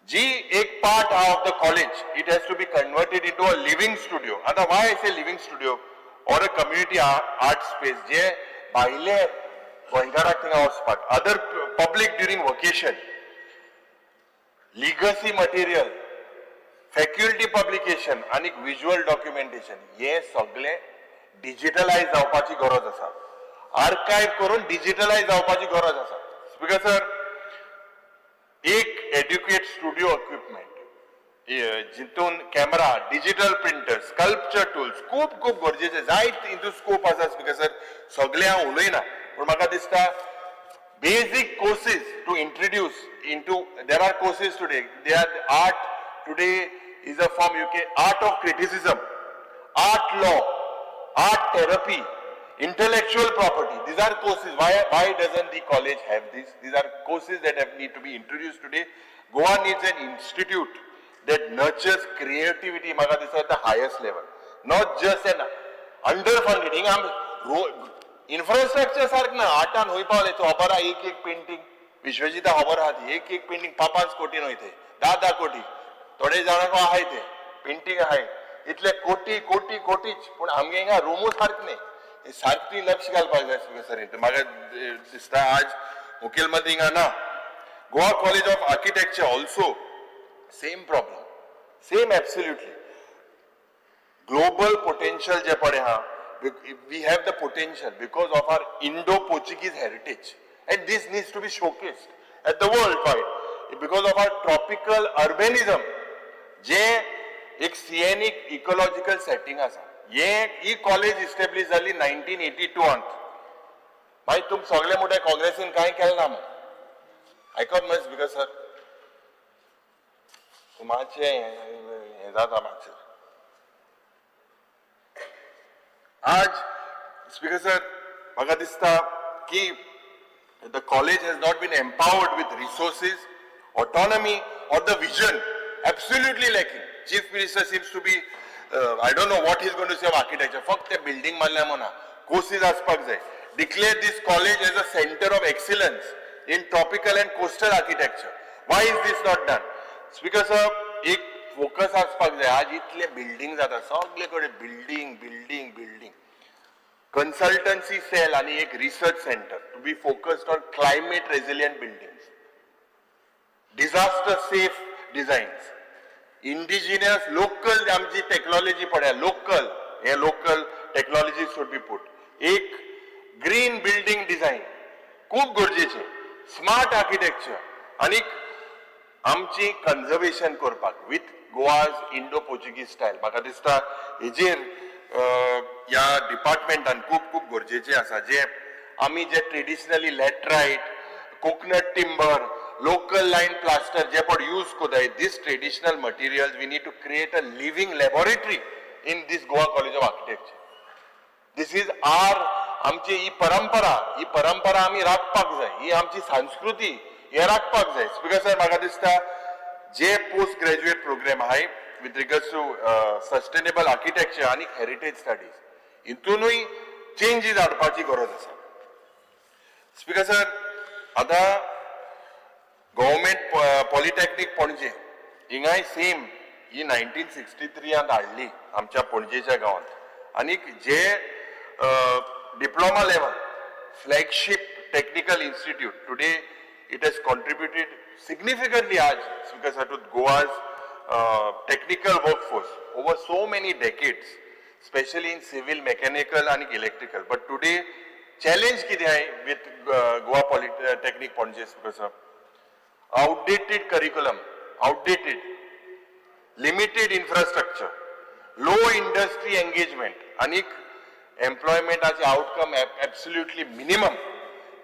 जी एक part of the college, it has to be converted into a living studio. आतां why I say living studio or a community art space, जे भायले गोंयकाराक थिंगा वचपाक, other public during vacation, legacy material, faculty publication आनी visual documentation, हे सगळें डिजिटलायज जावपाची गरज आसा. आर्कायव करून डिजिटलायज जावपाची गरज आसा. स्पीकर सर, एक एड्युकेट स्टुडिओ इक्विपमेंट जितून camera, digital printer, sculpture tools खूब खूब गरजेचे, जायत हितून स्कोप आसा. स्पीकर सर, सगळें हांव उलयना, पूण म्हाका दिसता basic courses to introduce into, there are courses today, they are art today is a form, you can art of criticism, art law, art therapy, intellectual property. These are courses. Why doesn't the college have this? These are courses that have need to be introduced today. Goa needs an institute that nurtures creativity, म्हाका दिसता, at the highest level, not just an underfunded. हिंगा infrastructure सारकें ना. आर्टान खंय पावले तूं खबर आहा? एक एक पेंटींग विश्वजिता खबर आहा ती, एक एक पेंटींग 5-5 कोटीन वयते, 10-10 कोटी, थोडे जाणांक आहाय ते पेंटींग आहाय, इतले कोटी कोटी कोटीच. पूण आमगे हिंगा रुमूच सारकें न्ही. सारकें लक्ष घालपाक जाय सर. म्हाका दिसता आज मुखेलमंत्री हिंगा ना. Goa College of Architecture also same problem, same absolutely. Global potential जे पळय आहा, we have the potential because of our Indo-Portuguese heritage, and this needs to be showcased at the world wide because of our tropical urbanism, जे एक सिएनिक ecological setting आसा. हे ही college establish जाली 1982. मागीर तुम सगळे मोठे काँग्रेसीन कांय केलें ना. आयकत मरे स्पीकर सर, मातशें हें जाता मातशें. आज स्पीकर सर, म्हाका दिसता की the college has not been empowered with resources, autonomy or the vision, absolutely lacking. Chief Minister seems to be, I don't know what he's going to say of architecture. फक्त ते building मारल्या म्हणा, courses आसपाक जाय. Declare this college as a center of excellence in tropical and coastal architecture. Why is this not done? Speaker sir, एक focus आसपाक जाय. आज इतले बिल्डिंग जाता, सगळे कडेन building building building. Consultancy cell आणि एक research centre to be focused on climate resilient buildings, disaster safe designs, indigenous local आमची टेक्नॉलॉजी पळया, लोकल हे local technology should be put. एक ग्रीन बिल्डींग डिझायन खूब गरजेचें, स्मार्ट आर्किटेक्चर आनीक आमची कन्जर्वेशन करपाक with Goa's Indo Portuguese style. म्हाका दिसता हेजेर ह्या डिपार्टमेंटान खूब खूब गरजेचें आसा. जे आमी जे traditionally laterite, coconut timber, local lime plaster जे पण यूज करताय, this traditional materials, we need to create a living laboratory in this Goa College of Architecture. This is our आमची ही परंपरा, ही परंपरा आमी राखपाक जाय, ही आमची संस्कृती हे राखपाक जाय. स्पीकर सर, म्हाका दिसता जे पोस्ट ग्रॅज्युएट प्रोग्राम आहाय with regards to sustainable architecture आनी हेरिटेज स्टडीज, हितूनूय चेंजीस हाडपाची गरज आसा. स्पीकर सर, आतां गव्हर्मेंट पॉलिटेक्नीक पणजे हिंगाय सेम ही 1963त हाडली आमच्या पणजेच्या गांवांत आनीक जे diploma level flagship technical institute, today it has contributed significantly आज, Speaker sir, to Goa's technical workforce over so many decades, especially in civil, mechanical and electrical. But today challenge कितें आहे with Goa Polytechnic Panaji, Speaker sir? Outdated curriculum, outdated, limited infrastructure, low industry engagement आनीक एम्प्लॉयमेंटाचे outcome absolutely minimum.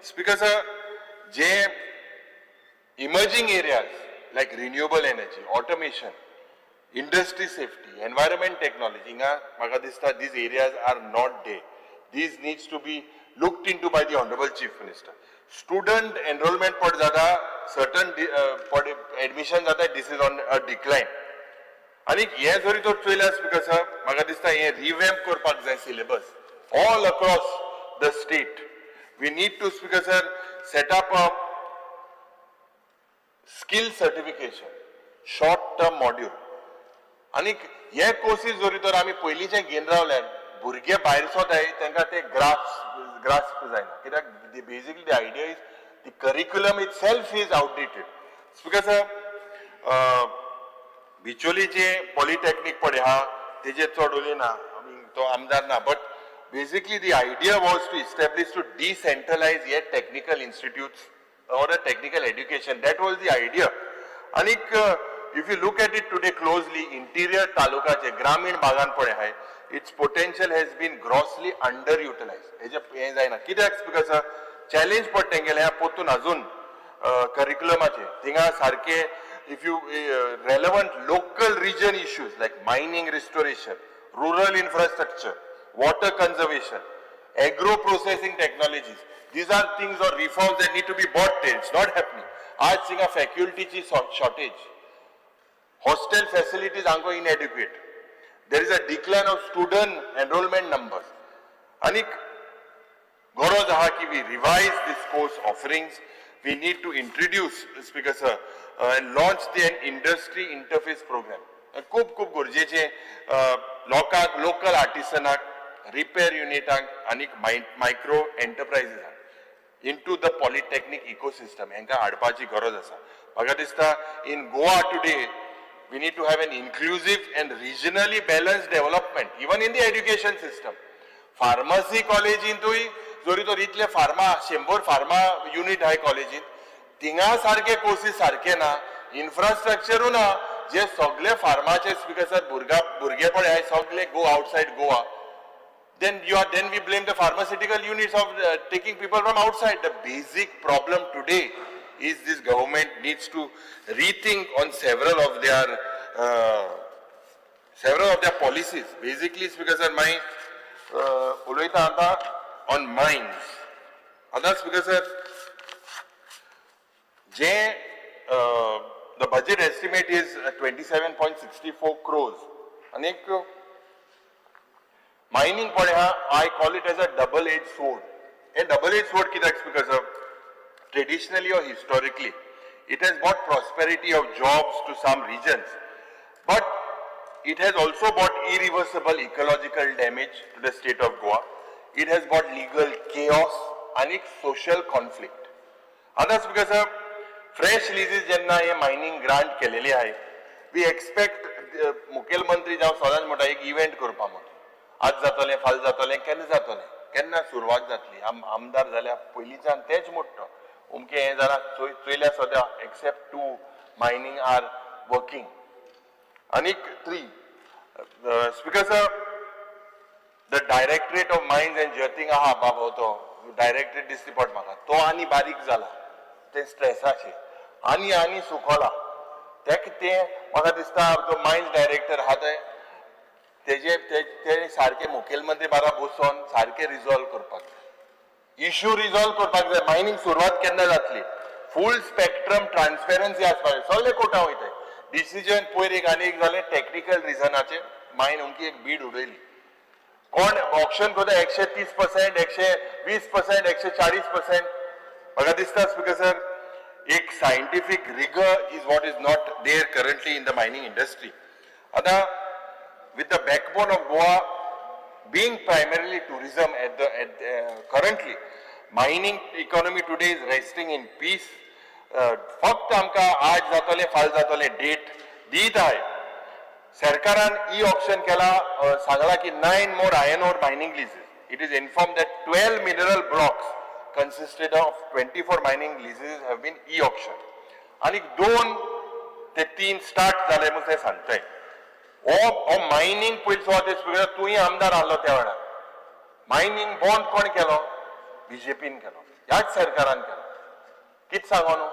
Speaker sir, J emerging areas like renewable energy, automation, industry safety, environment technology, हिंगा म्हाका दिसता these areas are not there. These needs to be looked into by the Honorable Chief Minister. Student enrollment पड जाता, certain पड admission जाता, this is on a decline. आनी हे जरी तर चोयल्यार, स्पीकर सर, म्हाका दिसता हे रिवॅम्प करपाक जाय syllabus all across the state. We need to, Speaker sir, set up a skill certification short term module. आनी हे कोर्सीस जरी तर आमी पयलींचे घेवन रावल्यार भुरगे भायर सोताय, तांकां ते ग्रास्प जायना, कित्याक basically the idea is the curriculum itself is outdated. Speaker sir, बिचोलीचे polytechnic पळय आहा, तेजेर चड उलयना आमी, तो आमदार ना, but basically the idea was to establish, to decentralize hey technical institutes or a technical education. That was the idea. आनीक if you look at it today closely, interior तालुकाचे ग्रामीण भागान पळय आहाय, its potential has been grossly under utilize. हेजे हें जायना कित्याक, speaker sir? Challenge पडटा तेंगेलें पोतून अजून करिक्युलमाचे थिंगा सारके if you relevant local region issues like mining restoration, rural infrastructure, water conservation, agro processing technologies. These are things or reforms that need to be brought there. It's not happening. आज थिंगा फॅक्युल्टीची shortage, hostel facilities are inadequate. There is a decline of student enrollment numbers. आनी गरज आहा की we revise this course offerings. We need to introduce, Speaker sir, and launch the industry interface program. खूब खूब गरजेचे लोकांक, लोकल आर्टिसनाक, रिपेर युनिटांक आनी micro एंटरप्रायजीसांक into the polytechnic ecosystem हांकां हाडपाची गरज आसा. म्हाका दिसता in Goa today we need to have an inclusive and regionally balanced development even in the education system. Pharmacy कॉलेजींतूय जरी तर इतले फार्मा 100 फार्मा युनिट आहाय कॉलेजींत, थिंगा सारके कोर्सीस सारके ना, इन्फ्रास्ट्रक्चरूय ना. जे सगळे फार्माचे, स्पीकर सर, भुरगे पळय आहाय सगळे go outside Goa. Then we blame the pharmaceutical units of taking people from outside. The basic problem today is this government needs to rethink on several of their policies. Basically, Speaker sir, my उलयता आतां on mines. आतां Speaker sir, J the budget estimate is 27.64 crores. आनीक mining पळय हा, I call it as a double edge sword. Hey double as sword कित्याक, Speaker sir? Traditionally or historically, it has brought prosperity of jobs to some regions, but it has also brought irreversible ecological damage to the state of Goa. It has brought legal chaos and social conflict. आतां speaker साहेब, fresh लिजीस जेन्ना हे mining grant केलेले आहे, we expect मुखेलमंत्री जावं सदांच म्हणटा एक इव्हेंट करपा म्हणून, आज जातलें, फाल्यां जातलें, केन्ना जातलें? केन्ना सुरवात जातली? आमदार जाल्या पयलींच्यान तेच मोडटा अमकें हें जाला चोयल्या सद्या except 2 mining are working. आनीक 3 speaker sir, the directorate of mines and geothing आहा बाबा, तो डायरेक्टरेट दिसली पड म्हाका, तो आनी बारीक जाला, ते स्ट्रेसाचे आनी आनी सुकोला तेका तें म्हाका दिसता जो मायन्स डायरेक्टर आहा ते तेजे ते सारके मुखेलमंत्री बारा बसोन सारके रिजॉल्व करपाक जाय, इश्यू रिजॉल्व करपाक जाय. मायनींग सुरवात केन्ना जातली? फूल स्पेक्ट्रम ट्रान्सपेरन्सी आसपाक जाय. सगळे कोर्टां वयताय डिसिजन पयर एक आनी एक जालें टॅक्निकल रिजनाचेर मायन अमकी एक बीड उडयली. कोण ऑक्शन करता 130%, 120%, 140%. म्हाका दिसता स्पीकर सर, एक scientific rigour is what is not there currently in the mining industry. आतां with the backbone of Goa being primarily tourism at currently, mining economy today is resting in peace. फक्त आमकां आज जातलें फाल जातलें date दीत आहाय. सरकारान ई ऑक्शन केला, सांगला की 9 more iron ore mining leases. It is inform that 12 mineral blocks consisted of 24 mining leases have been e auction. आनी 2 ते 3 स्टार्ट जाले म्हूण ते सांगताय. हो मायनींग पयलीं सुवातेर स्पीकर तूंय आमदार आहलो त्या वेळार मायनींग बॉन्ड कोण केलो? बीजेपीन केलो, ह्याच सरकारान केलो. कितें सांगो न्हू,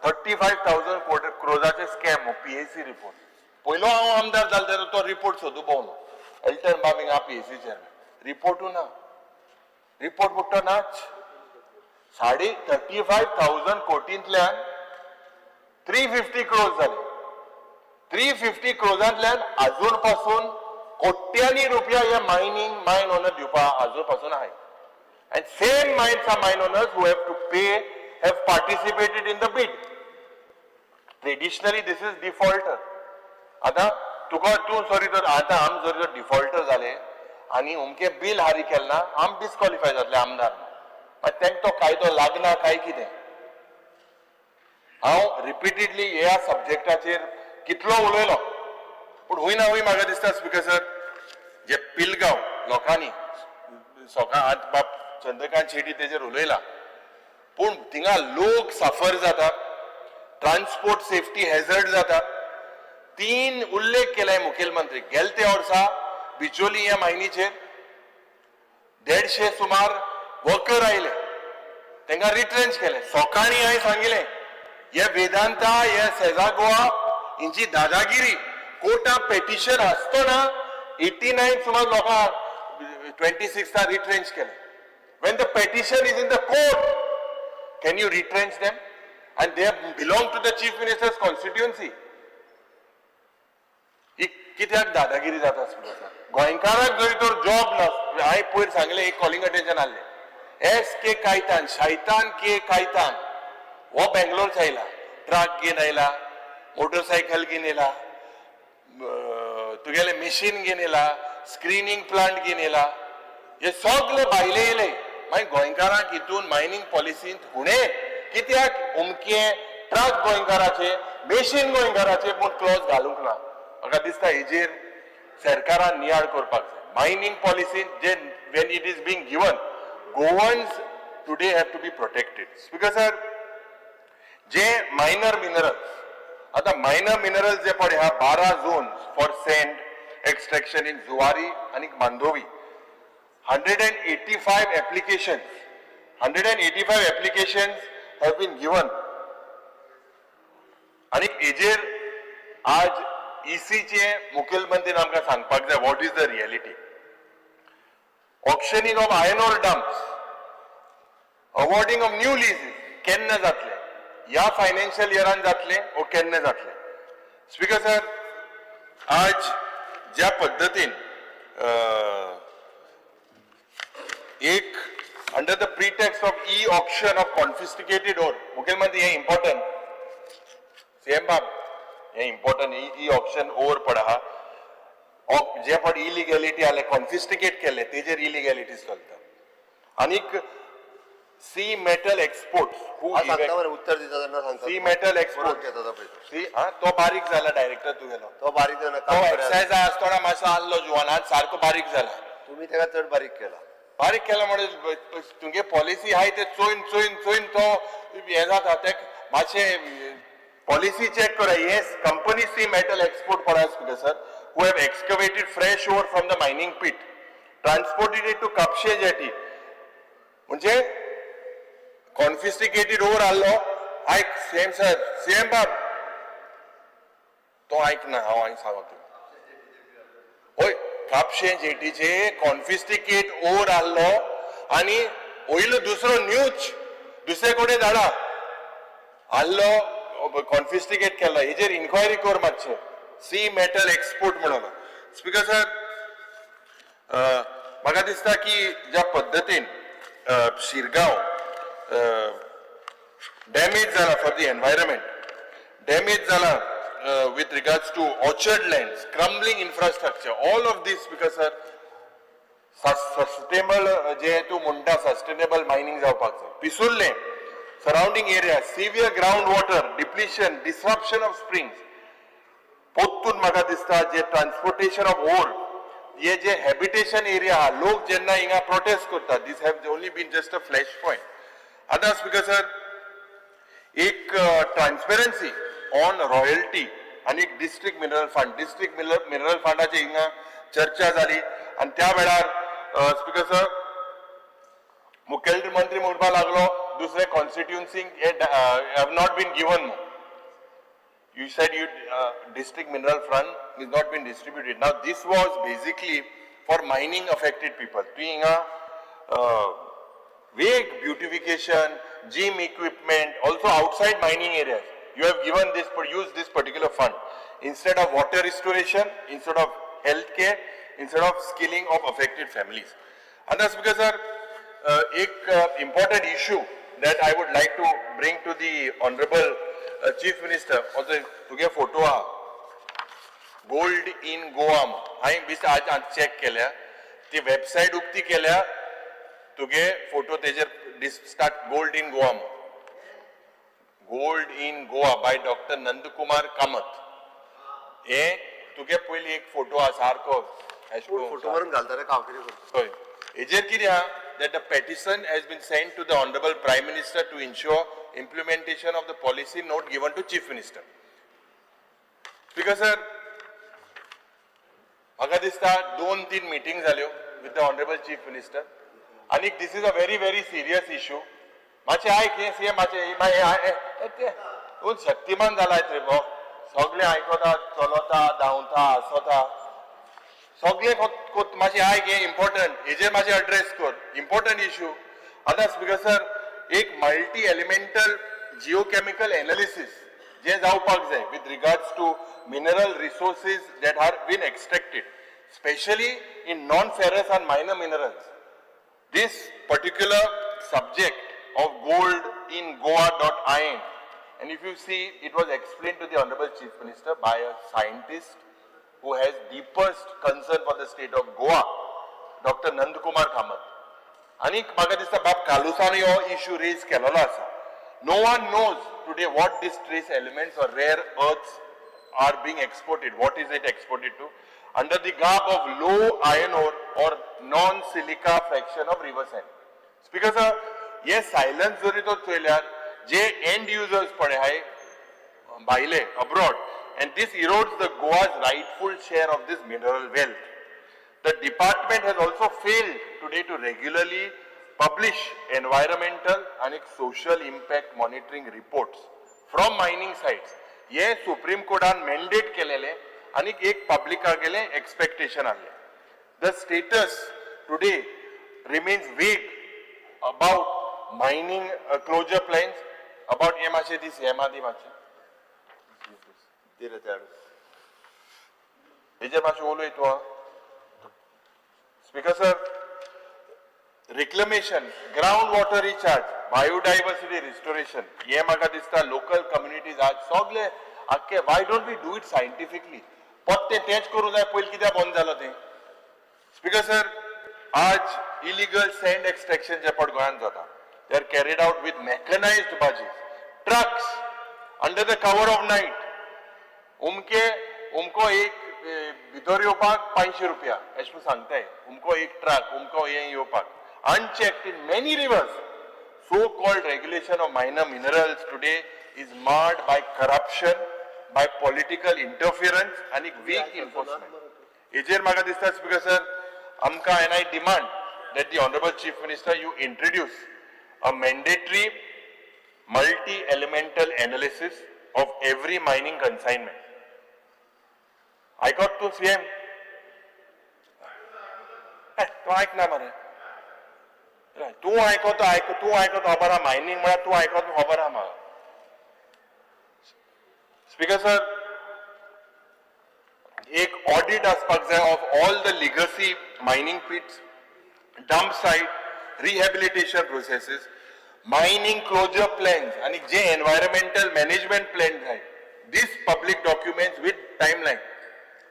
35,000 क्रोजाचे स्कॅम, पीएसी रिपोर्ट. पयलो हांव आमदार जालो तेन्ना तो रिपोर्ट सोदू पावलो. एल्टन बाब हिंगा पीएसी चेअरमॅन, रिपोर्टू ना, रिपोर्ट म्हणटा नाच. 35,000 कोटींतल्यान 350 क्रोज जाले. 350 क्रोजांतल्यान आजून पासून कोट्यांनी रुपया हे मायनींग मायन ओनर दिवपा आजून पासून आहाय. And same mines are mine owners who have to pay have participated in the bid. Traditionally this is defaulter. आतां तुका तूं सॉरी तर आतां आम जर तर डिफॉल्टर जाले आनी अमकें बील हारी केलें ना, आम डिस्कॉलिफाय जातले आमदार. मागीर तांकां तो कायदो लागना काय कितें? हांव रिपिटेडली ह्या सब्जेक्टाचेर कितलो उलयलो, पूण हूंय ना हूंय म्हाका दिसता स्पीकर सर, जे पिलगांव लोकांनी सकाळ आज बाब चंद्रकांत शेटी तेजेर उलयला, पूण थिंगा लोक साफर जाता, ट्रान्सपोर्ट सेफ्टी हॅझर्ड जाता. 3 उल्लेख केलाय मुखेलमंत्री. गेले ते वर्सा बिचोली ह्या मायनीचेर 150 सुमार वर्कर आयले, तांकां रिट्रेंच केले. सकाळीं हांवें सांगिलें, हे वेदांता हे सेजा गोवा हेंची दादागिरी, कोर्टां पेटिशन आसतना 89 सुमार लोकांक 26 रिट्रेंच केले. When the petition is in the court, can you retrench them? And they belong to the chief minister's constituency. ही कित्याक दादागिरी जाता स्पीकर? गोंयकाराक जरी तर जॉब ना, हांवें पयर सांगलें, एक कॉलिंग अटेन्शन आहलें, एस के कायतान, शैतान के कायतान, हो बेंगलोरच आयला, ट्रक घेवन आयला, मोटरसायकल घेवन येयला, तुगेलें मशीन घेवन येयला, स्क्रिनींग प्लांट घेवन येयला, हे सगळे भायले येयले. मागीर गोंयकारांक हितून मायनींग पॉलिसींत हुणे कित्याक अमके ट्रक गोंयकाराचे, मशीन गोंयकाराचे पूण क्लॉज घालूंक ना. म्हाका दिसता हेजेर सरकारान नियाळ करपाक जाय. मायनींग पॉलिसीन जे when it is being given, Goans today have to be protected. Speaker sir, J minor minerals, आतां मायनर मिनरल्स जे पळय आहा 12 zones for sand extraction in Zuari आनी Mandovi, 185 applications, 185 applications have been given. आनी हेजेर आज ईसीचे मुखेलमंत्रीन आमकां सांगपाक जाय what is the reality. Auctioning of iron ore dumps, awarding of new leases केन्ना जातले? ह्या फायनान्शियल इयरान जातले ओ केन्ना जातले? स्पीकर सर, आज ज्या पद्दतीन एक under the pretext of e auction of confiscated ore, मुखेलमंत्री हे इम्पॉर्टंट, सीएम बाब हे इम्पॉर्टंट, ई ऑक्शन ओर पड आहा, जे पण इलिगॅलिटी आले कॉन्फिस्टिकेट केले तेजेर इलिगॅलिटीज चलता. आनीक सी मेटल एक्सपोर्ट्स, हांव सांगता मरे, उत्तर दिता तेन्ना सांगता. सी मेटल एक्सपोर्ट बरोवन घेता तो पळय. सी हा तो बारीक जाला डायरेक्टर तुगेलो, तो बारीक जाला. तो एक्सायजा आसतना मातसो आहलो जुवान, आज सारको बारीक जाला. तुमी ताका चड बारीक केला. बारीक केला म्हणजे तुगे पॉलिसी आहाय ते चोयन चोयन चोयन तो हें जाता. ते मातशें पॉलिसी चॅक करा. हे कंपनी सी मेटल एक्सपोर्ट पळय Speaker sir, who have excavated fresh ore from the mining pit, transported it to Kapshe jetty. म्हणजे कॉन्फिस्टिकेटेड ओर आहलो. आयक सीएम सर, सीएम बाब तो आयक ना, हांव आनी सांगो तुका. हय, कापशें जेटीचे कॉन्फिस्टिकेट ओर आहलो आनी वयलो दुसरो न्यूज दुसरे कडेन धाडा आहलो, कॉन्फिस्टिकेट केलो. हेजेर इन्क्वायरी कर मातशें. सी मेटल एक्सपोर्ट म्हणून. स्पीकर सर, म्हाका दिसता की ज्या पद्दतीन शिरगांव डॅमेज जाला फॉर the environment, damage जाला with regards to orchard lands, crumbling infrastructure, all of this, Speaker sir, sustainable जे तूं म्हणटा सस्टेनेबल मायनींग जावपाक जाय. Pissurlem surrounding area, severe ground water depletion, disruption of springs. पोत्तून म्हाका दिसता जे ट्रान्सपोर्टेशन ऑफ ओर, हे जे हॅबिटेशन area आहा, लोक जेन्ना हिंगा प्रोटेस्ट करता, this have only been just a flash point. आतां स्पीकर सर, एक ट्रान्सपेरन्सी ऑन रॉयल्टी आनी एक district mineral fund, district mineral फंडाची हिंगा चर्चा जाली आनी त्या वेळार स्पीकर सर, मुखेलमंत्री म्हणपाक लागलो दुसरे कॉन्स्टिट्युन्सींक हे have not been given. You said you district mineral fund is not been distributed. Now this was basically for mining affected people. तुवें हिंगा vague beautification, gym equipment, also outside mining areas. You have given this, use this particular fund instead of water restoration, instead of healthcare, instead of skilling of affected families. And that's because, sir, एक important issue that I would like to bring to the Honorable Chief Minister. Also, तुगे photo आहा, gold in Goa. हांवें बेश्टे आज check केल्या, ती website उक्ती केल्या, तुगे फोटो तेजेर start Gold in Goa, Gold in Goa by Doctor Nandkumar Kamat. हे तुगे पयली एक फोटो आहा सारको. फोटो मारून घालता रे, हांव कितें करता? हय, हेजेर कितें आहा that the petition has been sent to the Honorable Prime Minister to ensure implementation of the policy note given to Chief Minister. Because sir, म्हाका दिसता दोन तीन मिटींग जाल्यो with the Honorable Chief Minister आनी this is a very very serious issue. मातशें आयक, हें CM मातशें तूं शक्तिमान जाला रे भो, सगळें आयकता, चलता, धांवता, हांसता, सगळें मातशें आयक. हें इम्पॉर्टंट, हेजेर मातशें अड्रेस कर, इम्पॉर्टंट इशू. आतां स्पीकर सर, एक मल्टी एलिमेंटल जिओकेमिकल एनालिसीस जे जावपाक जाय with regards to mineral resources that are been extracted, specially in non ferrous and minor minerals. This particular subject of gold in Goa.in, and if you see, it was explained to the Honorable Chief Minister by a scientist who has deepest concern for the state of Goa, Dr. Nandkumar Kamath. आनी म्हाका दिसता बाब कालुसान हो issue rays केलेलो आसा. No one knows today what this trace elements or rare earths are being exported, what is it exported to, under the garb of low iron ore or non-silica fraction of river sand. Speaker sir, hey silence जरी तो चोयल्यार जे and users पळय हाय भायले abroad, and this erodes the Goa's rightful share of this mineral wealth. The department has also failed today to regularly publish environmental and social impact monitoring reports from mining sites. हे supreme कोर्टान mandate केलेले आनी एक पब्लिका गेले expectation आहले. The status today remains vague about mining closure plans, about हे मातशें दीस, हे दी मातशें. दिले त्या. हेजेर मातशें उलय तूं. Speaker sir, reclamation, ground water recharge, biodiversity restoration, हे म्हाका दिसता लोकल कम्युनिटीज आज सगळे आख्खे, why don't we do it scientifically? पत्ते तेच करूं जाय. पयलीं कित्याक बंद जालो तें? स्पीकर सर, आज इलिगल सँड एक्सट्रॅक्शन जे पट गोंयांत जाता, they are carried out with mechanized barges, trucks, under the cover of night. उमके उमको एक भितर येवपाक 500 रुपया अशें म्हणून सांगताय. उमको एक ट्रक, उमको हें येवपाक. unchecked in many rivers. So called regulation of minor minerals today is marred by corruption, by political interference आनी वीक एन्फोर्समेंट. हेजेर म्हाका दिसता स्पीकर सर, आमकां, and I demand that the honourable Chief Minister, you introduce a mandatory multi-elemental analysis of every mining consignment. आयकत तूं CM? तूं आयकना मरे. तूं आयकत, आयक, तूं आयकत, खबर आहा. मायनींग म्हळ्यार तूं आयकत, खबर आहा म्हाका. स्पीकर सर, एक ऑडिट आसपाक जाय of all the legacy mining pits, dump site, rehabilitation processes, mining closure plans आणि जे एन्व्हायरमेंटल मॅनेजमेंट प्लॅन जाय, this public documents with timeline,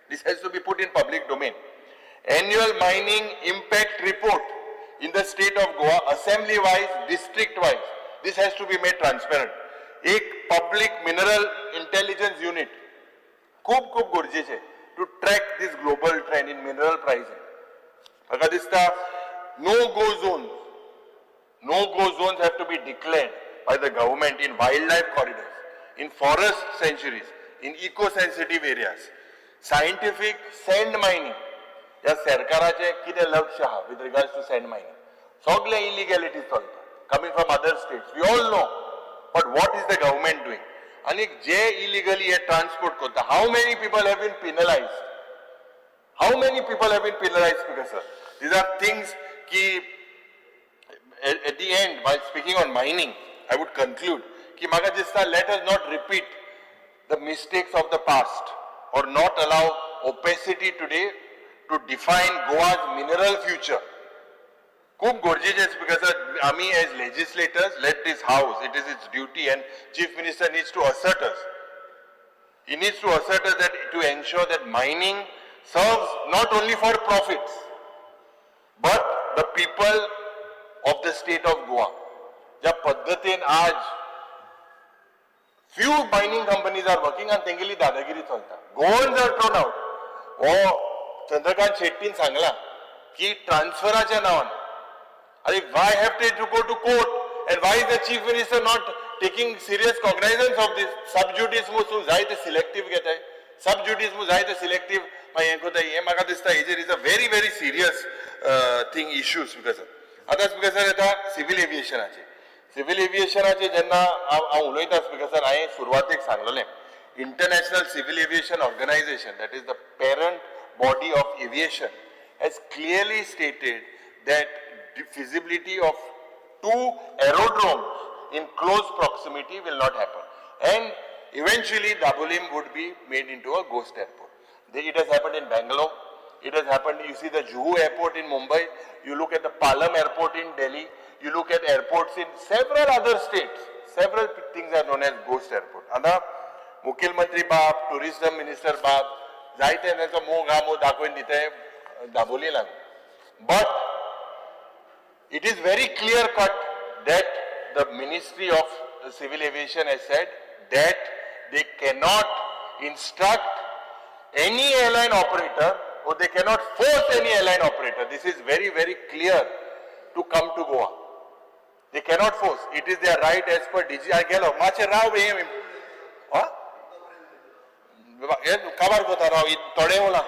this has to be put in public domain. Annual mining impact report in the state of Goa, assembly wise, district wise, this has to be made transparent. एक public mineral intelligence unit खूब खूब गरजेचे to track this global trend in mineral pricing. म्हाका दिसता no go zone, no go zones have to be declared by the government in wildlife corridors, in forest sanctuaries, in eco sensitive areas. Scientific sand mining, ह्या सरकाराचें कितें लक्ष आहा with regards to sand mining? सगळे इलिगॅलिटीज चलता coming from other states, we all know, but what is the government doing? आनी जे illegally हे transport करता, how many people have been penalised? How many people have been penalised? Speaker sir, these are things की at the end, while speaking on mining, I would conclude की म्हाका दिसता, let us not repeat the mistakes of the past or not allow opacity today to define Goa's mineral future. खूप गरजेचें, because आमी as legislators, let this house, it is its duty, and Chief Minister needs to assert us. He needs to assert us that to ensure that mining serves not only for profits, but the people of the state of Goa. ज्या पद्दतीन आज few mining companies are working आणि तेंगेली दादागिरी चलता, Goans are thrown out. हो चंद्रकांत शेट्टीन सांगला की ट्रान्सफराच्या नावान, अरे, why have to go to court and why is the Chief Minister not taking serious cognizance of this? Sub judice तूं जाय ते सिलेक्टीव घेताय, सब ज्युडीस जाय ते सिलेक्टीव मागीर हें करता. हें म्हाका दिसता हेजेर is a very very serious thing, issue, Speaker sir. आतां स्पीकर सर येता सिवील एविएशनाचे. सिवील एविएशनाचे जेन्ना हांव उलयता, स्पीकर सर, हांवें सुरवातेक सांगलेलें, International Civil Aviation Organization, that is the parent body of aviation, has clearly stated that the feasibility of two aerodromes in close proximity will not happen. And eventually Dabolim would be made into a ghost airport. It has happened in Bangalore. It has happened, you see the Juhu airport in Mumbai, you look at the Palam airport in Delhi, you look at airports in several other states. Several things are known as ghost airport. आता मुखेलमंत्री बाब, tourism minister बाब, जायते तांचो मोग हा, मोग दाखोवन दिते दाबोली लागून, but it is very clear cut that the Ministry of Civil Aviation has said that they cannot instruct any airline operator or they cannot force any airline operator. This is very, very clear, to come to Goa. They cannot force. It is their right as per DG. I गेलो मातशें राव हे. हा? हे काबार कोता राव, थोडें उला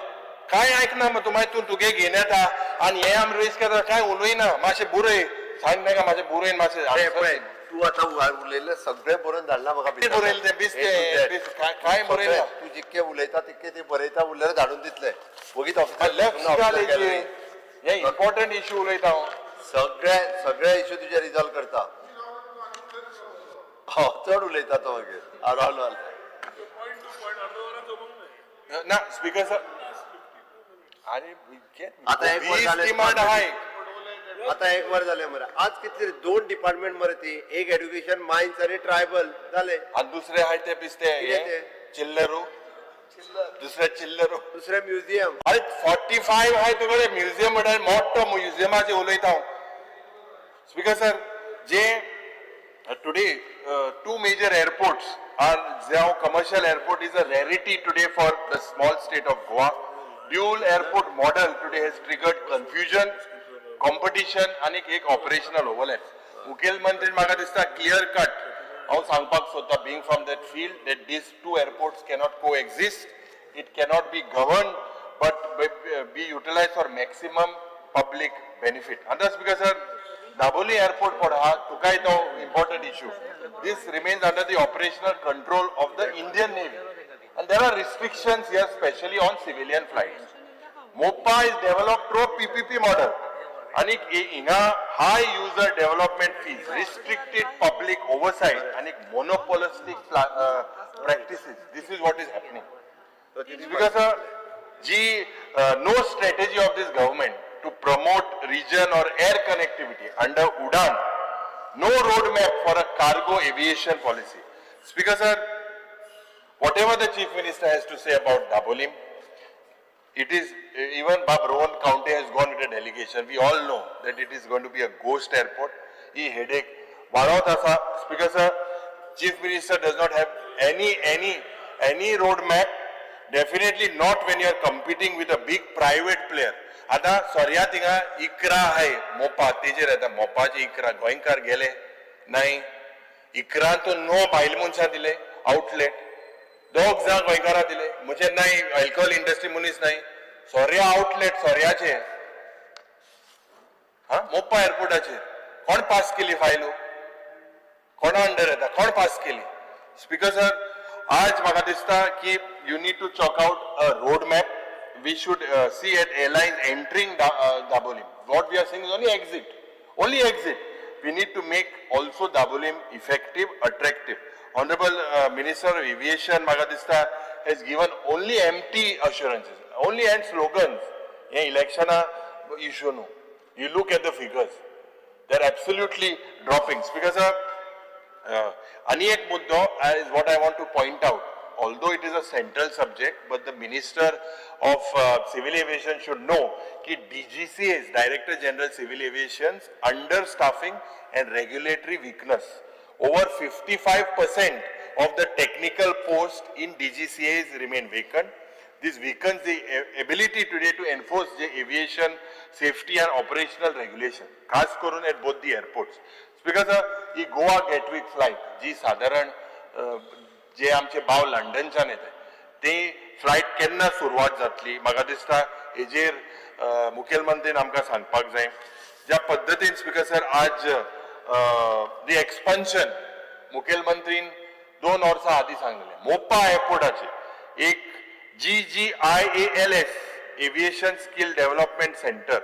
काय आयकना मग तूं. मागीर तूं तुगे घेवन येता आनी हे आमी रेस करता. काय उलयना, मातशें बरय, सांग नाका, मातशें बरयन मातशें. पळय, तूं आतां उलयल्लें सगळें बरोवन धाडलां म्हाका. कितें बरयलें तें? बेश्टें, काय बरयलां? तूं जितकें उलयता तितकें ते बरयता, उरलें धाडून दितले वगीत. लक्ष घाल हेजेर. हे इम्पॉर्टंट इशू उलयता हांव. सगळे सगळे इश्यू तुजे रिजॉल्व करता. हो, चड उलयता तो मागीर राहुल. ना स्पीकर सर, आनी आतां एक वर वीस जालें. डिमांड आहा एक. आतां एक वर जालें मरे. आज कितले दोन डिपार्टमेंट मरे ती, एक एड्युकेशन मायन्स आनी ट्रायबल जालें. आनी दुसरे आहाय ते बिस्ते. कितें ते? चिल्लरू, दुसरे चिल्लरू. दुसरें म्युझियम. अरे, 45 आहाय तुकडे म्युझियम म्हळ्यार मोठो म्युझियमाचे उलयता हांव. Speaker sir, J today two major airports are now commercial airport is a rarity today for the small state of Goa. Dual airport model today has triggered confusion. Competition आनी एक operational overlap. मुखेलमंत्री म्हाका दिसता clear cut हांव सांगपाक सोदता, being from that field, that these two airports cannot co exist, it cannot be govern but be utilise for maximum public benefit. आतां speaker sir, Dabolim airport पण आहा, तुकाय तो important issue. This remains under the operational control of the Indian Navy and there are restrictions here, specially on civilian flights. Mopa is developed through PPP model आणि हिंगा high user development fees, restricted public oversight आणि monopolistic practices. This is what is happening. Because G no strategy of this government to promote region or air connectivity under UDAN, no road map for a cargo aviation policy. Speaker sir, whatever the Chief Minister has to say about Dabolim, it is, even Bab Rohan County has gone with a delegation. We all know that it is going to be a ghost airport. He headache. वाढवत आसा. Speaker sir, Chief Minister does not have any road map. Definitely not when you are competing with a big private player. आता सोर्या थिंगा 11 आहाय मोपा, तेजेर येता मोपाचे 11 गोंयकार गेले नाही. 11 तो 9 बायल मनशां दिले आउटलेट, दोग जाण गोंयकारां दिले. म्हणजे नाही अल्कोहोल इंडस्ट्री मनीस नाही, सोऱ्या आउटलेट सोऱ्याचे. हा मोपा एअरपोर्टाचेर कोण पास केली फायलो, कोणा अंडर येता, कोण पास केली? स्पीकर सर, आज म्हाका दिसता की you need to chalk out a road map. We should see at airlines entering Dabolim. What we are seeing is only exit, only exit. We need to make also Dabolim effective, attractive. Honorable Minister of Aviation, म्हाका दिसता, has given only empty assurances, only and slogans. हे इलेक्शना issue न्हू. You look at the figures, they are absolutely dropping. Because आनी एक मुद्दो is what I want to point out. Although it is a central subject, but the Minister of Civil Aviation should know ki DGCA, Director General Civil Aviation's understaffing and regulatory weakness. Over 55% of the technical posts in DGCAs remain vacant. This weakens the ability today to enforce the aviation safety and operational regulation, खास करून at both the airports. Because he Goa Gatwick flight जी साधारण जे आमचे भाव लंडनच्यान येता ते flight केन्ना सुरवात जातली, म्हाका दिसता हेजेर मुखेलमंत्रीन आमकां सांगपाक जाय. ज्या पद्दतीन स्पीकर सर आज दी एक्सपान्शन मुखेलमंत्रीन 2 वर्सां आदीं सांगलेलें, मोपा एअरपोर्टाचे एक GGIALS aviation skill development centre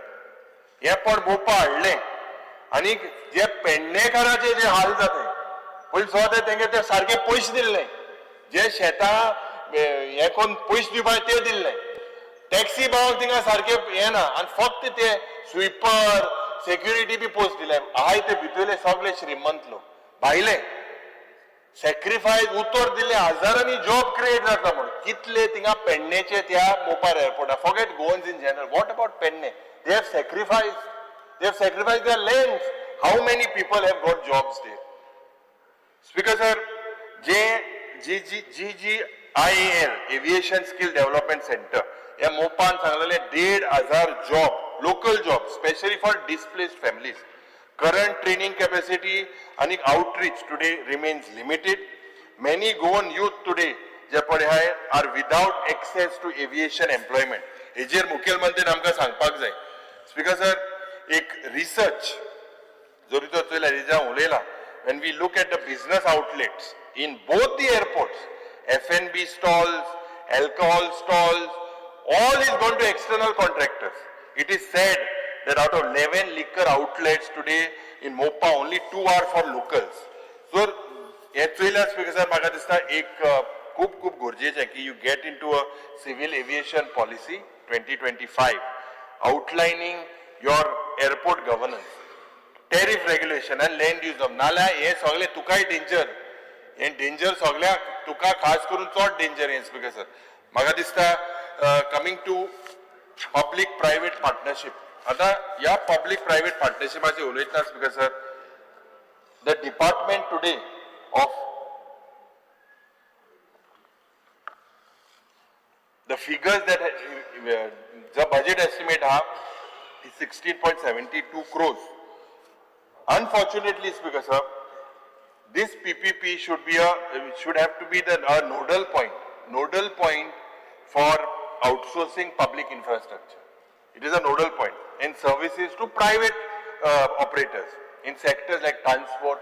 हें पण मोपा हाडलें आनी जे पेडणेकाराचे जे हाल जाते पयलीं सुवात तेंगे ते सारके पयशे दिल्ले, जे शेतां हें करून पयशे दिवपाक ते दिल्ले, टॅक्सी भावाक थिंगा सारके हें ना आनी फक्त ते स्विपर सेक्युरिटी बी पोस्ट दिले. आहाय ते भितरले सगळे श्रीमंत लोक, भायले सॅक्रिफायस उतर दिले, हजारांनी जॉब क्रिएट जाता म्हणून. कितले थिंगा पेडणेचे त्या मोपार एअरपोर्टार, forget Goans in general, what about Pedne? They have sacrifice, they have sacrifice their land. How many people have got jobs there? Speaker sir, J G G G G I L aviation skill development centre ह्या मोपान सांगलेले 1,500 job, local job, specially for displaced families. Current training capacity आनी outreach today remains limited. Many Goan youth today जे पळय आहाय are without access to aviation employment. हेजेर मुखेलमंत्रीन आमकां सांगपाक जाय. Speaker sir, एक रिसर्च जरी तर चोयल्यार हेजेर हांव उलयलां, when we look at the business outlets in both the airports, F&B stalls, alcohol stalls, all is gone to external contractors. It is said that out of 11 liquor outlets today in Mopa, only 2 are for locals. So, हे चोयल्यार speaker sir, म्हाका दिसता एक खूब खूब गरजेचें की you get into a civil aviation policy 2025 outlining your airport governance, tariff regulation आनी land use. नाल्यार हे सगळे तुकाय डेंजर, हे डेंजर सगळ्याक, तुका खास करून चड डेंजर हें. स्पीकर सर, म्हाका दिसता coming to public private partnership, आतां ह्या पब्लीक प्रायवेट पार्टनरशिपाचेर उलयतना speaker sir, the department today of the figures that the budget estimate आहा is 16.72 crores. Unfortunately, Speaker sir, this PPP should be a should have to be the nodal point for outsourcing public infrastructure. It is a nodal point and services to private operators in sectors like transport,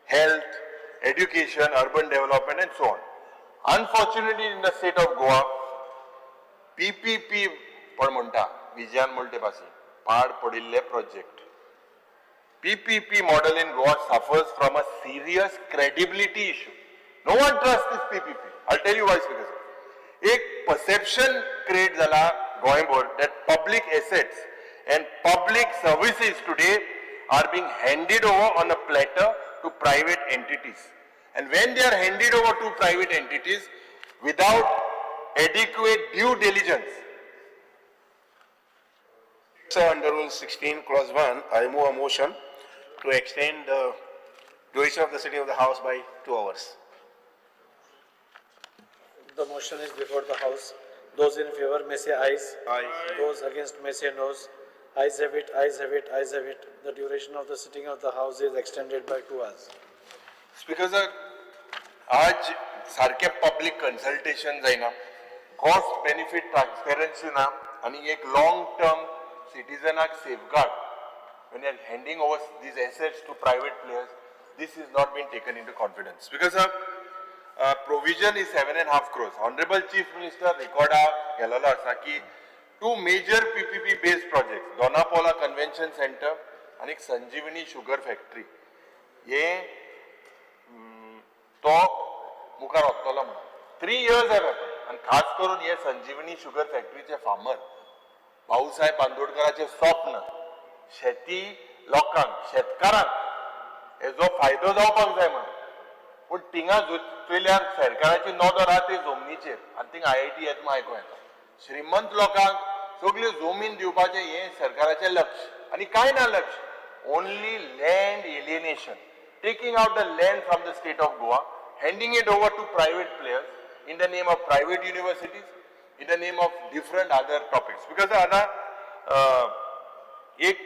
health, education, urban development and so on. Unfortunately, in the state of Goa, PPP पण म्हणटा विजयान म्हणटे पासी पाड पडिल्ले project. PPP model in Goa suffers from a serious credibility issue. No one trusts this PPP. I'll tell you why, Speaker sir. एक perception create जाला गोंयभर that public assets and public services today are being handed over on a platter to private entities. And when they are handed over to private entities without adequate due diligence. Sir, under Rule 16, Clause 1, I move a motion to extend the duration of the sitting of the House by 2 hours. The motion is before the House. Those in favor may say ayes. Aye. Those against may say noes. Ayes have it, ayes have it, ayes have it. The duration of the sitting of the House is extended by 2 hours. Speaker sir, आज सारखे public consultation जायना, cost benefit transparency ना आनी एक long term सिटीजनाक safeguard when you are handing over these assets to private players, this is not been taken into confidence. Speaker sir, provision is 7.5 crores. Honorable Chief Minister recorda गेलेलो आसा की two major PPP based projects, Dona Paula Convention Center आनी संजीवनी sugar factory, हे तो मुखार वतलो म्हणून 3 years have happen. आनी खास करून हे संजीवनी शुगर फॅक्टरीचे फार्मर भाऊसाहेब बांदोडकराचे स्वप्न शेती लोकांक शेतकारांक हेजो फायदो जावपाक जाय म्हणून, पूण थिंगा चोयल्यार सरकाराची नदर आहा ती जमनीचेर आनी थिंगा IIT येता म्हूण आयकूंक येता. श्रीमंत लोकांक सगल्यो जमीन दिवपाचें हें सरकाराचें लक्ष आनी कांय ना लक्ष, only land alienation, taking out the land from the state of Goa, handing it over to private players in the name of private universities, in the name of different other topics. Because आतां एक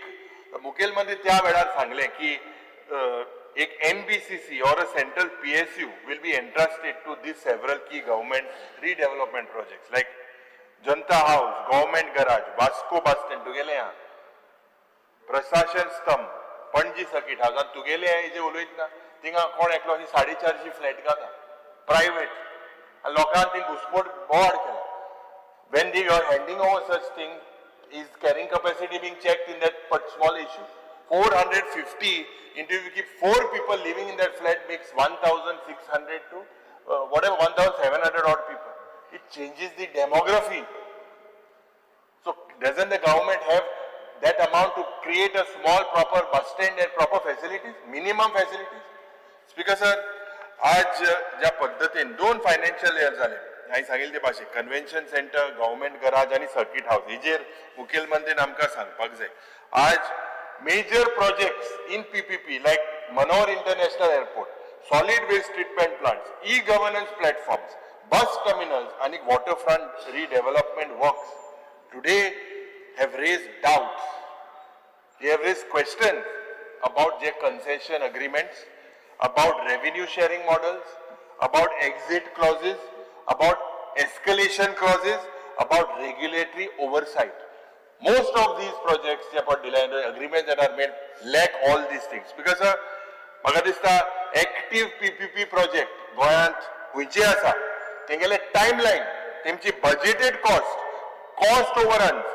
मुखेलमंत्री त्या वेळार सांगलें की एक NBCC or a central PSU will be entrusted to these several key government redevelopment projects like Janata House, Government Garage, Vasco Bus Stand, तुगेलें आहा, प्रशासन स्तंभ, पणजी सर्किट हाउस. आनी तुगेलें हेजें उलयतना थिंगा कोण एकलो अशी 450 फ्लॅट घाता प्रायवेट आनी लोकांक ती घुसपोट बोवाळ केला. When you are handing over such thing, is carrying capacity being checked in that small issue? 450 into you keep 4 people living in that flat makes 1,600 to whatever 1,700 odd people. It changes the demography. So doesn't the government have that amount to create a small proper bus stand and proper facilities, minimum facilities? Speaker sir, आज ज्या पद्धतीन 2 financial year जाले हांवें सांगिल्ले ते भाशेन convention centre, government garage आनी circuit हावस हेजेर मुखेलमंत्रीन आमकां सांगपाक जाय. आज major projects in PPP like Manohar International Airport, solid waste treatment plants, e governance platforms, bus terminals आनी waterfront redevelopment works today have raised doubts. They have raised questions about their concession agreements, about revenue sharing models, about exit clauses, about escalation clauses, about regulatory oversight. Most of these projects, about agreements that are made, lack all these things. Because म्हाका दिसता active PPP project गोंयांत खंयचे आसा तेंगेले timeline, तेमची budgeted cost, cost overruns,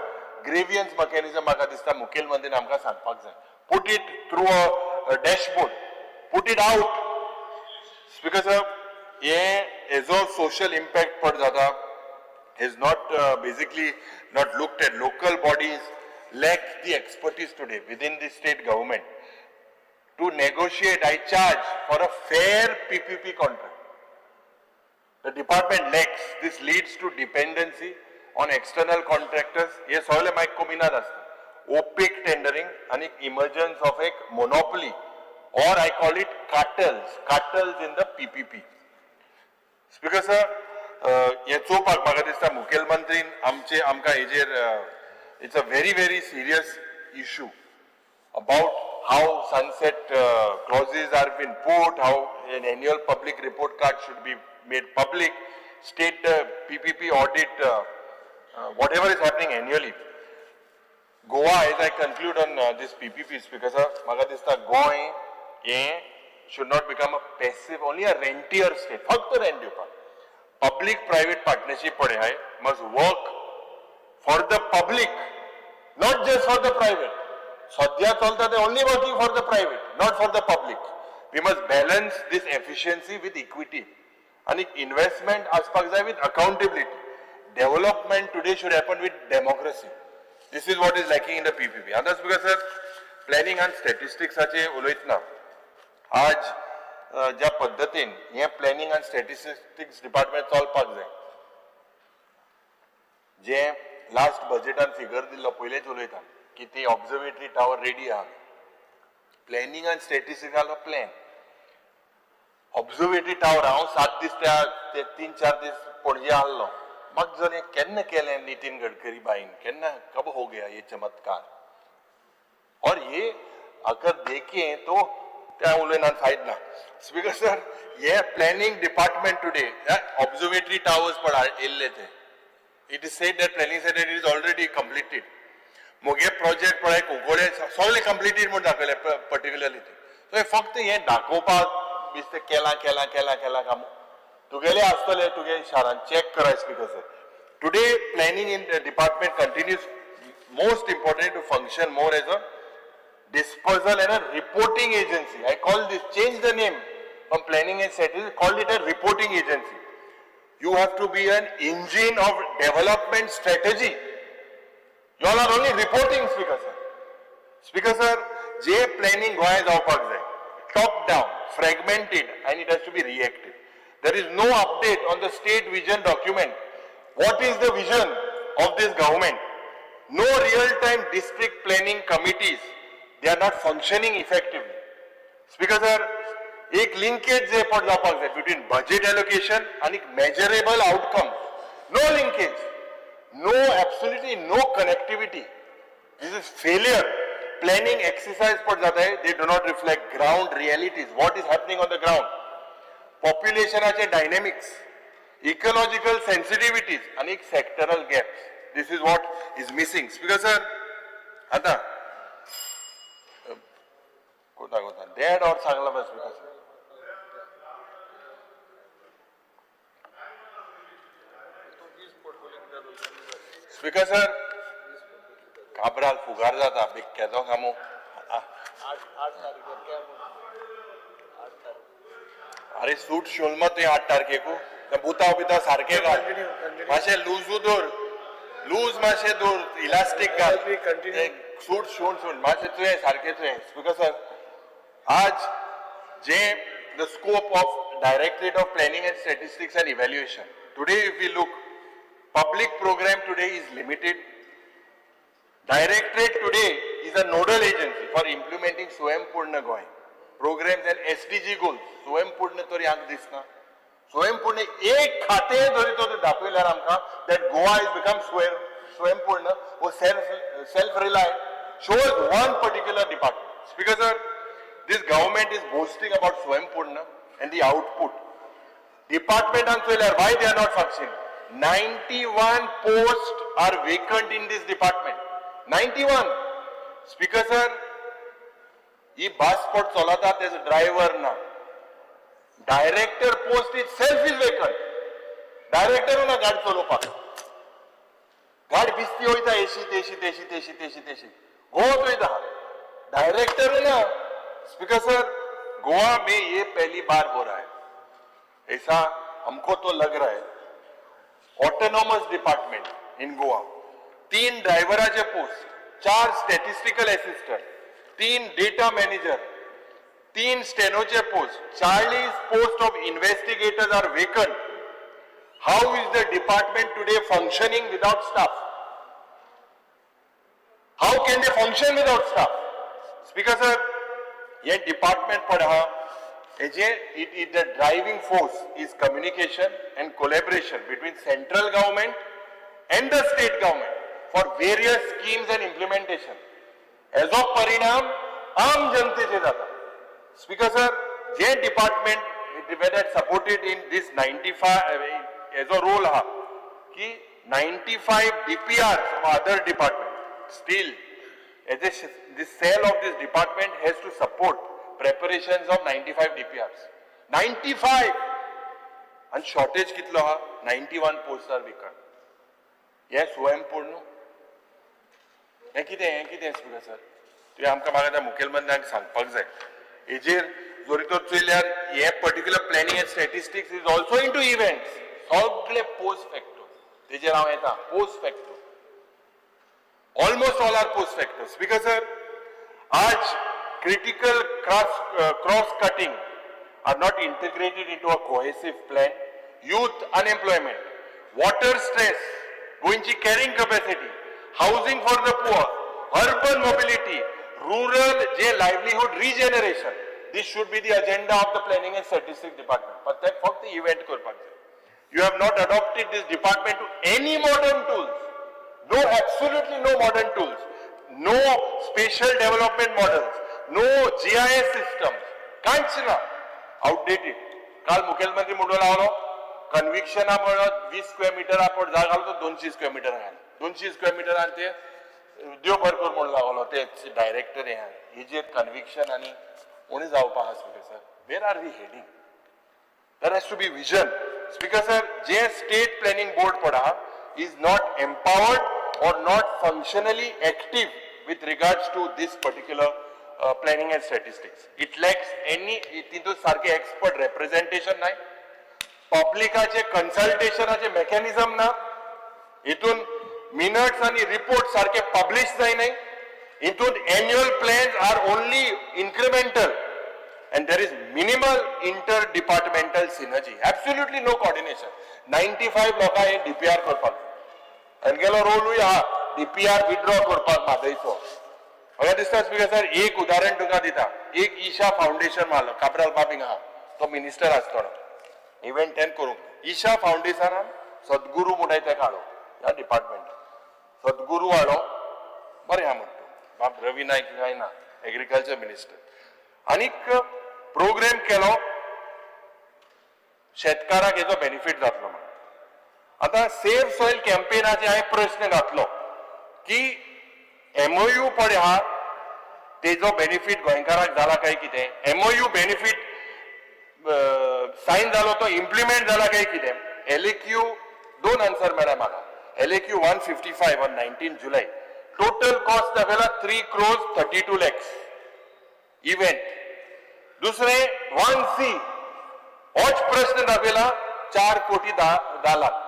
grievance mechanism म्हाका दिसता मुखेलमंत्रीन आमकां सांगपाक जाय. Put it through a dashboard, put it out. Speaker sir, हे हेजो सोशल इम्पॅक्ट पड जाता is not basically not looked at. Local bodies lack the expertise today within the state government to negotiate, I charge for a fair PPP contract. The department lacks. This leads to dependency on external contractors. हे सगळे मागीर कोमिनाद आसता. Opaque tendering and emergence of a monopoly, or I call it cartels, cartels in the PPP. Speaker sir, हे चोवपाक म्हाका दिसता मुखेलमंत्रीन आमचे आमकां हेजेर It's a very very serious issue about how sunset clauses are been put, how an annual public report card should be made public, state PPP audit, whatever is happening annually. Goa, as I conclude on this PPP, Speaker sir, म्हाका दिसता गोंय हें should not become a passive, only a rentier state, फक्त rent दिवपाक. Public private partnership पळय हाय must work for the public, not just for the private. सद्या चलता ते only working for the private, not for the public. We must balance this efficiency with equity. आनी investment आसपाक जाय with accountability. Development today should happen with democracy. This is what is lacking in the PPP. आतां speaker sir, planning आनी स्टॅटिस्टिक्साचे उलयतना आज ज्या पद्दतीन हें प्लॅनिंग आनी स्टॅटिस्टिक्स डिपार्टमेंट चलपाक जाय, जे लास्ट बजेटान फिगर दिल्लो पयलेच उलयता की ती ऑब्जर्वेटरी टावर रेडी आहा. प्लॅनिंग आनी स्टॅटिस्टिकालो प्लॅन ऑब्जर्वेटरी टावर हांव 7 दीस त्या ते 3-4 दीस पणजे आहलो. म्हाका जालें केन्ना केलें नितीन गडकरी बाईन, केन्ना कब हो गया ये चमत्कार. और ये अगर देखें तो त्या उलयना फायद ना. स्पीकर सर, हे planning department today observatory towers पण येयल्ले ते it is said that planning said it is already completed. मुगे प्रोजेक्ट पळय कुंकळे सगळे कंप्लिटेड म्हूण दाखयले पर्टिक्युलरली ते. सो हे फक्त हें दाखोवपाक दिसता केलां केलां केलां केलां काम तुगेले आसतले तुगे शारान चॅक कराय. Speaker sir, today planning in department continues most important to function more as a dispersal and a reporting agency. I call this, change the name from planning and statistics, call it a reporting agency. You have to be an engine of development strategy. You all are only reporting, Speaker sir. Speaker sir, J planning Goa जावपाक जाय, top down, fragmented, and it has to be reactive. There is no update on the state vision document. What is the vision of this government? No real-time district planning committees. They are not functioning effectively. Speaker sir, एक linkage जे पड जावपाक जाय between budget allocation आनी measurable outcome. No linkage, no, absolutely no connectivity. This is failure. Planning exercise पड जाता, they do not reflect ground realities, what is happening on the ground, पॉप्युलेशनाचे dynamics, ecological sensitivities आनी sectoral gaps. This is what is missing. Speaker sir, आतां कोता कोता देड और सांगला बस. Speaker sir, speaker sir, Cabral फुगार जाता बेक्याचो Camus. अरे सूट शिवल तुवें 8 तारखेकू बुताव बिताव सारके घाल, मातशें लूजू दवर, लूज मातशें दवर, इलास्टीक घाल, सूट शिवून शिवून मातशें तुवें सारकें तुवें. स्पीकर सर, आज जे the scope of Directorate of Planning and Statistics and Evaluation today, if we look, public program today is limited. Directorate today is a nodal agency for implementing Swayampurna Goa programs and SDG goals. Swayampurna तरी हांगा दिसना. स्वयंपूर्ण एक खातें जरी तो दाखयल्यार आमकां that Goa is become Swayampurna or self reliant, shows one particular department. Speaker sir, this government is boasting about Swayampurna and the output. Department चोयल्यार why they are not functioning? 91 posts are vacant in this department. 91. Speaker sir, ही बस पट चलता तेजो driver ना. Director post itself is vacant. Director ना गाडी चलोवपाक. गाडी बिस्ती वयता एशी तेशी तेशी तेशी तेशी तेशी गोवत वयता. डायरेक्टर ना. स्पीकर सर, गोवा में ये पहली बार हो रहा है, ऐसा हमको तो लग रहा है. ऑटोनॉमस डिपार्टमेंट इन गोवा, 3 ड्रायव्हराचे post, 4 statistical assistant, 3 data manager, 3 स्टेनोचे post, 40 post of investigators are vacant. How is the department today functioning without staff? How can they function without staff? Speaker sir, हे डिपार्टमेंट पण आहा हेजे it the driving force is communication and collaboration between central government and the state government for various schemes and implementation. हेजो परिणाम आम जनतेचेर जाता. Speaker sir, J department that supported in this 95 हेजो role आहा की 95 DPR from other department still this cell of this department has to support preparations of 95 DPRs. 95 आणि shortage कितलो आहा? 91 posts are vacant. हें स्वयंपूर्ण हें कितें, हें कितें स्पीकर सर? तुवें आमकां म्हाका त्या मुखेलमंत्र्यांक सांगपाक जाय. हेजेर जरी तर चोयल्यार हे particular planning and statistics is also into events, सगळे पोस्ट फॅक्टो. तेजेर हांव येता. Post facto, almost all are post facto. Speaker sir, आज critical cross cutting are not integrated into a cohesive plan. Youth unemployment, water stress, गोंयची carrying capacity, housing for the poor, urban mobility, rural J livelihood regeneration, this should be the agenda of the planning and statistics department. पण ते फक्त event करपाक जाय. You have not adopted this department to any modern tools. No, absolutely no modern tools. No spatial development models. No GIS systems. कांयच ना, outdated. काल मुखेलमंत्री म्हणून लागलो कन्विक्शना म्हणून 20 स्क्वेअर मिटर आपण जागा घालो तो 200 स्क्वेअर मिटर घाल, 200 स्क्वेअर मिटर आनी ते देव बरें कर म्हणून लागलो ते डायरेक्टर. हे हेजेर कन्विक्शन आनी उणें जावपाक आहा. Speaker sir, where are we heading? There has to be vision. Speaker sir, J state planning board पडा is not empowered or not functionally active with regards to this particular planning and statistics. It lacks any, तितून सारखे expert representation नाही, पब्लिकाचे कन्सल्टेशनाचे mechanism ना, हितून minutes आणि report सारखे publish जायनाय, हितून annual plans are only incremental and there is minimal interdepartmental synergy, absolutely no coordination. 95 लोकां हे डीपीआर करपाक जाय. तेंगेलो रोलूय आहा डीपीआर विड्रॉ करपाक म्हादयचो. म्हाका दिसता स्पीकर सर, एक उदाहरण तुमकां दिता. एक ईशा फावंडेशन मारलो, काब्राल बाब हिंगा आहा, तो मिनिस्टर आसतना इव्हेंट तेन करूंक ईशा फावंडेशनान सद्गुरू म्हणटाय तेका हाडलो. ह्या डिपार्टमेंटान सद्गुरू हाडलो, बरें आहा म्हणटा. बाब रवी नायक काय ना एग्रीकल्चर मिनिस्टर, आनीक प्रोग्राम केलो शेतकाराक हेजो बेनिफीट जातलो म्हणून. आतां सेफ सॉयल कॅम्पेनाचे हांवें प्रश्न घातलो की एमओयू पळय आहा तेजो बेनिफीट गोंयकाराक जाला काय कितें? एमओयू बेनिफीट सायन जालो तो इम्प्लिमेंट जाला काय कितें? एलएक्यू दोन आन्सर मेळ्ळा म्हाका. LAQ 155 on 19 July, total cost दाखयला 3 crores 32 lakhs event. दुसरे 1C होच प्रश्न दाखयला 4 कोटी 10 लाख.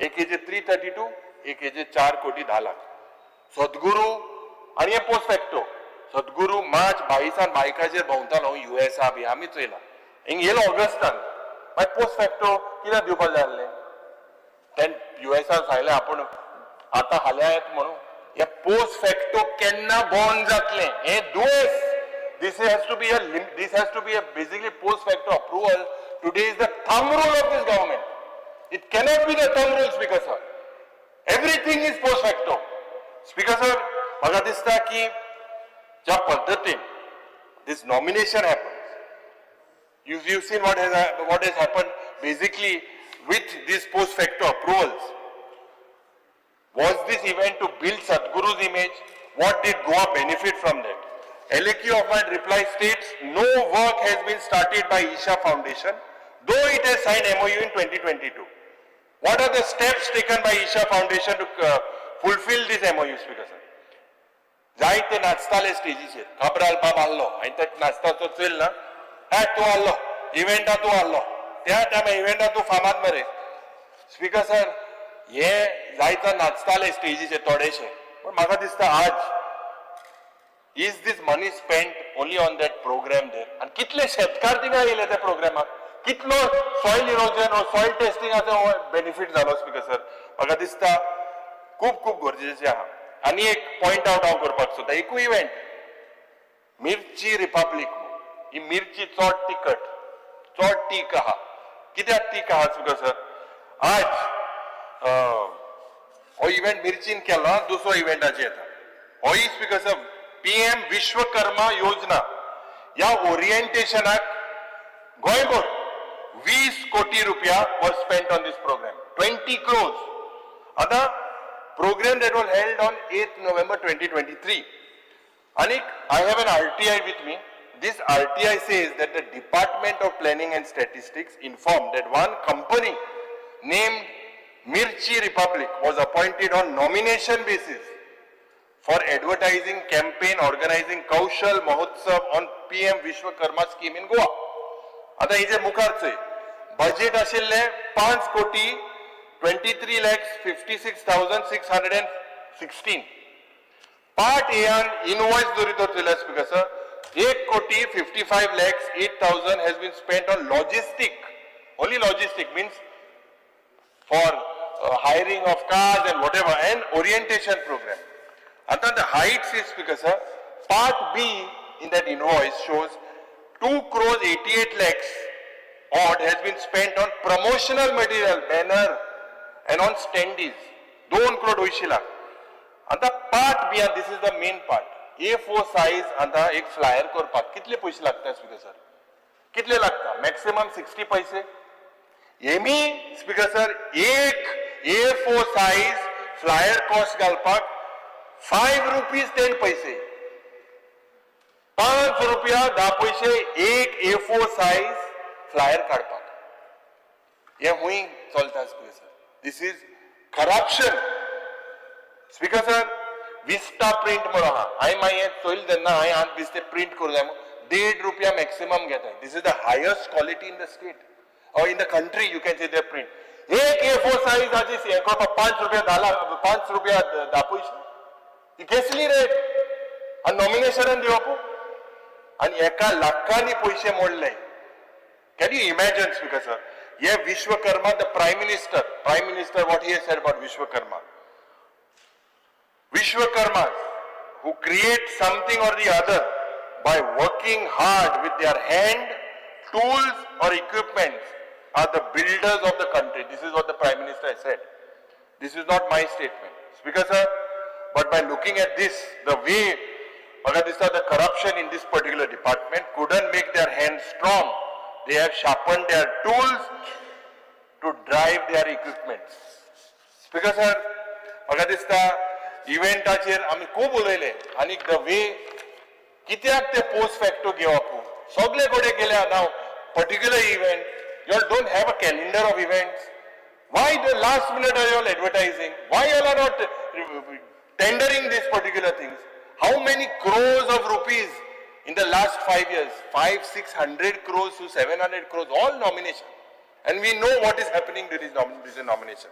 एक हेजे 332, एक हेजे 4 कोटी 10 लाख. सद्गुरू आनी हे पोस्ट फॅक्टो. सद्गुरू मार्च 22 बायकाचेर भोंवतालो युएसा बी, आमी चोयला. हिंग येयलो ऑगस्टान, मागीर पोस्ट फॅक्टो कित्याक दिवपाक जाय आसलें? तेन युएसान सांगलें आपूण आतां फाल्यां येत म्हणून. हे पोस्ट फॅक्टो केन्ना बंद जातलें हें दुयेंस. This has to be a basically post facto approval today is the thumb rule of this government. It cannot be the thumb rule, speaker sir. Everything is post facto. Speaker sir, म्हाका दिसता की ज्या पद्दतीन this nomination happens, you've seen what has happened basically with these post facto approvals. Was this event to build Sadhguru's image? What did Goa benefit from that? LAQ of my reply states no work has been started by Isha Foundation, though it has signed MOU in 2022. What are the steps taken by Isha Foundation to fulfill this MOU, Speaker sir? जायते नाचताले स्टेजीचेर. काब्राल बाब आहलो आनी ते नाचता तो चोयल ना, हे तूं आहलो इव्हेंटा, तूं आहलो त्या टायमार इव्हेंटा, तूं फामाद मरे. स्पीकर सर, हे जायते नाचताले स्टेजीचेर थोडेशे, पण म्हाका दिसता आज is this money spent only on that program there? आनी कितले शेतकार थिंगा येयले त्या प्रोग्रामाक? कितलो सॉयल इरोजन सॉयल टेस्टिंगाचो बेनिफीट जालो? स्पीकर सर, म्हाका दिसता खूब खूब गरजेचें आहा. आनी एक पॉयंट आउट हांव करपाक सोदता. एकूय इव्हेंट मिरची रिपब्लीक, ही मिरची चड तिखट, चड तीख आहा. कित्याक तीख आहा? स्पीकर सर, आज हो इव्हेंट मिर्चीन केलो, दुसरो इव्हेंटाचेर येता. होय स्पीकर सर, पीएम विश्वकर्मा योजना ह्या ओरिएंटेशनाक गोंयभर 20 कोटी रुपया were spent on this program, 20 crores. आतां program that was held on 8 November 2023. आणि I have an RTI with me. This RTI says that the Department of Planning and Statistics informed that one company named Mirchi Republic was appointed on nomination basis for advertising campaign organizing Kaushal Mahotsav on PM Vishwakarma scheme in Goa. आता हिजे मुखार चोय, budget आशिल्ले 5 कोटी 23,56,616. Part A N invoice जरी तर चोयल्यार speaker sir, 1 कोटी 55,08,000 has been spent on logistic, only logistic, means for hiring of cars and whatever and orientation program. आता the heights is, Speaker sir, part B in that invoice shows 2 crores 88 lakhs odd has been spent on promotional material, banner and on standees. 2 crore 80 lakh. आता part B, and this is the main part. A4 size आता एक flyer करपाक कितले पयशे लागता speaker sir? कितले लागता? Maximum 60 पैसे. एमी स्पीकर सर, एक A4 size flyer cost घालपाक 5 रुपीज 10 पैसे, 5 रुपया 10 पयशे एक ए फोर सायज फ्लायर काडपाक. हे हुंय चलता Speaker sir? This is corruption, Speaker sir. Vista Print म्हणून आहा. हांवें मागीर चोयलें तेन्ना हांवें आज दिसते प्रिंट करूं जाय म्हणून 1.5 रुपया मॅक्सिमम घेता. This is the highest quality in the state or in the country, you can say, the print. एक ए फोर सायज हाची हें करपाक 5 रुपया 10 लाख, 5 रुपया 10 पयशे. ही कसली रेट? आनी नॉमिनेशनान दिवप आनी एका लाखांनी पयशे मोडले. Can you imagine, Speaker sir? हे Vishwakarma, the Prime Minister, what he said about Vishwakarma? Vishwakarmas who create something or the other by working hard with their hand, tools or equipment are the builders of the country. This is what the Prime Minister has said. This is not my statement, Speaker sir, but by looking at this, the way म्हाका दिसता, the corruption in this particular department couldn't make their hands strong. They have sharpened their tools to drive their equipment. Speaker sir, म्हाका दिसता इव्हेंटाचेर आमी खूब उलयले आनी the way कित्याक ते पोस्ट फॅक्टो घेवप सगळे कडेन गेल्या. Now particular event, you all don't have a calendar of events. Why the last minute are you all advertising? Why you all are not tendering these particular things? How many crores of rupees in the last 5 years? 5, 600 crores to 700 crores, all nomination. And we know what is happening to this nomination.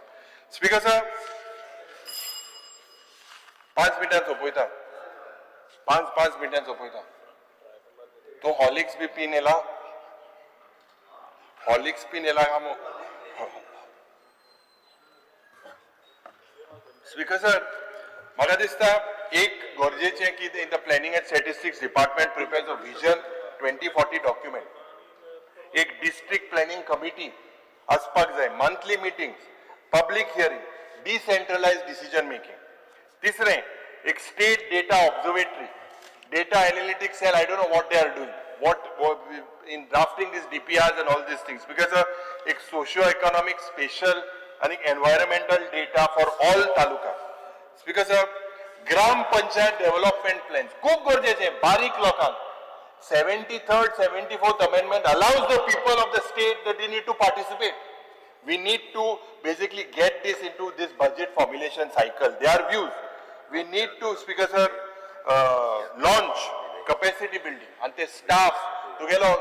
Speaker sir, 5 मिनटां सोंपयता, 5-5 मिनटां सोंपयता. तूं Horlicks बी पीन येला? Horlicks पीन येला काय मग? Speaker sir, म्हाका दिसता एक गरजेचें की in the Planning and Statistics Department prepares a Vision 2040 document. एक डिस्ट्रिक्ट प्लॅनिंग कमिटी आसपाक जाय, monthly meetings, public hearing, decentralize decision making. तिसरें, एक state data observatory, data analytics cell. I don't know what they are doing, what in drafting these DPRs and all these things, because एक socio-economic, spatial आणि environmental data for all taluka. Speaker sir, Gram panchayat development plans खूप गरजेचे बारीक लोकांक. 73rd, 74th Amendment allows the people of the state that they need to participate. We need to basically get this into this budget formulation cycle, their views. We need to, Speaker sir, launch capacity building आणि ते staff तुगेलो,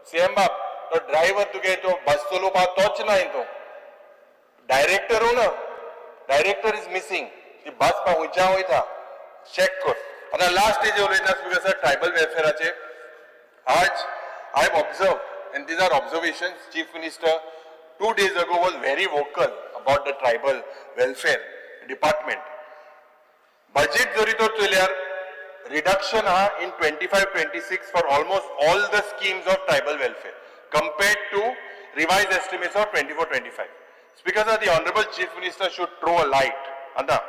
CM बाब, तो driver तुगे, तो बस चलोवपाक तोच ना, तो डायरेक्टर ना, director is missing. ती बस पा खंयच्या वयता चेक कर. आतां लास्ट जे उलयतना स्पीकर सर, ट्रायबल वेलफेअराचे, आज I have observe, and these are observations, Chief Minister 2 days ago was very vocal about the tribal welfare department. Budget जरी तर चोयल्यार रिडक्शन आहा in 25-26 for almost all the schemes of tribal welfare compared to revised estimates of 24-25. Speaker sir, the Honorable Chief Minister should throw a light आतां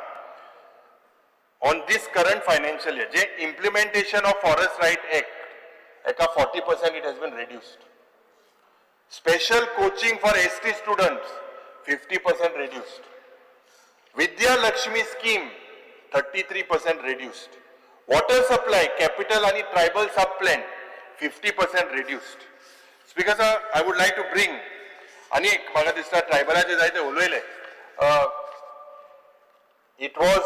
on this current financial year J implementation of forest right act एका 40% it has been reduced. Special coaching for ST students 50% reduced. Vidya Lakshmi scheme 33% reduced. Water supply capital आणि tribal sub plan 50% reduced. Speaker sir, I would like to bring आनी एक म्हाका दिसता ट्रायबलाचे जायते उलयले. It was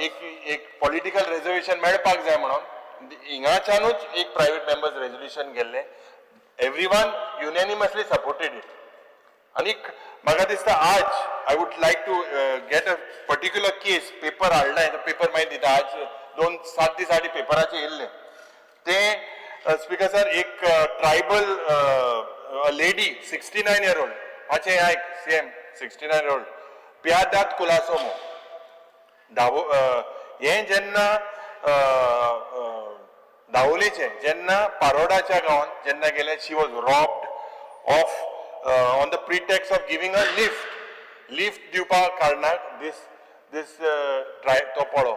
एक एक पॉलिटिकल रेजर्वेशन मेळपाक जाय म्हणून हिंगाच्यानूच एक प्रायव्हेट मेंबर्स रेजोल्युशन गेल्लें. Everyone unanimously supported it. आनीक म्हाका दिसता आज I would like to get a particular case, paper हाडला, पेपर मागीर दिता. आज 2-7 दीस आदी पेपराचेर येयल्लें तें. स्पीकर सर, एक tribal lady, 69 year old, मातशें आयक CM, 69 year old Piedade Colaco धावो हें जेन्ना दावोलेचें जेन्ना पारोडाच्या गांवांत जेन्ना गेलें, she was robbed of on the pretext of giving a lift. Lift दिवपा कारणाक दीस दीस ट्राय तो पळो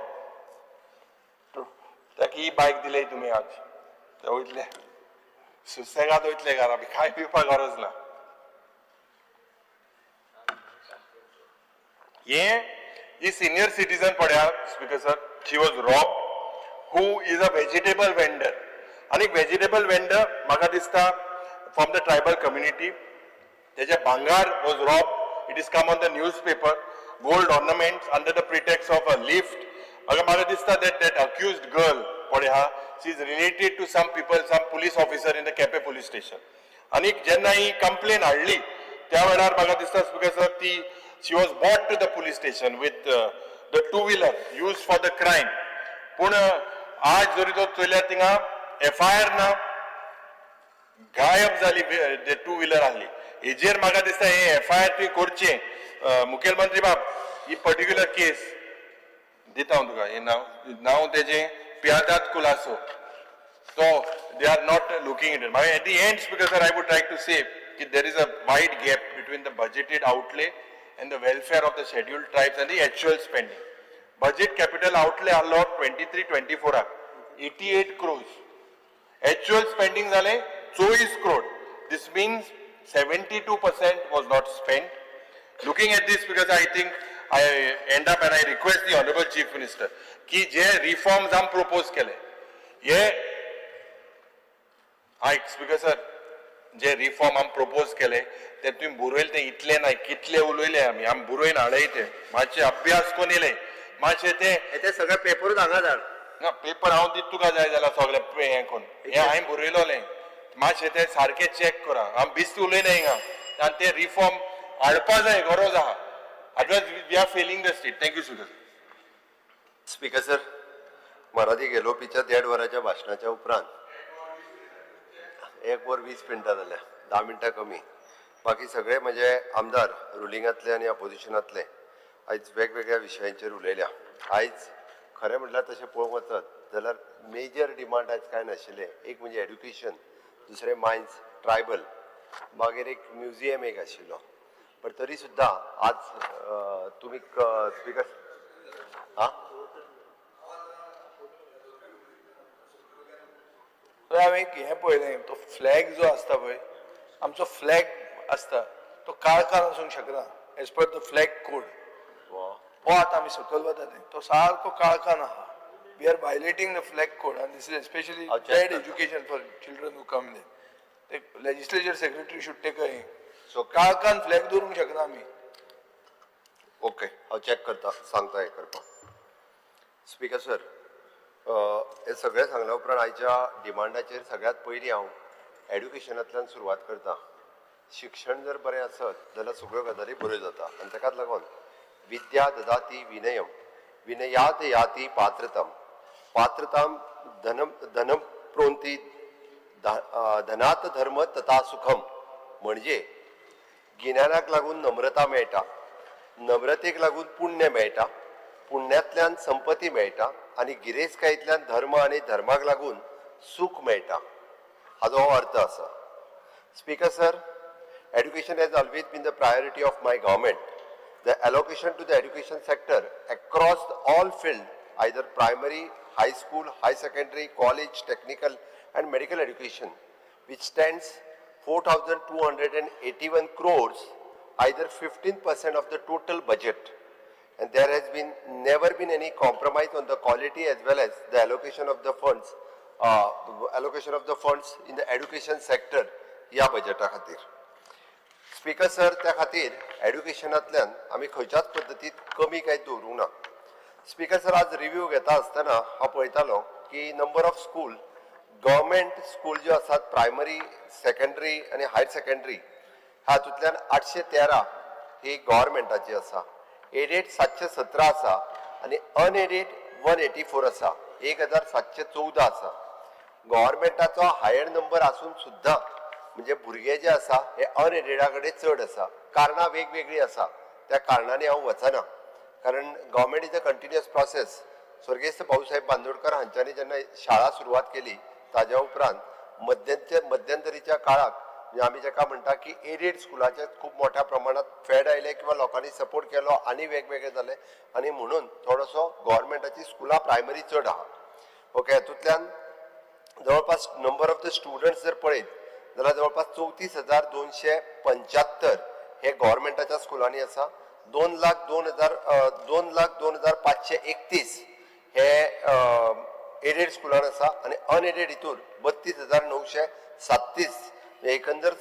ताका ही बायक दिली तुमी. आज ते वयतले सुसेगाद वयतले घरा, कांय पिवपाक गरज ना. हे ही सिनियर सिटीजन पळया speaker sir, she was robbed, who is a vegetable vendor. आनी व्हेजिटेबल वेंडर म्हाका दिसता फ्रॉम the tribal community. तेजे भांगार was robbed. It is come on the newspaper, gold ornaments under the pretext of a lift. म्हाका दिसता that that accused girl पळय आहा, she is related to some people, some police officer in the Quepem police station. आनी जेन्ना ही complain हाडली त्या वेळार म्हाका दिसता स्पीकर सर, ती she was brought to the police station with the two wheeler used for the crime. पूण आज जरी तो चोयल्यार थिंगा एफआयआर ना, गायब जाली टू व्हिलर आहली. हेजेर म्हाका दिसता हे एफआयआर तुवें करचें मुखेलमंत्री बाब. ही पर्टिक्युलर केस दिता हांव तुका. हें नांव नांव तेजें पियादाद कुलासो. तो they are not looking it. मागीर at the end, speaker sir, I would like to say की there is a wide gap between the budgeted outlay and the welfare of the scheduled tribes and the actual spending. Budget capital outlay आहलो 23-24 88 crores, actual spending जाले 24 crore. This means 72% was not spent. Looking at this, because I think I end up and I request the honourable chief minister की जे reforms आम propose केले हे, आयक speaker sir, जे reform आम propose केले ते तुमी बरयले ते इतले ना, कितले उलयले आमी, आमी बरोवन हाडय ते, मातशे अभ्यास करून येयले मातशे ते. ते सगळे पेपरूच हांगा धाड. ना, पेपर हांव दित तुका जाय जाल्यार सगळे हें करून. हें हांवें बरयलोलें, मातशें तें सारकें चॅक करा. हांव बेश्टें उलयना हिंगा. आनी ते रिफॉर्म हाडपा जाय, गरज आहा, otherwise we are failing the state. Thank you, speaker. Speaker sir, Marathi गेलोपीच्या देड वराच्या भाशणाच्या उपरांत 1 वर 20 मिनटां जाल्या, 10 मिनटां कमी. बाकी सगळे म्हजे आमदार रुलिंगांतले आनी अपोजिशनांतले आयज वेगवेगळ्या विशयांचेर उलयल्या. आयज खरें म्हटल्यार तशें पळोवंक वचत जाल्यार मेजर डिमांड आयज कांय नाशिल्लें. एक म्हणजे एड्युकेशन, दुसरें मायन्स, ट्रायबल, मागीर एक म्युझियम एक आशिल्लो. पण तरी सुद्दां आज तुमी स्पिकर आं. हांवें एक हें पळयलें, तो फ्लॅग जो आसता पळय, आमचो फ्लॅग आसता तो काळखान आसूंक शकना as per the flag code. हो, आतां आमी सकयल वता ते तो सारको काळखान आहा. We are violating the flag code आनी this is especially हांव check bad करता. Education for children who come in. ते legislature secretary should take a So- काळखान फ्लॅग दवरूंक शकना आमी. ओके, हांव चॅक करता, सांगता हें करपाक. स्पीकर सर, हे सगळें सांगल्या उपरांत आयच्या डिमांडाचेर सगळ्यांत पयलीं हांव एड्युकेशनांतल्यान सुरवात करता. शिक्षण जर बरें आसत जाल्यार सगळ्यो गजाली बऱ्यो जाता आनी ताकाच लागून विद्या ददाती विनयम, विनयात याती पात्रताम, पात्रताम धनम, धनम प्रोंती धनात धर्म तथा सुखम. म्हणजे गिन्यानाक लागून नम्रता मेळटा, नम्रतेक लागून पुण्य मेळटा, पुण्यांतल्यान संपत्ती मेळटा आनी गिरेस्तकायेंतल्यान धर्म आनी धर्माक लागून सूख मेळटा, हाजो हो अर्थ आसा. Speaker sir, education has always been the priority of my government. The allocation to the education sector across all field, either primary, high school, high secondary, college, technical and medical education, which stands 4,281 crores, either 15% of the total budget. And there has been never been any compromise on the quality as well as the allocation of the funds, allocation of the funds in the education sector ह्या बजेटा खातीर. Speaker sir, त्या खातीर एड्युकेशनांतल्यान आमी खंयच्याच पद्दतीत कमी कांय दवरूंक ना. स्पीकर सर, आज रिव्यू घेता आसतना हांव पळयतालो की number of school, government school ज्यो आसात, प्रायमरी, सेकंडरी आनी हायर सेकंडरी, हातूंतल्यान 813 ही गव्हर्मेंटाची आसा, एडेड 717 आसा आनी अनएडेड 184 आसा, 1714 आसा. गव्हर्मेंटाचो हायर नंबर आसून सुद्दां म्हणजे भुरगे जे आसा हे अनएडेडा कडेन चड आसा. कारणां वेगवेगळीं आसा, त्या कारणांनी हांव वचना, कारण government is a continuous process. स्वर्गेस्त Bhausaheb Bandodkar हांच्यांनी जेन्ना शाळा सुरवात केली, ताज्या उपरांत मध्यंतरीच्या काळाक म्हणजे आमी जेका म्हणटा की एडेड स्कुलाचे खूब मोठ्या प्रमाणात फेड आयले किंवा लोकांनी सपोर्ट केलो आनी वेगवेगळे जाले आनी म्हणून थोडोसो गव्हर्मेंटाची स्कुलां प्रायमरी चड आहा. ओके, हातूंतल्यान जवळपास नंबर ऑफ the students जर पळयत जाल्यार जवळपास 34,275 हे गव्हर्मेंटाच्या स्कुलांनी आसा. 2,02,000, 2,02,531 हे एडेड स्कुलान आसा आनी अनएडेड हितूर 32,937. एकंदर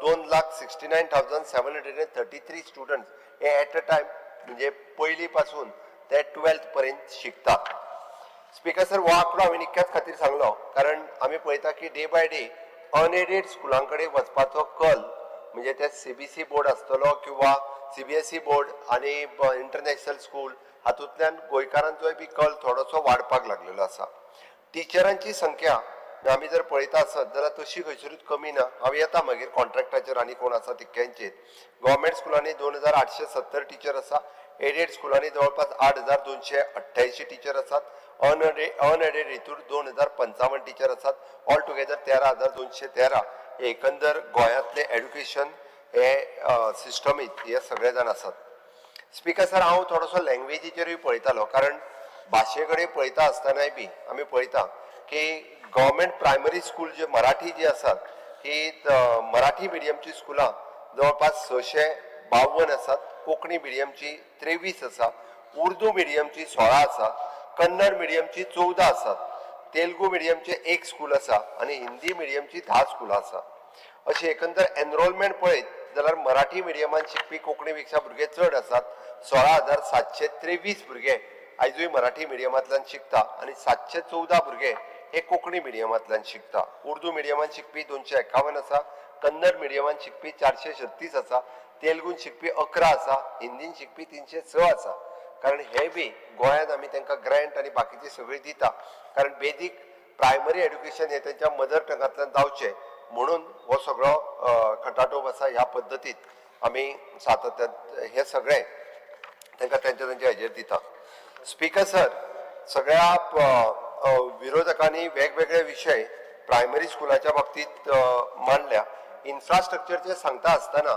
2,69,733 स्टुडंट्स हे एट अ टायम म्हणजे पयली पासून ते 12th पर्यंत शिकतात. स्पीकर सर, हो आंकडो हांवें इतक्याच खातीर सांगलो कारण आमी पळयता की डे बाय डे अनएडेड स्कुलां कडेन वचपाचो कल, म्हणजे ते सीबीसी बोर्ड आसतलो किंवा सीबीएसई बोर्ड आनी इंटरनॅशनल स्कूल, हातूंतल्यान गोंयकारांचोय बी कल थोडोसो वाडपाक लागलेलो आसा. टिचरांची संख्या आमी जर पळयता आसत जाल्यार तशी खंयसरूच कमी ना. हांव येता मागीर कॉन्ट्रॅक्टाचेर आनी कोण आसा तितक्यांचेर. गव्हर्मेंट स्कुलांनी 2870 टिचर आसा, एडेड स्कुलांनी जवळपास 8288 टिचर आसात, अनएडेड हितूर 2055 टिचर आसात. ऑल टुगेदर 13,213 हे एकंदर गोंयांतले एड्युकेशन हे सिस्टमीत हे सगळे जाण आसात. स्पीकर सर, हांव थोडोसो लँग्वेजीचेरूय पळयतालो, कारण भाशे कडेन पळयता आसतनाय बी आमी पळयता की गव्हर्मेंट प्रायमरी स्कूल जे मराठी जी आसात, ही मराठी मिडियमची स्कुलां जवळपास 652 आसात, कोंकणी मिडियमची 23 आसा, उर्दू मिडियमची 16 आसा, कन्नड मिडियमची 14 आसात, तेलुगू मिडियमचे एक स्कूल आसा आनी हिंदी मिडियमची 10 स्कुलां आसा. अशी एकंदर एनरोलमेंट पळयत जाल्यार मराठी मिडियमान शिकपी कोंकणी पेक्षा भुरगे चड आसात. 16,723 भुरगे आयजूय मराठी मिडियमांतल्यान शिकता आनी 714 भुरगे हे कोंकणी मिडियमांतल्यान शिकता. उर्दू मिडियमान शिकपी 251 आसा, कन्नड मिडियमान शिकपी 436 आसा, तेलुगून शिकपी 11 आसा, हिंदीन शिकपी 306 आसा. कारण हे बी गोंयांत आमी तांकां ग्रँट आनी बाकीची सगळी दिता, कारण बेजीक प्रायमरी एड्युकेशन हे तेंच्या मदर टंगांतल्यान जावचें म्हणून हो सगळो खटाटोप आसा. ह्या पद्दतीत आमी सातत्यान हे सगळें तांकां तेंच्या तेंच्या हेजेर दिता. स्पीकर सर, सगळ्या विरोधकांनी वेगवेगळे विशय प्रायमरी स्कुलाच्या बाबतीत मांडल्या. इन्फ्रास्ट्रक्चरचे सांगता आसतना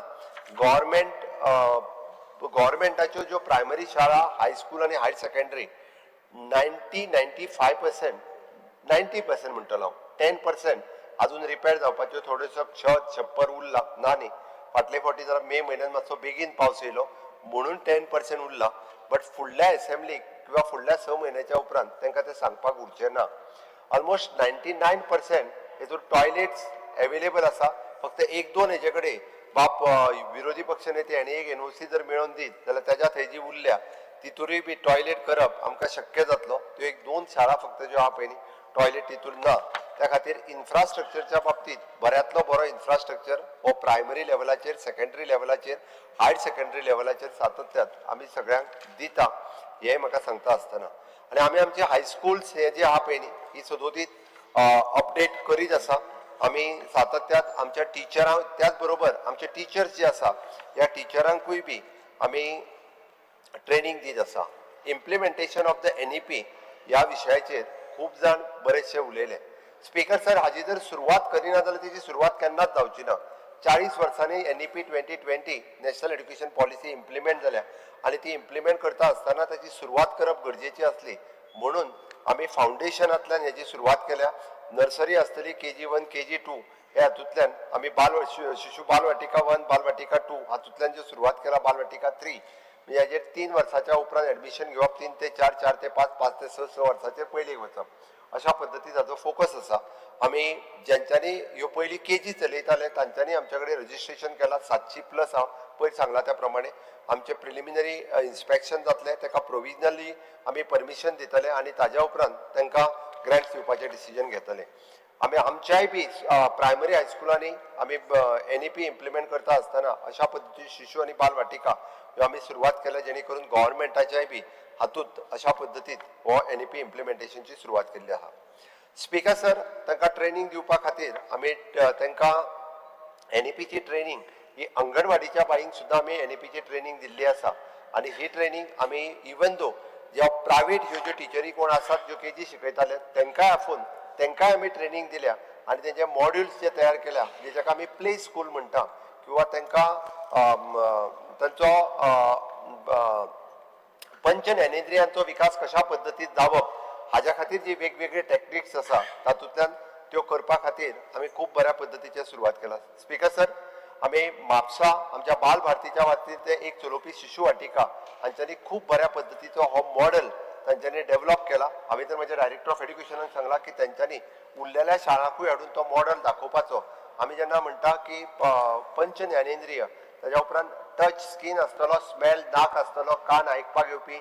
गव्हर्मेंटाच्यो ज्यो प्रायमरी शाळा, हायस्कूल आनी हायर सेकंडरी, 90 95%, 90% म्हणटलो हांव, 10% अजून रिपेर जावपाच्यो थोड्योसो छत छप्पर उरला ना न्ही. फाटले फावटी जरा मे म्हयन्यान मातसो बेगीन पावस येयलो म्हणून 10% उरला, बट फुडल्या एसेंब्लीक किंवा फुडल्या 6 म्हयन्याच्या उपरांत तांकां तें सांगपाक उरचें ना. ऑलमोस्ट 99% हेतून टॉयलेट्स एवेलेबल आसा. फक्त एक दोन हेजे कडेन बाप विरोधी पक्ष नेते हांणी एक एनओसी जर मेळोवन दीत जाल्यार तेज्या थंय जी उरल्या तितूरूय बी टॉयलेट करप आमकां शक्य जातलो. त्यो एक दोन शाळा फक्त ज्यो आहा पळय न्ही, टॉयलेट तितूर ना. त्या खातीर इन्फ्रास्ट्रक्चरच्या बाबतीत बऱ्यांतलो बरो इन्फ्रास्ट्रक्चर हो प्रायमरी लेवलाचेर, सेकंडरी लेवलाचेर, हायर सेकंडरी लेवलाचेर सातत्यात आमी सगळ्यांक दिता हें म्हाका सांगता आसतना. आनी आमी आमचे हायस्कुल्स हे जे आहा पळय न्ही, ही सदोदीत अपडेट करीत आसा. आमी सातत्यात आमच्या टिचरांक, त्याच बरोबर आमचे टिचर्स जे आसा, ह्या टिचरांकूय बी आमी ट्रेनींग दीत आसा. Implementation of the NEP ह्या विशयाचेर खूब जाण बरेचशे उलयले. स्पीकर सर, हाजी जर सुरवात करिना जाल्यार तेजी सुरवात केन्नाच जावची ना. 40 वर्सांनी NEP 2020 national education policy implement जाल्या आनी ती इम्प्लिमेंट करता आसतना ताची सुरवात करप गरजेची आसली म्हणून आमी फावंडेशनांतल्यान हेजी सुरवात केल्या. नर्सरी आसतली, KG 1 KG 2 हे हातूंतल्यान आमी बाल शिशु बालवाटिका 1 बालवाटिका 2 हातूंतल्यान ज्यो सुरवात केला, बालवाटिका 3 म्हणजे हेजेर 3 वर्साच्या उपरांत एडमिशन घेवप, 3 ते 4, 4 ते 5, 5 ते 6, 6 वर्साचेर पयलीं वचप अशा पद्दतीन ताचो फोकस आसा. आमी ज्यांच्यांनी ह्यो पयलीं केजी चलयताले तांच्यांनी आमच्या कडेन रजिस्ट्रेशन केलां. 700 प्लस हांव पयर सांगलां त्या प्रमाणे आमचें प्रिलिमिनरी इन्स्पेक्शन जातलें, ताका प्रोविजनली आमी परमिशन दितले आनी ताज्या उपरांत तांकां ग्रँट्स दिवपाचें डिसिजन घेतले. आमी आमच्याय बी प्रायमरी हायस्कुलांनी आमी NEP implement करता आसतना अशा पद्दतीन शिशु आनी बाल वाटिका ह्यो आमी सुरवात केल्या, जेणे करून गव्हर्मेंटाच्याय बी हातूंत अशा पद्दतीन हो NEP इम्प्लिमेंटेशनची सुरवात केल्ली आहा. स्पीकर सर, तांकां ट्रेनींग दिवपा खातीर आमी तांकां NEPची ट्रेनींग ही अंगणवाडीच्या बाईंक सुद्दां आमी NEPची ट्रेनींग दिल्ली आसा आनी ही ट्रेनींग आमी इवन दो ज्या प्रायवेट ह्यो ज्यो टिचरी कोण आसात ज्यो केजी शिकयताले तांकांय आफोवन तांकांय आमी ट्रेनींग दिल्या आनी तेंचे मॉड्युल्स जे तयार केल्या, जे जाका आमी प्ले स्कूल म्हणटा किंवा तांकां तांचो पंच ज्ञानेंद्रियांचो विकास कशा पद्दतीन जावप हाज्या खातीर जी वेगवेगळे टॅक्निक्स आसा तातूंतल्यान त्यो करपा खातीर आमी खूब बऱ्या पद्दतीचे सुरवात केला. स्पीकर सर, आमी म्हापसा आमच्या बाल भारतीच्या बाबतींत ते एक चलोवपी शिशु वाटिका हांच्यांनी खूब बऱ्या पद्दतीचो हो मॉडल तांच्यांनी डेवलप केला. हांवें तर म्हज्या डायरेक्टर ऑफ एड्युकेशनाक सांगलां की तांच्यांनी उरलेल्या शाळांकूय हाडून तो मॉडल दाखोवपाचो. आमी जेन्ना म्हणटा की पंच ज्ञानेंद्रिय, ताज्या उपरांत टच स्कीन आसतलो, स्मेल नाक आसतलो, कान आयकपाक येवपी,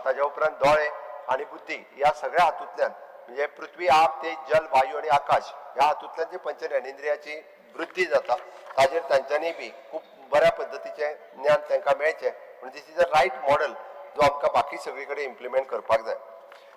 ताज्या उपरांत दोळे आनी बुद्धी, ह्या सगळ्या हातूंतल्यान म्हणजे पृथ्वी, आप, तेज, जल, वायू आनी आकाश ह्या हातूंतल्यान जी पंच ज्ञानेंद्रियाची वृद्धी जाता ताजेर तांच्यांनी बी खूब बऱ्या पद्दतीचें ज्ञान तांकां मेळचें म्हण this is a right model जो आमकां बाकी सगळी कडेन इम्प्लिमेंट करपाक जाय.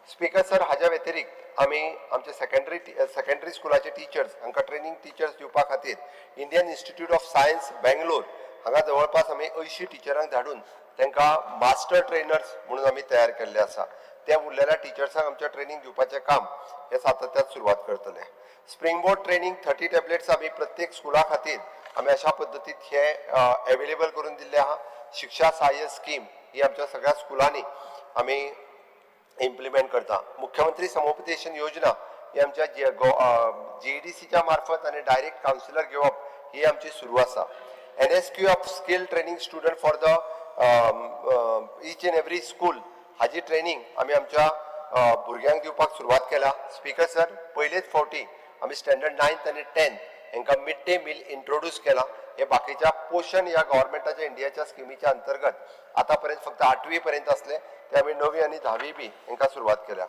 स्पीकर सर, हाज्या व्यतिरिक्त आमी आमचे सेकंडरी स्कुलाचे टिचर्स हांकां ट्रेनींग टिचर्स दिवपा खातीर Indian Institute of Science Bangalore हांगा जवळपास आमी 80 टिचरांक धाडून तांकां मास्टर ट्रेनर्स म्हणून आमी तयार केल्ले आसा. त्या उरलेल्या टिचर्सांक आमच्या ट्रेनींग दिवपाचें काम हे सातत्यात सुरवात करतले. स्प्रिंग बोर्ड ट्रेनींग 30 टॅबलेट्स आमी प्रत्येक स्कुला खातीर आमी अशा पद्दतीत हे एवेलेबल करून दिल्ले आहा. शिक्षा सहाय्य स्कीम ही आमच्या सगळ्या स्कुलांनी आमी इम्प्लिमेंट करता. मुख्यमंत्री समुपदेशन योजना ही आमच्या GEDCच्या मार्फत आनी डायरेक्ट कावन्सिलर घेवप ही आमची सुरू आसा. NSQ of skill training student for the each and every school हाजी ट्रेनींग आमी आमच्या भुरग्यांक दिवपाक सुरवात केल्या. स्पीकर सर, पयलेच फावटी आमी स्टँडर्ड 9th आनी 10th हांकां मिड डे मील इंट्रोड्यूस केला. हे बाकीच्या पोशण ह्या गव्हर्मेंटाच्या इंडियाच्या स्किमीच्या अंतर्गत आतां पर्यंत फक्त 8वी पर्यंत आसले, ते आमी 9वी आनी 10वी बी हांकां सुरवात केल्या.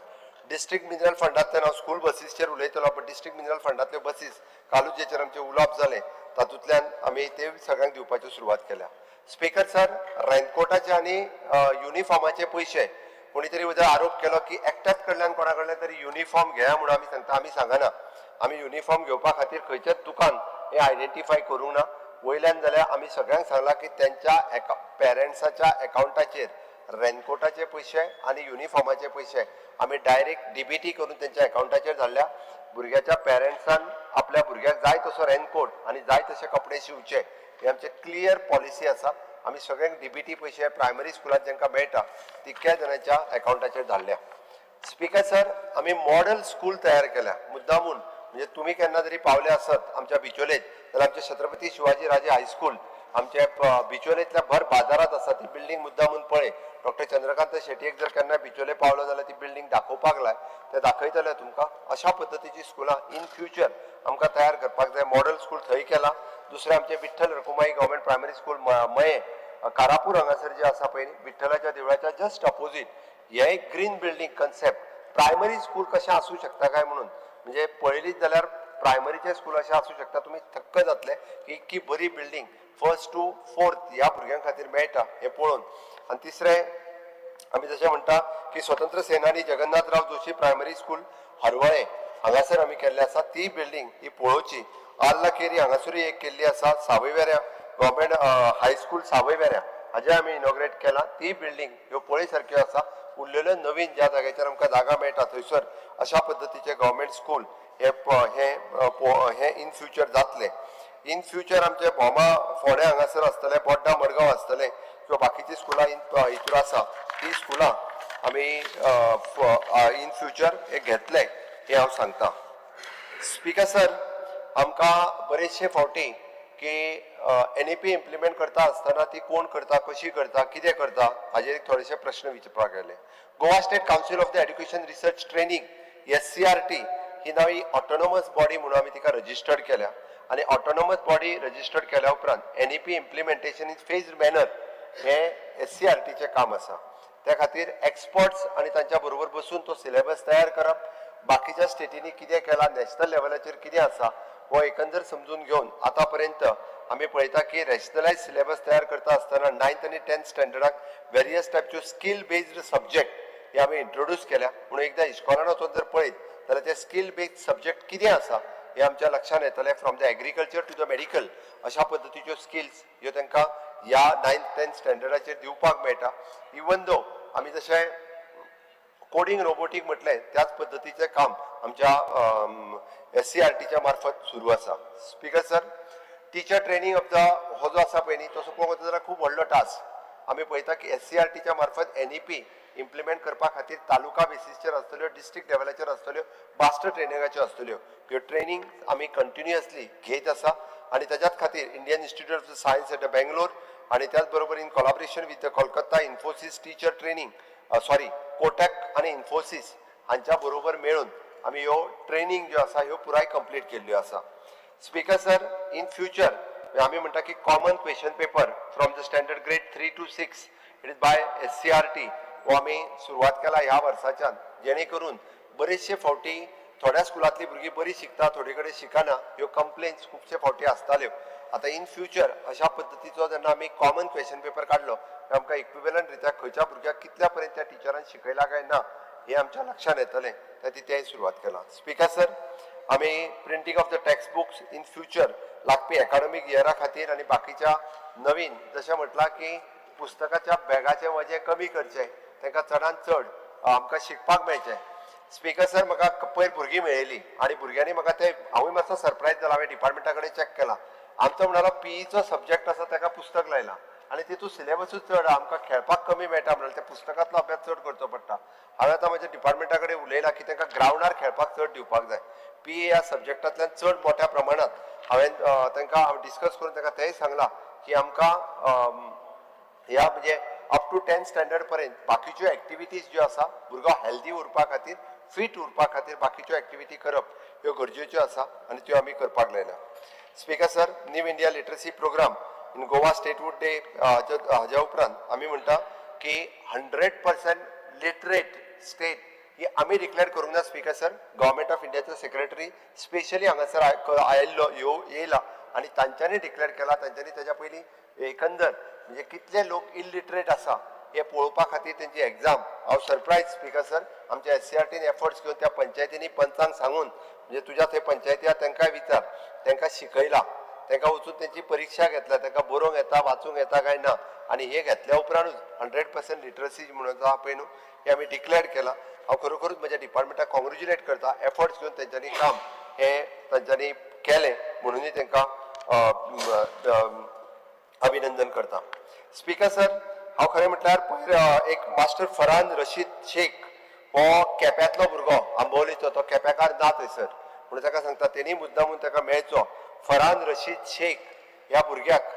डिस्ट्रिक्ट मिनरल फंडांतल्यान हांव स्कूल बसीसचेर उलयतलो, पण डिस्ट्रिक्ट मिनरल फंडांतल्यो बसीस कालूच जेचेर आमचें उलोवप जालें तातूंतल्यान आमी ते सगळ्यांक दिवपाच्यो सुरवात केल्या. स्पीकर सर, रेनकोटाचे आनी युनिफॉर्माचे पयशे कोणी तरी जर आरोप केलो की एकट्याच कडल्यान कोणा कडल्यान तरी युनिफॉर्म घेया म्हणून आमी सांगता, आमी सांगना. आमी युनिफॉर्म घेवपा खातीर खंयचेच दुकान हें आयडेंटिफाय करूंक ना. वयल्यान जाल्यार आमी सगळ्यांक सांगलां की तेंच्या पेरंट्साच्या एकावंटाचेर रेनकोटाचे पयशे आनी युनिफॉर्माचे पयशे आमी डायरेक्ट DBT करून तेंच्या एकावंटाचेर धाडल्या. भुरग्याच्या पेरंट्सान आपल्या भुरग्याक जाय तसो रेनकोट आनी जाय तशे कपडे शिंवचे ही आमचे क्लियर पॉलिसी आसा. आमी सगळ्यांक DBT पयशे प्रायमरी स्कुलांत जांकां मेळटा तितक्या जाणांच्या एकावंटाचेर धाडल्या. स्पीकर सर, आमी मॉडल स्कूल तयार केल्या मुद्दामून, म्हणजे तुमी केन्ना जरी पावले आसत आमच्या बिचोलेत जाल्यार आमचे छत्रपती शिवाजी राजे हायस्कूल आमचे बिचोलेंतल्या भर बाजारात आसा ती बिल्डींग मुद्दामून पळय. डॉक्टर चंद्रकांत शेटयेक जर केन्ना बिचोले पावलो जाल्यार ती बिल्डींग दाखोवपाक लाय, ते दाखयतले तुमकां. अशा पद्दतीची स्कुलां इन फ्युचर आमकां तयार करपाक जाय. मॉडल स्कूल थंय केला. दुसरें आमचें Vitthal Rakhumai government primary school Mayem Karapur हांगासर जे आसा पळय विठ्ठलाच्या देवळाच्या जस्ट अपोजीट, हें एक green building concept primary school कशें आसूं शकता काय म्हणून, म्हणजे पळयलीच जाल्यार प्रायमरीचें स्कूल अशें आसूं शकता, तुमी थक्क जातले की इतकी बरी बिल्डींग 1st to 4th ह्या भुरग्यां खातीर मेळटा हें पळोवन. आनी तिसरें आमी जशें म्हणटा की स्वतंत्र सेनानी जगन्नाथराव जोशी प्रायमरी स्कूल हरवळें हांगासर आमी केल्लें आसा, ती बिल्डींग ही पळोवची. आर्ला केरी हांगासरूय एक केल्ली आसा. सावयवेऱ्या गव्हर्मेंट हायस्कूल सावयवेऱ्या हाजें आमी इनॉग्रेट केलां, ती बिल्डींग ह्यो पळय सारक्यो आसा. उरलेल्यो नवीन ज्या जाग्याचेर आमकां जागा मेळटा थंयसर अशा पद्दतीचे गव्हर्मेंट स्कूल हे हे हे इन फ्युचर जातले. इन फ्युचर आमचे भोमा फोंड्या हांगासर आसतले, बोड्डा मडगांव आसतले किंवा बाकीची स्कुलां इन हितूर आसा ती स्कुलां आमी इन फ्युचर हे घेतले हें हांव सांगता. स्पिकर सर, आमकां बरेचशे फावटी की एनईपी इम्प्लिमेंट करता आसतना ती कोण करता, कशी करता, कितें करता हाजेर एक थोडेशे प्रश्न विचारपाक आयले. Goa State Council of the Education Research Training SCERT ही नवी ऑटोनॉमस बॉडी म्हणून आमी तिका रजिस्टर्ड केल्या आनी ऑटोनॉमस बॉडी रजिस्टर्ड केल्या उपरांत NEP implementation in phase manner हें एससीईआरटीचें काम आसा. त्या खातीर एक्सपर्ट्स आनी तांच्या बरोबर बसून तो सिलेबस तयार करप, बाकीच्या स्टेटींनी कितें केलां, नॅशनल लेवलाचेर कितें आसा हो एकंदर समजून घेवन आतां पर्यंत आमी पळयता की रॅशनलायज सिलेबस तयार करता आसतना नायन्थ आनी टेन्थ स्टँडर्डाक वेरियस टायपच्यो स्कील बेज्ड सब्जेक्ट हे आमी इंट्रोड्यूस केल्या. म्हणून एकदां इस्कॉलान वचून जर पळयत जाल्यार ते स्कील बेज्ड सब्जेक्ट कितें आसा हे आमच्या लक्षात येतलें. From the agriculture to the medical अशा पद्दतीच्यो स्किल्स ह्यो तांकां ह्या नायन्थ टेन्थ स्टँडर्डाचेर दिवपाक मेळटा. इवन दो आमी जशें कोडिंग रोबोटीक म्हटलें त्याच पद्दतीचें काम आमच्या एससीईआरटीच्या मार्फत सुरू आसा. Speaker sir, teacher training of the हो जो आसा पळय न्ही तसो पळोवंक वता जाल्यार खूब व्हडलो टास्क. आमी पळयता की एससीईआरटीच्या मार्फत एनईपी इम्प्लिमेंट करपा खातीर तालुका बेसीसचेर आसतल्यो, डिस्ट्रिक्ट लेवलाचेर आसतल्यो, मास्टर ट्रेनिंगाच्यो आसतल्यो. ह्यो ट्रेनिंग आमी कंटिन्युअसली घेत आसा आनी ताच्याच खातीर Indian Institute of Science at Bangalore आनी त्याच बरोबर in collaboration with the Kolkata Infosys teacher training, sorry, Kotak आनी इन्फोसीस हांच्या बरोबर मेळून आमी ह्यो ट्रेनिंग ज्यो आसा ह्यो पुराय कंप्लीट केल्ल्यो आसा. स्पिकर सर, इन फ्युचर आमी म्हणटा की common question paper from the standard grade 3 to 6, it is by SCERT, हो आमी सुरवात केला ह्या वर्साच्यान, जेणे करून बरेचशे फावटी थोड्या स्कुलांतली भुरगीं बरी शिकता, थोडे कडेन शिकना, ह्यो कंप्लेन्स खुबशे फावटी आसताल्यो. आतां इन फ्युचर अशा पद्दतीचो जेन्ना आमी कॉमन क्वेश्चन पेपर काडलो, आमकां इक्विवेलंट रित्या खंयच्या भुरग्याक कितल्या पर्यंत त्या टिचरान शिकयला काय ना हें आमच्या लक्षात येतलें. त्या ती तेंय सुरवात केला. स्पिकर सर, आमी printing of the text books in future लागपी एकाडमीक इयरा खातीर आनी बाकीच्या नवीन जशें म्हटलां की पुस्तकाच्या बॅगाचें वजें कमी करचें, तांकां चडान चड आमकां शिकपाक मेळचें. स्पिकर सर, म्हाका पयर भुरगीं मेळयली आनी भुरग्यांनी म्हाका ते हांवूय मातसो सरप्रायज जालो. हांवें डिपार्टमेंटा कडेन चॅक केला. आमचो म्हणालो पीईचो सब्जेक्ट आसा ताका पुस्तक लायलां आनी तितून सिलेबसूच चड, आमकां खेळपाक कमी मेळटा म्हळ्यार त्या पुस्तकांतलो अभ्यास चड करचो पडटा. हांवें आतां म्हज्या डिपार्टमेंटा कडेन उलयलां की तांकां ग्रावंडार खेळपाक चड दिवपाक जाय. पीई ह्या सब्जेक्टांतल्यान चड मोठ्या प्रमाणात हांवें तांकां डिस्कस करून तांकां तेंय सांगलां की आमकां ह्या म्हणजे अप टू 10th standard पर्यंत बाकीच्यो एक्टिविटीज ज्यो आसा, भुरगो हेल्दी उरपा खातीर, फिट उरपा खातीर बाकीच्यो एक्टिविटी करप ह्यो गरजेच्यो आसा आनी त्यो आमी करपाक लायल्या. Speaker sir, New India Literacy Programme in Goa Statehood Day हाज्या उपरांत आमी म्हणटा की 100% लिटरेट स्टेट ही आमी डिक्लेअर करूंक ना. स्पिकर सर, गव्हर्मेंट ऑफ इंडियाचो सेक्रेटरी स्पेशली हांगासर आयिल्लो, येयला आनी तांच्यांनी डिक्लेअर केला. तांच्यांनी तेज्या पयलीं एकंदर म्हणजे कितले लोक इलिटरेट आसा हे पळोवपा खातीर तेंची एग्जाम. हांव सरप्रायज स्पिकर सर, आमच्या एससीईआरटीन एफर्ट्स घेवन त्या पंचायतींनी पंचांक सांगून, म्हणजे तुज्या थंय पंचायती आहा तांकांय विचार, तांकां शिकयला, तांकां वचून तेंची परिक्षा घेतल्या, तांकां बरोवंक येता, वाचूंक येता काय ना. आनी हे घेतल्या उपरांतूच 100% लिटरसी म्हणून आहा पळय न्हू, हे आमी डिक्लेअर केला. हांव खरोखरूच म्हज्या डिपार्टमेंटाक कॉंग्रेच्युलेट करता. एफर्ट्स घेवन तेंच्यांनी काम हें तांच्यांनी केलें म्हणुनूय तांकां अभिनंदन करता. स्पिकर सर, हांव खरें म्हटल्यार पयर एक मास्टर फरहान रशीद शेख हो केप्यांतलो भुरगो, आंबोलीचो, तो केप्याकार ना थंयसर म्हणून ताका सांगता, तेणी मुद्दामून ताका मेळचो. फरहान रशीद शेख ह्या भुरग्याक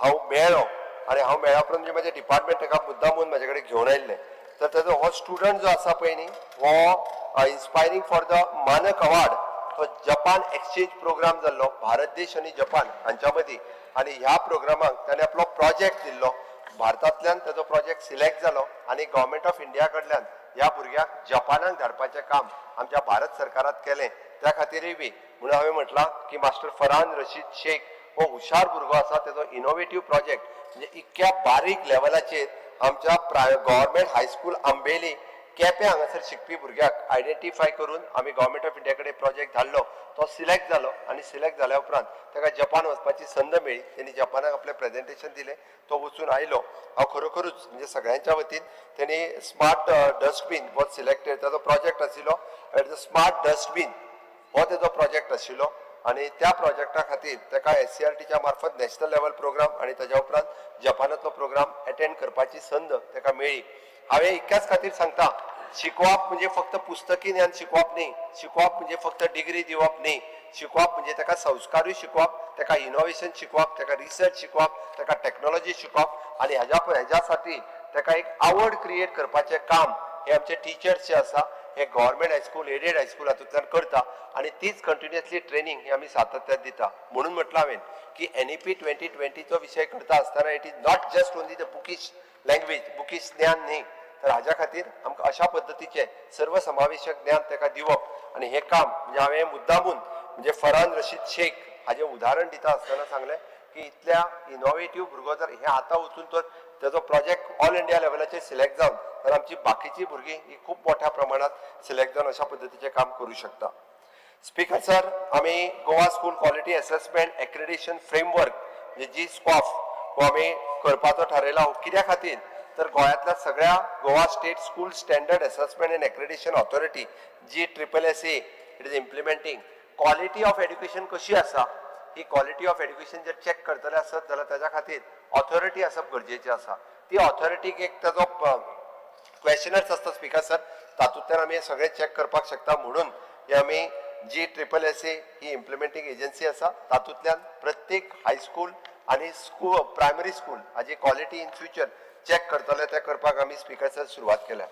हांव मेळ्ळो आनी हांव मेळ्ळ्या उपरांत म्हणजे म्हजें डिपार्टमेंट ताका मुद्दामून म्हजे कडेन घेवन आयिल्लें. तर ताजो हो स्टुडंट जो आसा पळय न्ही, हो inspiring for the Manak award, तो जपान एक्सचेंज प्रोग्राम जाल्लो भारत देश आनी जपान हांच्या मदीं आनी ह्या प्रोग्रामाक ताणें आपलो प्रोजेक्ट दिल्लो. भारतांतल्यान ताजो प्रोजेक्ट सिलेक्ट जालो आनी गव्हर्मेंट ऑफ इंडिया कडल्यान ह्या भुरग्याक जपानाक धाडपाचें काम आमच्या भारत सरकारात केलें. त्या खातीरय बी म्हणून हांवें म्हटलां की मास्टर फरहान रशीद शेख हो हुशार भुरगो आसा. तेजो इनोवेटीव प्रोजेक्ट म्हणजे इतक्या बारीक लेवलाचेर आमच्या गव्हर्मेंट हायस्कूल आंबेली केपें हांगासर शिकपी भुरग्याक आयडेंटिफाय करून आमी गव्हर्मेंट ऑफ इंडिया कडेन प्रोजेक्ट धाडलो, तो सिलेक्ट जालो आनी सिलेक्ट जाल्या उपरांत ताका जपान वचपाची संद मेळ्ळी. तेणी जपानाक आपलें प्रेजेंटेशन दिलें, तो वचून आयलो. हांव खरोखरूच म्हणजे सगळ्यांच्या वतीन, तेणी स्मार्ट डस्टबीन वॉज सिलेक्टेड, ताजो प्रोजेक्ट आशिल्लो, स्मार्ट डस्टबीन हो तेजो प्रोजेक्ट आशिल्लो. आनी त्या प्रोजेक्टा खातीर ताका एससीआरटीच्या मार्फत नॅशनल लेवल प्रोग्राम आनी ताज्या उपरांत जपानांतलो प्रोग्राम एटेंड करपाची संद ताका मेळ्ळी. हांवें इतक्याच खातीर सांगता, शिकवप म्हणजे फक्त पुस्तकी ज्ञान शिकवप न्ही, शिकवप म्हणजे फक्त डिग्री दिवप न्ही, शिकवप म्हणजे ताका संस्कारूय शिकवप, ताका इनोवेशन शिकवप, ताका रिसर्च शिकवप, ताका टॅक्नोलॉजी शिकवप आनी ह्याज्या साठी ताका एक आवड क्रिएट करपाचें काम हे आमचे टिचर्स जे आसा हे government high school, aided high school हातूंतल्यान करता आनी तीच कंटिन्युअसली ट्रेनींग ही आमी सातत्यान दिता. म्हणून म्हटलां हांवें की एनईपी 2020चो विशय करता आसतना it is not just only the bookish language, bookish ज्ञान न्ही, तर हाज्या खातीर आमकां अशा पद्दतीचें सर्वसमावेशक ज्ञान ताका दिवप. आनी हें काम म्हणजे हांवें मुद्दामून म्हणजे फरहान रशीद शेख हाजें उदाहरण दिता आसतना सांगलें की इतल्या इनोवेटीव भुरगो जर हे आतां वचून तर तेजो प्रोजेक्ट ऑल इंडिया लेवलाचेर सिलेक्ट जावन तर आमची बाकीची भुरगीं ही खूब मोठ्या प्रमाणात सिलेक्ट जावन अशा पद्दतीचें काम करूं शकता. स्पीकर सर, आमी Goa School Quality Assessment Accreditation Framework म्हणजे जी स्कॉफ हो आमी करपाचो थारायला. हो कित्या खातीर तर गोंयांतल्या सगळ्या Goa State School Standard Assessment and Accreditation Authority G triple S A, it is implementing quality of education कशी आसा. ही क्वॉलिटी ऑफ एड्युकेशन जर चॅक करतले आसत जाल्यार ताज्या खातीर ऑथॉरिटी आसप गरजेची आसा. ती ऑथॉरिटीक एक ताजो क्वेशनर्स आसता स्पीकर सर, तातूंतल्यान आमी हे सगळें चॅक करपाक शकता. म्हणून हे आमी जी triple S A he implementing agency आसा, तातूंतल्यान प्रत्येक हायस्कूल आनी स्कूल, प्रायमरी स्कूल हाजी क्वॉलिटी इन फ्युचर चॅक करतले, तें करपाक आमी स्पीकर सर सुरवात केल्या.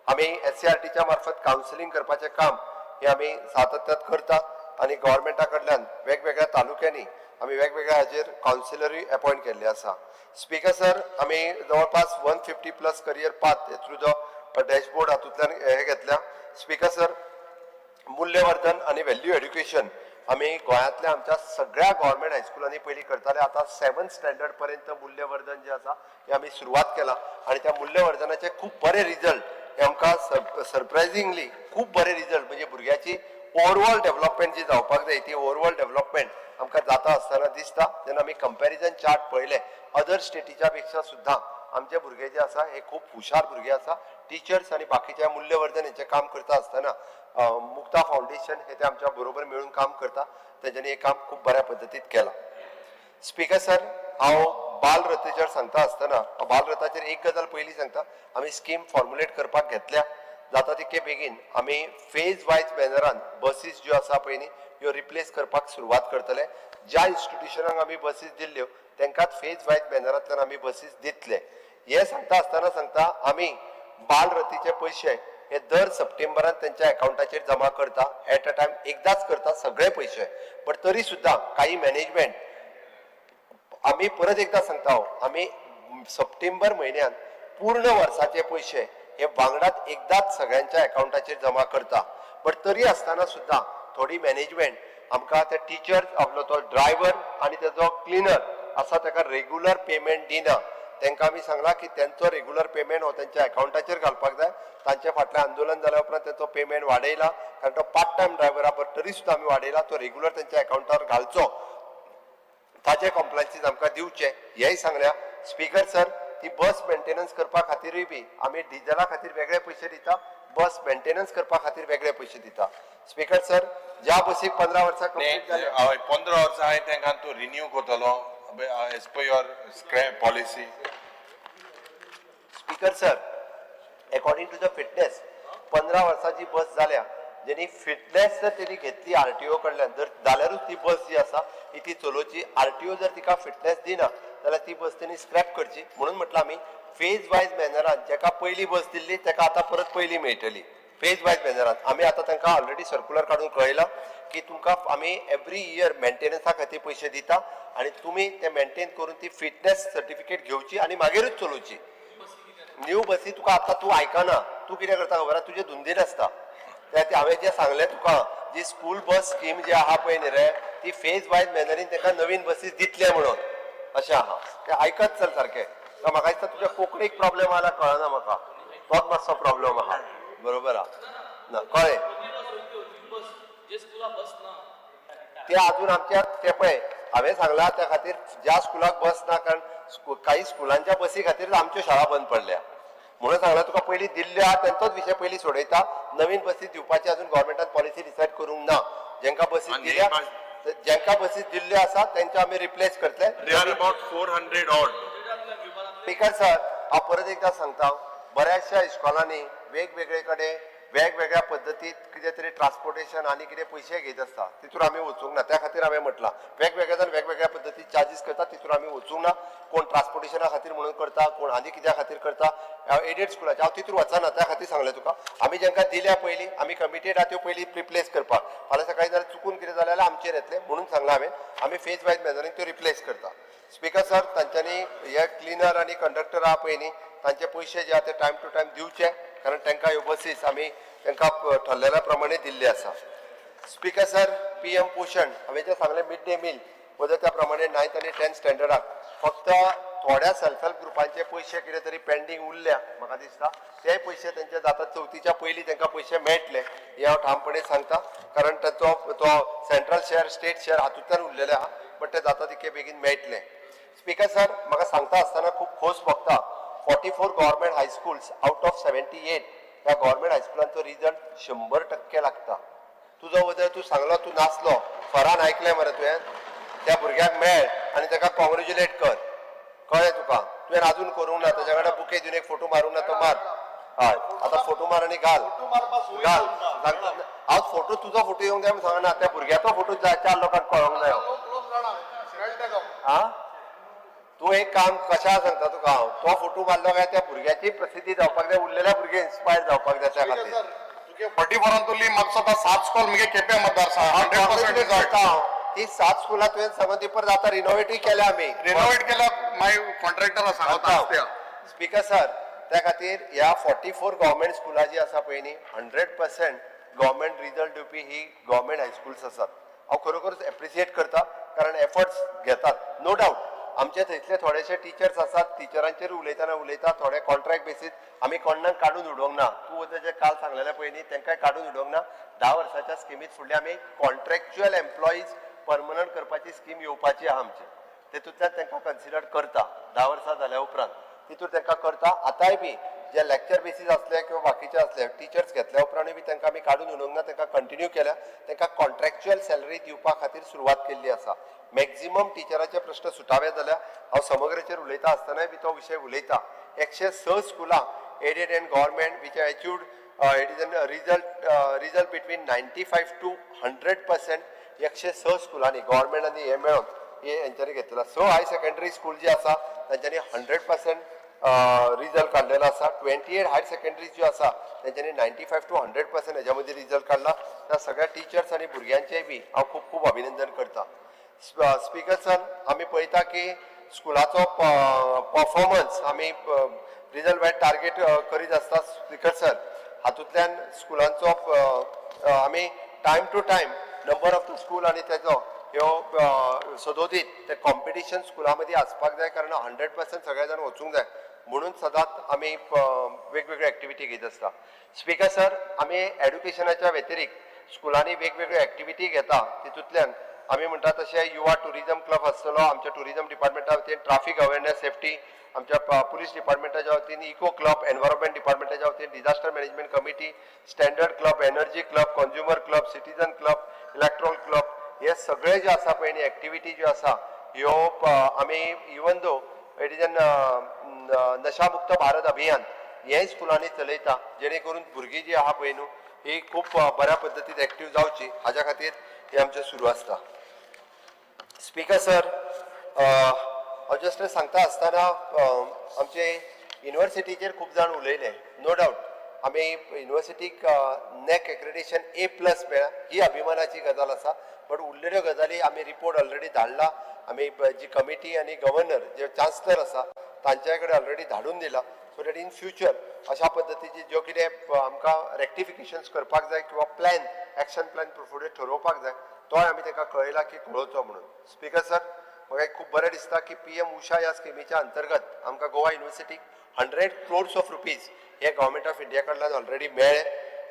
आमी एससीआरटीच्या मार्फत कावन्सिलींग करपाचें काम हें आमी सातत्यात करता आनी गव्हर्मेंटा कडल्यान वेगवेगळ्या तालुक्यांनी आमी वेगवेगळ्या हाजेर कावन्सिलरूय अपॉयंट केल्ले आसा. स्पीकर सर, आमी जवळपास 150 plus career path through the dashboard हातूंतल्यान हे घेतल्या. स्पीकर सर, मूल्यवर्धन आनी व्हॅल्यू एड्युकेशन आमी गोंयांतल्या आमच्या सगळ्या गव्हर्मेंट हायस्कुलांनी पयलीं करताले. आतां सेवन स्टँडर्ड पर्यंत मूल्यवर्धन जें आसा हें आमी सुरवात केलां आनी त्या मूल्यवर्धनाचे खूब बरे रिजल्ट हे आमकां सरप्रायझिंगली खूब बरे रिजल्ट, म्हणजे भुरग्याची ओवरऑल डेव्हलपमेंट जी जावपाक जाय ती ओवरऑल डेव्हलपमेंट आमकां जाता आसतना दिसता. जेन्ना आमी कंपॅरिजन चार्ट पळयले, अदर स्टेटीच्या पेक्षा सुद्दां आमचे भुरगे जे आसा हे खूब हुशार भुरगे आसा. टिचर्स आनी बाकीच्या मूल्यवर्धन हेचें काम करता आसतना मुक्ता फावंडेशन हे ते आमच्या बरोबर मेळून काम करता, तेंच्यांनी हे काम खूब बऱ्या पद्दतीत केलां. स्पीकर सर, हांव बालरथाचेर सांगता आसतना हांव बालरथाचेर एक गजाल पयलीं सांगता. आमी स्कीम फॉर्मुलेट करपाक घेतल्या. जाता तितके बेगीन आमी फेज वायज मॅनरान बसीस ज्यो आसा पळय न्ही ह्यो रिप्लेस करपाक सुरवात करतले. ज्या इन्स्टिट्युशनाक आमी बसीस दिल्ल्यो तांकांच फेज वायज मॅनरांतल्यान आमी बसीस दितले. हे सांगता आसतना सांगता, आमी बालरथीचे पयशे हे दर सप्टेंबरान तेंच्या अकावंटाचेर जमा करता. एट अ टायम एकदाच करता सगळे पयशे, बट तरी सुद्दां काही मॅनेजमेंट, आमी परत एकदां सांगता हांव, आमी सप्टेंबर म्हयन्यान पूर्ण वर्साचे पयशे हे वांगडात एकदाच सगळ्यांच्या अकावंटाचेर जमा करता. बट तरी आसतना सुद्दां थोडी मॅनेजमेंट आमकां ते टिचर, आपलो तो ड्रायव्हर आनी तेजो क्लिनर आसा ताका रेगुलर पेमेंट दिना. तांकां आमी सांगलां की तेंचो रेगुलर पेमेंट हो तेंच्या अकावंटाचेर घालपाक जाय. तांचे फाटलें आंदोलन जाल्या उपरांत तेंचो पेमेंट वाडयला, कारण तो पार्ट टायम ड्रायव्हर आहा, बट तरी सुद्दां आमी वाडयला. तो रेगुलर तेंच्या अकावंटार घालचो, ताचे कॉम्प्लायन्सीस आमकां दिवचे हेय सांगल्या. स्पीकर सर, ती बस मेंटेनन्स करपा खातीरूय बी आमी डिझला खातीर वेगळे पयशे दिता, बस मेंटेनन्स करपा खातीर वेगळे पयशे दिता. स्पीकर सर, ज्या बसीक 15 वर्सां कंप्लीट जाल्या हय, 15 वर्सां हांवें तांकां तूं रिन्यू करतलो as per your scrap policy? Speaker sir, according to the fitness, 15 वर्साची बस जाल्या, जेणी फिटनेस जर तेणी घेतली आरटीओ कडल्यान जर जाल्यारूच ती बस जी आसा ही ती चलोवची. आरटीओ जर तिका फिटनेस दिना जाल्यार ती बस तेणी स्क्रॅप करची. म्हणून म्हटलं आमी फेज वायज मॅनरान जेका पयली बस दिल्ली तेका आतां परत पयली मेळटली. फेज वायज मॅनरान आमी आतां तांकां ऑलरेडी सर्कुलर काडून कळयलां की तुमकां आमी एवरी इयर मेंटेनन्सा खातीर पयशे दिता आनी तुमी ते मेंटेन करून ती फिटनेस सर्टिफिकेट घेवची आनी मागीरूच चलोवची. न्यू बसी तुका आतां तूं आयकना. तूं कितें करता खबर आहा? तुजे धुंदीर आसता. त्या खातीर हांवें जें सांगलें तुका, जी स्कूल बस स्कीम जी आहा पळय न्ही रे, ती फेज वायज मॅनरीन ताका नवीन बसीस दितले म्हणून अशें आहा. तें आयकत चल सारकें. म्हाका दिसता तुज्या कोंकणीक प्रॉब्लेम आला, कळना म्हाका. तोच मातसो प्रॉब्लेम आहा, बरोबर आहा ना? कळ्ळें? ते अजून आमच्या ते पळय हांवें सांगलां, त्या खातीर ज्या स्कुलाक बस ना, कारण काही स्कुलांच्या बसी खातीर आमच्यो शाळा बंद पडल्या. म्हणून सांगलां तुका, पयलीं दिल्ल्यो आहा तेंचोच विशय पयलीं सोडयता. नवीन बसी दिवपाची अजून गव्हर्मेंटान पॉलिसी डिसायड करूंक ना. जेंकां बसी दिल्या जांकां बसीस दिल्ल्यो आसा तांकां आमी रिप्लेस करतले. They are about 400 odd. Speaker sir, हांव परत एकदां सांगता, बऱ्याचशा इस्कॉलांनी वेगवेगळे कडेन वेगवेगळ्या पद्दतीत कितें तरी ट्रान्सपोर्टेशन आनी कितें पयशे घेत आसता, तितून आमी वचूंक ना. त्या खातीर हांवें म्हटलां वेगवेगळे जाण वेगवेगळ्या पद्दतीत चार्जीस करता, तितून आमी वचूंक ना. कोण ट्रान्सपोर्टेशना खातीर म्हणून करता, कोण आनी कित्या खातीर करता. एडेड स्कुलाचे हांव तितून वचना, त्या खातीर सांगलें तुका. आमी जांकां दिल्या पयलीं आमी कमिटेड आहा त्यो पयलीं रिप्लेस करपाक. फाल्यां सकाळीं जाल्यार चुकून कितें जालें जाल्यार आमचेर येतलें म्हणून सांगलां हांवें. आमी फेज वायज मेजरींग त्यो रिप्लेस करता. स्पीकर सर, तांच्यांनी हे क्लिनर आनी कंडक्टर आहा पळय न्ही, तांचे पयशे जे आहा ते टायम टू टायम दिवचे, कारण तांकां ह्यो बसीस आमी तांकां ठरलेल्या प्रमाणे दिल्ले आसा. स्पीकर सर, PM पोशण हांवें जें सांगलें मिड डे मील वजर त्या प्रमाणे 9th आनी 10th स्टँडर्डाक फक्त थोड्या सेल्फ हेल्प ग्रुपांचे पयशे कितें तरी पेंडींग उरल्या म्हाका दिसता, ते पयशे तेंचे जाता चवथीच्या पयलीं तांकां पयशे मेळटले हें हांव ठामपणे सांगता, कारण ताचो तो सेंट्रल शेअर स्टेट शेअर हातूंतल्यान उरलेले आहा, बट ते जाता तितके बेगीन मेळटले. स्पीकर सर, म्हाका सांगता आसतना खूब खोस भोगता, 44 government high schools out of 78 ह्या गव्हर्मेंट हायस्कुलांचो रिजल्ट 100% लागता. तुजो वजर तूं सांगलो तूं नासलो, फरान आयकलें मरे तुवें, त्या भुरग्याक मेळ आनी ताका कॉंग्रेच्युलेट कर, कळ्ळें तुका? तुवें अजून करूंक ना, ताच्या वांगडा बुके दिवन एक फोटो मारूंक ना तो मार. हय, आतां फोटो मार आनी घाल घाल. हांव फोटो तुजो फोटो येवंक जाय म्हूण सांगना, त्या भुरग्याचो फोटो चार लोकांक कळोंक जायो. आं, तूं एक काम कशें सांगता तुका हांव, तो फोटो मारलो काय त्या भुरग्याची प्रसिद्धी जावपाक जाय, उरलेल्या भुरगे इन्स्पायर जावपाक जाय. त्या खातीर 44 तुली म्हाका दिसता 7 स्कॉल मुगे केप्या मतदारसंघ 100% रिजल्ट. ती 7 स्कुलां तुवें सांगून ती परत आतां रिनोवेटूय केल्या आमी. रिनोवेट केल्या मागीर कॉन्ट्रॅक्टरा सांगता. स्पीकर सर, त्या खातीर ह्या 44 गव्हर्मेंट स्कुलां जी आसा पळय न्ही, 100% गव्हर्मेंट रिजल्ट दिवपी ही गव्हर्मेंट हायस्कुल्स आसात. हांव खरोखरच एप्रिशिएट करता, कारण एफर्ट्स घेतात. नो डावट आमचे थंयसले थोडेशे टिचर्स आसात, टिचरांचेर उलयतना उलयता, थोडे कॉन्ट्रॅक्ट बेसीस आमी कोणाक काडून उडोवंक ना. तूं जे काल सांगलेलें पळय न्ही, तांकांय काडून उडोवंक ना. 10 वर्साच्या स्किमीत फुडले आमी कॉन्ट्रॅक्च्युअल एम्प्लॉईज परमनंट करपाची स्कीम येवपाची आहा आमची, तेतूंतल्यान तांकां कन्सिडर करता. 10 वर्सां जाल्या उपरांत तितूर तांकां करता. आतांय बी जे लेक्चर बेसीस आसले किंवा बाकीचे आसले टिचर्स घेतल्या उपरांतूय बी तांकां आमी काडून उडोवंक ना, तांकां कंटिन्यू केल्या. तांकां कॉन्ट्रॅक्च्युअल सॅलरी दिवपा खातीर सुरवात केल्ली आसा. मॅक्झिमम टिचराचे प्रश्न सुटावे जाल्यार हांव समग्रेचेर उलयता आसतनाय बी तो विशय उलयता. 106 स्कुलां aided and government which achieved it is an result between 95 to 100%. 106 स्कुलांनी गव्हर्मेंट आनी हे मेळोन हे हेंच्यांनी घेतलें. 6 हायर सेकंडरी स्कूल जी आसा तांच्यांनी 100% रिजल्ट काडलेलो आसा. 28 हायर सेकंडरी ज्यो आसा तेंच्यांनी 95 to 100% हेज्या मदीं रिजल्ट काडला. त्या सगळ्या टिचर्स आनी भुरग्यांचेय बी हांव खूब खूब अभिनंदन करता. स्पीकर सर, आमी पळयता की स्कुलाचो परफॉर्मन्स आमी रिजल्ट वायज टार्गेट करीत आसता. स्पीकर सर, हातूंतल्यान स्कुलांचो आमी time to time number of the school आनी तेजो ह्यो सदोदीत ते कॉम्पिटिशन स्कुलां मदीं आसपाक जाय, कारण 100% सगळे जाण वचूंक जाय म्हणून सदांच आमी वेगवेगळ्यो एक्टिविटी घेत आसता. स्पीकर सर, आमी एड्युकेशनाच्या व्यतिरिक्त स्कुलांनी वेगवेगळ्यो एक्टिविटी घेता. तितूंतल्यान आमी म्हणटा तशें युवा टुरिजम क्लब आसतलो आमच्या टुरिजम डिपार्टमेंटा वतीन, ट्राफीक अवेरनेस सेफ्टी आमच्या पुलीस डिपार्टमेंटाच्या वतीन, इको क्लब, एनवायरमेंट डिपार्टमेंटाच्या वतीन, disaster management committee, standard club, energy club, consumer club, citizen club, electoral club, हे सगळे जे आसा पळय न्ही एक्टिविटी ज्यो आसा ह्यो आमी even though it is an Nashamukt Bharat Abhiyan हेंय स्कुलांनी चलयता, जेणे करून भुरगीं जी आहा पळय न्हू ही खूब बऱ्या पद्दतीन एक्टीव जावची हाज्या खातीर हें आमचें सुरू आसता. स्पीकर सर, हांव जस्ट सांगता आसतना आमचे युनिवर्सिटीचेर खूब जाण उलयले. नो डावट आमी युनिवर्सिटीक नॅक एक्रेडिटेशन A+ मेळ्ळा ही अभिमानाची गजाल आसा, बट उरलेल्यो गजाली आमी रिपोर्ट ऑलरेडी धाडला. आमी जी कमिटी आनी गव्हर्नर जे चान्सलर आसा तांच्या कडेन ऑलरेडी धाडून दिला, सो that in future अशा पद्दतीची ज्यो कितें आमकां रेक्टिफिकेशन्स करपाक जाय किंवा प्लॅन एक्शन प्लॅन फुडें ठरोवपाक जाय तोय आमी ताका कळयला की कळोवचो म्हणून. स्पीकर सर, म्हाका एक खूब बरें दिसता की PM उषा ह्या स्किमीच्या अंतर्गत आमकां गोवा युनिवर्सिटीक 100 crores of rupees hey government of India कडल्यान ऑलरेडी मेळ्ळे.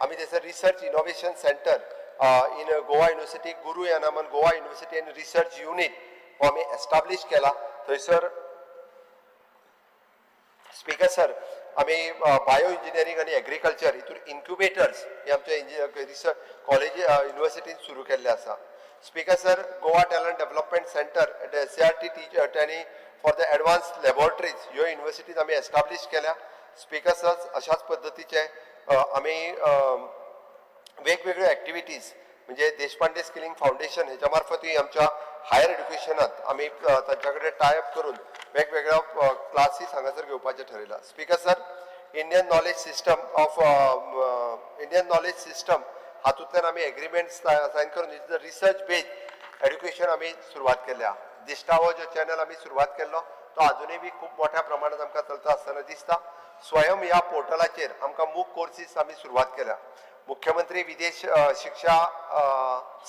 आमी थंयसर research innovation centre in Goa university गुरू ह्या Naaman Goa university and research unit हो आमी एस्टाब्लीश केला थंयसर. स्पीकर सर, आमी बायो इंजिनियरींग आनी एग्रीकल्चर हितून इन्क्युबेटर्स हे आमच्या रिसर्च कॉलेज युनिवर्सिटीन सुरू केल्ले आसा. Speaker sir, Goa talent development centre at SCERT teacher आनी फॉर the advance लॅबोरेटरीज ह्यो युनिवर्सिटीज आमी एस्टाब्लीश केल्या. स्पीकर सर, अशाच पद्दतीचे आमी वेगवेगळ्यो एक्टिविटीज म्हणजे देशपांडे स्किलिंग फावंडेशन हेच्या मार्फतूय आमच्या हायर एड्युकेशनात आमी तांच्या कडेन टाय अप करून वेगवेगळ्यो क्लासीस हांगासर घेवपाचें ठरयलां. Speaker sir, Indian knowledge system हातूंतल्यान आमी एग्रीमेंट सायन करून रिसर्च बेज्ड एड्युकेशन आमी सुरवात केल्या. दिश्टावो जो चॅनल आमी सुरवात केल्लो तो आजुनूय बी खूब मोठ्या प्रमाणात आमकां चलता आसतना दिसता. स्वयं ह्या पोर्टलाचेर आमकां मूक कोर्सीस आमी सुरवात केल्या. मुख्यमंत्री विदेश शिक्षा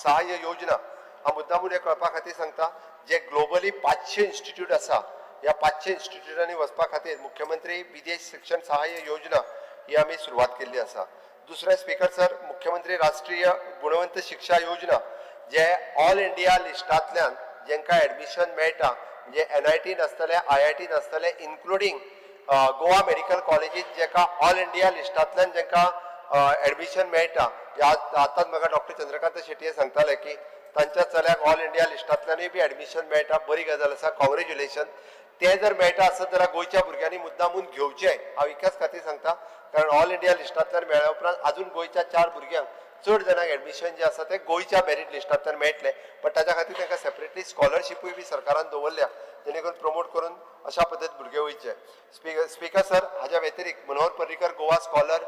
सहाय्य योजना हांव मुद्दामून हें कळपा खातीर सांगता, जे ग्लोबली 500 इन्स्टिट्यूट आसा, ह्या 500 इन्स्टिट्यूटांनी वचपा खातीर मुख्यमंत्री विदेश शिक्षण सहाय्य योजना ही आमी सुरवात केल्ली आसा. दुसरें स्पीकर सर, मुख्यमंत्री राष्ट्रीय गुणवंत शिक्षा योजना जे ऑल इंडिया लिस्टांतल्यान जेंकां एडमिशन मेळटा, म्हणजे NIT नासतलें, IIT नासतलें, इन्क्लुडींग गोवा मेडिकल कॉलेजीत जेका ऑल इंडिया लिस्टांतल्यान जेंकां एडमिशन मेळटा. आतांच म्हाका डॉक्टर चंद्रकांत शेट्ये सांगताले की तांच्या चल्याक ऑल इंडिया लिस्टांतल्यानूय बी एडमिशन मेळटा. बरी गजाल आसा, कॉंग्रेच्युलेशन. तें जर मेळटा आसत जाल्यार गोंयच्या भुरग्यांनी मुद्दामून घेवचें, हांव एकाच खातीर सांगता, कारण ऑल इंडिया लिस्टांतल्यान मेळ्ळ्या उपरांत आजून गोंयच्या 4 भुरग्यांक चड जाणांक एडमिशन जें आसा तें गोंयच्या मेरीट लिस्टांतल्यान मेळटलें. बट ताच्या खातीर तांकां सेपरेटली स्कॉलरशिपूय बी सरकारान दवरल्या, जेणे करून प्रमोट करून अशा पद्दतीन भुरगे वयचे. स्पीकर सर, हाज्या व्यतिरिक्त मनोहर पर्रीकर गोवा स्कॉलर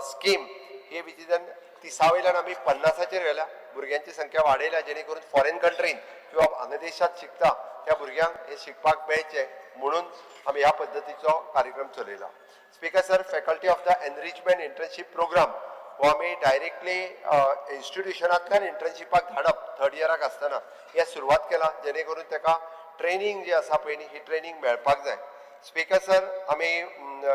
स्कीम ही विजीजन 30 वयल्यान आमी 50 व्हेल्या, भुरग्यांची संख्या वाडयल्या, जेणे करून फॉरेन कंट्रीन किंवा हांगा देशांत शिकता त्या भुरग्यांक हे शिकपाक मेळचें म्हणून आमी ह्या पद्दतीचो कार्यक्रम चलयला. Speaker sir, faculty of the enrichment internship programme हो आमी डायरेक्टली इन्स्टिट्युशनांतल्यान इंटर्नशिपाक धाडप थर्ड इयराक आसतना हें सुरवात केला, जेणे करून ताका ट्रेनींग जी आसा पळय न्ही, ही ट्रेनींग मेळपाक जाय. स्पीकर सर, आमी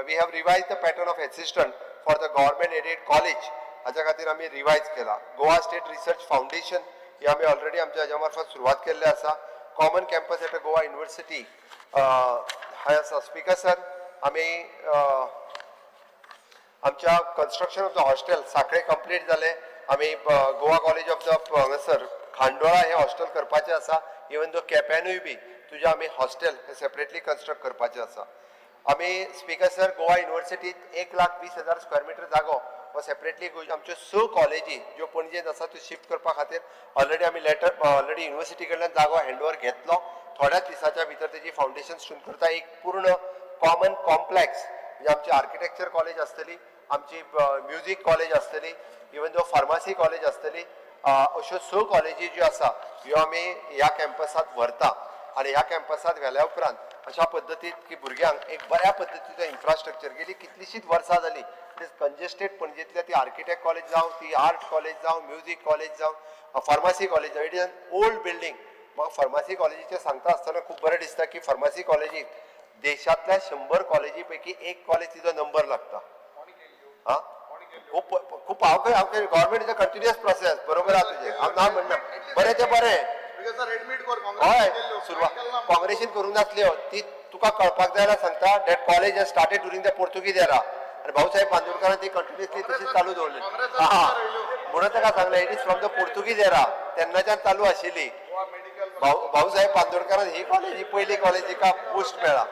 we have revise the pattern of assistant for the government aided college, हाच्या खातीर आमी रिवायज केला. गोवा स्टेट रिसर्च फावंडेशन ही आमी ऑलरेडी आमच्या हाज्या मार्फत सुरवात केल्ली आसा. Common campus at Goa university हाय आसा. स्पीकर सर, आमी आमच्या construction of the hostel Sanquelim complete जालें. आमी गोवा कॉलेज ऑफ the हांगासर खांडोळा हें हॉस्टेल करपाचें आसा. इवन दो केप्यानूय बी तुज्या आमी हॉस्टेल हें सेपरेटली कन्स्ट्रक्ट करपाचें आसा. आमी स्पीकर सर, गोवा युनिवर्सिटीत 1,20,000 स्क्वेअर मिटर जागो हो सेपरेटली आमच्यो 6 कॉलेजी ज्यो पणजेंत आसा त्यो शिफ्ट करपा खातीर ऑलरेडी आमी लेटर ऑलरेडी युनिवर्सिटी कडल्यान जागो हँड ओवर घेतलो. थोड्याच दिसाच्या भितर तेजी फावंडेशन स्टोन करता. एक पूर्ण कॉमन कॉम्प्लेक्स म्हणजे आमची आर्किटेक्चर कॉलेज आसतली, आमची म्युजीक कॉलेज आसतली, इवन दो फार्मासी कॉलेज आसतली. अश्यो 6 कॉलेजी ज्यो आसा ह्यो आमी ह्या कॅम्पसांत व्हरता आनी ह्या कॅम्पसांत व्हेल्या उपरांत अशा पद्दतीत की भुरग्यांक एक बऱ्या पद्दतीचो इन्फ्रास्ट्रक्चर. गेली कितलीशीच वर्सां जाली it is congested पणजेंतल्या ती आर्किटेक्ट कॉलेज जावं, ती आर्ट कॉलेज जावं, म्युजीक कॉलेज जावं, फार्मासी कॉलेज जावं, it is an old building. म्हाका फार्मासी कॉलेजीचें सांगता आसतना खूब बरें दिसता की फार्मासी कॉलेजीक देशांतल्या 100 कॉलेजी पैकी एक कॉलेज तिजो नंबर लागता. हा, खूब खूब हांव हांव government is a continuous process. बरोबर आहा तुजें, हांव ना म्हणना, बरें तें बरें. हय, सुरवात काँग्रेसीन करूंक नासल्यो ती तुका कळपाक जाय जाल्यार सांगता, that college has started during the Portuguese era आनी भाऊसाहेब बांदोडकरान ती कंटिन्युअसली तशीच चालू दवरली. हा, म्हणून ताका सांगलें, it is from the Portuguese era, तेन्नाच्यान चालू आशिल्ली. भाऊसाहेब बांदोडकरान ही कॉलेज ही पयली कॉलेज हिका पोस्ट मेळ्ळा.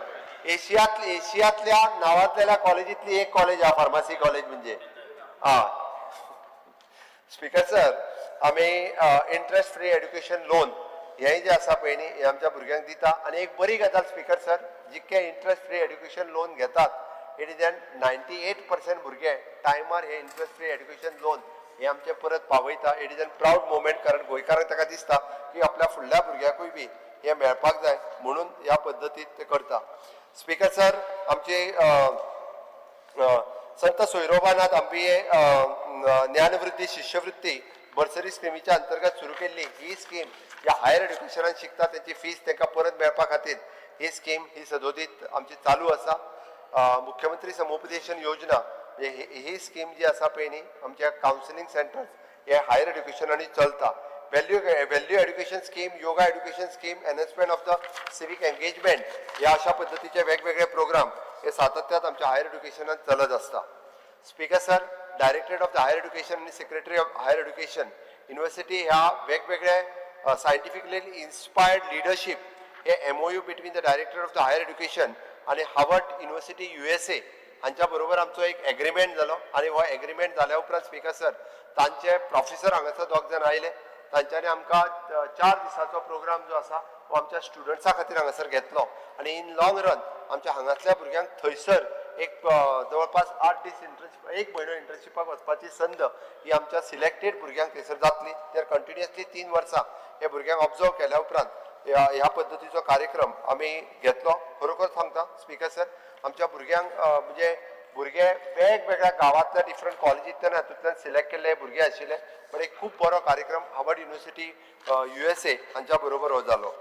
एशियातल्या नांवांतल्या कॉलेजींतली एक कॉलेज आहा फार्मासी कॉलेज म्हणजे. हा स्पीकर सर, आमी इंट्रस्ट फ्री एड्युकेशन लोन हें जें आसा पळय न्ही, हें आमच्या भुरग्यांक दिता. आनी एक बरी गजाल स्पीकर सर, जितके इंट्रस्ट फ्री एड्युकेशन लोन घेतात, it is an 98% भुरगे टायमार हे इंट्रस्ट फ्री एड्युकेशन लोन हे आमचे परत पावयता. It is an proud moment, कारण गोंयकारांक ताका दिसता की आपल्या फुडल्या भुरग्याकूय बी हें मेळपाक जाय म्हणून ह्या पद्दतीत ते करता. स्पीकर सर, आमचे संत सोयरोबानाथ आंबिये ज्ञानवृत्ती शिष्यवृत्ती बर्सरी स्किमीच्या अंतर्गत सुरू केल्ली ही स्कीम ज्या हायर एड्युकेशनान शिकता तेंची फीस तांकां परत मेळपा खातीर ही स्कीम ही सदोदीत आमची चालू आसा. मुख्यमंत्री समुपदेशन योजना म्हणजे ही स्कीम जी आसा पळय न्ही, आमच्या कावन्सिलींग सेंटर्स हे हायर एड्युकेशनांनी चलता. Value education scheme, yoga education scheme, enhancement of the civic engagement ह्या अशा पद्दतीचे वेगवेगळे प्रोग्राम हे सातत्यात आमच्या हायर एड्युकेशनात चलत आसता. Speaker sir, directorate of the higher education आनी secretary of higher education university ह्या वेगवेगळे सायंटिफिकली इन्स्पायर्ड लिडरशीप हे MOU between the director of the higher education आनी हार्वर्ड युनिव्हर्सिटी USA हांच्या बरोबर आमचो एक एग्रीमेंट जालो आनी हो एग्रीमेंट जाल्या उपरांत स्पीकर सर तांचे प्रोफेसर हांगासर दोग जाण आयले. तांच्यांनी आमकां 4 दिसाचो प्रोग्राम जो आसा हो आमच्या स्टुडंट्सां खातीर हांगासर घेतलो आनी इन लॉंग रन आमच्या हांगासल्या भुरग्यांक थंयसर एक जवळपास 8 दीस इंटर्नशीप, 1 म्हयनो इंटर्नशिपाक वचपाची संद ही आमच्या सिलेक्टेड भुरग्यांक थंयसर जातली. तर कंटिन्युअसली 3 वर्सां हे भुरग्यांक ऑब्जर्व केल्या उपरांत ह्या पद्दतीचो कार्यक्रम आमी घेतलो. खरोखर सांगता स्पीकर सर, आमच्या भुरग्यांक म्हणजे भुरगे वेगवेगळ्या गांवांतल्या डिफरंट कॉलेजींतल्यान हातूंतल्यान सिलेक्ट केल्ले भुरगे आशिल्ले, पण एक खूब बरो कार्यक्रम हार्वर्ड युनिव्हर्सिटी USA हांच्या बरोबर हो जालो.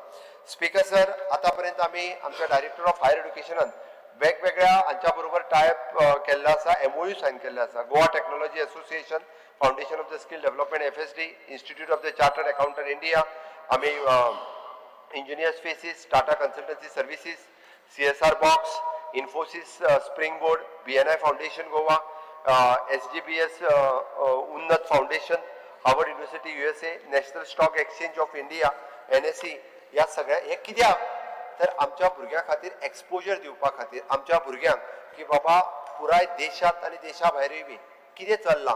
स्पीकर सर, आतां पर्यंत आमी आमच्या डायरेक्टर ऑफ हायर एड्युकेशनान वेगवेगळ्या हांच्या बरोबर टायप केल्लो आसा, MOU sign केल्ले आसा. Goa technology association, foundation of the skill development FSD, institute of the chartered accountant India, आमी engineers faces, Tata consultancy services, CSR box, Infosys spring board, BNI foundation Goa, SGBS Unnat foundation, Harvard university USA, national stock exchange of India NSE. ह्या सगळ्या हे कित्याक तर आमच्या भुरग्यां खातीर exposure दिवपा खातीर, आमच्या भुरग्यांक की बाबा पुराय देशांत आनी देशा भायरूय बी कितें चल्लां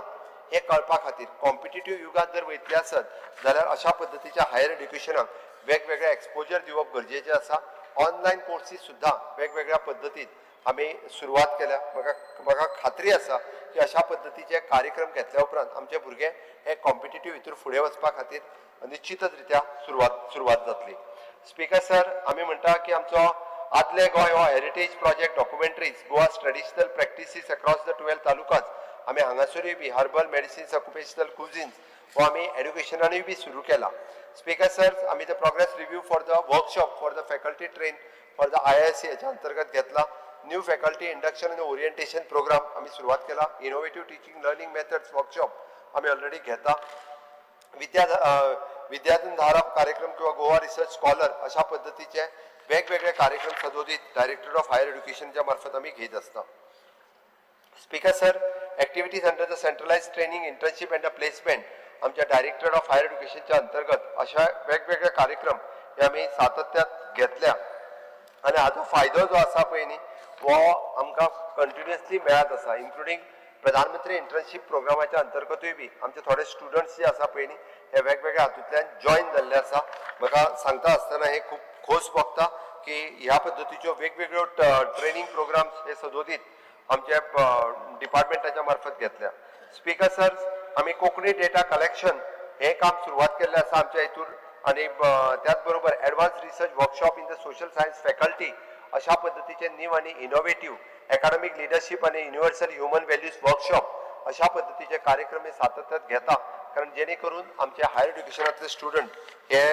हें कळपा खातीर. कॉम्पिटिटीव युगांत जर वयतले आसत जाल्यार अशा पद्दतीच्या हायर एड्युकेशनाक वेगवेगळे एक्सपोजर दिवप गरजेचें आसा. ऑनलायन कोर्सीस सुद्दां वेगवेगळ्या पद्दतीन आमी सुरवात केल्या. म्हाका खात्री आसा की अशा पद्दतीचे कार्यक्रम घेतल्या उपरांत आमचे भुरगे हे कॉम्पिटिटीव हितूर फुडें वचपा खातीर निश्चितच रित्या सुरवात जातली. स्पीकर सर, आमी म्हणटा की आमचो आदले गोंय हो heritage project documentaries Goa's traditional practices across the 12 talukas आमी हांगासरूय बी हर्बल मेडिसिन्स ऑक्युपेशनल कुझिन्स हो आमी एड्युकेशनानूय बी सुरू केला. स्पीकर सर, आमी the progress review for the workshop for the faculty train for the IISc हेच्या अंतर्गत घेतला. न्यू फॅकल्टी इंडक्शन आनी ओरिएंटेशन प्रोग्राम आमी सुरवात केला. Innovative teaching learning methods workshop आमी ऑलरेडी घेता. विद्याधन कार्यक्रम किंवा गोवा रिसर्च स्कॉलर अशा पद्दतीचे वेगवेगळे कार्यक्रम सदोदित डायरेक्टर ऑफ हायर एड्युकेशनच्या मार्फत आमी घेत आसता. Speaker sir, activities under the centralise training internship and the placement आमच्या डायरेक्टर ऑफ हायर एड्युकेशनच्या अंतर्गत अशा वेगवेगळे कार्यक्रम हे आमी सातत्यात घेतल्या आनी हाचो फायदो जो आसा पळय न्ही हो आमकां कंटिन्युअसली मेळत आसा. इन्क्लुडींग प्रधानमंत्री इंटर्नशीप प्रोग्रामाच्या अंतर्गतूय बी आमचे थोडे स्टुडंट्स जे आसा पळय न्ही हे वेगवेगळ्या हातूंतल्यान जॉयन जाल्ले आसा. म्हाका सांगता आसतना हे खूब खोस भोगता की ह्या पद्दतीच्यो वेगवेगळ्यो ट्रेनींग प्रोग्राम्स हे सदोदीत आमच्या डिपार्टमेंटाच्या मार्फत घेतल्या. स्पीकर सर, आमी कोंकणी डेटा कलेक्शन हें काम सुरवात केल्लें आसा आमच्या हितूर आनी त्याच बरोबर advance research workshop in the social science faculty अशा पद्दतीचे न्यू आनी इनोवेटीव एकाडमीक लिडरशीप आनी युनिवर्सल ह्युमन व्हॅल्यूज वर्कशॉप अशा पद्दतीचे कार्यक्रम हे सातत्यात घेता, कारण जेणे करून आमचे हायर एड्युकेशनांतले स्टुडंट हे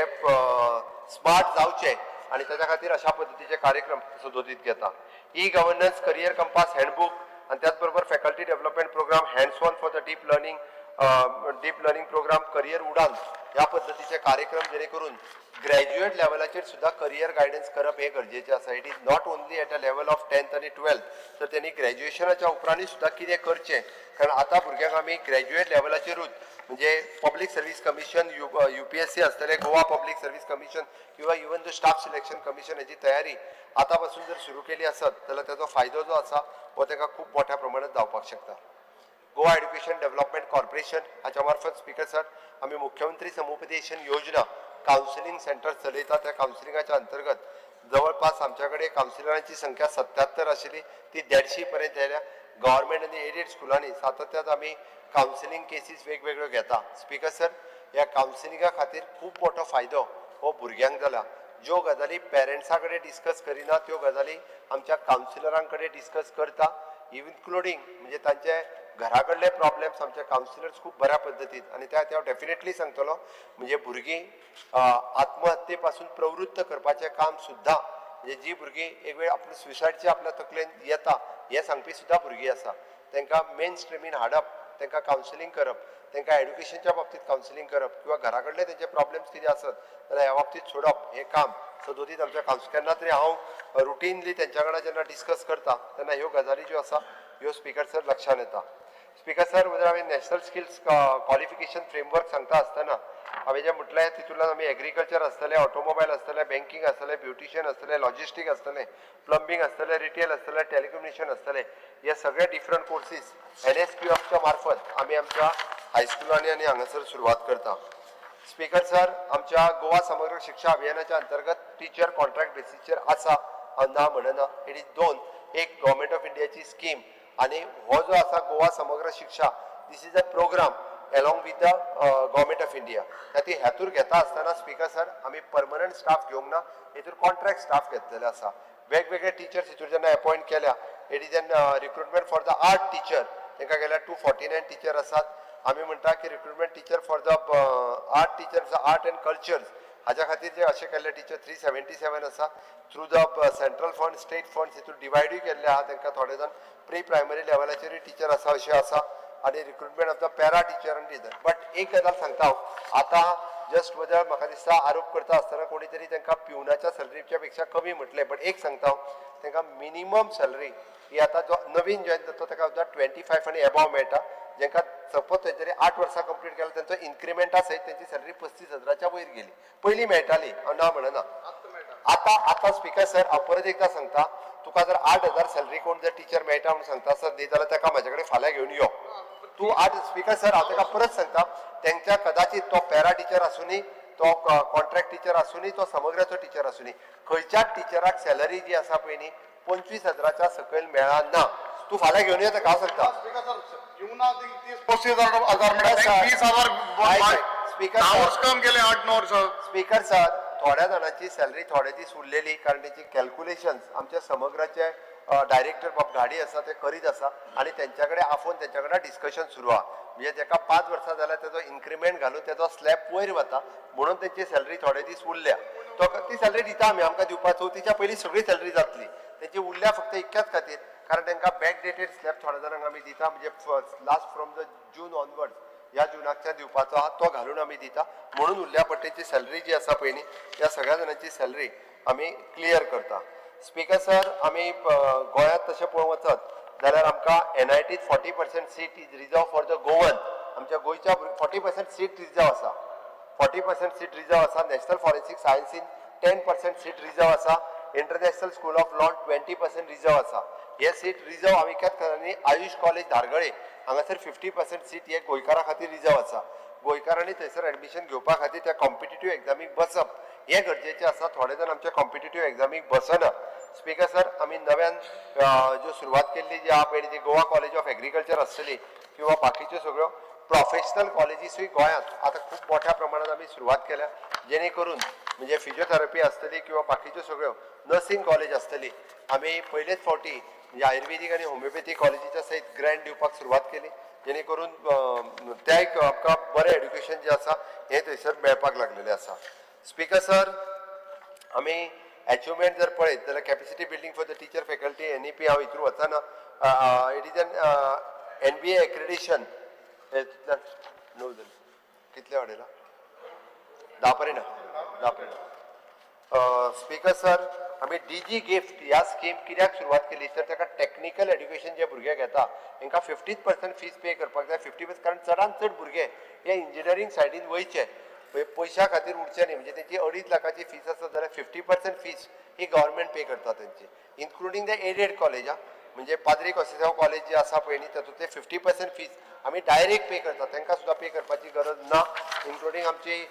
स्मार्ट जावचे आनी ताच्या खातीर अशा पद्दतीचे कार्यक्रम सदोदीत घेता. E governance career compass handbook आनी त्याच बरोबर faculty development programme hands on for the deep learning programme career Udaan ह्या पद्दतीचे कार्यक्रम जेणे करून ग्रॅज्युएट लेवलाचेर सुद्दां करियर गायडन्स करप हें गरजेचें आसा. It is not only at a level of 10th आनी 12th, तर तेणी ग्रॅज्युएशनाच्या उपरांतूय सुद्दां कितें करचें, कारण आतां भुरग्यांक आमी ग्रॅज्युएट लेवलाचेरूच म्हणजे public service commission, UPSC आसतलें, गोवा पब्लीक सर्वीस कमिशन किंवा even the staff selection commission हेची तयारी आतां पासून जर सुरू केली आसत जाल्यार ताचो फायदो जो आसा हो ताका खूब मोठ्या प्रमाणात जावपाक शकता. गोवा एड्युकेशन डेव्हलपमेंट कॉर्पोरेशन हाच्या मार्फत स्पीकर सर आमी मुख्यमंत्री समुपदेशन योजना कावन्सिलींग सेंटर चलयता. त्या कावन्सिलिंगाच्या अंतर्गत जवळपास आमच्या कडेन कावन्सिलरांची संख्या 77 आशिल्ली, ती 150 पर्यंत आयल्या. गव्हर्मेंट आनी एडेड स्कुलांनी सातत्यात आमी कावन्सिलींग केसीस वेगवेगळ्यो घेता. स्पीकर सर, ह्या कावन्सिलिंगा खातीर खूब मोठो फायदो हो भुरग्यांक जाला. ज्यो गजाली पेरंट्सा कडेन डिस्कस करिना त्यो गजाली आमच्या कावन्सिलरां कडेन डिस्कस करता, इन्क्लुडींग म्हणजे तांचे घरा कडले प्रॉब्लेम्स आमचे कावन्सिलर्स खूब बऱ्या पद्दतीन, आनी त्या हांव डेफिनेटली सांगतलो म्हणजे भुरगीं आत्महत्ये पासून प्रवृत्त करपाचें काम सुद्दां, म्हणजे जी भुरगीं एक वेळ आपल्या सुसायडची आपल्या तकलेन येता हें सांगपी सुद्दां भुरगीं आसा, तांकां मेन स्ट्रिमीन हाडप, तांकां कावन्सिलींग करप, तांकां एड्युकेशनच्या बाबतींत कावन्सिलींग करप किंवा घरा कडले तेंचे प्रॉब्लेम्स कितें आसत जाल्यार ह्या बाबतींत सोडप हें काम सदोदीत आमच्या कावन्सिल. केन्ना तरी हांव रुटीनली तेंच्या वांगडा जेन्ना डिस्कस करता तेन्ना ह्यो गजाली ज्यो आसा ह्यो स्पीकर सर लक्षान येता. स्पीकर सर, जर हांवें नॅशनल स्किल्स क्वॉलिफिकेशन फ्रेमवर्क सांगता आसतना हांवें जें म्हटलें, तितूंतल्यान आमी एग्रीकल्चर आसतलें, ऑटोमोबायल आसतलें, बँकींग आसतलें, ब्युटिशियन आसतलें, लॉजिस्टीक आसतलें, प्लंबींग आसतलें, रिटेल आसतलें, टेलिकम्युनिकेशन आसतलें, हे सगळे डिफरंट कोर्सीस एनएसक्यूएफच्या मार्फत आमी आमच्या हायस्कुलांनी आनी हांगासर सुरवात करता. स्पीकर सर, आमच्या गोवा समग्र शिक्षा अभियानाच्या अंतर्गत टिचर कॉन्ट्रॅक्ट बेसीसचेर आसा, हांव ना म्हणना. It is दोन, एक गव्हर्मेंट ऑफ इंडियाची स्कीम आनी हो जो आसा गोवा समग्र शिक्षा, this is a program along with the Government of India. खातीर हातूर घेता आसतना, स्पीकर सर, आमी परमनंट स्टाफ घेवंक ना, हितूर कॉन्ट्रॅक्ट स्टाफ घेतलेले आसा. वेगवेगळे टिचर्स हितूर जेन्ना अपॉयंट केल्या, it is an recruitment for the art teacher, तांकां गेल्यार 249 टिचर आसात. आमी म्हणटा की recruitment teacher for the art teacher, art and cultures, हाज्या खातीर जे अशें केल्ले टिचर 377 आसा. Through the central fund, state funds हितून डिवायडूय केल्ले आहा तांकां. थोडे जाण प्री प्रायमरी लेवलाचेरूय टिचर आसा अशें आसा आनी recruitment of the para teacher आनी टिचर. बट एक गजाल सांगता हांव, आतां जस्ट वजर म्हाका दिसता आरोप करता आसतना कोणी तरी तांकां पिवनाच्या सॅलरीच्या पेक्षा कमी म्हटलें. बट एक सांगता हांव, तांकां मिनिमम सॅलरी ही आतां जो नवीन जॉयन जाता ताका सुद्दां 25 आनी एबोव मेळटा. जेंका सपोज तेंच्यांनी 8 वर्सां कंप्लीट केल्या, तेंचो इन्क्रिमेंटा सयत तेंची सॅलरी 35 हजाराच्या वयर गेली. पयलीं मेळटाली, हांव ना म्हणना. आतां आतां स्पीकर सर, हांव परत एकदां सांगता तुका, जर 8,000 सॅलरी कोण जर टिचर मेळटा म्हणून सांगता सर न्ही, जाल्यार ताका म्हाजे कडेन फाल्यां घेवन यो तूं. आठ, स्पीकर सर, हांव ताका परत सांगता, तेंच्या कदाचित तो पॅरा टिचर आसुनी, तो कॉन्ट्रॅक्ट टिचर आसुनी, तो समग्राचो टिचर आसुनी, खंयच्याच टिचराक सॅलरी जी आसा पळय न्ही, 25 हजाराच्या सकयल मेळना. तूं फाल्यां घेवन यो ताका, हांव सांगता. 30-35 हजार मेळटा, 20,000. स्पीकर 10 वर्स काम केलें, 8-9 वर्सां. स्पीकर सर, थोड्या जाणांची सॅलरी थोडे दीस उरलेली, कारण तेची कॅल्क्युलेशन्स आमच्या समग्राचे डायरेक्टर बाब घाडी आसा, ते करीत आसा आनी तेंच्या कडेन आफोवन तेंच्या कडेन डिस्कशन सुरू आहा. म्हणजे तेका 5 वर्सां जाल्यार तेजो इन्क्रिमेंट घालून तेजो स्लॅब वयर वता, म्हणून तेंची सॅलरी थोडे दीस उरल्या. तो ती सॅलरी दिता आमी. आमकां दिवपा चवथीच्या पयलीं सगळी सॅलरी जातली तेंची. उरल्या फक्त इतक्याच खातीर, कारण तांकां बॅक डेटेड स्लॅब थोड्या जाणांक आमी दिता, म्हणजे last from the June onward, ह्या जुनाकच्यान दिवपाचो आहा, तो घालून आमी दिता म्हणून उरल्या. पण तेंची सॅलरी जी आसा पळय न्ही, ह्या सगळ्या जाणांची सॅलरी आमी क्लियर करता. स्पीकर सर, आमी गोंयांत तशें पळोवंक वचत जाल्यार आमकां एनआयटीत 40% seat is reserve for the Goan. आमच्या गोंयच्या 40% सीट रिजर्व आसा, 40% सीट रिजर्व आसा. नॅशनल फॉरेन्सीक सायन्सीन 10% सीट रिजर्व आसा. International school of law 20% reserve आसा. हे सीट रिजर्व आमी कित्याक आनी आयुष कॉलेज धारगळे हांगासर 50% सीट हे गोंयकारां खातीर रिजर्व आसा. गोंयकारांनी थंयसर एडमिशन घेवपा खातीर त्या कॉम्पिटेटीव एग्जामीक बसप हें गरजेचें आसा. थोडे जाण आमच्या कॉम्पिटेटीव एग्जामीक बसना. स्पीकर सर, आमी नव्यान ज्यो सुरवात केल्ली जी आहा पळय, जी गोवा कॉलेज ऑफ एग्रीकल्चर आसतली किंवा बाकीच्यो सगळ्यो प्रोफेशनल कॉलेजीसूय गोंयांत आतां खूब मोठ्या प्रमाणात आमी सुरवात केल्या, जेणे करून म्हणजे फिजियोथेरपी आसतली किंवा बाकीच्यो सगळ्यो नर्सिंग कॉलेज आसतली. आमी पयलेच फावटी म्हणजे आयुर्वेदीक आनी होमिओपॅथी कॉलेजीच्या सयत ग्रँट दिवपाक सुरवात केली, जेणे करून त्या एक आमकां बरें एड्युकेशन जें आसा हें थंयसर मेळपाक लागलेलें आसा. स्पीकर सर, आमी अचिवमेंट जर पळयत जाल्यार capacity building for the teacher faculty, NEP, हांव हितून वचना. It is an NBA accreditation. णव जाले, कितले वाडयला? 10 पर्यंत, 10 पर्यंत. स्पीकर सर, आमी डीजी गिफ्ट ह्या स्कीम कित्याक सुरवात केली, तर ताका टॅक्निकल एड्युकेशन जे भुरगे घेता तांकां 50% फीस पे करपाक जाय, 50%. कारण चडान चड भुरगे हे इंजिनियरींग सायडीन वयचे, म्हणजे पयशा खातीर उरचे न्ही. म्हणजे तेंची 2.5 लाखाची फीस आसत जाल्यार 50% फीस ही गव्हर्मेंट पे करता तेंची, इन्क्लुडींग the aided college. म्हणजे पाद्री कॉसेसांव कॉलेज जे आसा पळय न्ही, तातूंतले 50% फीस आमी डायरेक्ट पे करता, तांकां सुद्दां पे करपाची गरज ना. इन्क्लुडींग आमची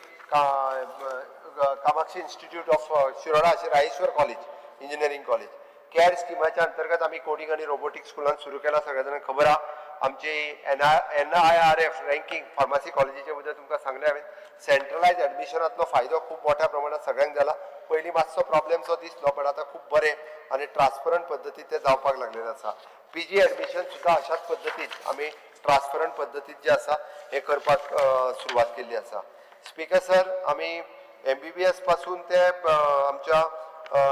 कामाक्षी इन्स्टिट्यूट ऑफ शिरोडा अशें Rayeshwar college, engineering college. Care स्किमाच्या अंतर्गत आमी कोडिंग आनी रोबोटिक्स स्कुलान सुरू केला, सगळ्या जाणांक खबर आहा. आमची एनआयआरएफ रँकिंग फार्मासी कॉलेजीचे बद्दल तुमकां सांगलें हांवें. सेंट्रलायज एडमिशनांतलो फायदो खूब मोठ्या प्रमाणात सगळ्यांक जाला. पयलीं मातसो प्रॉब्लेमसो दिसलो, पण आतां खूब बरें आनी ट्रान्सपरंट पद्दतीन तें जावपाक लागलेलें आसा. पीजी एडमिशन सुद्दां अशाच पद्दतीन आमी ट्रान्सपरंट पद्दतीन जें आसा हें करपाक सुरवात केल्ली आसा. स्पीकर सर, आमी एमबीबीएस पासून ते आमच्या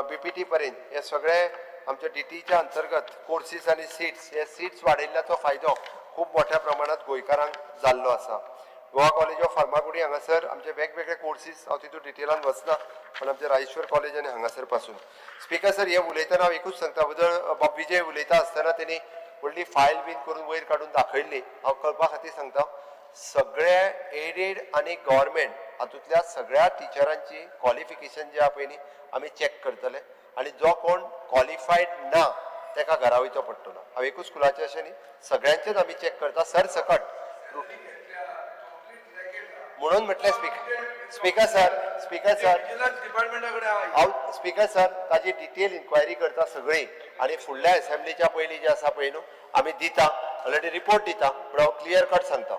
बीपीटी पर्यंत हे सगळे आमच्या डीटीच्या अंतर्गत कोर्सीस आनी सीट्स, हे सीट्स वाडयल्ल्याचो फायदो खूब मोठ्या प्रमाणात गोंयकारांक जाल्लो आसा. गोवा कॉलेज ऑफ फार्मागुडी हांगासर आमचे वेगवेगळे कोर्सीस, हांव तितून डिटेलान वचना, पण आमचे रायेश्वर कॉलेज आनी हांगासर पासून. स्पीकर सर, हे उलयतना हांव एकूच सांगता, बदल बाब विजय उलयता आसतना तेणी व्हडली फायल बीन करून वयर काडून दाखयल्ली. हांव कळपा खातीर सांगता, सगळे एडेड आनी गव्हर्मेंट हातूंतल्या सगळ्या टिचरांची क्वॉलिफिकेशन जे आहा पळय न्ही आमी चॅक करतले आनी जो कोण क्वॉलिफायड ना तेका घरा वयचो पडटलो. हांव एकूच स्कुलाचें अशें न्ही, सगळ्यांचेच आमी चॅक करता सरसकट. म्हणून म्हटलें स्पीकर सर हांव स्पीकर सर ताजी डिटेल इन्क्वायरी करता सगळी आनी फुडल्या असेंब्लीच्या पयलीं जे आसा पळय न्हू आमी दिता, ऑलरेडी रिपोर्ट दिता, पूण हांव क्लियर कट सांगता.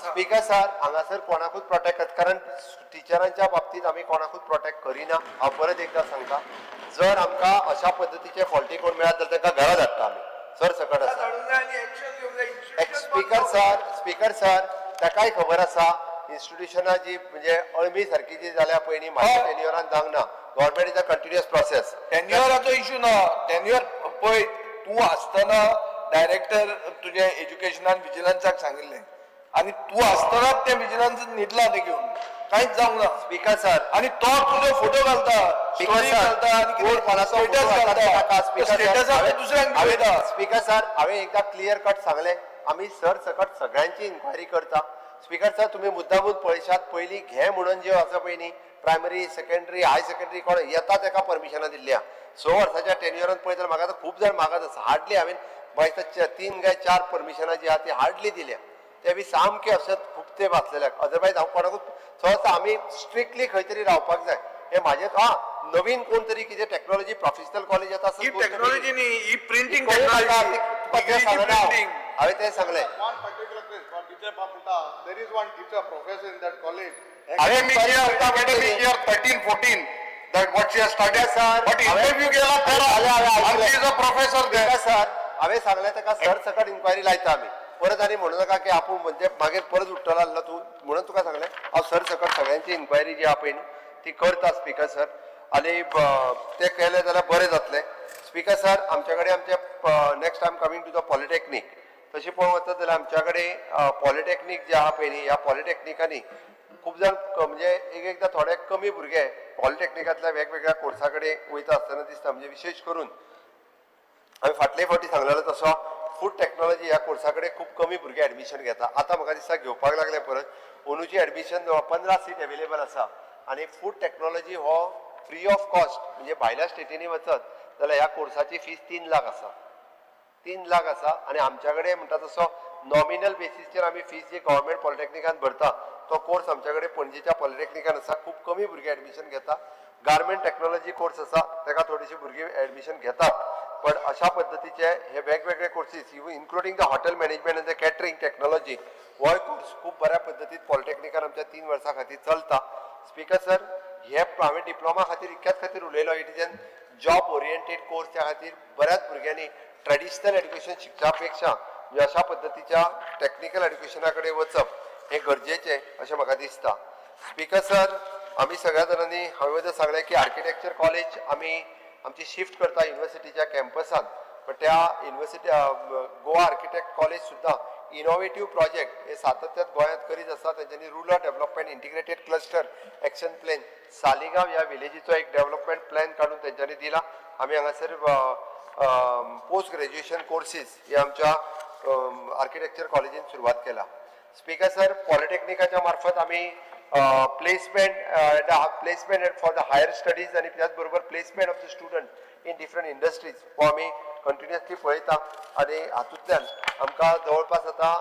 स्पीकर सर हांगासर कोणाकूच प्रोटेक्ट, कारण टिचरांच्या बाबतींत आमी कोणाकूच प्रोटेक्ट करिना. हांव परत एकदां सांगता, जर आमकां अशा पद्दतीचे फॉल्टी कोण मेळत जाल्यार तांकां घरा धाडटा आमी सरसकट आसा. स्पीकर सर ताकाय खबर आसा इन्स्टिट्युशनां जी म्हणजे अळमी सारकी जी जाल्या पळय न्ही म्हाज्या टेन्युअरान जावंक ना. Government is a continuous process. टेन्युअराचो issue ना, टेन्युअर पळय तूं आसतना डायरेक्टर तुजे एज्युकेशनान विजिलन्साक सांगिल्लें आनी तूं आसतनाच तें विजिलन्स न्हिदलां तें घेवन, कांयच जावंक ना. स्पीकर सर आनी तो तुजो फोटो घालता, स्टोरी घालता आनी स्टेटस घालता, स्टेटसाक दुसऱ्यांक भिवयता. स्पीकर सर हांवें एकदां क्लियर कट सांगलें, आमी सरसकट सगळ्यांची इन्क्वायरी करता. स्पीकर सर तुमी मुद्दामून पळयशात, पयलीं घे म्हणून ज्यो आसा पळय न्ही प्रायमरी सेकंडरी हाय सेकंडरी कोण येता तेका परमिशनां दिल्ली आहा. 6 वर्साच्या टेन्युअरान पळयत जाल्यार म्हाका आतां खूब जाण मागत आसा. हार्डली हांवें म्हाका 3 काय 4 परमिशनां जी आहा ती हार्डली दिल्या, ते बी सामके अशें खूब तेंप आसलेल्याक. अदरवायज हांव कोणाकूच सहसा आमी स्ट्रिक्टली खंय तरी रावपाक जाय. हे म्हाजें आं नवीन कोण तरी कितें टॅक्नोलॉजी प्रोफेशनल कॉलेज येता ही टॅक्नोलॉजी न्ही, ही प्रिंटींग टॅक्नोलॉजी. हांवें तें सांगलें. There is one teacher, professor in that college. Academic year 13-14, that what she has started, sir, but interview गेला तेरा, and she is a professor there. Sir हांवें सांगलें ताका सरसकट इन्क्वायरी लायता आमी. परत आनी म्हणू नाका की आपूण म्हणजे मागीर परत उठ्ठलो आसलो तूं, म्हणून तुका सांगलें हांव सरसकट सगळ्यांची इन्क्वायरी जी आहा पळय न्हू ती करता स्पीकर सर. आनी तें केलें जाल्यार बरें जातलें. स्पीकर सर आमच्या कडेन आमचे next time coming to the polytechnic, तशें पळोवंक वचत जाल्यार आमच्या कडेन पॉलिटॅक्नीक जे आहा पळय न्ही ह्या पॉलिटॅक्निकांनी खूब जाण म्हणजे एक एकदां थोडे कमी भुरगे पॉलिटॅक्निकांतल्या वेगवेगळ्या कोर्सा कडेन वयता आसतना दिसता. म्हणजे विशेश करून हांवें फाटले फावटी सांगलेलो तसो फूड टॅक्नोलॉजी ह्या कोर्सा कडेन खूब कमी भुरगे एडमिशन घेता. आतां म्हाका दिसता घेवपाक लागले परत. अंदूची एडमिशन 15 सीट एवेलेबल आसा आनी फूड टॅक्नोलॉजी हो फ्री ऑफ कॉस्ट, म्हणजे भायल्या स्टेटींनी वचत जाल्यार ह्या कोर्साची फीस 3 लाख आसा, 3 लाख आसा. आनी आमच्या कडेन म्हणटा तसो नॉमिनल बेसीसचेर आमी फीस जी गव्हर्मेंट पॉलिटॅक्निकान भरता तो कोर्स आमच्या कडेन पणजेच्या पॉलिटॅक्निकान आसा. खूब कमी भुरगे एडमिशन घेता. गार्मेंट टॅक्नोलॉजी कोर्स आसा ताका थोडीशी भुरगीं एडमिशन घेतात. पण अशा पद्दतीचे हे वेगवेगळे courses including the hotel management and the catering technology होय कोर्स खूब बऱ्या पद्दतीन पॉलिटॅक्निकान आमच्या 3 वर्सां खातीर चलता. स्पीकर सर हे हांवें डिप्लोमा खातीर इतक्याच खातीर उलयलो, it is an job oriented course. त्या खातीर बऱ्याच भुरग्यांनी ट्रेडिशनल एड्युकेशन शिकच्या पेक्षा म्हणजे अशा पद्दतीच्या टॅक्निकल एड्युकेशना कडेन वचप हें गरजेचें अशें म्हाका दिसता. स्पीकर सर आमी सगळ्या जाणांनी हांवें जर सांगलें की आर्किटेक्चर कॉलेज आमी आमची शिफ्ट करता युनिवर्सिटीच्या कॅम्पसांत, पण त्या युनिवर्सिटी गोवा आर्किटेक्ट कॉलेज सुद्दां इनोवेटीव प्रोजेक्ट हे सातत्यात गोंयांत करीत आसा. तेंच्यांनी rural development integrated cluster action plan Saligao ह्या विलेजीचो एक डेव्हलपमेंट प्लॅन काडून तेंच्यांनी दिला. आमी हांगासर पोस्ट ग्रॅज्युएशन कोर्सीस हे आमच्या आर्किटेक्चर कॉलेजीन सुरवात केला. स्पीकर सर पॉलिटेक्निकाच्या मार्फत आमी placement for the higher studies आनी त्याच बरोबर placement of the student in different industries हो आमी कंटिन्युअसली पळयता आनी हातूंतल्यान आमकां जवळपास आतां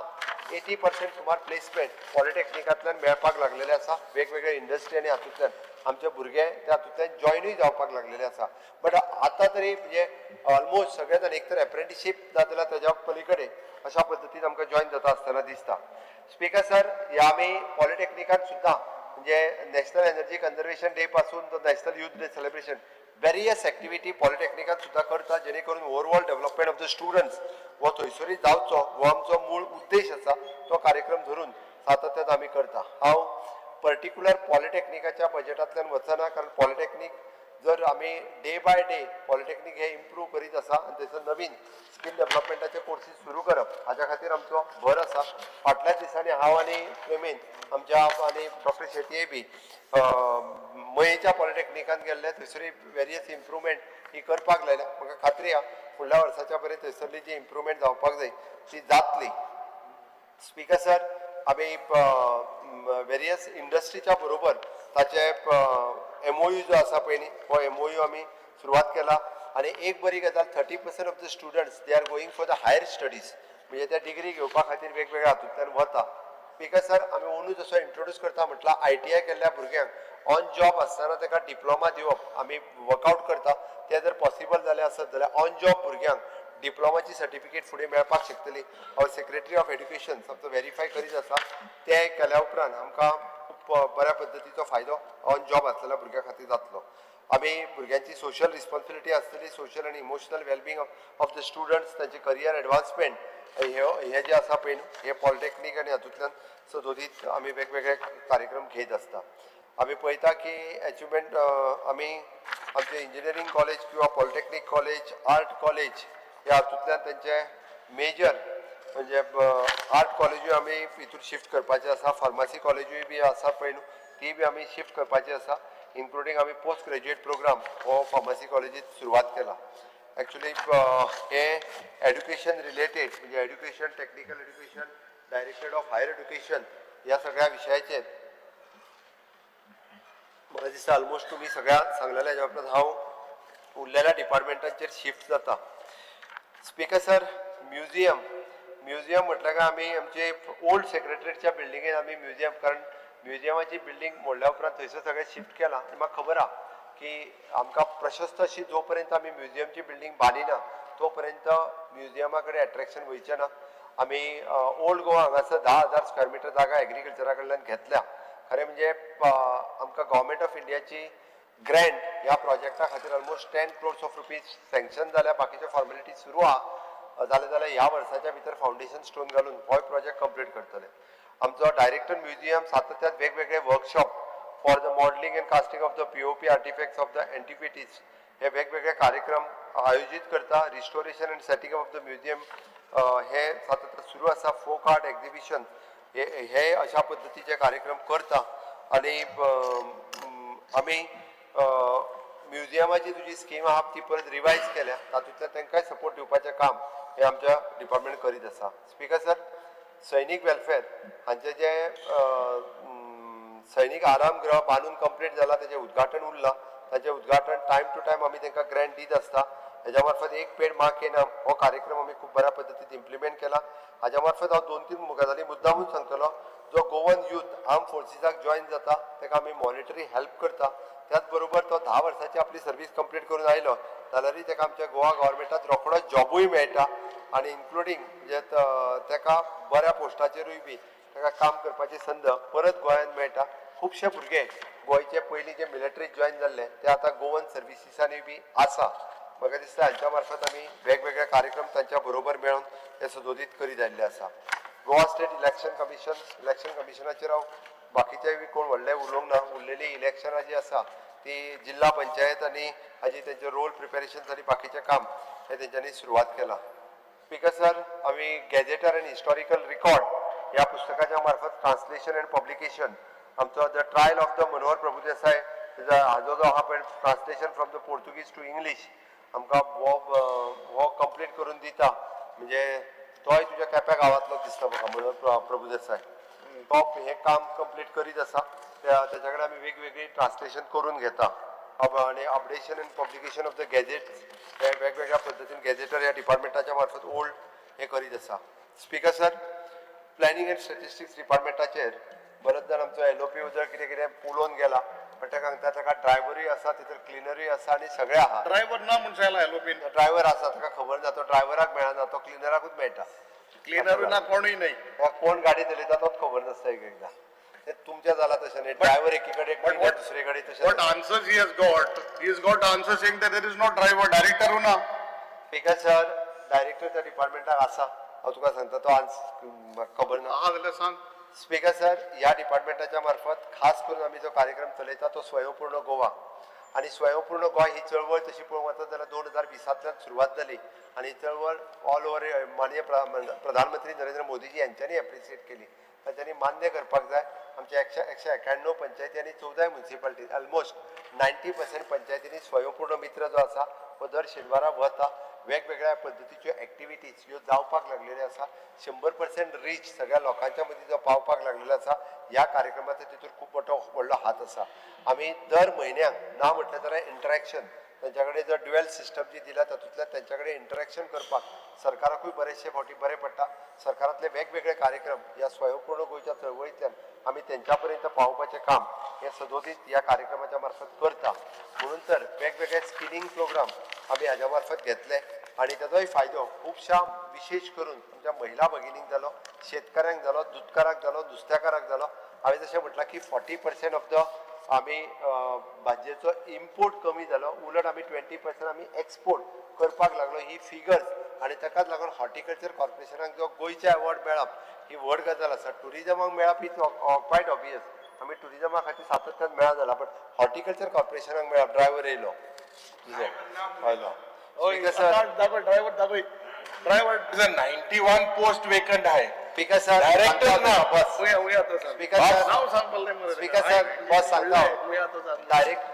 80% सुमार प्लेसमेंट पॉलिटेक्निकांतल्यान मेळपाक लागलेले आसा. वेगवेगळे इंडस्ट्री आनी हातूंतल्यान आमचे भुरगे त्या हातूंतल्यान जॉयनूय जावपाक लागलेले आसा. बट आतां तरी म्हणजे ऑलमोस्ट सगळे जाण एक तर एप्रेंटिशीप जाल्यार ताज्या पलीकडे अशा पद्दतीन आमकां जॉयन जाता आसतना दिसता. स्पीकर सर ह्या आमी पॉलिटेक्निकान सुद्दां म्हणजे नॅशनल एनर्जी कन्जर्वेशन डे पासून तो national youth day celebration various activity पॉलिटेक्निकान सुद्दां करता, जेणे करून overall development of the students हो थंयसरूय जावचो हो आमचो मूळ उद्देश आसा. तो कार्यक्रम धरून सातत्यान आमी करता. हांव पर्टिक्युलर पॉलिटेक्निकाच्या बजेटांतल्यान वचना, कारण पॉलिटेक्नीक जर आमी डे बाय डे पॉलिटेक्नीक हे इम्प्रूव करीत आसा आनी थंयसर नवीन स्कील डेव्हलपमेंटाचे कोर्सीस सुरू करप हाज्या खातीर आमचो भर आसा. फाटल्याच दिसांनी हांव आनी प्रेमेन आमच्या आनी डॉक्टर शेटये बी मयेच्या पॉलिटेक्निकान गेल्ले, थंयसरूय वेरियस इम्प्रूवमेंट ही करपाक लायल्या. म्हाका खात्री आहा फुडल्या वर्साच्या पर्यंत थंयसरली जी इम्प्रुवमेंट जावपाक जाय ती जातली. स्पीकर सर, आमी वेरियस इंडस्ट्रीच्या बरोबर ताचे MOU जो आसा पळय न्ही, हो MOU आमी सुरवात केला. आनी एक बरी गजाल, 30% of the students they are going for the higher studies, म्हणजे ते डिग्री घेवपा खातीर वेगवेगळ्या हातूंतल्यान वता. स्पीकर सर, आमी अंदू जसो इंट्रोड्यूस करता म्हटल्यार ITI केल्ल्या भुरग्यांक ऑन जॉब आसतना ताका डिप्लोमा दिवप आमी वर्कआवट करता. तें जर पॉसिबल जालें आसत जाल्यार ऑन जॉब भुरग्यांक डिप्लोमाची सर्टिफिकेट फुडें मेळपाक शकतली. हांव सेक्रेटरी ऑफ एड्युकेशन आमचो वेरीफाय करीत आसा. तें केल्या उपरांत आमकां खूब बऱ्या पद्दतीचो फायदो ऑन जॉब आसलेल्या भुरग्यां खातीर जातलो. आमी भुरग्यांची सोशल रिस्पॉन्सिबिलिटी आसतली, सोशल आनी emotional wellbeing of the students, तांचे करियर एडवान्समेंट हे जे आसा पळय न्हू, हे पॉलिटेक्नीक आनी हातूंतल्यान सदोदीत आमी वेगवेगळे कार्यक्रम घेत आसता. आमी पळयता की एचिवमेंट आमी आमचे इंजिनियरींग कॉलेज किंवा पॉलिटेक्नीक कॉलेज, आर्ट कॉलेज ह्या हातूंतल्यान तांचे मेजर म्हणजे आर्ट कॉलेजूय आमी हितून शिफ्ट करपाचें आसा. फार्मासी कॉलेजूय बी आसा पळय न्हू, ती बी आमी शिफ्ट करपाची आसा. इन्क्लुडींग आमी पोस्ट ग्रेज्युएट प्रोग्राम हो फार्मासी कॉलेजीत सुरवात केला. एक्चुली हे एड्युकेशन रिलेटेड म्हणजे education, technical education, directorate of higher education ह्या सगळ्या विशयाचेर म्हाका दिसता ऑलमोस्ट तुमी सगळ्या सांगलेल्या हेज्या उपरांत हांव उरलेल्या डिपार्टमेंटांचेर शिफ्ट जाता. स्पीकर सर, म्युझियम म्हटल्यार काय आमी आमचे ओल्ड सेक्रेटरीच्या बिल्डिंगेन आमी म्युझियम, कारण म्युझियमाची बिल्डींग मोडल्या उपरांत थंयसर सगळें शिफ्ट केलां. आनी म्हाका खबर आहा की आमकां प्रशस्त अशी जो पर्यंत आमी म्युझियमची बिल्डींग बांदिना तो पर्यंत म्युझियमा कडेन एट्रेक्शन वयचें ना. आमी ओल्ड गोवा हांगासर 10,000 स्क्वेअर मिटर जागा एग्रीकल्चरा कडल्यान घेतल्या. खरें म्हणजे आमकां गव्हर्मेंट ऑफ इंडियाची ग्रँट ह्या प्रोजेक्टा खातीर almost 10 crores of rupees sanction जाल्या. बाकीच्यो फॉर्मेलिटी सुरू आहा. जालें जाल्यार ह्या वर्साच्या भितर फावंडेशन स्टोन घालून होय प्रोजेक्ट कंप्लीट करतले. आमचो डायरेक्टर म्युझियम सातत्यान वेगवेगळे workshop for the modelling and casting of the POP artifacts of the antiquities हे वेगवेगळे कार्यक्रम आयोजीत करता. Restoration and setting of the museum हे सातत्य सुरू आसा. फोक आर्ट एक्झिबिशन हे अशा पद्दतीचे कार्यक्रम करता. आनी आमी म्युझियमाची तुजी स्कीम आहा ती परत रिवायज केल्या, तातूंतल्यान तांकांय सपोर्ट दिवपाचें काम हें आमच्या डिपार्टमेंट करीत आसा. स्पीकर सर, सैनीक वेलफेअर हांचे जे सैनीक आरामगृह बांदून कंप्लीट जाला, तेजें उद्घाटन उरलां. ताचें उद्घाटन टायम टू टायम आमी तांकां ग्रँट दीत आसता. हेज्या मार्फत एक पेड माँ के नाम हो कार्यक्रम आमी खूब बऱ्या पद्दतीन इम्प्लिमेंट केला. हाज्या मार्फत हांव 2-3 गजाली मुद्दामून सांगतलो. जो गोवन यूथ आर्म फोर्सीसाक जॉयन जाता ताका आमी मॉनिटरी हेल्प करता. त्याच बरोबर तो 10 वर्साची आपली सर्वीस कंप्लीट करून आयलो जाल्यारूय ताका आमच्या गोवा गव्हर्मेंटात रोखडोच जॉबूय मेळटा आनी इन्क्लुडींग म्हणजे ताका बऱ्या पोस्टाचेरूय बी ताका काम करपाची संद परत गोंयांत मेळटा. खुबशे भुरगे गोंयचे पयलीं जे मिलिटरीत जॉयन जाल्ले ते आतां गोवन सर्विसीसांनी बी आसा. म्हाका दिसता हांच्या मार्फत आमी वेगवेगळे कार्यक्रम तांच्या बरोबर मेळून ते सदोदीत करीत आयिल्ले आसा. Goa state election commission, election कमिशनाचेर हांव बाकीचे बी कोण व्हडले उलोवंक ना. उरलेली इलेक्शनां जी आसा ती जिल्हा पंचायत आनी हाजी तेंचे रोल प्रिपेरेशन आनी बाकीचें काम हें तेंच्यांनी सुरवात केलां. स्पीकर सर, आमी गॅजेटर आनी हिस्टॉरिकल रिकॉर्ड ह्या पुस्तकाच्या मार्फत ट्रान्सलेशन एंड पब्लिकेशन आमचो the trial of the Manohar Prabhudesai हाजो जो आहा पळय translation from the Portuguese to English आमकां हो कंप्लीट करून दिता. म्हणजे तोय तुज्या केप्या गांवांतलो दिसता म्हाका मनोहर प्रभुदेसाय, तो हें काम कंप्लीट करीत आसा. ताच्या कडेन आमी वेगवेगळी ट्रान्सलेशन करून घेता आनी updation and publication of the gadgets हे वेगवेगळ्या पद्दतीन गॅजेटर ह्या डिपार्टमेंटाच्या मार्फत ओल्ड हें करीत आसा. Speaker sir, planning and statistics डिपार्टमेंटाचेर बरेच जाण आमचो LOP जर कितें कितें उलोवन गेला, पण ताका सांगता ताका ड्रायव्हरूय आसा, थंयसर क्लिनरूय आसा आनी सगळें आहा. ड्रायव्हर ना म्हूण सांगला एलओपीन. ड्रायव्हर आसा ताका खबर ना, तो ड्रायव्हराक मेळना, तो क्लिनराकूच मेळटा. क्लिनरूय ना, कोणूय न्हय. कोण गाडी चलयता तोच खबर नासता एक एकदां. ते तुमचें जालां तशें न्ही, ड्रायव्हर एकी कडेन क्लिनर दुसरे कडेन तशें. What answers he has got, he has got answer saying that there is no driver, director ना. स्पीकर सर, डायरेक्टर त्या डिपार्टमेंटाक आसा, हांव तुका सांगता तो आन्सर खबर ना. आहा जाल्यार सांग. स्पीकर सर, ह्या डिपार्टमेंटाच्या मार्फत खास करून आमी जो कार्यक्रम चलयता तो स्वयंपूर्ण गोवा, आनी स्वयंपूर्ण गोवा ही चळवळ तशी पळोवंक वचत जाल्यार 2020 सुरवात जाली आनी चळवळ ऑल ओवर माननीय प्रधानमंत्री नरेंद्र मोदीजी यांच्यांनी एप्रिशिएट केली. तांच्यांनी मान्य करपाक जाय. आमच्या 191 पंचायती आनी 14 म्युनिसिपालिटी ऑलमोस्ट 90% पंचायतींनी स्वयंपूर्ण मित्र जो आसा हो दर शेनवारा वता. वेगवेगळ्या पद्दतीच्यो एक्टिविटीज ह्यो जावपाक लागलेल्यो आसा. 100% रीच सगळ्या लोकांच्या मदीं जो पावपाक लागलेलो आसा, ह्या कार्यक्रमाचो तितूर खूब मोठो व्हडलो हात आसा. आमी दर म्हयन्याक ना म्हटलें जाल्यार इंटरेक्शन तांच्या कडेन जर ड्युएल सिस्टम जी दिल्या तातूंतल्यान तांच्या कडेन इंटरेक्शन करपाक सरकाराकूय बरेचशे फावटी बरें पडटा. सरकारांतले वेगवेगळे कार्यक्रम ह्या स्वयंपूर्ण गोंयच्या चळवळींतल्यान आमी तेंच्या पर्यंत पावोवपाचें काम हें सदोदीत ह्या कार्यक्रमाच्या मार्फत करता. म्हणून तर वेगवेगळे स्किलिंग प्रोग्राम आमी हाज्या मार्फत घेतले आनी ताजोय फायदो खुबश्या विशेश करून आमच्या महिला भगिनींक जालो, शेतकाऱ्यांक जालो, दुदकाराक जालो, नुस्त्याकाराक जालो. हांवें जशें म्हटलां की 40% ऑफ the आमी भाजयेचो इम्पोर्ट कमी जालो, उलट आमी 20% आमी एक्सपोर्ट करपाक लागलो. ही फिगर्स आनी ताकाच लागून हॉर्टिकल्चर कॉर्पोरेशनाक जो गोंयचे अवॉर्ड मेळप ही व्हड गजाल आसा. ट्युरिजमाक मेळप ही क्वायट ऑबियस, आमी ट्युरिजमा खातीर सातत्यान मेळना जाला, बट हॉर्टिकल्चर कॉर्पोरेशनाक मेळप. ड्रायव्हर येयलो तुजो आयलो. ड्रायव्हर दाखय, ड्रायव्हर. 91 पोस्ट वेकंट आहे. स्पीकर सर, डायरेक्टर ना. बस. स्पीकर सर, नांव सांग. स्पीकर सर, बस सांगता.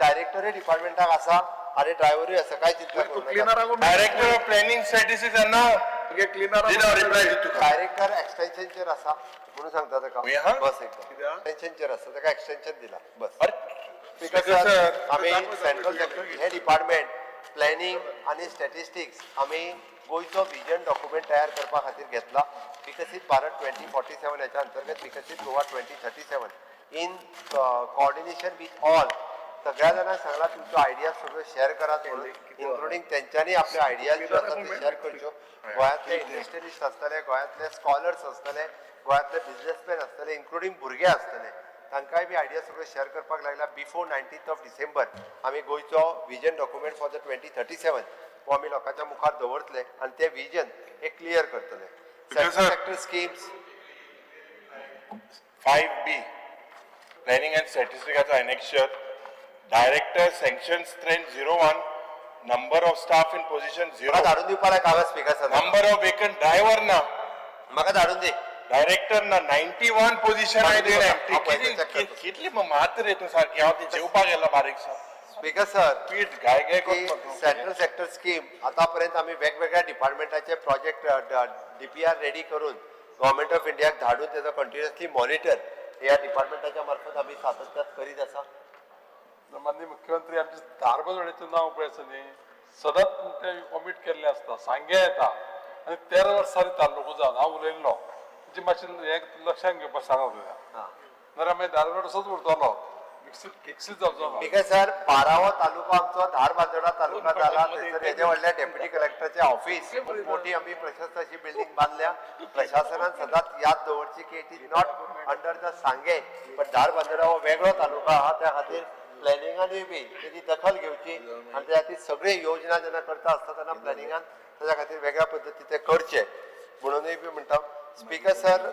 डायरेक्टरूय डिपार्टमेंटाक आसा आनी ड्रायव्हरूय आसा, काय चिंता करूं नाका. डायरेक्टर ऑफ प्लॅनिंग स्टॅटिस्टिक्स ना. क्लिनर रिप्लाय तुका. डायरेक्टर एक्सटेन्शनचेर आसा म्हणून सांगता ताका. बस एकदम एक्सटेन्शनचेर आसा, ताका एक्सटेन्शन दिला बस. स्पीकर सर, आमी सेंट्रल सेक्टर हे डिपार्टमेंट प्लॅनिंग आनी स्टॅटिस्टिक्स आमी गोंयचो विजन डॉक्युमेंट तयार करपा खातीर घेतला. विकसीत भारत 2047 हेच्या अंतर्गत विकसीत Goa 2037 in coordination with all सगळ्या जाणांक सांगला तुमच्यो आयडियाज सगळ्यो शेअर करात म्हणून, इन्क्लुडींग तेंच्यांनी आपल्यो आयडियाज ज्यो आसा त्यो शेअर करच्यो. गोंयांतले इंडस्ट्रियलिस्ट आसतले, गोंयांतले स्कॉलर्स आसतले, गोंयांतले बिजनेसमॅन आसतले, इन्क्लुडींग भुरगे आसतले, तांकांय बी आयडिया सगळ्यो शेअर करपाक लागल्या. बिफोर 19th of December आमी गोंयचो विजन डॉक्युमेंट फॉर the 2037 हो आमी लोकांच्या मुखार दवरतले आनी ते विजन हे क्लियर करतले. Central sector schemes 5B planning and स्टॅटिस्टिकाचो annexure, director sanction strength 01, number of staff in position 0. धाडून दिवपा कागद speaker sir. Number of vacant driver ना. म्हाका धाडून दी. डायरेक्टर ना 91 पोझिशन आहे. कितली मात रे तूं सारकी. हांव ते जेवपाक गेलो बारीक. स्पीकर सर, पीठ घाय घाय. सेंट्रल सेक्टर स्कीम आतापर्यंत आमी वेगवेगळ्या डिपार्टमेंटाचे प्रोजेक्ट DPR ready करून गव्हर्मेंट ऑफ इंडियाक धाडून तेजो कंटिन्युअसली मॉनिटर ह्या डिपार्टमेंटाच्या मार्फत आमी सातत्यात करीत आसा. माननीय मुख्यमंत्री आमचे धारबांदोडेचें नांव पळय आसा न्ही, सदांच ते कॉमिट केल्लें आसता. सांग्या येता आनी 13 वर्सांनी तालुको जावन हांव उलयल्लो जी मातशें हें लक्षांत घेवपाक सांगा तुका. नाजाल्यार मागीर धारबांदोडा तसोच उरतलो, विकसीत जावचो ना. स्पीकर सर, 12वो तालुको आमचो धारबांदोडा तालुका जाला. थंयसर येदें व्हडलें डेप्युटी कलेक्टराचें ऑफिस, खूब मोठी आमी प्रशस्त अशी बिल्डींग बांदल्या. प्रशासनान सदांच याद दवरची की it is not under the Sanguem, but Dharbandora हो वेगळो तालुका आहा. त्या खातीर प्लॅनिंगानूय बी तेजी दखल घेवची आनी त्या खातीर सगळी योजना जेन्ना करता आसता तेन्ना प्लॅनिंगान ताच्या खातीर वेगळ्या पद्दती ते करचे म्हणूनय बी म्हणटा. स्पीकर सर,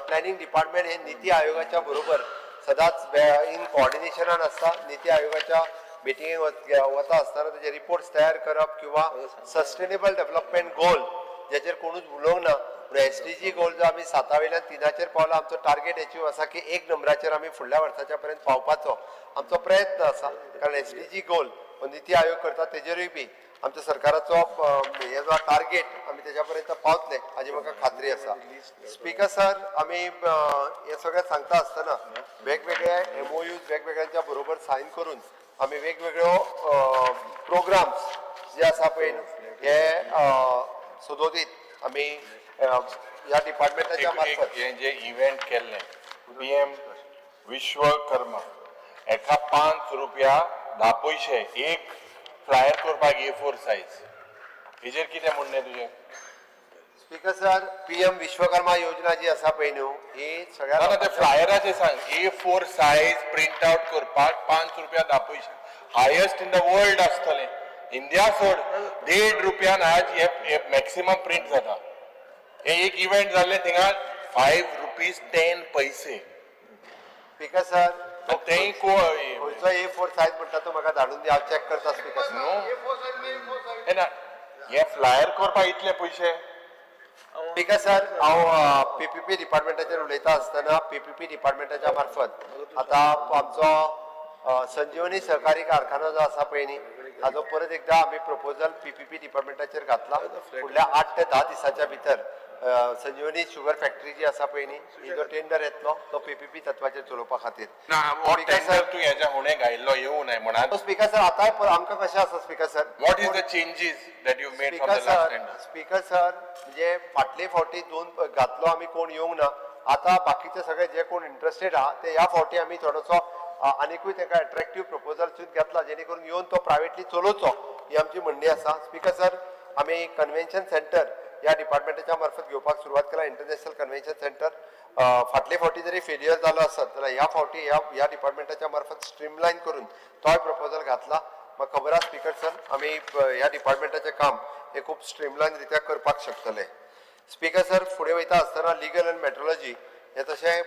प्लॅनिंग डिपार्टमेंट हे निती आयोगाच्या बरोबर सदांच इन कॉर्डिनेशनान आसता. निती आयोगाच्या मिटिंगेक वता आसतना तेजे रिपोर्ट्स तयार करप किंवा सस्टेनेबल डेव्हलपमेंट गोल ज्याचेर कोणूच उलोवंक ना, पूण SDG गोल जो आमी 7 वयल्यान 3 पावला, आमचो टार्गेट एचीव आसा की 1 नंबराचेर आमी फुडल्या वर्साच्या पर्यंत पावपाचो आमचो प्रयत्न आसा. कारण SDG गोल हो निती आयोग करता, तेजेरूय बी आमच्या सरकाराचो हे जो टार्गेट आमी तेज्या पर्यंत पावतले हाजी म्हाका खात्री आसा. स्पीकर सर, आमी हे सगळें सांगता आसतना वेगवेगळे MOUs वेगवेगळ्यांच्या बरोबर सायन करून आमी वेगवेगळ्यो प्रोग्राम्स जे आसा पळय हे सदोदीत आमी ह्या डिपार्टमेंटाच्या मार्फत हे जे इव्हेंट केल्लें PM Vishwakarma एका 5 रुपया 10 पयशे एक फ्लायर करपाक A4 size, हेजेर कितें म्हणणें तुजें? स्पीकर सर, PM Vishwakarma योजना जी आसा पळय न्हू ही सगळ्या ना ते फ्लायराचेर सांग. A4 size print out करपाक 5 रुपया 10 पयशे, हायस्ट इन the world आसतलें. इंडिया सोड, 1.5 रुपयान आज हे मॅक्सिमम प्रिंट जाता. हे एक इव्हेंट जाल्लें थिंगा 5 रुपीज 10 पैसे. स्पीकर सर, तेय खंयचो A4 size म्हणटा तो म्हाका धाडून दी, हांव चॅक करता. स्पीकर सर, ना हे फ्लायर करपाक इतले पयशे. स्पीकर सर, हांव PPP डिपार्टमेंटाचेर उलयता आसतना PPP डिपार्टमेंटाच्या मार्फत आतां आमचो संजीवनी सहकारी कारखानो जो आसा पळय न्ही, हाजो परत एकदा आमी प्रपोजल पीपीपी डिपार्टमेंटाचेर घातला. फुडल्या 8 ते 10 दिसाच्या भितर संजीवनी शुगर फॅक्टरी जी आसा पळय न्ही, ही जो टेंडर येतलो तो पीपीपी तत्वाचेर चलोवपा खातीर. ना, हो टेंडर तूं हेज्या हुणे घायल्लो येवू नये म्हणान. स्पीकर सर, आतांय आमकां कशें आसा speaker sir, what is the changes that you made from the last tender? Speaker sir, म्हणजे फाटले फावटी 2 घातलो आमी, कोण येवंक ना. आतां बाकीचे सगळे जे कोण इंट्रस्टेड आहा ते ह्या फावटी आमी थोडोसो आनिकूय तांकां एट्रेक्टीव प्रपोजल सुद्दां घेतला, जेणे करून येवन तो प्रायवेटली चलोवचो, ही आमची म्हणणी आसा. स्पीकर सर, आमी कन्व्हेन्शन सेंटर ह्या डिपार्टमेंटाच्या मार्फत घेवपाक सुरवात केला. इंटरनॅशनल कन्व्हेन्शन सेंटर फाटले फावटी जरी फेलियर जालो आसत जाल्यार ह्या फावटी ह्या डिपार्टमेंटाच्या मार्फत स्ट्रीमलायन करून तोय प्रपोजल घातला. म्हाका खबर आसा स्पीकर सर, आमी ह्या डिपार्टमेंटाचें काम हें खूब स्ट्रीमलायन रित्या करपाक शकतले. स्पीकर सर, फुडें वयता आसतना लिगल आनी मेट्रोलॉजी हे तशें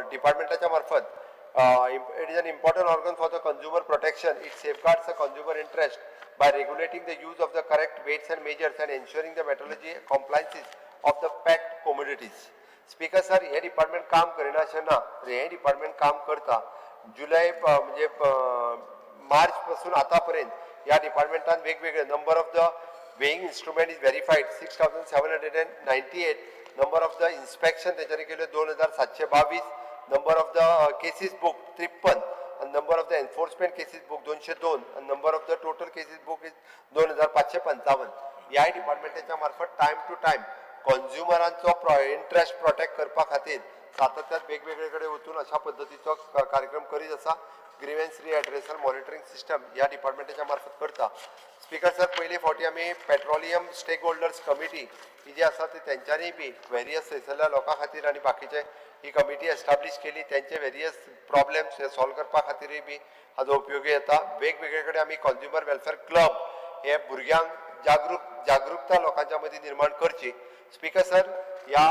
डिपार्टमेंटाच्या मार्फत it is an important organ for the consumer protection. It safeguards the consumer interest by regulating the use of the correct weights and measures and ensuring the metrology compliances of the packed commodities. Speaker sir, हे department काम करिना अशें ना, हे department काम करता. जुलय म्हणजे मार्च पासून आतां पर्यंत ह्या डिपार्टमेंटान वेगवेगळे number of the weighing instrument is verified 6798, number of the inspection तेच्यानी केल्यो 2722, number of the cases book 53 आनी number of the enforcement cases book 202 आनी number of the total cases book is 2555. ह्याय डिपार्टमेंटाच्या मार्फत टायम टू टायम कॉन्ज्युमरांचो interest protect करपा खातीर सातत्यान वेगवेगळे कडेन वचून अशा पद्दतीचो कार्यक्रम करीत आसा. ग्रिव्हन्स रिएड्रेसल मॉनिटरींग सिस्टम ह्या डिपार्टमेंटाच्या मार्फत करता. स्पीकर सर, पयले फावटी आमी पेट्रोलियम स्टेक होल्डर्स कमिटी ही जी आसा ती तेंच्यांनी बी वेरियस थंयसरल्या लोकां खातीर आनी बाकीचे ही कमिटी एस्टाब्लीश केली. तेंचे वेरियस प्रॉब्लेम्स हे सॉल्व करपा खातीरूय बी हाजो उपयोगी येता. वेगवेगळे कडेन आमी कॉन्ज्युमर वेलफेअर क्लब हे भुरग्यांक जागृकता लोकांच्या मदीं निर्माण करची. स्पीकर सर, ह्या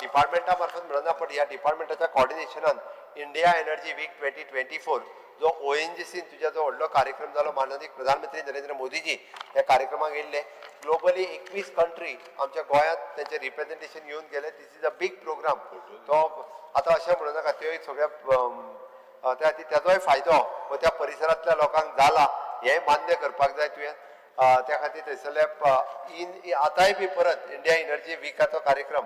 डिपार्टमेंटा मार्फत म्हणना, पण ह्या डिपार्टमेंटाच्या कॉर्डिनेशनान इंडिया एनर्जी वीक 2024 जो ONGC तुज्या जो व्हडलो कार्यक्रम जालो, माननीय प्रधानमंत्री नरेंद्र मोदीजी ह्या कार्यक्रमाक येयल्ले. ग्लोबली 21 कंट्री आमच्या गोंयांत तेंचे रिप्रेजेंटेशन येवन गेले. This is a big program. तो आतां अशें म्हणू नाका, त्यो सगळ्या त्या खातीर तेजोय फायदो हो त्या परिसरांतल्या लोकांक जाला हें मान्य करपाक जाय तुवें. त्या खातीर थंयसरले आतांय बी परत इंडिया एनर्जी विकाचो कार्यक्रम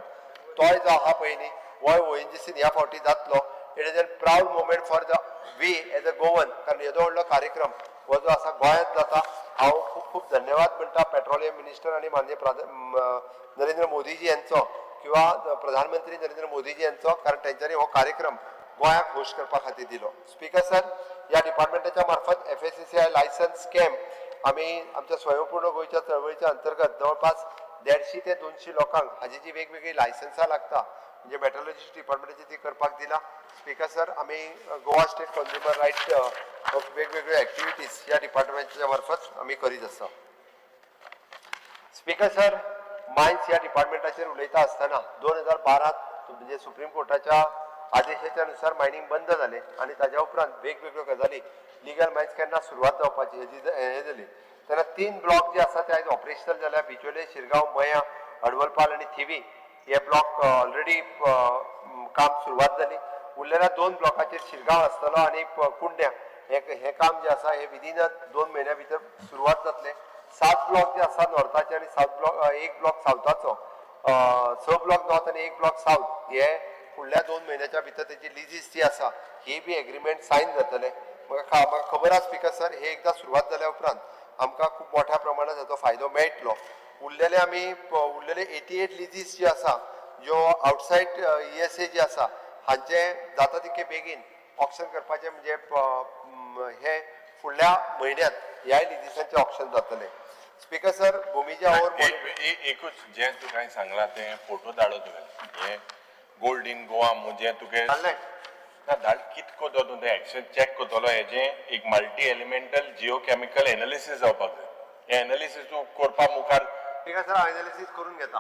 तोय जो आहा पळय न्ही, होय ONGC ह्या फावटी जातलो. It is a proud moment for the we as a Goan, कारण येदो व्हडलो कार्यक्रम हो जो आसा गोंयांत जाता. हांव खूब खूब धन्यवाद म्हणटा पेट्रोलियम मिनिस्टर आनी माननीय नरेंद्र मोदीजी यांचो किंवा प्रधानमंत्री नरेंद्र मोदीजी यांचो, कारण तेंच्यांनी हो कार्यक्रम गोंयाक होस्ट करपा खातीर दिलो. स्पीकर सर, ह्या डिपार्टमेंटाच्या मार्फत FSSAI licence scam आमी आमच्या स्वयंपूर्ण गोंयच्या चळवळीच्या अंतर्गत जवळपास 150 ते 200 लोकांक हाजी जी वेगवेगळी लायसन्सां लागता म्हणजे मेट्रोलॉजी डिपार्टमेंटाची ती करपाक दिला. स्पीकर सर, आमी गोवा स्टेट कॉन्ज्युमर रायट वेगवेगळ्यो एक्टिविटीज ह्या डिपार्टमेंटाच्या मार्फत आमी करीत आसा. स्पीकर सर, मायन्स ह्या डिपार्टमेंटाचेर उलयता आसतना 2012 म्हणजे सुप्रीम कोर्टाच्या आदेशाच्या नुसार मायनींग बंद जालें आनी ताज्या उपरांत वेगवेगळ्यो गजाली लिगल मायन्स केन्ना सुरवात जावपाची हेजी हें जाली. तेन्ना 3 ब्लॉक जे आसा ते आयज ऑपरेशनल जाल्या. बिचोले, शिरगांव, मयां, अडवलपाल आनी थिवी हे ब्लॉक ऑलरेडी काम सुरवात जाली. उरलेल्या 2 ब्लॉकाचेर शिरगांव आसतलो आनी कुंड्या हें काम जें आसा हें विदीन 2 म्हयन्या भितर सुरवात जातलें. 7 ब्लॉक जे आसा नॉर्थाचे आनी 7 ब्लॉक 1 ब्लॉक सावथाचो, 6 ब्लॉक नॉर्थ आनी 1 ब्लॉक सावथ हे फुडल्या 2 म्हयन्याच्या भितर तेजी लिजीस जी आसा ही बी एग्रीमेंट सायन जातलें. म्हाका खबर आसा स्पीकर सर, हे एकदां सुरवात जाल्या उपरांत आमकां खूब मोठ्या प्रमाणात हाचो फायदो मेळटलो. उरलेले आमी उरलेले 88 लिजीस जी आसा ज्यो आउटसायड ESA जी आसा हांचे जाता तितके बेगीन ऑक्शन करपाचें म्हणजे हे फुडल्या म्हयन्यांत ह्याय लिजीसांचें ऑक्शन जातलें. स्पीकर सर, भुमीच्या ओवर एकूच जें तूं कांय सांगलां तें फोटो धाडो तुवें, हें गोल्ड इन गोवा जें तुगे ना धाड, कित करतो तूं तें एक्शन चॅक करतलो. हेजें एक multi elemental Jio chemical analysis जावपाक जाय. हें एनालिसीस तूं करपा मुखार स्पीकर सर, हांव एनालिसीस करून घेता,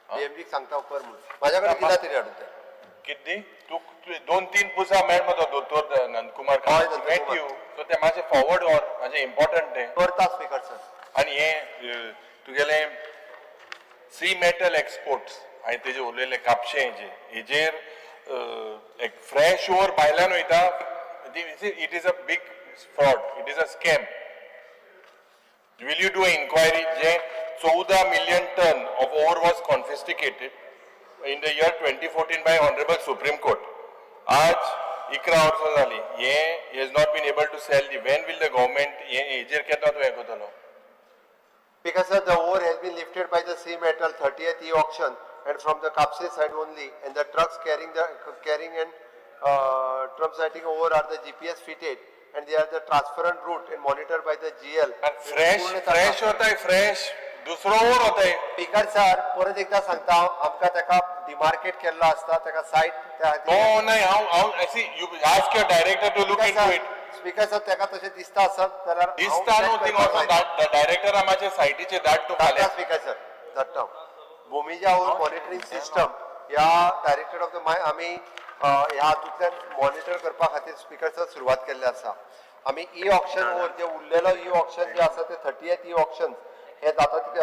डीएमजीक सांगता कर म्हणून. म्हाज्या कडेन दिला तरी हाडून तें कित दी तूं 2-3 पुजा मेळ मगो दोतोर नंदकुमार, मेट you, सो तें मातशें फॉवर्ड व्हर, मातशें इम्पॉर्टंट तें करता स्पीकर सर. आनी हें तुगेलें सी मेटल एक्सपोर्ट्स हांवें तेजेर उलयलें, कापशें हेजेर हेजेर एक फ्रेश ओवर भायल्यान वयता. It is a big fraud, it is a scam. Will you do enquiry J 14 million ton of ore was confiscated in the year 2014 by honourable Supreme Court? आज 11 वर्सां जाली, हे has not been able to sell the. When will the government हे हेजेर केन्ना तूं हें करतलो? Because sir, the ore has been lifted by the sea metal 30th e auction and from the Kapse side only, and the trucks carrying and transiting ore are the GPS fitted and they are the transparent route and monitored by the GL. Fresh fresh वताय, fresh दुसरो ओर वताय. Speaker sir, परत एकदा सांगता हांव, आमकां ताका demarcate केल्लो आसता ताका सायट त्या खातीर. तो नाही, हांव हांव see, you ask your director to look into it. Speaker sir, ताका तशें दिसता आसत जाल्यार हांव दिसता न्हू check थिंग करपाक वचोन जाय. डायरेक्टरा मातशें सायटीचेर धाड तूं धाडटा फाल्यां. स्पीकर सर, धाडटा. भुमिजा ओर मॉनिटरींग सिस्टम ह्या डायरेक्टर ऑफ the my आमी ह्या हातूंतल्यान मॉनिटर करपा खातीर स्पीकर सर सुरवात केल्ली आसा. आमी ई ऑक्शन ओर जे उरलेलो ई ऑक्शन जे आसा ते 30th ई ऑक्शन हे जाता तितके,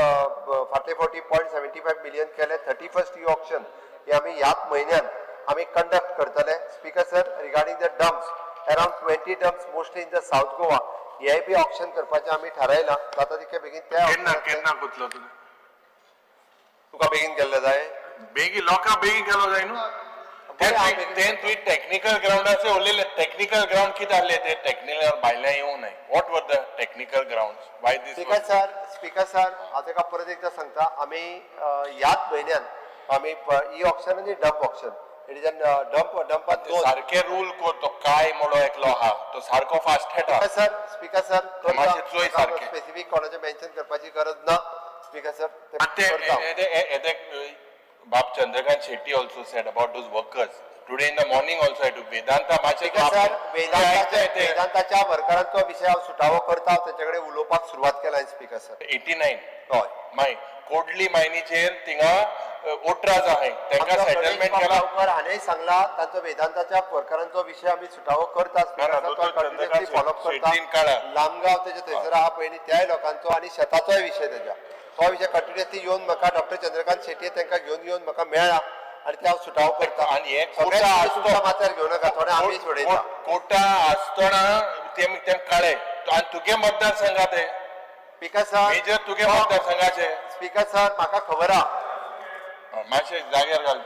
फाटले फावटी 0.75 मिलियन केले. 31st ई ऑक्शन हे आमी ह्याच म्हयन्यान आमी कंडक्ट करतले. Speaker sir, regarding the dumps, around 20 dumps, mostly in the South Goa, hey B auction करपाचें आमी थारायलां. जाता तितके बेगीन त्या केन्ना केन्ना करतलो तूं? तुका बेगीन केल्लें जाय. बेगीन लोकां बेगीन केलो जाय न्हू. ते तुवें टॅक्निकल ग्राउंडाचे उलयले. टॅक्निकल ग्राउंड कितें आहले ते? टॅक्निकल भायल्यान येवंक नाय. What were the technical ground, why this? Speaker sir, speaker sir, हांव ताका परत एकदां सांगता, आमी ह्याच म्हयन्यान आमी ई ऑक्शन आनी dump auction, it is an dump, डंपात दोन. सारके रूल कर. तो काय म्हणो एकलो आहा, तो सारको फास्ट खेळटा. स्पीकर सर, स्पीकर सर, मातशें चोय सारकें. स्पेसिफीक कोणाचें मेन्शन करपाची गरज ना स्पीकर सर. ते बाब Chandrakant Shetty also said about those workers. Today in the morning also I took Vedanta मातशें. स्पीकर सर, वेदांताच्या वर्करांचो विशय हांव सुटावो करता. तांचे कडेन उलोवपाक सुरवात केला स्पीकर सर. 89. हय. मागीर कोडली मायनीचेर थिंगा ओट्राज आहाय, तांकां सेटलमेंट केला. गांवकर हाणें सांगला, तांचो वेदांताच्या वर्करांचो विशय आमी सुटावो करता. फॉलोअप करता. लामगांव तेजे थंयसर आहा पयलीं त्याय लोकांचो आनी शेताचोय विशय तेज्या, तो विशय कंटिन्युअसली येवन म्हाका डॉक्टर चंद्रकांत शेट्टी तांकां घेवन येवन म्हाका मेळ्ळा आनी ते हांव सुटावो करता. आनी हे सगळें तुमच्या माथ्यार घेवं नाका, थोडे आमी सोडयता. कोटा आसतना ते कळ्ळे आनी तुगे मतदारसंघात ते स्पीकर सर, मेजर तुगे मतदारसंघाचे. स्पीकर सर, म्हाका खबर आहा. मातशें जाग्यार घाल.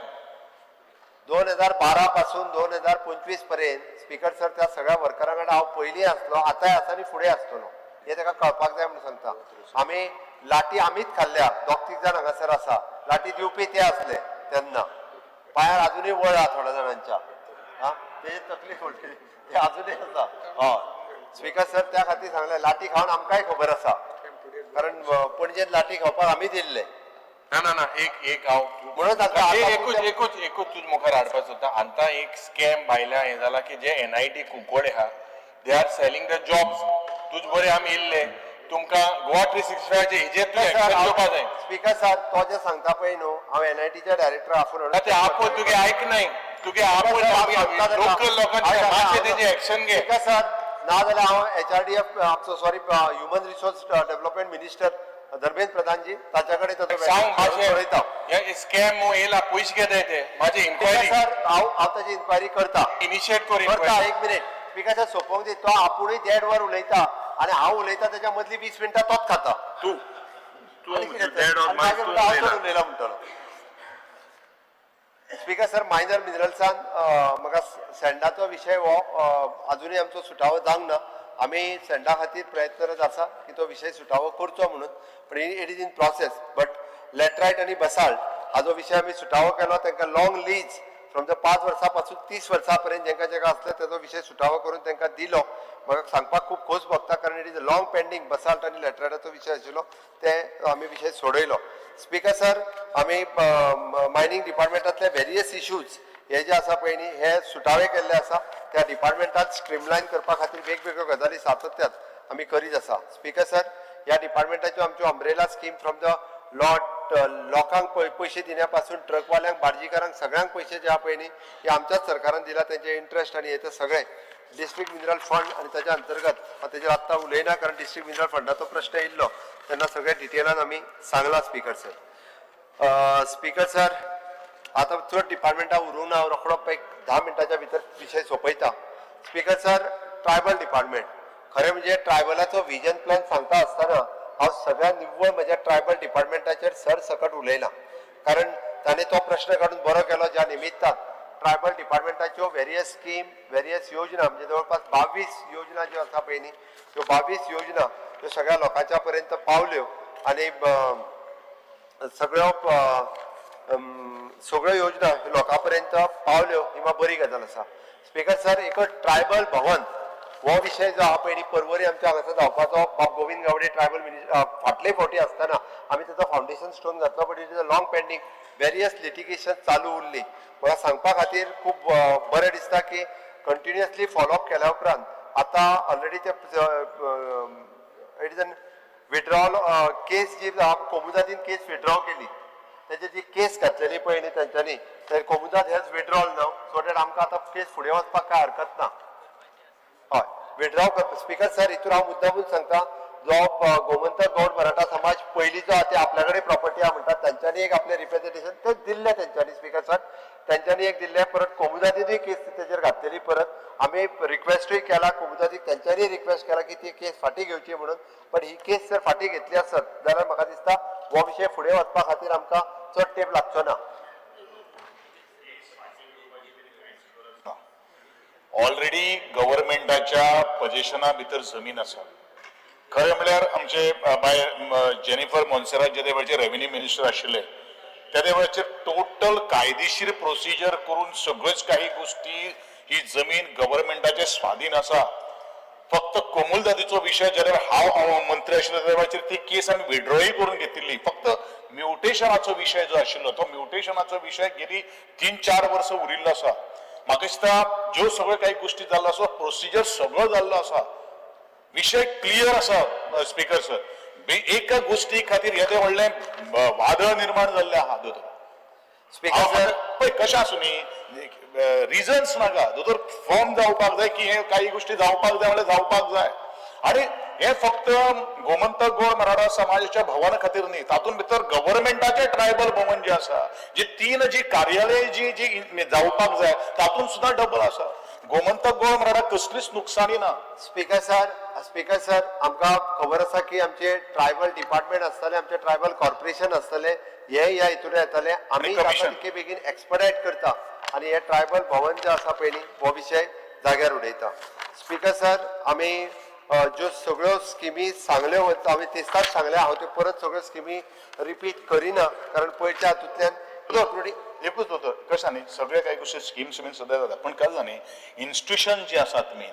2012 पासून 2025 पर्यंत स्पीकर सर, त्या सगळ्या वर्करां कडेन हांव पयलीं आसलो, आतांय आसा आनी फुडें आसतलो, हें ताका कळपाक जाय म्हणून सांगता. आमी लाठी आमीच खाल्ल्या. दोग तीग जाण हांगासर आसा, लाठी दिवपी ते आसले तेन्ना. पांयार अजुनूय वळ आहा थोड्या जाणांच्या, हा तेजी तकली फोडली, ते अजुनूय आसा. हय स्पीकर सर, त्या खातीर सांगलें, लाठी खावन आमकांय खबर आसा, कारण पणजेन लाठी खावपाक आमी दिल्ले. ना ना ना, एक एक हांव म्हणून आतां एकूच एकूच एकूच तुज मुखार हाडपाक सोदता. आतां एक स्कॅम भायल्या हें जाला की जे एनआयटी कुंकळे आहा, they are selling the jobs. तुज बरें आमी येयल्ले तुमकां गोवा 365 हेजेर तूं एक्शन घेवपा जाय. स्पीकर सर, तो जे सांगता पळय न्हू, हांव एनआयटीच्या डायरेक्टर आफोवन ते आपोवन तुगे आयकनाय, तुगे आपोवन लोकल लोकांचे मातशें तेजें एक्शन घे. स्पीकर सर, ना जाल्यार हांव एचआरडीएफ आमचो, sorry, human resource development minister Dharmendra Pradhanji ताच्या कडेन ताचो सांग मातशें. सोडयता. हे स्कॅम येयला, पयशे घेताय ते. म्हाजी इन्क्वायरी. सर, हांव हांव ताची इन्क्वायरी करता. इनिशिएट कर. करता. एक मिनिट स्पीकर सर, सोंपोवंक दी. तो आपुणूय देड वर उलयता आनी हांव उलयता त्याच्या मदली 20 मिनटां तोच खाता. तूं तूं उलयला म्हणटलो. स्पीकर सर, मायनर मिनरल्सान म्हाका सँडाचो विशय हो अजुनूय आमचो सुटावो जावंक ना. आमी सँडा खातीर प्रयत्नरत आसा की तो विशय सुटावो करचो म्हणून, पण it is in process. But laterite आनी बसाल्ट हाजो विशय आमी सुटावो केलो. तांकां लाँग लीज फ्रॉम the 5 वर्सां पासून 30 वर्सां पर्यंत जेंका जेका आसलें तेजो विशय सुटावो करून तांकां दिलो. म्हाका सांगपाक खूब खोस भोगता, कारण it is a long pending basalt आनी लॅटरायटाचो विशय आशिल्लो, ते आमी विशय सोडयलो. स्पीकर सर, आमी मायनींग डिपार्टमेंटांतले वेरियस इश्यूज हे जे आसा पळय न्ही, हे सुटावे केल्ले आसा. त्या डिपार्टमेंटात स्ट्रीमलायन करपा खातीर वेगवेगळ्यो गजाली सातत्यात आमी करीत आसा. स्पीकर सर, ह्या डिपार्टमेंटाच्यो आमच्यो umbrella scheme from the lot लोकांक पयशे दिण्या पासून ट्रकवाल्यांक, बार्जीकारांक, सगळ्यांक पयशे जे आहा पळय न्ही, हे आमच्याच सरकारान दिला. तेंचे इंट्रस्ट आनी हे ते सगळे डिस्ट्रिक्ट मिनरल फंड आनी ताच्या अंतर्गत हांव तेजेर आत्तां उलयना, कारण डिस्ट्रिक्ट मिनरल फंडाचो प्रश्न येयल्लो तेन्ना सगळे डिटेलान आमी सांगलां. स्पीकर सर, स्पीकर सर, आतां चड डिपार्टमेंटां उरूंक ना. हांव रोखडो एक 10 मिनटाच्या भितर विशय सोंपयता. स्पीकर सर, ट्रायबल डिपार्टमेंट, खरें म्हणजे ट्रायबलाचो विजन प्लॅन सांगता आसतना हांव सगळ्या निव्वळ म्हज्या ट्रायबल डिपार्टमेंटाचेर सरसकट उलयलां, कारण ताणें तो प्रश्न काडून बरो केलो ज्या निमित्तान ट्रायबल डिपार्टमेंटाच्यो वेरियस स्कीम, वेरियस योजना, म्हणजे जवळपास 22 योजना ज्यो आसा पळय न्ही, त्यो 22 योजना त्यो सगळ्या लोकांच्या पर्यंत पावल्यो आनी सगळ्यो सगळ्यो योजना लोकां पर्यंत पावल्यो, ही मात बरी गजाल आसा. स्पीकर सर, एक ट्रायबल भवन हो विशय जो आहा पळय न्ही, परवरी आमच्या हांगासर जावपाचो. बाब गोविंद गावडे ट्रायबल मिनिस्टर फाटले फावटी आसतना आमी तेजो फावंडेशन स्टोन घातलो, but it is a long pending, various litigation चालू उरली. म्हाका सांगपा खातीर खूब बरें दिसता की कंटिन्युअसली फॉलोअप केल्या उपरांत आतां ऑलरेडी ते it is an withdrawal case जी कोमुदादीन केस विड्रॉ केली, तेजी जी केस घातलेली पळय न्ही तेंच्यांनी, तर Comunidade has withdrawal now, so that आमकां आतां केस फुडें वचपाक कांय हरकत ना. हय, विड्रॉ करता. स्पीकर सर, हितून हांव मुद्दामून सांगता, जो गोमंतक गौड मराठा समाज पयलींचो आहा ते आपल्या कडेन प्रॉपर्टी आहा म्हणटात, तेंच्यांनी एक आपलें रिप्रेझेंटेशन ते दिल्लें तेंच्यांनी. स्पीकर सर, तेंच्यांनी एक दिल्लें, परत कोमुदादीनूय केस तेजेर घातलेली, परत आमी रिक्वेस्टूय केला कोमुदादीक, तेंच्यांनी रिक्वेस्ट केला की ती केस फाटीं घेवची म्हणून. पण ही केस जर फाटीं घेतली आसत जाल्यार म्हाका दिसता हो विशय फुडें वचपा खातीर आमकां चड तेंप लागचो ना. ऑलरेडी गव्हर्मेंटाच्या पजेशना भितर जमीन आसा. खरें म्हणल्यार आमचे बाय जेनिफर मोन्सेरात जे वेळचे रेव्हेन्यू मिनिस्टर आशिल्ले त्या वेळाचेर टोटल कायदेशीर प्रोसिजर करून सगळ्योच काही गोष्टी ही जमीन गव्हर्मेंटाचे स्वाधीन आसा. फक्त कोमुलदादीचो विशय जेन्ना हांव मंत्री आशिल्लो त्या वेळाचेर ती केस आमी विड्रॉय करून घेतिल्ली. फक्त म्युटेशनाचो विशय जो आशिल्लो तो म्युटेशनाचो विशय गेली 3-4 वर्सां उरिल्लो आसा. म्हाका दिसता ज्यो सगळ्यो काही गोष्टी जाल्लो आसा, प्रोसिजर सगळो जाल्लो आसा, विशय क्लियर आसा. स्पीकर सर, एका गोष्टी खातीर येदें व्हडलें वादळ निर्माण जाल्लें आहा. दोतोर स्पीकर सर, पळय कशें आसूं न्ही, रिजन्स नाका दोतोर, फॉर्म जावपाक जाय की हे काही गोष्टी जावपाक जाय म्हणल्यार जावपाक जाय. आनी हे फक्त गोमंतक गोड मराठा समाजाच्या भवना खातीर न्ही, तातूंत भितर गव्हर्मेंटाचे ट्रायबल भवन जे आसा, जी 3 जी कार्यालय जी जी जावपाक जाय तातूंत सुद्दां डबल आसा. गोमंतक गोड मराठा कसलीच नुकसानी ना. स्पीकर सर, स्पीकर सर, आमकां खबर आसा की आमचे ट्रायबल डिपार्टमेंट आसतले, आमचे ट्रायबल कॉर्पोरेशन आसतले, हे ह्या हितून येतले. आमी तितके बेगीन एक्सपडायट करता आनी हे ट्रायबल भवन जे आसा पळय न्ही, हो विशय जाग्यार उडयता. स्पीकर सर, आमी ज्यो सगळ्यो स्किमी सांगल्यो, हांवें तेस्ताच सांगल्या, हांव त्यो परत सगळ्यो स्किमी रिपीट करिना, कारण पयच्या हातूंतल्यान एकूच दोतोर कशें न्ही, सगळे काही गोष्टी स्किम्स बीन सद्या जाता, पण कशें न्ही इन्स्टिट्युशन जी आसात न्ही,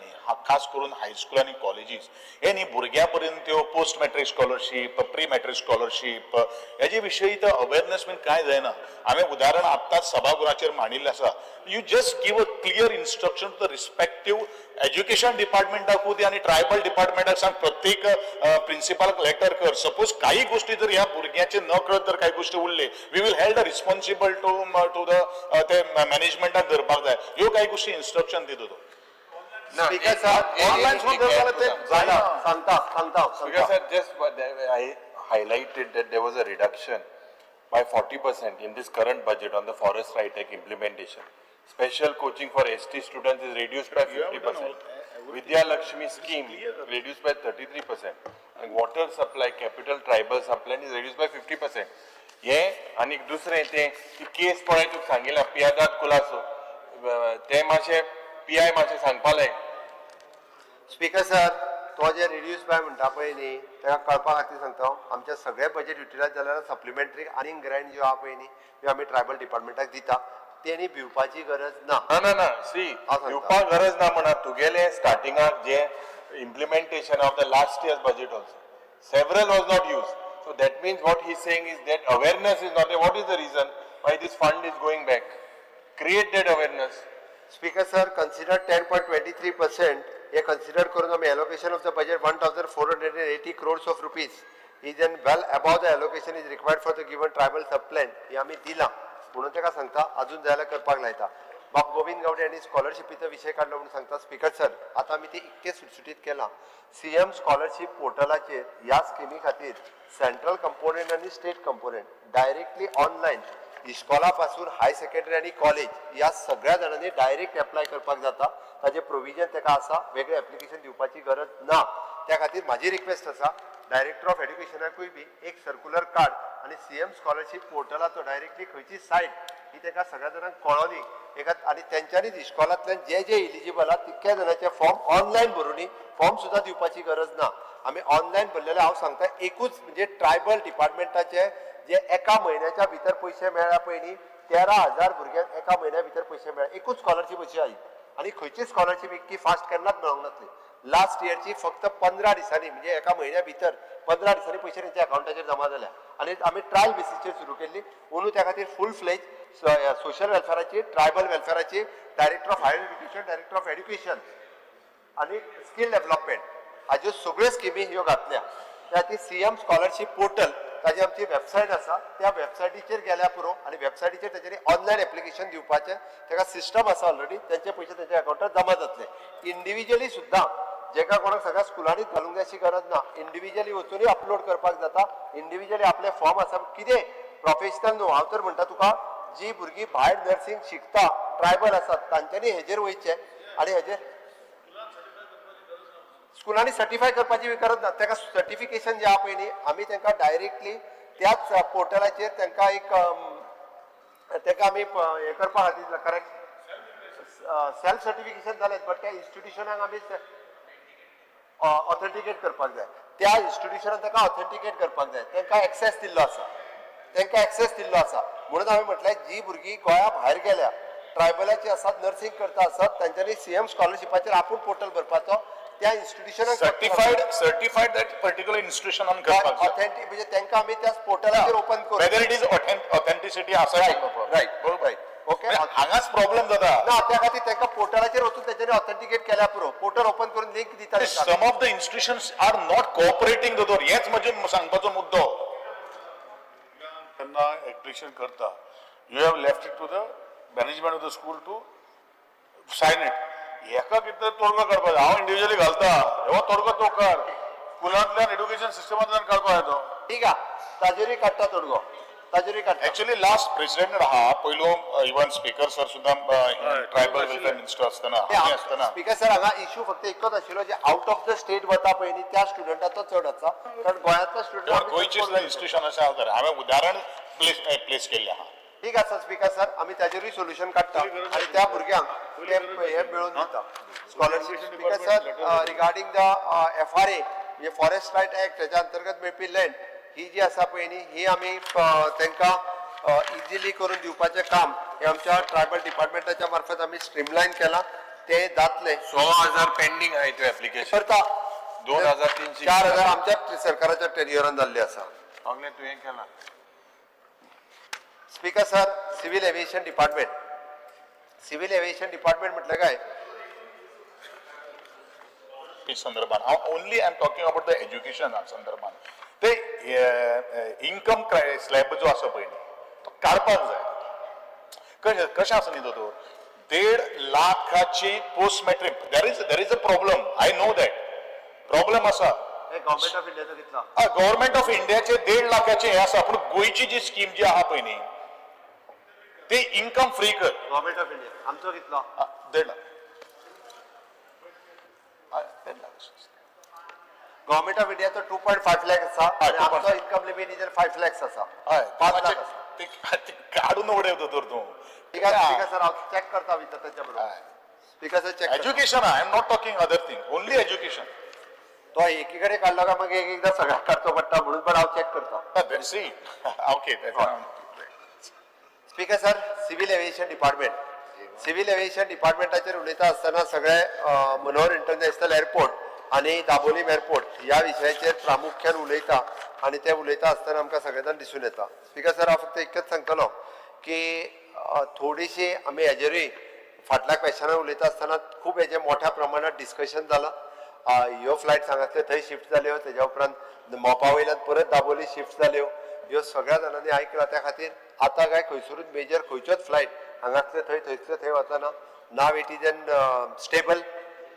खास करून हायस्कूल आनी कॉलेजीस हे न्ही भुरग्यां पर्यंत त्यो post matric scholarship, pre matric scholarship हेजे विशयी तर अवेरनेस बीन कांय जायना. हांवें उदाहरण आत्ताच सभागृहाचेर मांडिल्लें आसा. You just give a clear instruction to the respective education डिपार्टमेंटाकूय आनी ट्रायबल डिपार्टमेंटाक सांग, प्रत्येक प्रिन्सिपालाक लेटर कर. सपोज काही गोष्टी जर ह्या भुरग्याचे नकळत जर काही गोष्टी उरले, we will held a responsible to the ते मॅनेजमेंटाक धरपाक जाय. ह्यो काही गोष्टी इन्स्ट्रक्शन दित होतो. स्पीकर सर, ऑनलायन सांगता सांगता Speaker sir, just I highlighted that there was a reduction by 40% in this current budget on the Forest Right Act implementation. Special coaching for ST students is reduced by 50%. Vidya Lakshmi scheme reduced by 33%. And water supply, capital tribal supply is reduced by 50%. हे आनी दुसरें तें केस पळय तुका सांगिला पियादाद कुलासो, ते मातशें P I मातशें सांगपा लाय. स्पीकर सर, तो जे रिड्यूस बाय म्हणटा पळय न्ही, ताका कळपा खातीर सांगता, आमचे सगळे बजेट युटिलायज जाल्यार सप्लिमेंटरी आनीक ग्रँट ज्यो आहा पळय न्ही, त्यो आमी ट्रायबल डिपार्टमेंटाक दिता, तेणी भिवपाची गरज ना. ना ना ना, सी भिवपाक गरज ना म्हणा. तुगेले स्टार्टिंगाक जे implementation of the last year's budget also several was not use. So that means what he saying is that awareness is not. What is the reason why this fund is going back? Create that awareness. Speaker sir, consider 10.23% hey consider करून आमी allocation of the budget 1480 crores of rupees is an well above the allocation is required for the given tribal sub plan हे आमी दिलां म्हणून ताका सांगता, अजून जाय जाल्यार करपाक लायता. बाब गोविंद गावडे हांणी स्कॉलरशिपीचो विशय काडलो म्हणून सांगता. स्पीकर सर, आतां आमी ते इतकें सुटसुटीत केलां, सीएम स्कॉलरशीप पोर्टलाचेर ह्या स्किमी खातीर सेंट्रल कंपोनेंट आनी स्टेट कंपोनेंट डायरेक्टली ऑनलायन इस्कॉला पासून हाय सेकंडरी आनी कॉलेज ह्या सगळ्या जाणांनी डायरेक्ट एप्लाय करपाक जाता. ताजें प्रोविजन ताका आसा, वेगळें एप्लिकेशन दिवपाची गरज ना. त्या खातीर म्हाजी रिक्वेस्ट आसा, डायरेक्टर ऑफ एड्युकेशनाकूय बी एक सर्कुलर काड आनी सीएम स्कॉलरशीप पोर्टलाचो डायरेक्टली खंयची सायट ही तांकां सगळ्या जाणांक कळोनी एका आनी तेंच्यांनीच इश्कोलांतल्यान जे जे इलिजिबल आहा तितक्या जाणांचे फॉर्म ऑनलायन भरुनी, फॉर्म सुद्दां दिवपाची गरज ना. आमी ऑनलायन भरलेले, हांव सांगता एकूच म्हणजे ट्रायबल डिपार्टमेंटाचे जे एका म्हयन्याच्या भितर पयशे मेळ्ळ्या पळय न्ही, 13,000 भुरग्यांक एका म्हयन्या भितर पयशे मेळ्ळे. एकूच स्कॉलरशीप अशी आयली आनी खंयची स्कॉलरशीप इतकी फास्ट केन्नाच मेळोंक नासली. लास्ट इयरची फक्त 15 दिसांनी म्हणजे एका म्हयन्या भितर 15 दिसांनी पयशे तेंच्या अकावंटाचेर जमा जाल्या आनी आमी ट्रायल बेसीसचेर सुरू केल्ली. अंदू त्या खातीर फूल फ्लेज सोशल वेलफेराची, ट्रायबल वेलफेराची, director of higher education, director of education आनी स्कील डेव्हलपमेंट हाज्यो सगळ्यो स्किमी ह्यो घातल्या. त्या खातीर सीएम स्कॉलरशीप पोर्टल ताजी आमची वेबसायट आसा, त्या वेबसायटीचेर गेल्यार पुरो आनी वेबसायटीचेर तेंच्यांनी ऑनलायन एप्लिकेशन दिवपाचें, ताका सिस्टम आसा ऑलरेडी, तेंचे पयशे तेंच्या अकावंटार जमा जातले. इंडिविज्युअली सुद्दां जेका कोणाक सगळ्या स्कुलांनीच घालूंक जाय अशी गरज ना, इंडिविज्युअली वचुनूय अपलोड करपाक जाता. इंडिविज्युअली आपले फॉर्म आसा, कितें प्रोफेशनल न्हू, हांव तर म्हणटा तुका जी भुरगीं भायर नर्सिंग शिकता ट्रायबल आसात तांच्यांनी हेजेर वयचें आनी हेजेर स्कुलांनी सर्टिफाय करपाची गरज ना. ताका सर्टिफिकेशन जें आहा पळय न्ही, आमी तांकां डायरेक्टली त्याच पोर्टलाचेर तांकां एक ताका आमी हें करपा खातीर करेक्ट सेल्फ सर्टिफिकेशन जालें, बट त्या इन्स्टिट्युशनाक आमी ऑथेंटिकेट करपाक जाय, त्या इन्स्टिट्युशनान ताका ऑथेंटिकेट करपाक जाय, तांकां एक्सेस दिल्लो आसा, तांकां एक्सेस दिल्लो आसा. म्हणून हांवें म्हटलें जी भुरगीं गोंया भायर गेल्या ट्रायबलाची आसात, नर्सिंग करता आसात, तांच्यांनी सीएम स्कॉलरशिपाचेर आपूण पोर्टल भरपाचो, त्या इन्स्टिट्युशनाक सर्टिफाईड that particular इन्स्टिट्यूशनान करपाक जाय. ऑथेंटीक म्हणजे तांकां आमी त्या पोर्टलाचेर ओपन करू, वेदर it is authenticity आसा, रायट रायट ओके. हांगाच प्रॉब्लेम जाता ना, त्या खातीर तांकां पोर्टलाचेर वचून तेंच्यांनी ऑथेंटिकेट केल्यार पुरो, पोर्टल ओपन करून लिंक दिता. Some of the institutions are not cooperating दोतोर, हेच म्हजे सांगपाचो मुद्दो. तेन्ना एप्लिकेशन करता, you have left it to the management of the school to sign it. हेका कितें तोडगो काडपाक जाय. हांव इंडिविज्युअली घालता हो तोडगो तो काड, स्कुलांतल्यान एड्युकेशन सिस्टमांतल्यान काडपाक जाय तो. ठीक आहा, ताजेरूय काडटा तोडगो, ताजेरूय काडटा. एक्चुअली लास्ट प्रेसिडेंट आहा पयलो, इवन स्पीकर सर सुद्दां ट्रायबल वेलफेअर मिनिस्टर आसतना, आमी आसतना. स्पीकर सर हांगा इशू फक्त एकच आशिल्लो, जे आउट ऑफ the state वता पळय न्ही त्या स्टुडंटाचो चड आसा, कारण गोंयांतलो स्टुडंट गोंयची सुद्दां इन्स्टिट्यूशन अशें आसा, हांवें उदाहरण प्लेस केल्लें आहा. ठीक आसा स्पीकर सर, आमी ताजेरूय सोल्युशन काडटा आनी त्या भुरग्यांक ते हे मेळोवन दिता scholarship. Speaker sir, regarding the FRA म्हणजे फॉरेस्ट रायट एक्ट हेच्या अंतर्गत मेळपी लँड ही जी आसा पळय न्ही, ही आमी तांकां इजिली करून दिवपाचें काम हें आमच्या ट्रायबल डिपार्टमेंटाच्या मार्फत आमी स्ट्रीमलायन केलां, तें जातलें. 16,000 पेंडींग आहाय त्यो एप्लिकेशन, करता 2,300 4,000 आमच्या सरकाराच्या टेन्युअरान जाल्लें आसा. सगळें तुवें केलां. Speaker sir, civil aviation department, civil aviation department म्हटलें काय संदर्भात हांव only I am talking about the education संदर्भात ते इन्कम स्लॅब जो आसा पळय न्ही तो काडपाक जाय. कशें कशें आसा न्ही दोतोर, 1.5 लाखाची post matric, there is a problem, I know that problem आसा. गव्हर्मेंट ऑफ इंडियाचो कितलो? गव्हर्मेंट ऑफ इंडियाचे 1.5 लाखाचे हे आसा, पूण गोंयची जी स्कीम जी आहा पळय न्ही ते इन्कम फ्री कर. गव्हर्मेंट ऑफ इंडिया आमचो कितलो? 1.5 लाख. 1.5 लाख गव्हर्मेंट ऑफ इंडियाचो 2.5 लाख आसा आनी आमचो इन्कम लिमीट is 5 lakhs आसा, 5 लाख आसा. ते काडून उडय दोतोर तूं. ठीक आसा स्पीकर सर, हांव चॅक करता भितर तांच्या बरोबर. Speaker sir check education, I am not talking other thing, only education. तो एकी कडेन काडलो काय मागीर एक एकदां सगळ्याक काडचो पडटा, म्हणून पण हांव चॅक करता. See okay. Speaker sir, civil aviation department, civil aviation डिपार्टमेंटाचेर उलयता आसतना सगळे मनोहर इंटरनॅशनल एअरपोर्ट आनी दाबोलीम एअरपोर्ट ह्या विशयाचेर प्रामुख्यान उलयता आनी ते उलयता आसतना आमकां सगळे जाण दिसून येता. स्पीकर सर, हांव फक्त इतकेंच सांगतलो की थोडीशी आमी हेजेरूय फाटल्या क्वेशनान उलयता आसतना खूब हेजें मोठ्या प्रमाणात डिस्कशन जालां. ह्यो फ्लायट्स हांगासले थंय शिफ्ट जाल्यो, तेज्या उपरांत मोपा वयल्यान परत दाबोली शिफ्ट जाल्यो, ह्यो सगळ्या जाणांनी आयकलां. त्या खातीर आतां काय खंयसरूच मेजर खंयच्योच फ्लायट हांगासले थंय थंयसले थंय वचना. Now it is an stable,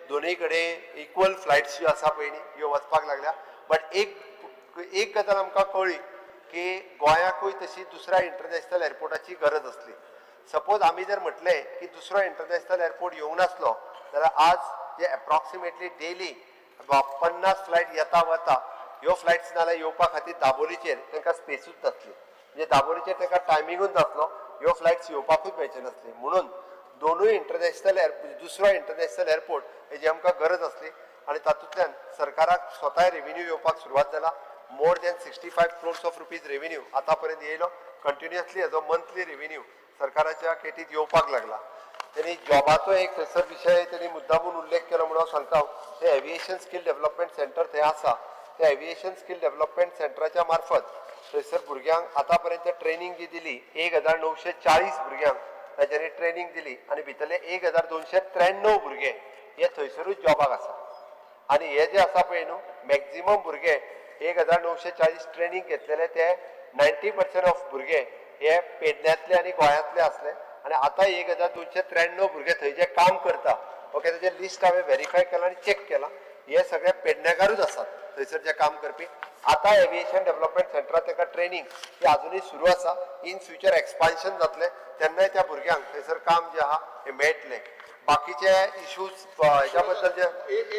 दोनूय कडेन इक्वल फ्लायट्स ज्यो आसा पळय न्ही ह्यो वचपाक लागल्या. बट एक गजाल आमकां कळ्ळी की गोंयाकूय तशी दुसऱ्या इंटरनॅशनल एअरपोर्टाची गरज आसली. सपोज आमी जर म्हटलें की दुसरो इंटरनॅशनल एअरपोर्ट येवंक नासलो जाल्यार आज जे एप्रॉक्सिमेटली डेली 50 फ्लायट येता वता ह्यो फ्लायट्स नाल्यार येवपा खातीर दाबोलीचेर तांकां स्पेसूच नासली, म्हणजे दाबोलीचेर तांकां टायमिंगूच नासलो, ह्यो फ्लायट्स येवपाकूच मेळचे नासली. म्हणून दोनूय इंटरनॅशनल एअरपोर्ट, दुसरो इंटरनॅशनल एअरपोर्ट हेजी आमकां गरज आसली आनी तातूंतल्यान सरकाराक स्वताय रेवेन्यू येवपाक सुरवात जाला. More than 65 crores of rupees revenue आतां पर्यंत येयलो. कंटिन्युअसली हेजो मंथली रेवेन्यू सरकाराच्या केटीत येवपाक लागला. तेणी जॉबाचो एक थंयसर विशय तेणी मुद्दामून उल्लेख केलो म्हणून हांव सांगता, ते एविएशन स्कील डेव्हलपमेंट सेंटर थंय आसा. त्या एविएशन स्कील डेव्हलपमेंट सेंटराच्या मार्फत थंयसर भुरग्यांक आतां पर्यंत ट्रेनींग जी दिली 1940 भुरग्यांक तांच्यांनी ट्रेनींग दिली आनी भितरले 1293 भुरगे हे थंयसरूच जॉबाक आसा. आनी हे जे आसा पळय न्हू मॅक्झिमम भुरगे 1940 ट्रेनींग घेतलेले ते 90% ऑफ भुरगे हे पेडण्यांतले आनी गोंयांतले आसले आनी आतां 1293 भुरगे थंय जे काम करता, ओके, तेजें लिस्ट हांवें व्हेरीफाय केलां आनी चॅक केलां, हे सगळे पेडणेकारूच आसात थंयसर जे काम करपी. आतां एविएशन डेव्हलपमेंट सेंटरात ताका ट्रेनींग ही आजुनूय सुरू आसा. इन फ्युचर एक्सपान्शन जातलें तेन्नाय त्या भुरग्यांक थंयसर काम जें आहा हें मेळटलें. बाकीचे इश्यूज हेच्या बद्दल जे एक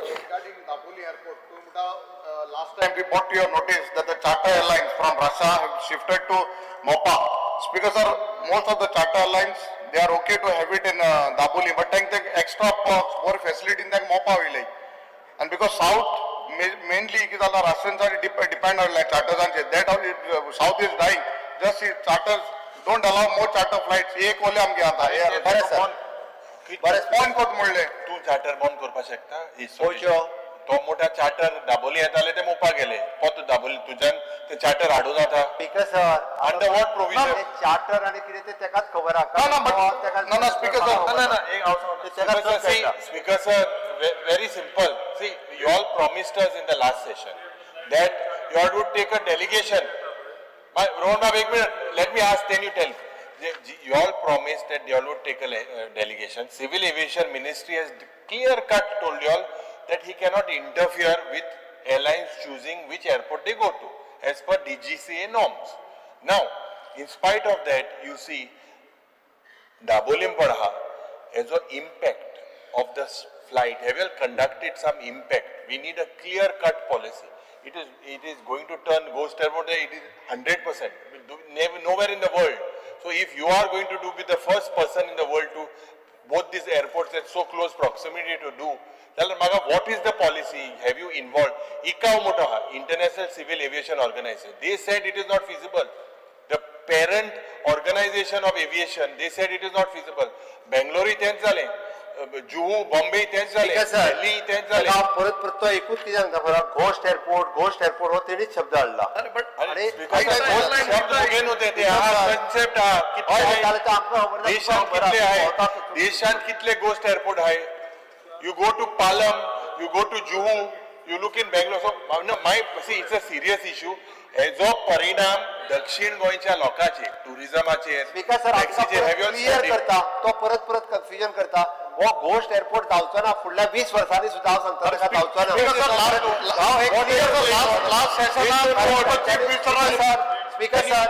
regarding Dabolim airport, तूं म्हणटा last time we brought to your notice that the charter airlines from Russia have shifted to Mopa. Speaker sir, most of the charter airlines, they are okay to have it in Dabolim, but tank extra perks, more facility in that Mopa village. And because South mainly कितें जाला रशियन्सांनी depend आसले चार्टर्सांचेर, that South is dying. Just see charters don't allow more charter flights. एक ओले आमगे आतां बरें sir, बरें बंद कोत म्हणलें. तूं चार्टर बंद करपाक शकता? खंयच्यो? तो मोठ्या चार्टर दाबोली येताले ते मोपा गेले, पोत दाबोली तुज्यान ते चार्टर हाडूं जाता. Speaker sir, under what provision? Charter आनी कितें तें तेकाच खबर आहा. ना ना, ना स्पीकर सर, ना ना, एक हांव सांगता. Speaker sir, very simple. See, you all promised us in the last session that you all would take a delegation. Rohan बाब एक minute, let me ask, then you tell. You all promised that you all would take a delegation. Civil Aviation Ministry has clear cut told you all that he cannot interfere with airlines choosing which airport they go to as per DGCA norms. Now, in spite of that, you see, Dabolim Padha has an impact of this flight. Have you all conducted some impact? We need a clear cut policy. It is going to turn ghost airport. It is 100%. Nowhere in the world. So if you are going to do be the first person in the world to both these airports at so close proximity to do, then maga, what is the policy? Have you involved? ICAO मोठो आहा, International Civil Aviation Organization. They said it is not feasible. The parent organization of aviation, they said it is not feasible. Bangalore तेंच जालें, जुहू बॉम्बे तेंच जालें, दिल्ली तेंच जालें. परत परत तो एकूच कितें सांगता पळय, घोस्ट एअरपोर्ट, घोस्ट एअरपोर्ट हो तेणीच शब्द हाडला. शब्द मुगे न्हू ते, कन्सेप्ट आहा. देशांत कितले आहे, देशांत कितले घोस्ट एअरपोर्ट आहे. You go to Palam, you go to Juhu, you look in Bangalore. So my see, it's a serious issue. हेजो परिणाम दक्षिण गोंयच्या लोकांचेर, टुरिझमाचेर, स्पीकर सर, क्लियर करता तो परत परत कन्फ्युजन करता. हो घोस्ट एअरपोर्ट जावचो ना फुडल्या 20 वर्सांनी सुद्दां हांव सांगता ताका जावचो ना. Speaker sir,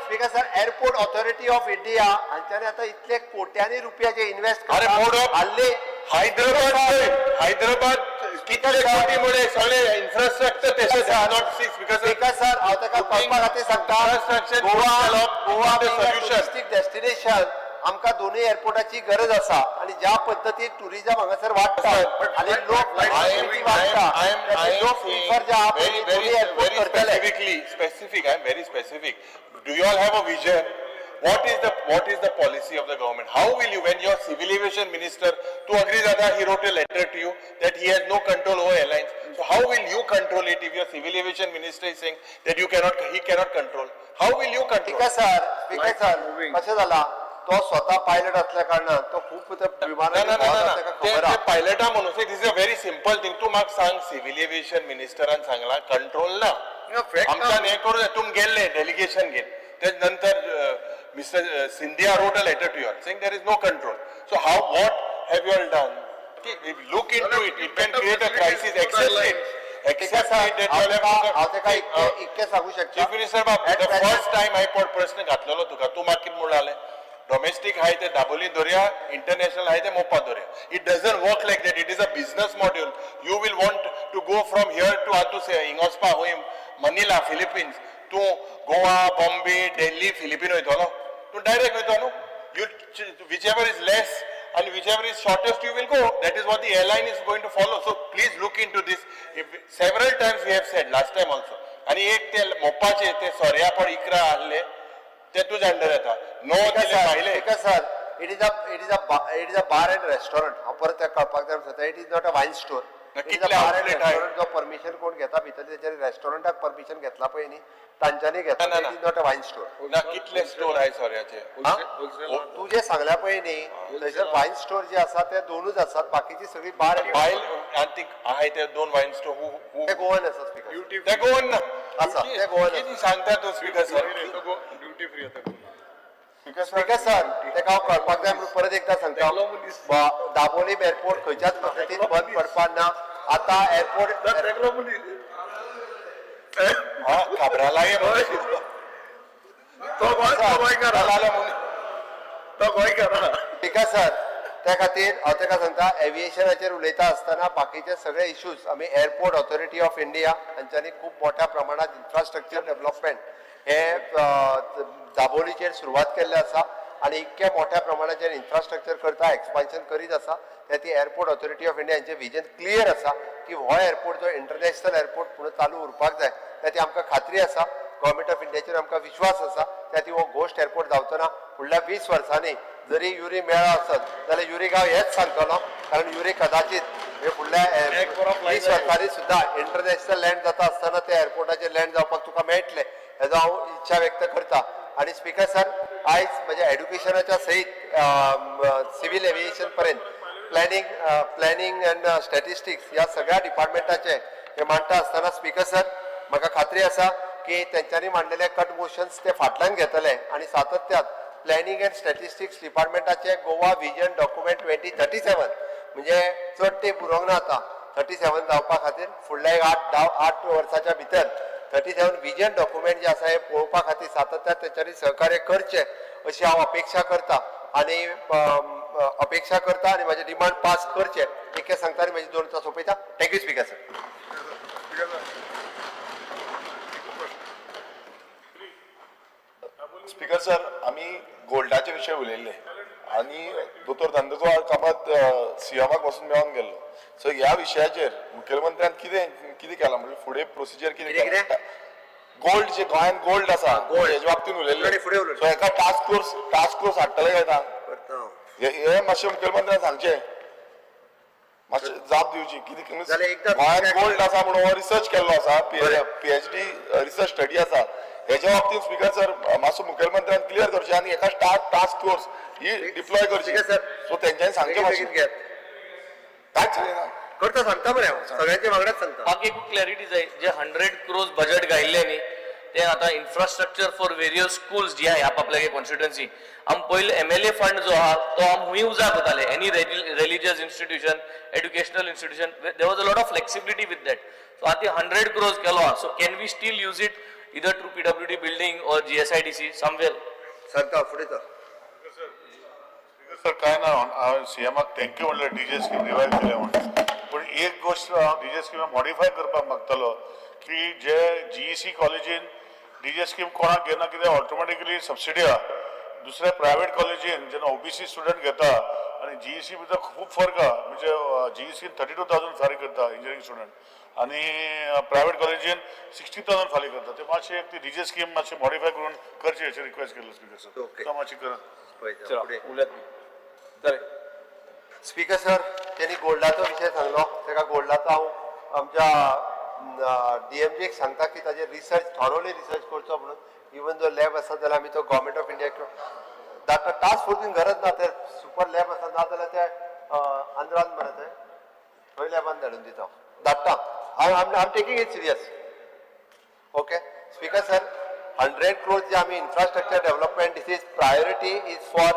speaker sir, airport authority of India हांच्यानी आतां इतले कोट्यांनी रुपया जे इन्व्हेस्ट करतात. हैदराबाद, हैदराबाद कितले कोटी मुळे सगळे इन्फ्रास्ट्रक्चर तशें not see. Speaker sir, हांव ताका कळपा खातीर सांगता, गोवा गोवा टुरिस्टीक डेस्टिनेशन, आमकां दोनूय एअरपोर्टाची गरज आसा आनी ज्या पद्दतीन टुरिजम हांगासर वाडटा आनी लोक वाडटा, लोक प्रिफर जे आहा दोनूय एअरपोर्ट करतले. Specific, I am very specific. Do you all have a vision? What is the policy of the government? How will you, when your civil aviation minister, to agree that he wrote a letter to you that he has no control over airlines. So how will you control it if your civil aviation minister is saying that you cannot, he cannot control? How will you control? Speaker sir, speaker sir, कशें जाला, तो स्वता pilot असल्या कारणान तो खूप विमानांनी ताका खबर आहा. पायलटा म्हणून this is a very simple thing. तूं म्हाका सांग, सिव्हिल एव्हिएशन मिनिस्टरान सांगला कंट्रोल ना, आमच्यान हें करूं जाय. तुमी गेल्ले डेलिगेशन घेवन, तेज नंतर Mr. Scindia wrote a letter to you all saying there is no control. So how, what have you all done? Look into it. It can create a crisis. Accept it. Accept it that you all have to. इतकें सांगू शकता. Chief Minister बाब, the first time I put प्रश्न घातलेलो तुका, तूं म्हाका कितें म्हळालें? डोमेस्टीक आहाय ते दाबोली दवरया, इंटरनॅशनल आहाय ते Mopa दवरया. It doesn't work like that. It is a business module. You will want to go from here to आतू हिंग वचपा खंय, मनिला, फिलिपिन्स. तूं गोवा, बॉम्बे, दिल्ली, फिलिपीन वयतलो? तूं डायरेक्ट वयतो न्हू. You, whichever is less and whichever is shortest, you will go. That is what the airline is going to follow. So please look into this. If, several times we have said, last time also. आणि एक ते मोपाचे ते सोऱ्या 11 आहले ते तुझ्या under येता. No दिले भायले. Sir, it is a bar and restaurant. हांव परत तें कळपाक जाय म्हणून सांगता, it is not a wine store. It is a कितले बार एंड outlet आहे? रेस्टॉरंट. जो परमिशन कोण घेता भितर, तेच्यानी रेस्टॉरंटाक परमिशन घेतला पळय न्ही, तांच्यांनी घेतला. ना, ना. It is not a wine store. ना, कितले स्टोर आहे सोऱ्याचे? तूं जे सांगल्या पळय न्ही, थंयसर वायन स्टोर जे आसा ते दोनूच आसात, बाकीची सगळी बार. बायल आनी ती आहाय ते दोन वायन स्टोर हु ते गोवन आसा, स्पीकर. ते गोवन ना. आसा, ते गोवन. कितें सांगता तूं, स्पीकर सर? ड्युटी फ्री आता. स्पीकर सर, तेका हांव कळपाक जाय म्हणून परत एकदां सांगता, दाबोलीम एअरपोर्ट खंयच्याच पद्दतीन बंद पडपाक ना. आतां एअरपोर्ट खबराला. तो गोंयकार, तो गोंयकार. स्पीकर सर, त्या खातीर हांव ताका सांगता, एविएशनाचेर उलयता आसतना बाकीचे सगळे इश्यूज आमी एअरपोर्ट ऑथॉरिटी ऑफ इंडिया हांच्यांनी खूब मोठ्या प्रमाणात इन्फ्रास्ट्रक्चर डेव्हलपमेंट हे दाबोलीचेर सुरवात केल्लें आसा आनी इतक्या मोठ्या प्रमाणाचेर इन्फ्रास्ट्रक्चर करता, एक्सपान्शन करीत आसा. त्या ती एअरपोर्ट ऑथॉरिटी ऑफ इंडिया हांचें विजन क्लियर आसा की हो एअरपोर्ट जो इंटरनॅशनल एअरपोर्ट म्हणून चालू उरपाक जाय. त्या ती आमकां खात्री आसा, गव्हर्मेंट ऑफ इंडियाचेर आमकां विश्वास आसा. त्या ती हो घोस्ट एअरपोर्ट जावचो ना. फुडल्या 20 वर्सांनी जरी युरी मेळ्ळो आसत जाल्यार युरी गांव हेच सांगतलो, कारण युरी कदाचित हे फुडल्या 20 वर्सांनी सुद्दां इंटरनॅशनल लँड जाता आसतना त्या एअरपोर्टाचेर लँड जावपाक तुका मेळटलें, हेजो हांव इच्छा व्यक्त करता. आनी स्पीकर सर, आयज म्हज्या एड्युकेशनाच्या सहीत सिवील एविएशन पर्यंत प्लॅनिंग अँड स्टॅटिस्टिक्स ह्या सगळ्या डिपार्टमेंटाचे हे मांडटा आसतना, स्पीकर सर, म्हाका खात्री आसा की तेंच्यांनी मांडलेले कट मोशन्स ते फाटल्यान घेतले आनी सातत्यात प्लॅनिंग अँड स्टॅटिस्टिक्स डिपार्टमेंटाचे गोवा विजन डॉक्युमेंट 2037, म्हणजे चड तेंप उरोंक ना आतां 37 जावपा खातीर. फुडल्या एक 8 10 8 वर्साच्या भितर 37 विजन डॉक्युमेंट जे आसा हे पळोवपा खातीर सातत्यात तेंच्यांनी सहकार्य करचें अशी हांव अपेक्षा करता आनी अपेक्षा करता आनी म्हाजे डिमांड पास करचे इतकें सांगता आनी म्हजी दोन उतरां सोंपयता. Thank you, speaker sir. Speaker sir, आमी गोल्डाचे विशय उलयल्ले आनी दोतोर नंदकुमार कामत सीएमाक बसून मेळोन गेल्लो. सो ह्या विशयाचेर मुखेलमंत्र्यान कितें कितें केलां, म्हणजे फुडें प्रोसिजर कितें केलां? गोल्ड जे गोंयांत गोल्ड आसा हेजे बाबतींत उलयल्ले. सो हेका टास्क फोर्स हाडटले काय ना, हे मातशें मुखेलमंत्र्यान सांगचें, मातशें जाप दिवची. कितें गोंयांत गोल्ड आसा म्हणून हो रिसर्च केल्लो आसा, पीएचडी रिसर्च स्टडी आसा, हेच्या बाबतीत स्पीकर सर मातसो मुखेलमंत्र्यान क्लियर करचें आनी एका टास्क फोर्स ही डिप्लॉय करची. सो तेंच्यांनी सांगचें मातशें, कांयच ना. करता, सांगता मरे हांव सगळ्यांच्या वांगडाच सांगता. बाकी एक क्लॅरिटी जाय, जे 100 क्रोर्स बजेट घायिल्लें न्ही, ते आतां इन्फ्रास्ट्रक्चर फॉर वेरियस स्कूल्स जी आहा आपल्यागे कॉन्स्टिट्युएन्सी, आम पयले एमएलए फंड जो आहा तो आम हुंय उजाक वताले, any religious institution, educational institution, there was a lot of flexibility with that. So आतां 100 क्रोर्स केलो आहा, so can we still use it either through PWD building or GSIDC somewhere? सांगता फुडें तर. सर, काय ना, हांवें सीएमाक thank you म्हणलें डीजे स्कीम रिवायव केल्या म्हणून, पूण एक गोश्ट हांव डीजे स्कीम मॉडिफाय करपाक मागतालो की जे जीईसी कॉलेजीन डीजे स्कीम कोणाक घेना, कित्याक ऑटोमॅटिकली सबसिडी आहा. दुसऱ्या प्रायवेट कॉलेजीन जेन्ना ओबीसी स्टुडंट घेता आनी जीईसी भितर खूब फरक आहा. म्हणजे जीईसीन 32,000 फारीक करता इंजिनियरींग स्टुडंट आनी प्रायवेट कॉलेजीन 60,000 फारीक करता. ते मातशें एक ती डीजे स्कीम मातशें मॉडिफाय करून करची अशें रिक्वेस्ट केल्लो, स्पीकर सर. तो मातशी करा. चला, उलयात. चले. स्पीकर सर, त्यांनी गोल्डाचो विशय सांगलो. ताका गोल्डाचो हांव आमच्या डीएमजीक सांगता की ताजेर रिसर्च, थॉरोली रिसर्च करचो म्हणून. इवन जो लॅब आसा जाल्यार आमी तो गव्हर्मेंट ऑफ इंडिया धाडटा. टास्क फोर्सीन गरज ना, ते सुपर लॅब आसा, ना जाल्यार ते आंध्रान मरे ते थंय लॅबान धाडून दिता, धाडटा हांव. I am taking it serious, okay? Speaker sir, 100 crore जे आमी infrastructure development, this is priority is for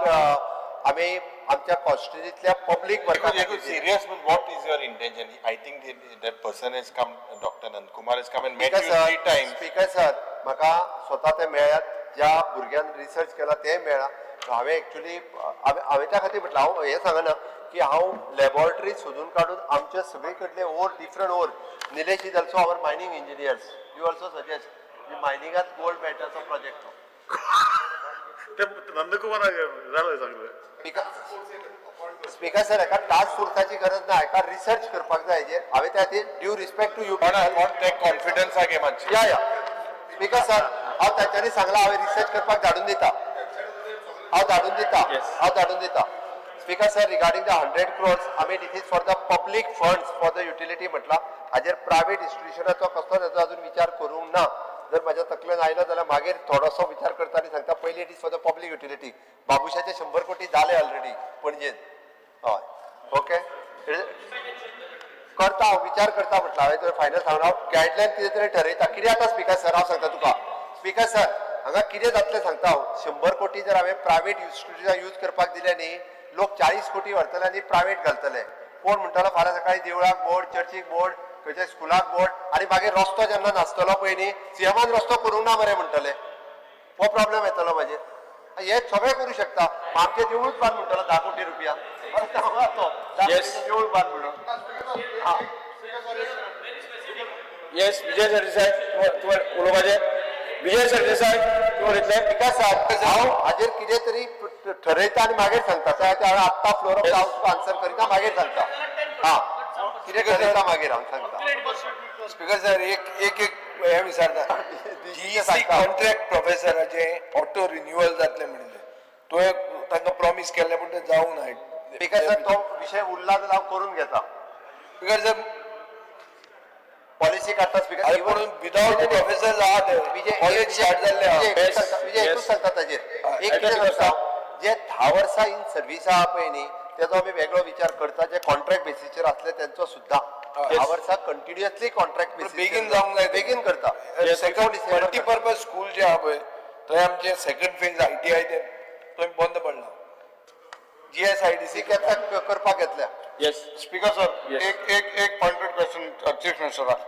आमी आमच्या कॉन्स्टिट्युन्सीतल्या public वर्का. Serious, what is your intention? I think that person has come, Dr. Nandkumar has come and met you three times. Speaker sir, म्हाका स्वता ते मेळ्ळ्यात. ज्या भुरग्यान research केला तें मेळ्ळा. हांवें एक्चुली हांवें त्या खातीर म्हटलें, हांव हें सांगना की हांव लॅबोरेटरी सोदून काडून आमचे सगळे कडले ore different ore. Nilesh is also our mining engineers, you also suggest मायनिंगात gold मेळटाचो project तो. नंदकुमार जालें सगळें. स्पीकर सर, एका टास्क फोर्साची गरज ना, एका रिसर्च करपाक जाय हेजेर. हांवें त्या खातीर ड्यू रिस्पेक्ट टू you कॉन्फिडन्सा घे मातशी. या या स्पीकर सर, हांव तांच्यांनी सांगलां, हांवें रिसर्च करपाक धाडून दिता, हांव धाडून दिता, हांव धाडून दिता. Speaker sir, regarding the 100 crores, I mean it is for the public funds for the utility म्हटलां. हाजेर प्रायवेट इन्स्टिट्युशनाचो कसलोच हेजो अजून विचार करूंक ना. जर म्हाज्या तकलेन आयलो जाल्यार मागीर थोडोसो विचार करता आनी सांगता. पयलीं it is for the public utility. बाबुशाचे 100 कोटी जाले ऑलरेडी पणजेन. हय, ओके करता हांव, विचार करता म्हटलं. हांवें तुवें फायनल सांगना, हांव गायडलायन कितें तरी ठरयता. कितें आतां स्पीकर सर, हांव सांगता तुका. स्पीकर सर, हांगा कितें जातलें सांगता हांव. 100 कोटी जर हांवें प्रायवेट इन्स्टिट्युशनाक यूज करपाक दिले न्ही, लोक 40 कोटी व्हरतले आनी प्रायवेट घालतले. कोण म्हणटलो फाल्यां सकाळीं देवळाक बोर्ड, चर्चीक बोर्ड, खंयच्या स्कुलाक बोर्ड, आनी मागीर रस्तो जेन्ना नासतलो पळय न्ही, सीएमान रस्तो करूंक ना मरे म्हणटले, हो प्रॉब्लेम येतलो मागीर. हे सगळें करूं शकता. आमचें देवूळच बांद म्हणटलो 10 कोटी रुपया. तो 10 कोटीचें देवूळ बांद म्हणून. येस, विजय सरदेसाय, तुवें उलोवपाचें. विजय सरदेसाय, तूं उलयतलें. विकास साहेब, हांव हाजेर कितें तरी ठरयता आनी मागीर सांगता. त्या खातीर हांवें आत्तां फ्लोर ऑफ हावस तुका आन्सर करिना, मागीर सांगता. हां, कितें ठरयता मागीर हांव सांगता. स्पीकर सर, एक एक एक हें विचारता. जीईसी कॉन्ट्रॅक्ट प्रोफेसराचें ऑटो रिन्युअल जातलें म्हणिल्लें, तुवें तांकां प्रॉमीस केल्लें, पूण तें जावंक ना. स्पीकर सर, तो विशय उरला जाल्यार हांव करून घेता. स्पीकर सर, पॉलिसी काडटा स्पीकर. पूण विदाउट प्रोफेसर आहा ते कॉलेज स्टार्ट जाल्लें आहा. विजय एकूच सांगता ताजेर. एक कितें सांगता, जे 10 वर्सां इन सर्वीस आहा पळय न्ही, तेजो आमी वेगळो विचार करता. जे कॉन्ट्रॅक्ट बेसीचेर आसले तेंचो सुद्दां 10 वर्सां कंटिन्युअसली कॉन्ट्रॅक्ट बेसीस बेगीन जावंक जाय. बेगीन करता. सेकंड मल्टीपर्पज स्कूल जे आहा पळय, थंय आमचे सेकंड फेज ITI ते थंय बंद पडला. GSIDC करपाक घेतल्या. येस स्पीकर सर, एक एक एक पॉइंटेड क्वेश्चन चीफ मिनिस्टराक.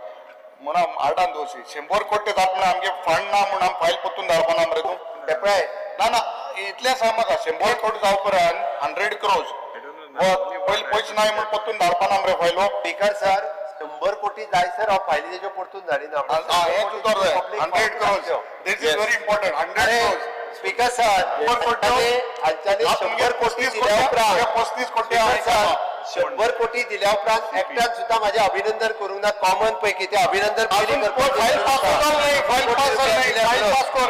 म्हणून आर्डान दोशी 100 कोटी जात म्हणून आमगे फंड ना म्हणून आमी फायल परतून धाडपाना मरे तूं. पळय ना ना, इतलें सांग म्हाका, 100 कोटी जावं उपरांत 100 crores पयलीं पयशे नाय म्हूण परतून धाडपाना मरे फायलो. स्पीकर सर, 100 कोटी जाय सर हांव फायली तेज्यो परतून धाडिना. हें तुजो 100 crores, this is very important. 100 crores. Speaker sir, हांच्यानी 100 कोटी दिल्या उपरांत 35 कोटी 100 कोटी दिल्या उपरांत एकट्यान सुद्दां म्हाजें अभिनंदन करूंक ना. कॉमन पैकी तें अभिनंदन पयलीं फायल पास जालें, फायल पास जालें, फायल पास कर,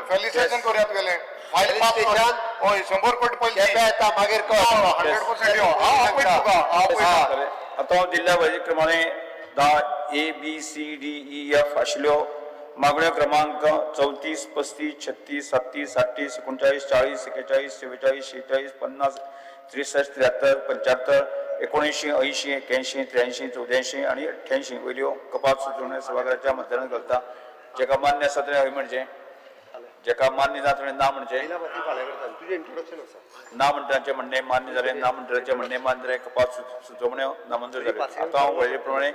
फेलिसिटेशन करुया तुगेलें. फायल पास कर, हय 100 कोटी पयलीं केपें येता मागीर कर. 100% यो. हांव आपयता तुका, हांव आपयता. आतां हांव दिल्ल्या वळेरे प्रमाणे 10 A B C D E F आशिल्ल्यो मागण्यो क्रमांक 34 35 36 37 38 39 40 41 44 46 50 63 73 75 79 80 81 83 84 आनी 88 वयल्यो कपात सुचोवण्यो सभाघराच्या मतदानात घालता. जेका मान्य आसा तेणें हय म्हणचें, जेका मान्य ना तेणें ना म्हणचें. ना म्हणटांचें म्हणणें मान्य जालें, ना म्हणटांचें म्हणणें मान्य जालें, कपात सुचोवण्यो नामंजूर जाल्यो. आतां हांव वळेरे प्रमाणे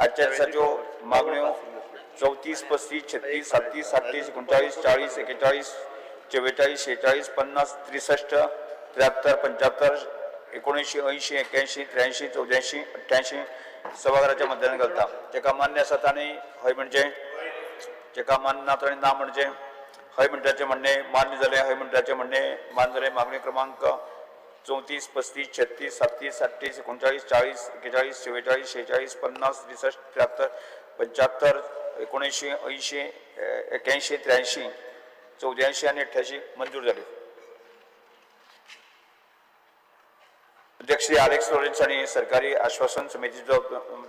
आजच्या दिसाच्यो मागण्यो 34 35 36 37 38 39 40 41 44 46 50 63 73 75 79 80 81 83 84 88 सभाघराच्या मतदानात घालता. जेका मान्य आसा तांणी हय म्हणचें, जेका मान्य ना तांणी ना म्हणचें. हय म्हणटाचें म्हणणें मान्य जालें, हय म्हणटाचें म्हणणें मान्य जालें. मागणी क्रमांक 34 35 36 37 38 39 40 41 44 46 50 63 73 75 79 80 81 83 84 आनी 88 मंजूर जाल्यो. अध्यक्ष श्री आलेक्स लॉरेन्स आनी सरकारी आश्वासन समितीचो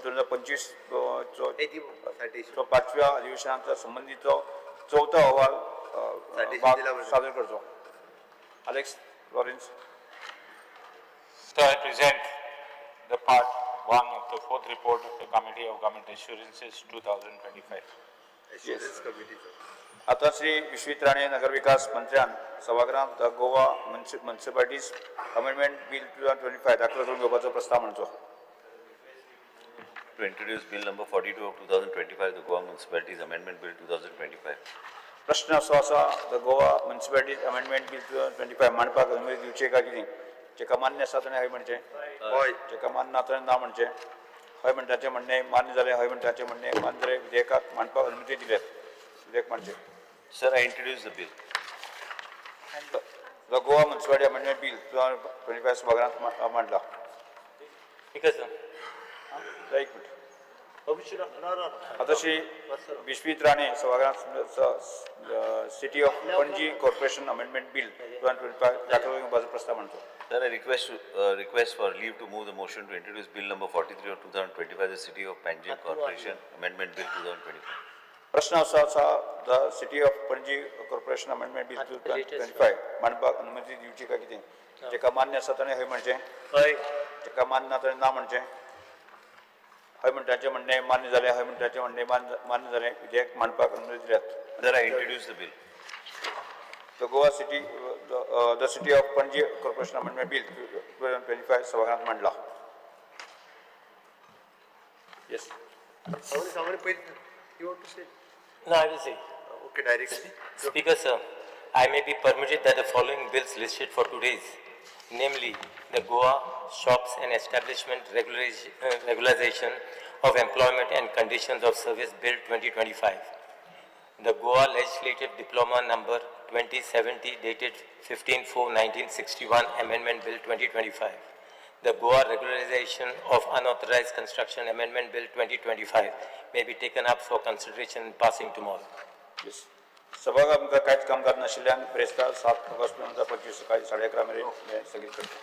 2025 चो 5व्या अधिवेशनाचा संबंदीचो चौथो अहवाल सादर करचो. Alex Lawrence. So I present the part 1 of the fourth report of the Committee of Government Assurances 2025. Yes. आता श्री विश्वजीत राणे नगरविकास मंत्र्यान सभागृहांत the Goa municipalities amendment bill 2025 दाखल करून घेवपाचो प्रस्ताव मांडचो. To introduce Bill number 42 of 2025, the Goa Municipalities Amendment Bill 2025. प्रश्न असो आसा, the Goa municipalities amendment bill 2025 मांडपाक अनुमती दिवची काय कितें? जेका मान्य आसा ताणें हय म्हणचें, हय. जेका मान्य ना ताणें ना म्हणचें. हय म्हणटाचें म्हणणें मान्य जालें. हय म्हणटाचें म्हणणें मान्य जालें. विधेयकाक मांडपाक अनुमती दिल्यात. विधेयक मांडचें. Sir, I introduce the bill. The Goa municipality amendment bill 2025 सभागृहात मांडला. Speaker sir. एक मिनिट. आता श्री विश्वित राणे सभागृहात city of Panaji corporation amendment bill 2025 दाखल करपाचो प्रस्ताव मांडतो. Sir, I request for leave to move the motion to introduce bill number 43 of 2025, the City of Panjim Corporation Amendment Bill 2025. प्रश्न असो आसा, the city of Panaji corporation amendment bill 2025 मांडपाक अनुमती दिवची काय कितें? जेका मान्य आसा ताणें हय म्हणचें, हय. जेका मान्य ना ताणें ना म्हणचें. हय म्हणटाचें म्हणणें मान्य जालें. हय म्हणटाचें म्हणणें मान्य जालें. विधेयक मांडपाक अनुमती दिल्यात. Sir, I introduce the bill. The Goa city the city of Panaji corporation amendment bill 2025 सभागृहात मांडला. Yes. You want to say? No, I will say. Okay, directly. Speaker sir, I may be permitted that the following bills listed for today's, namely the Goa Shops and Establishment Regularization of Employment and Conditions of Service Bill 2025, the Goa Legislative Diploma Number 2070 dated 15/4/1961 Amendment Bill 2025, the Goa Regularization of Unauthorized Construction Amendment Bill 2025 may be taken up for consideration and passing tomorrow. Yes. सभागृहात आमकां कांयच कामकाज नाशिल्ल्यान ब्रेस्तार 7 August 2025 सकाळी 11:30 मेरेन हें स्थगीत करता.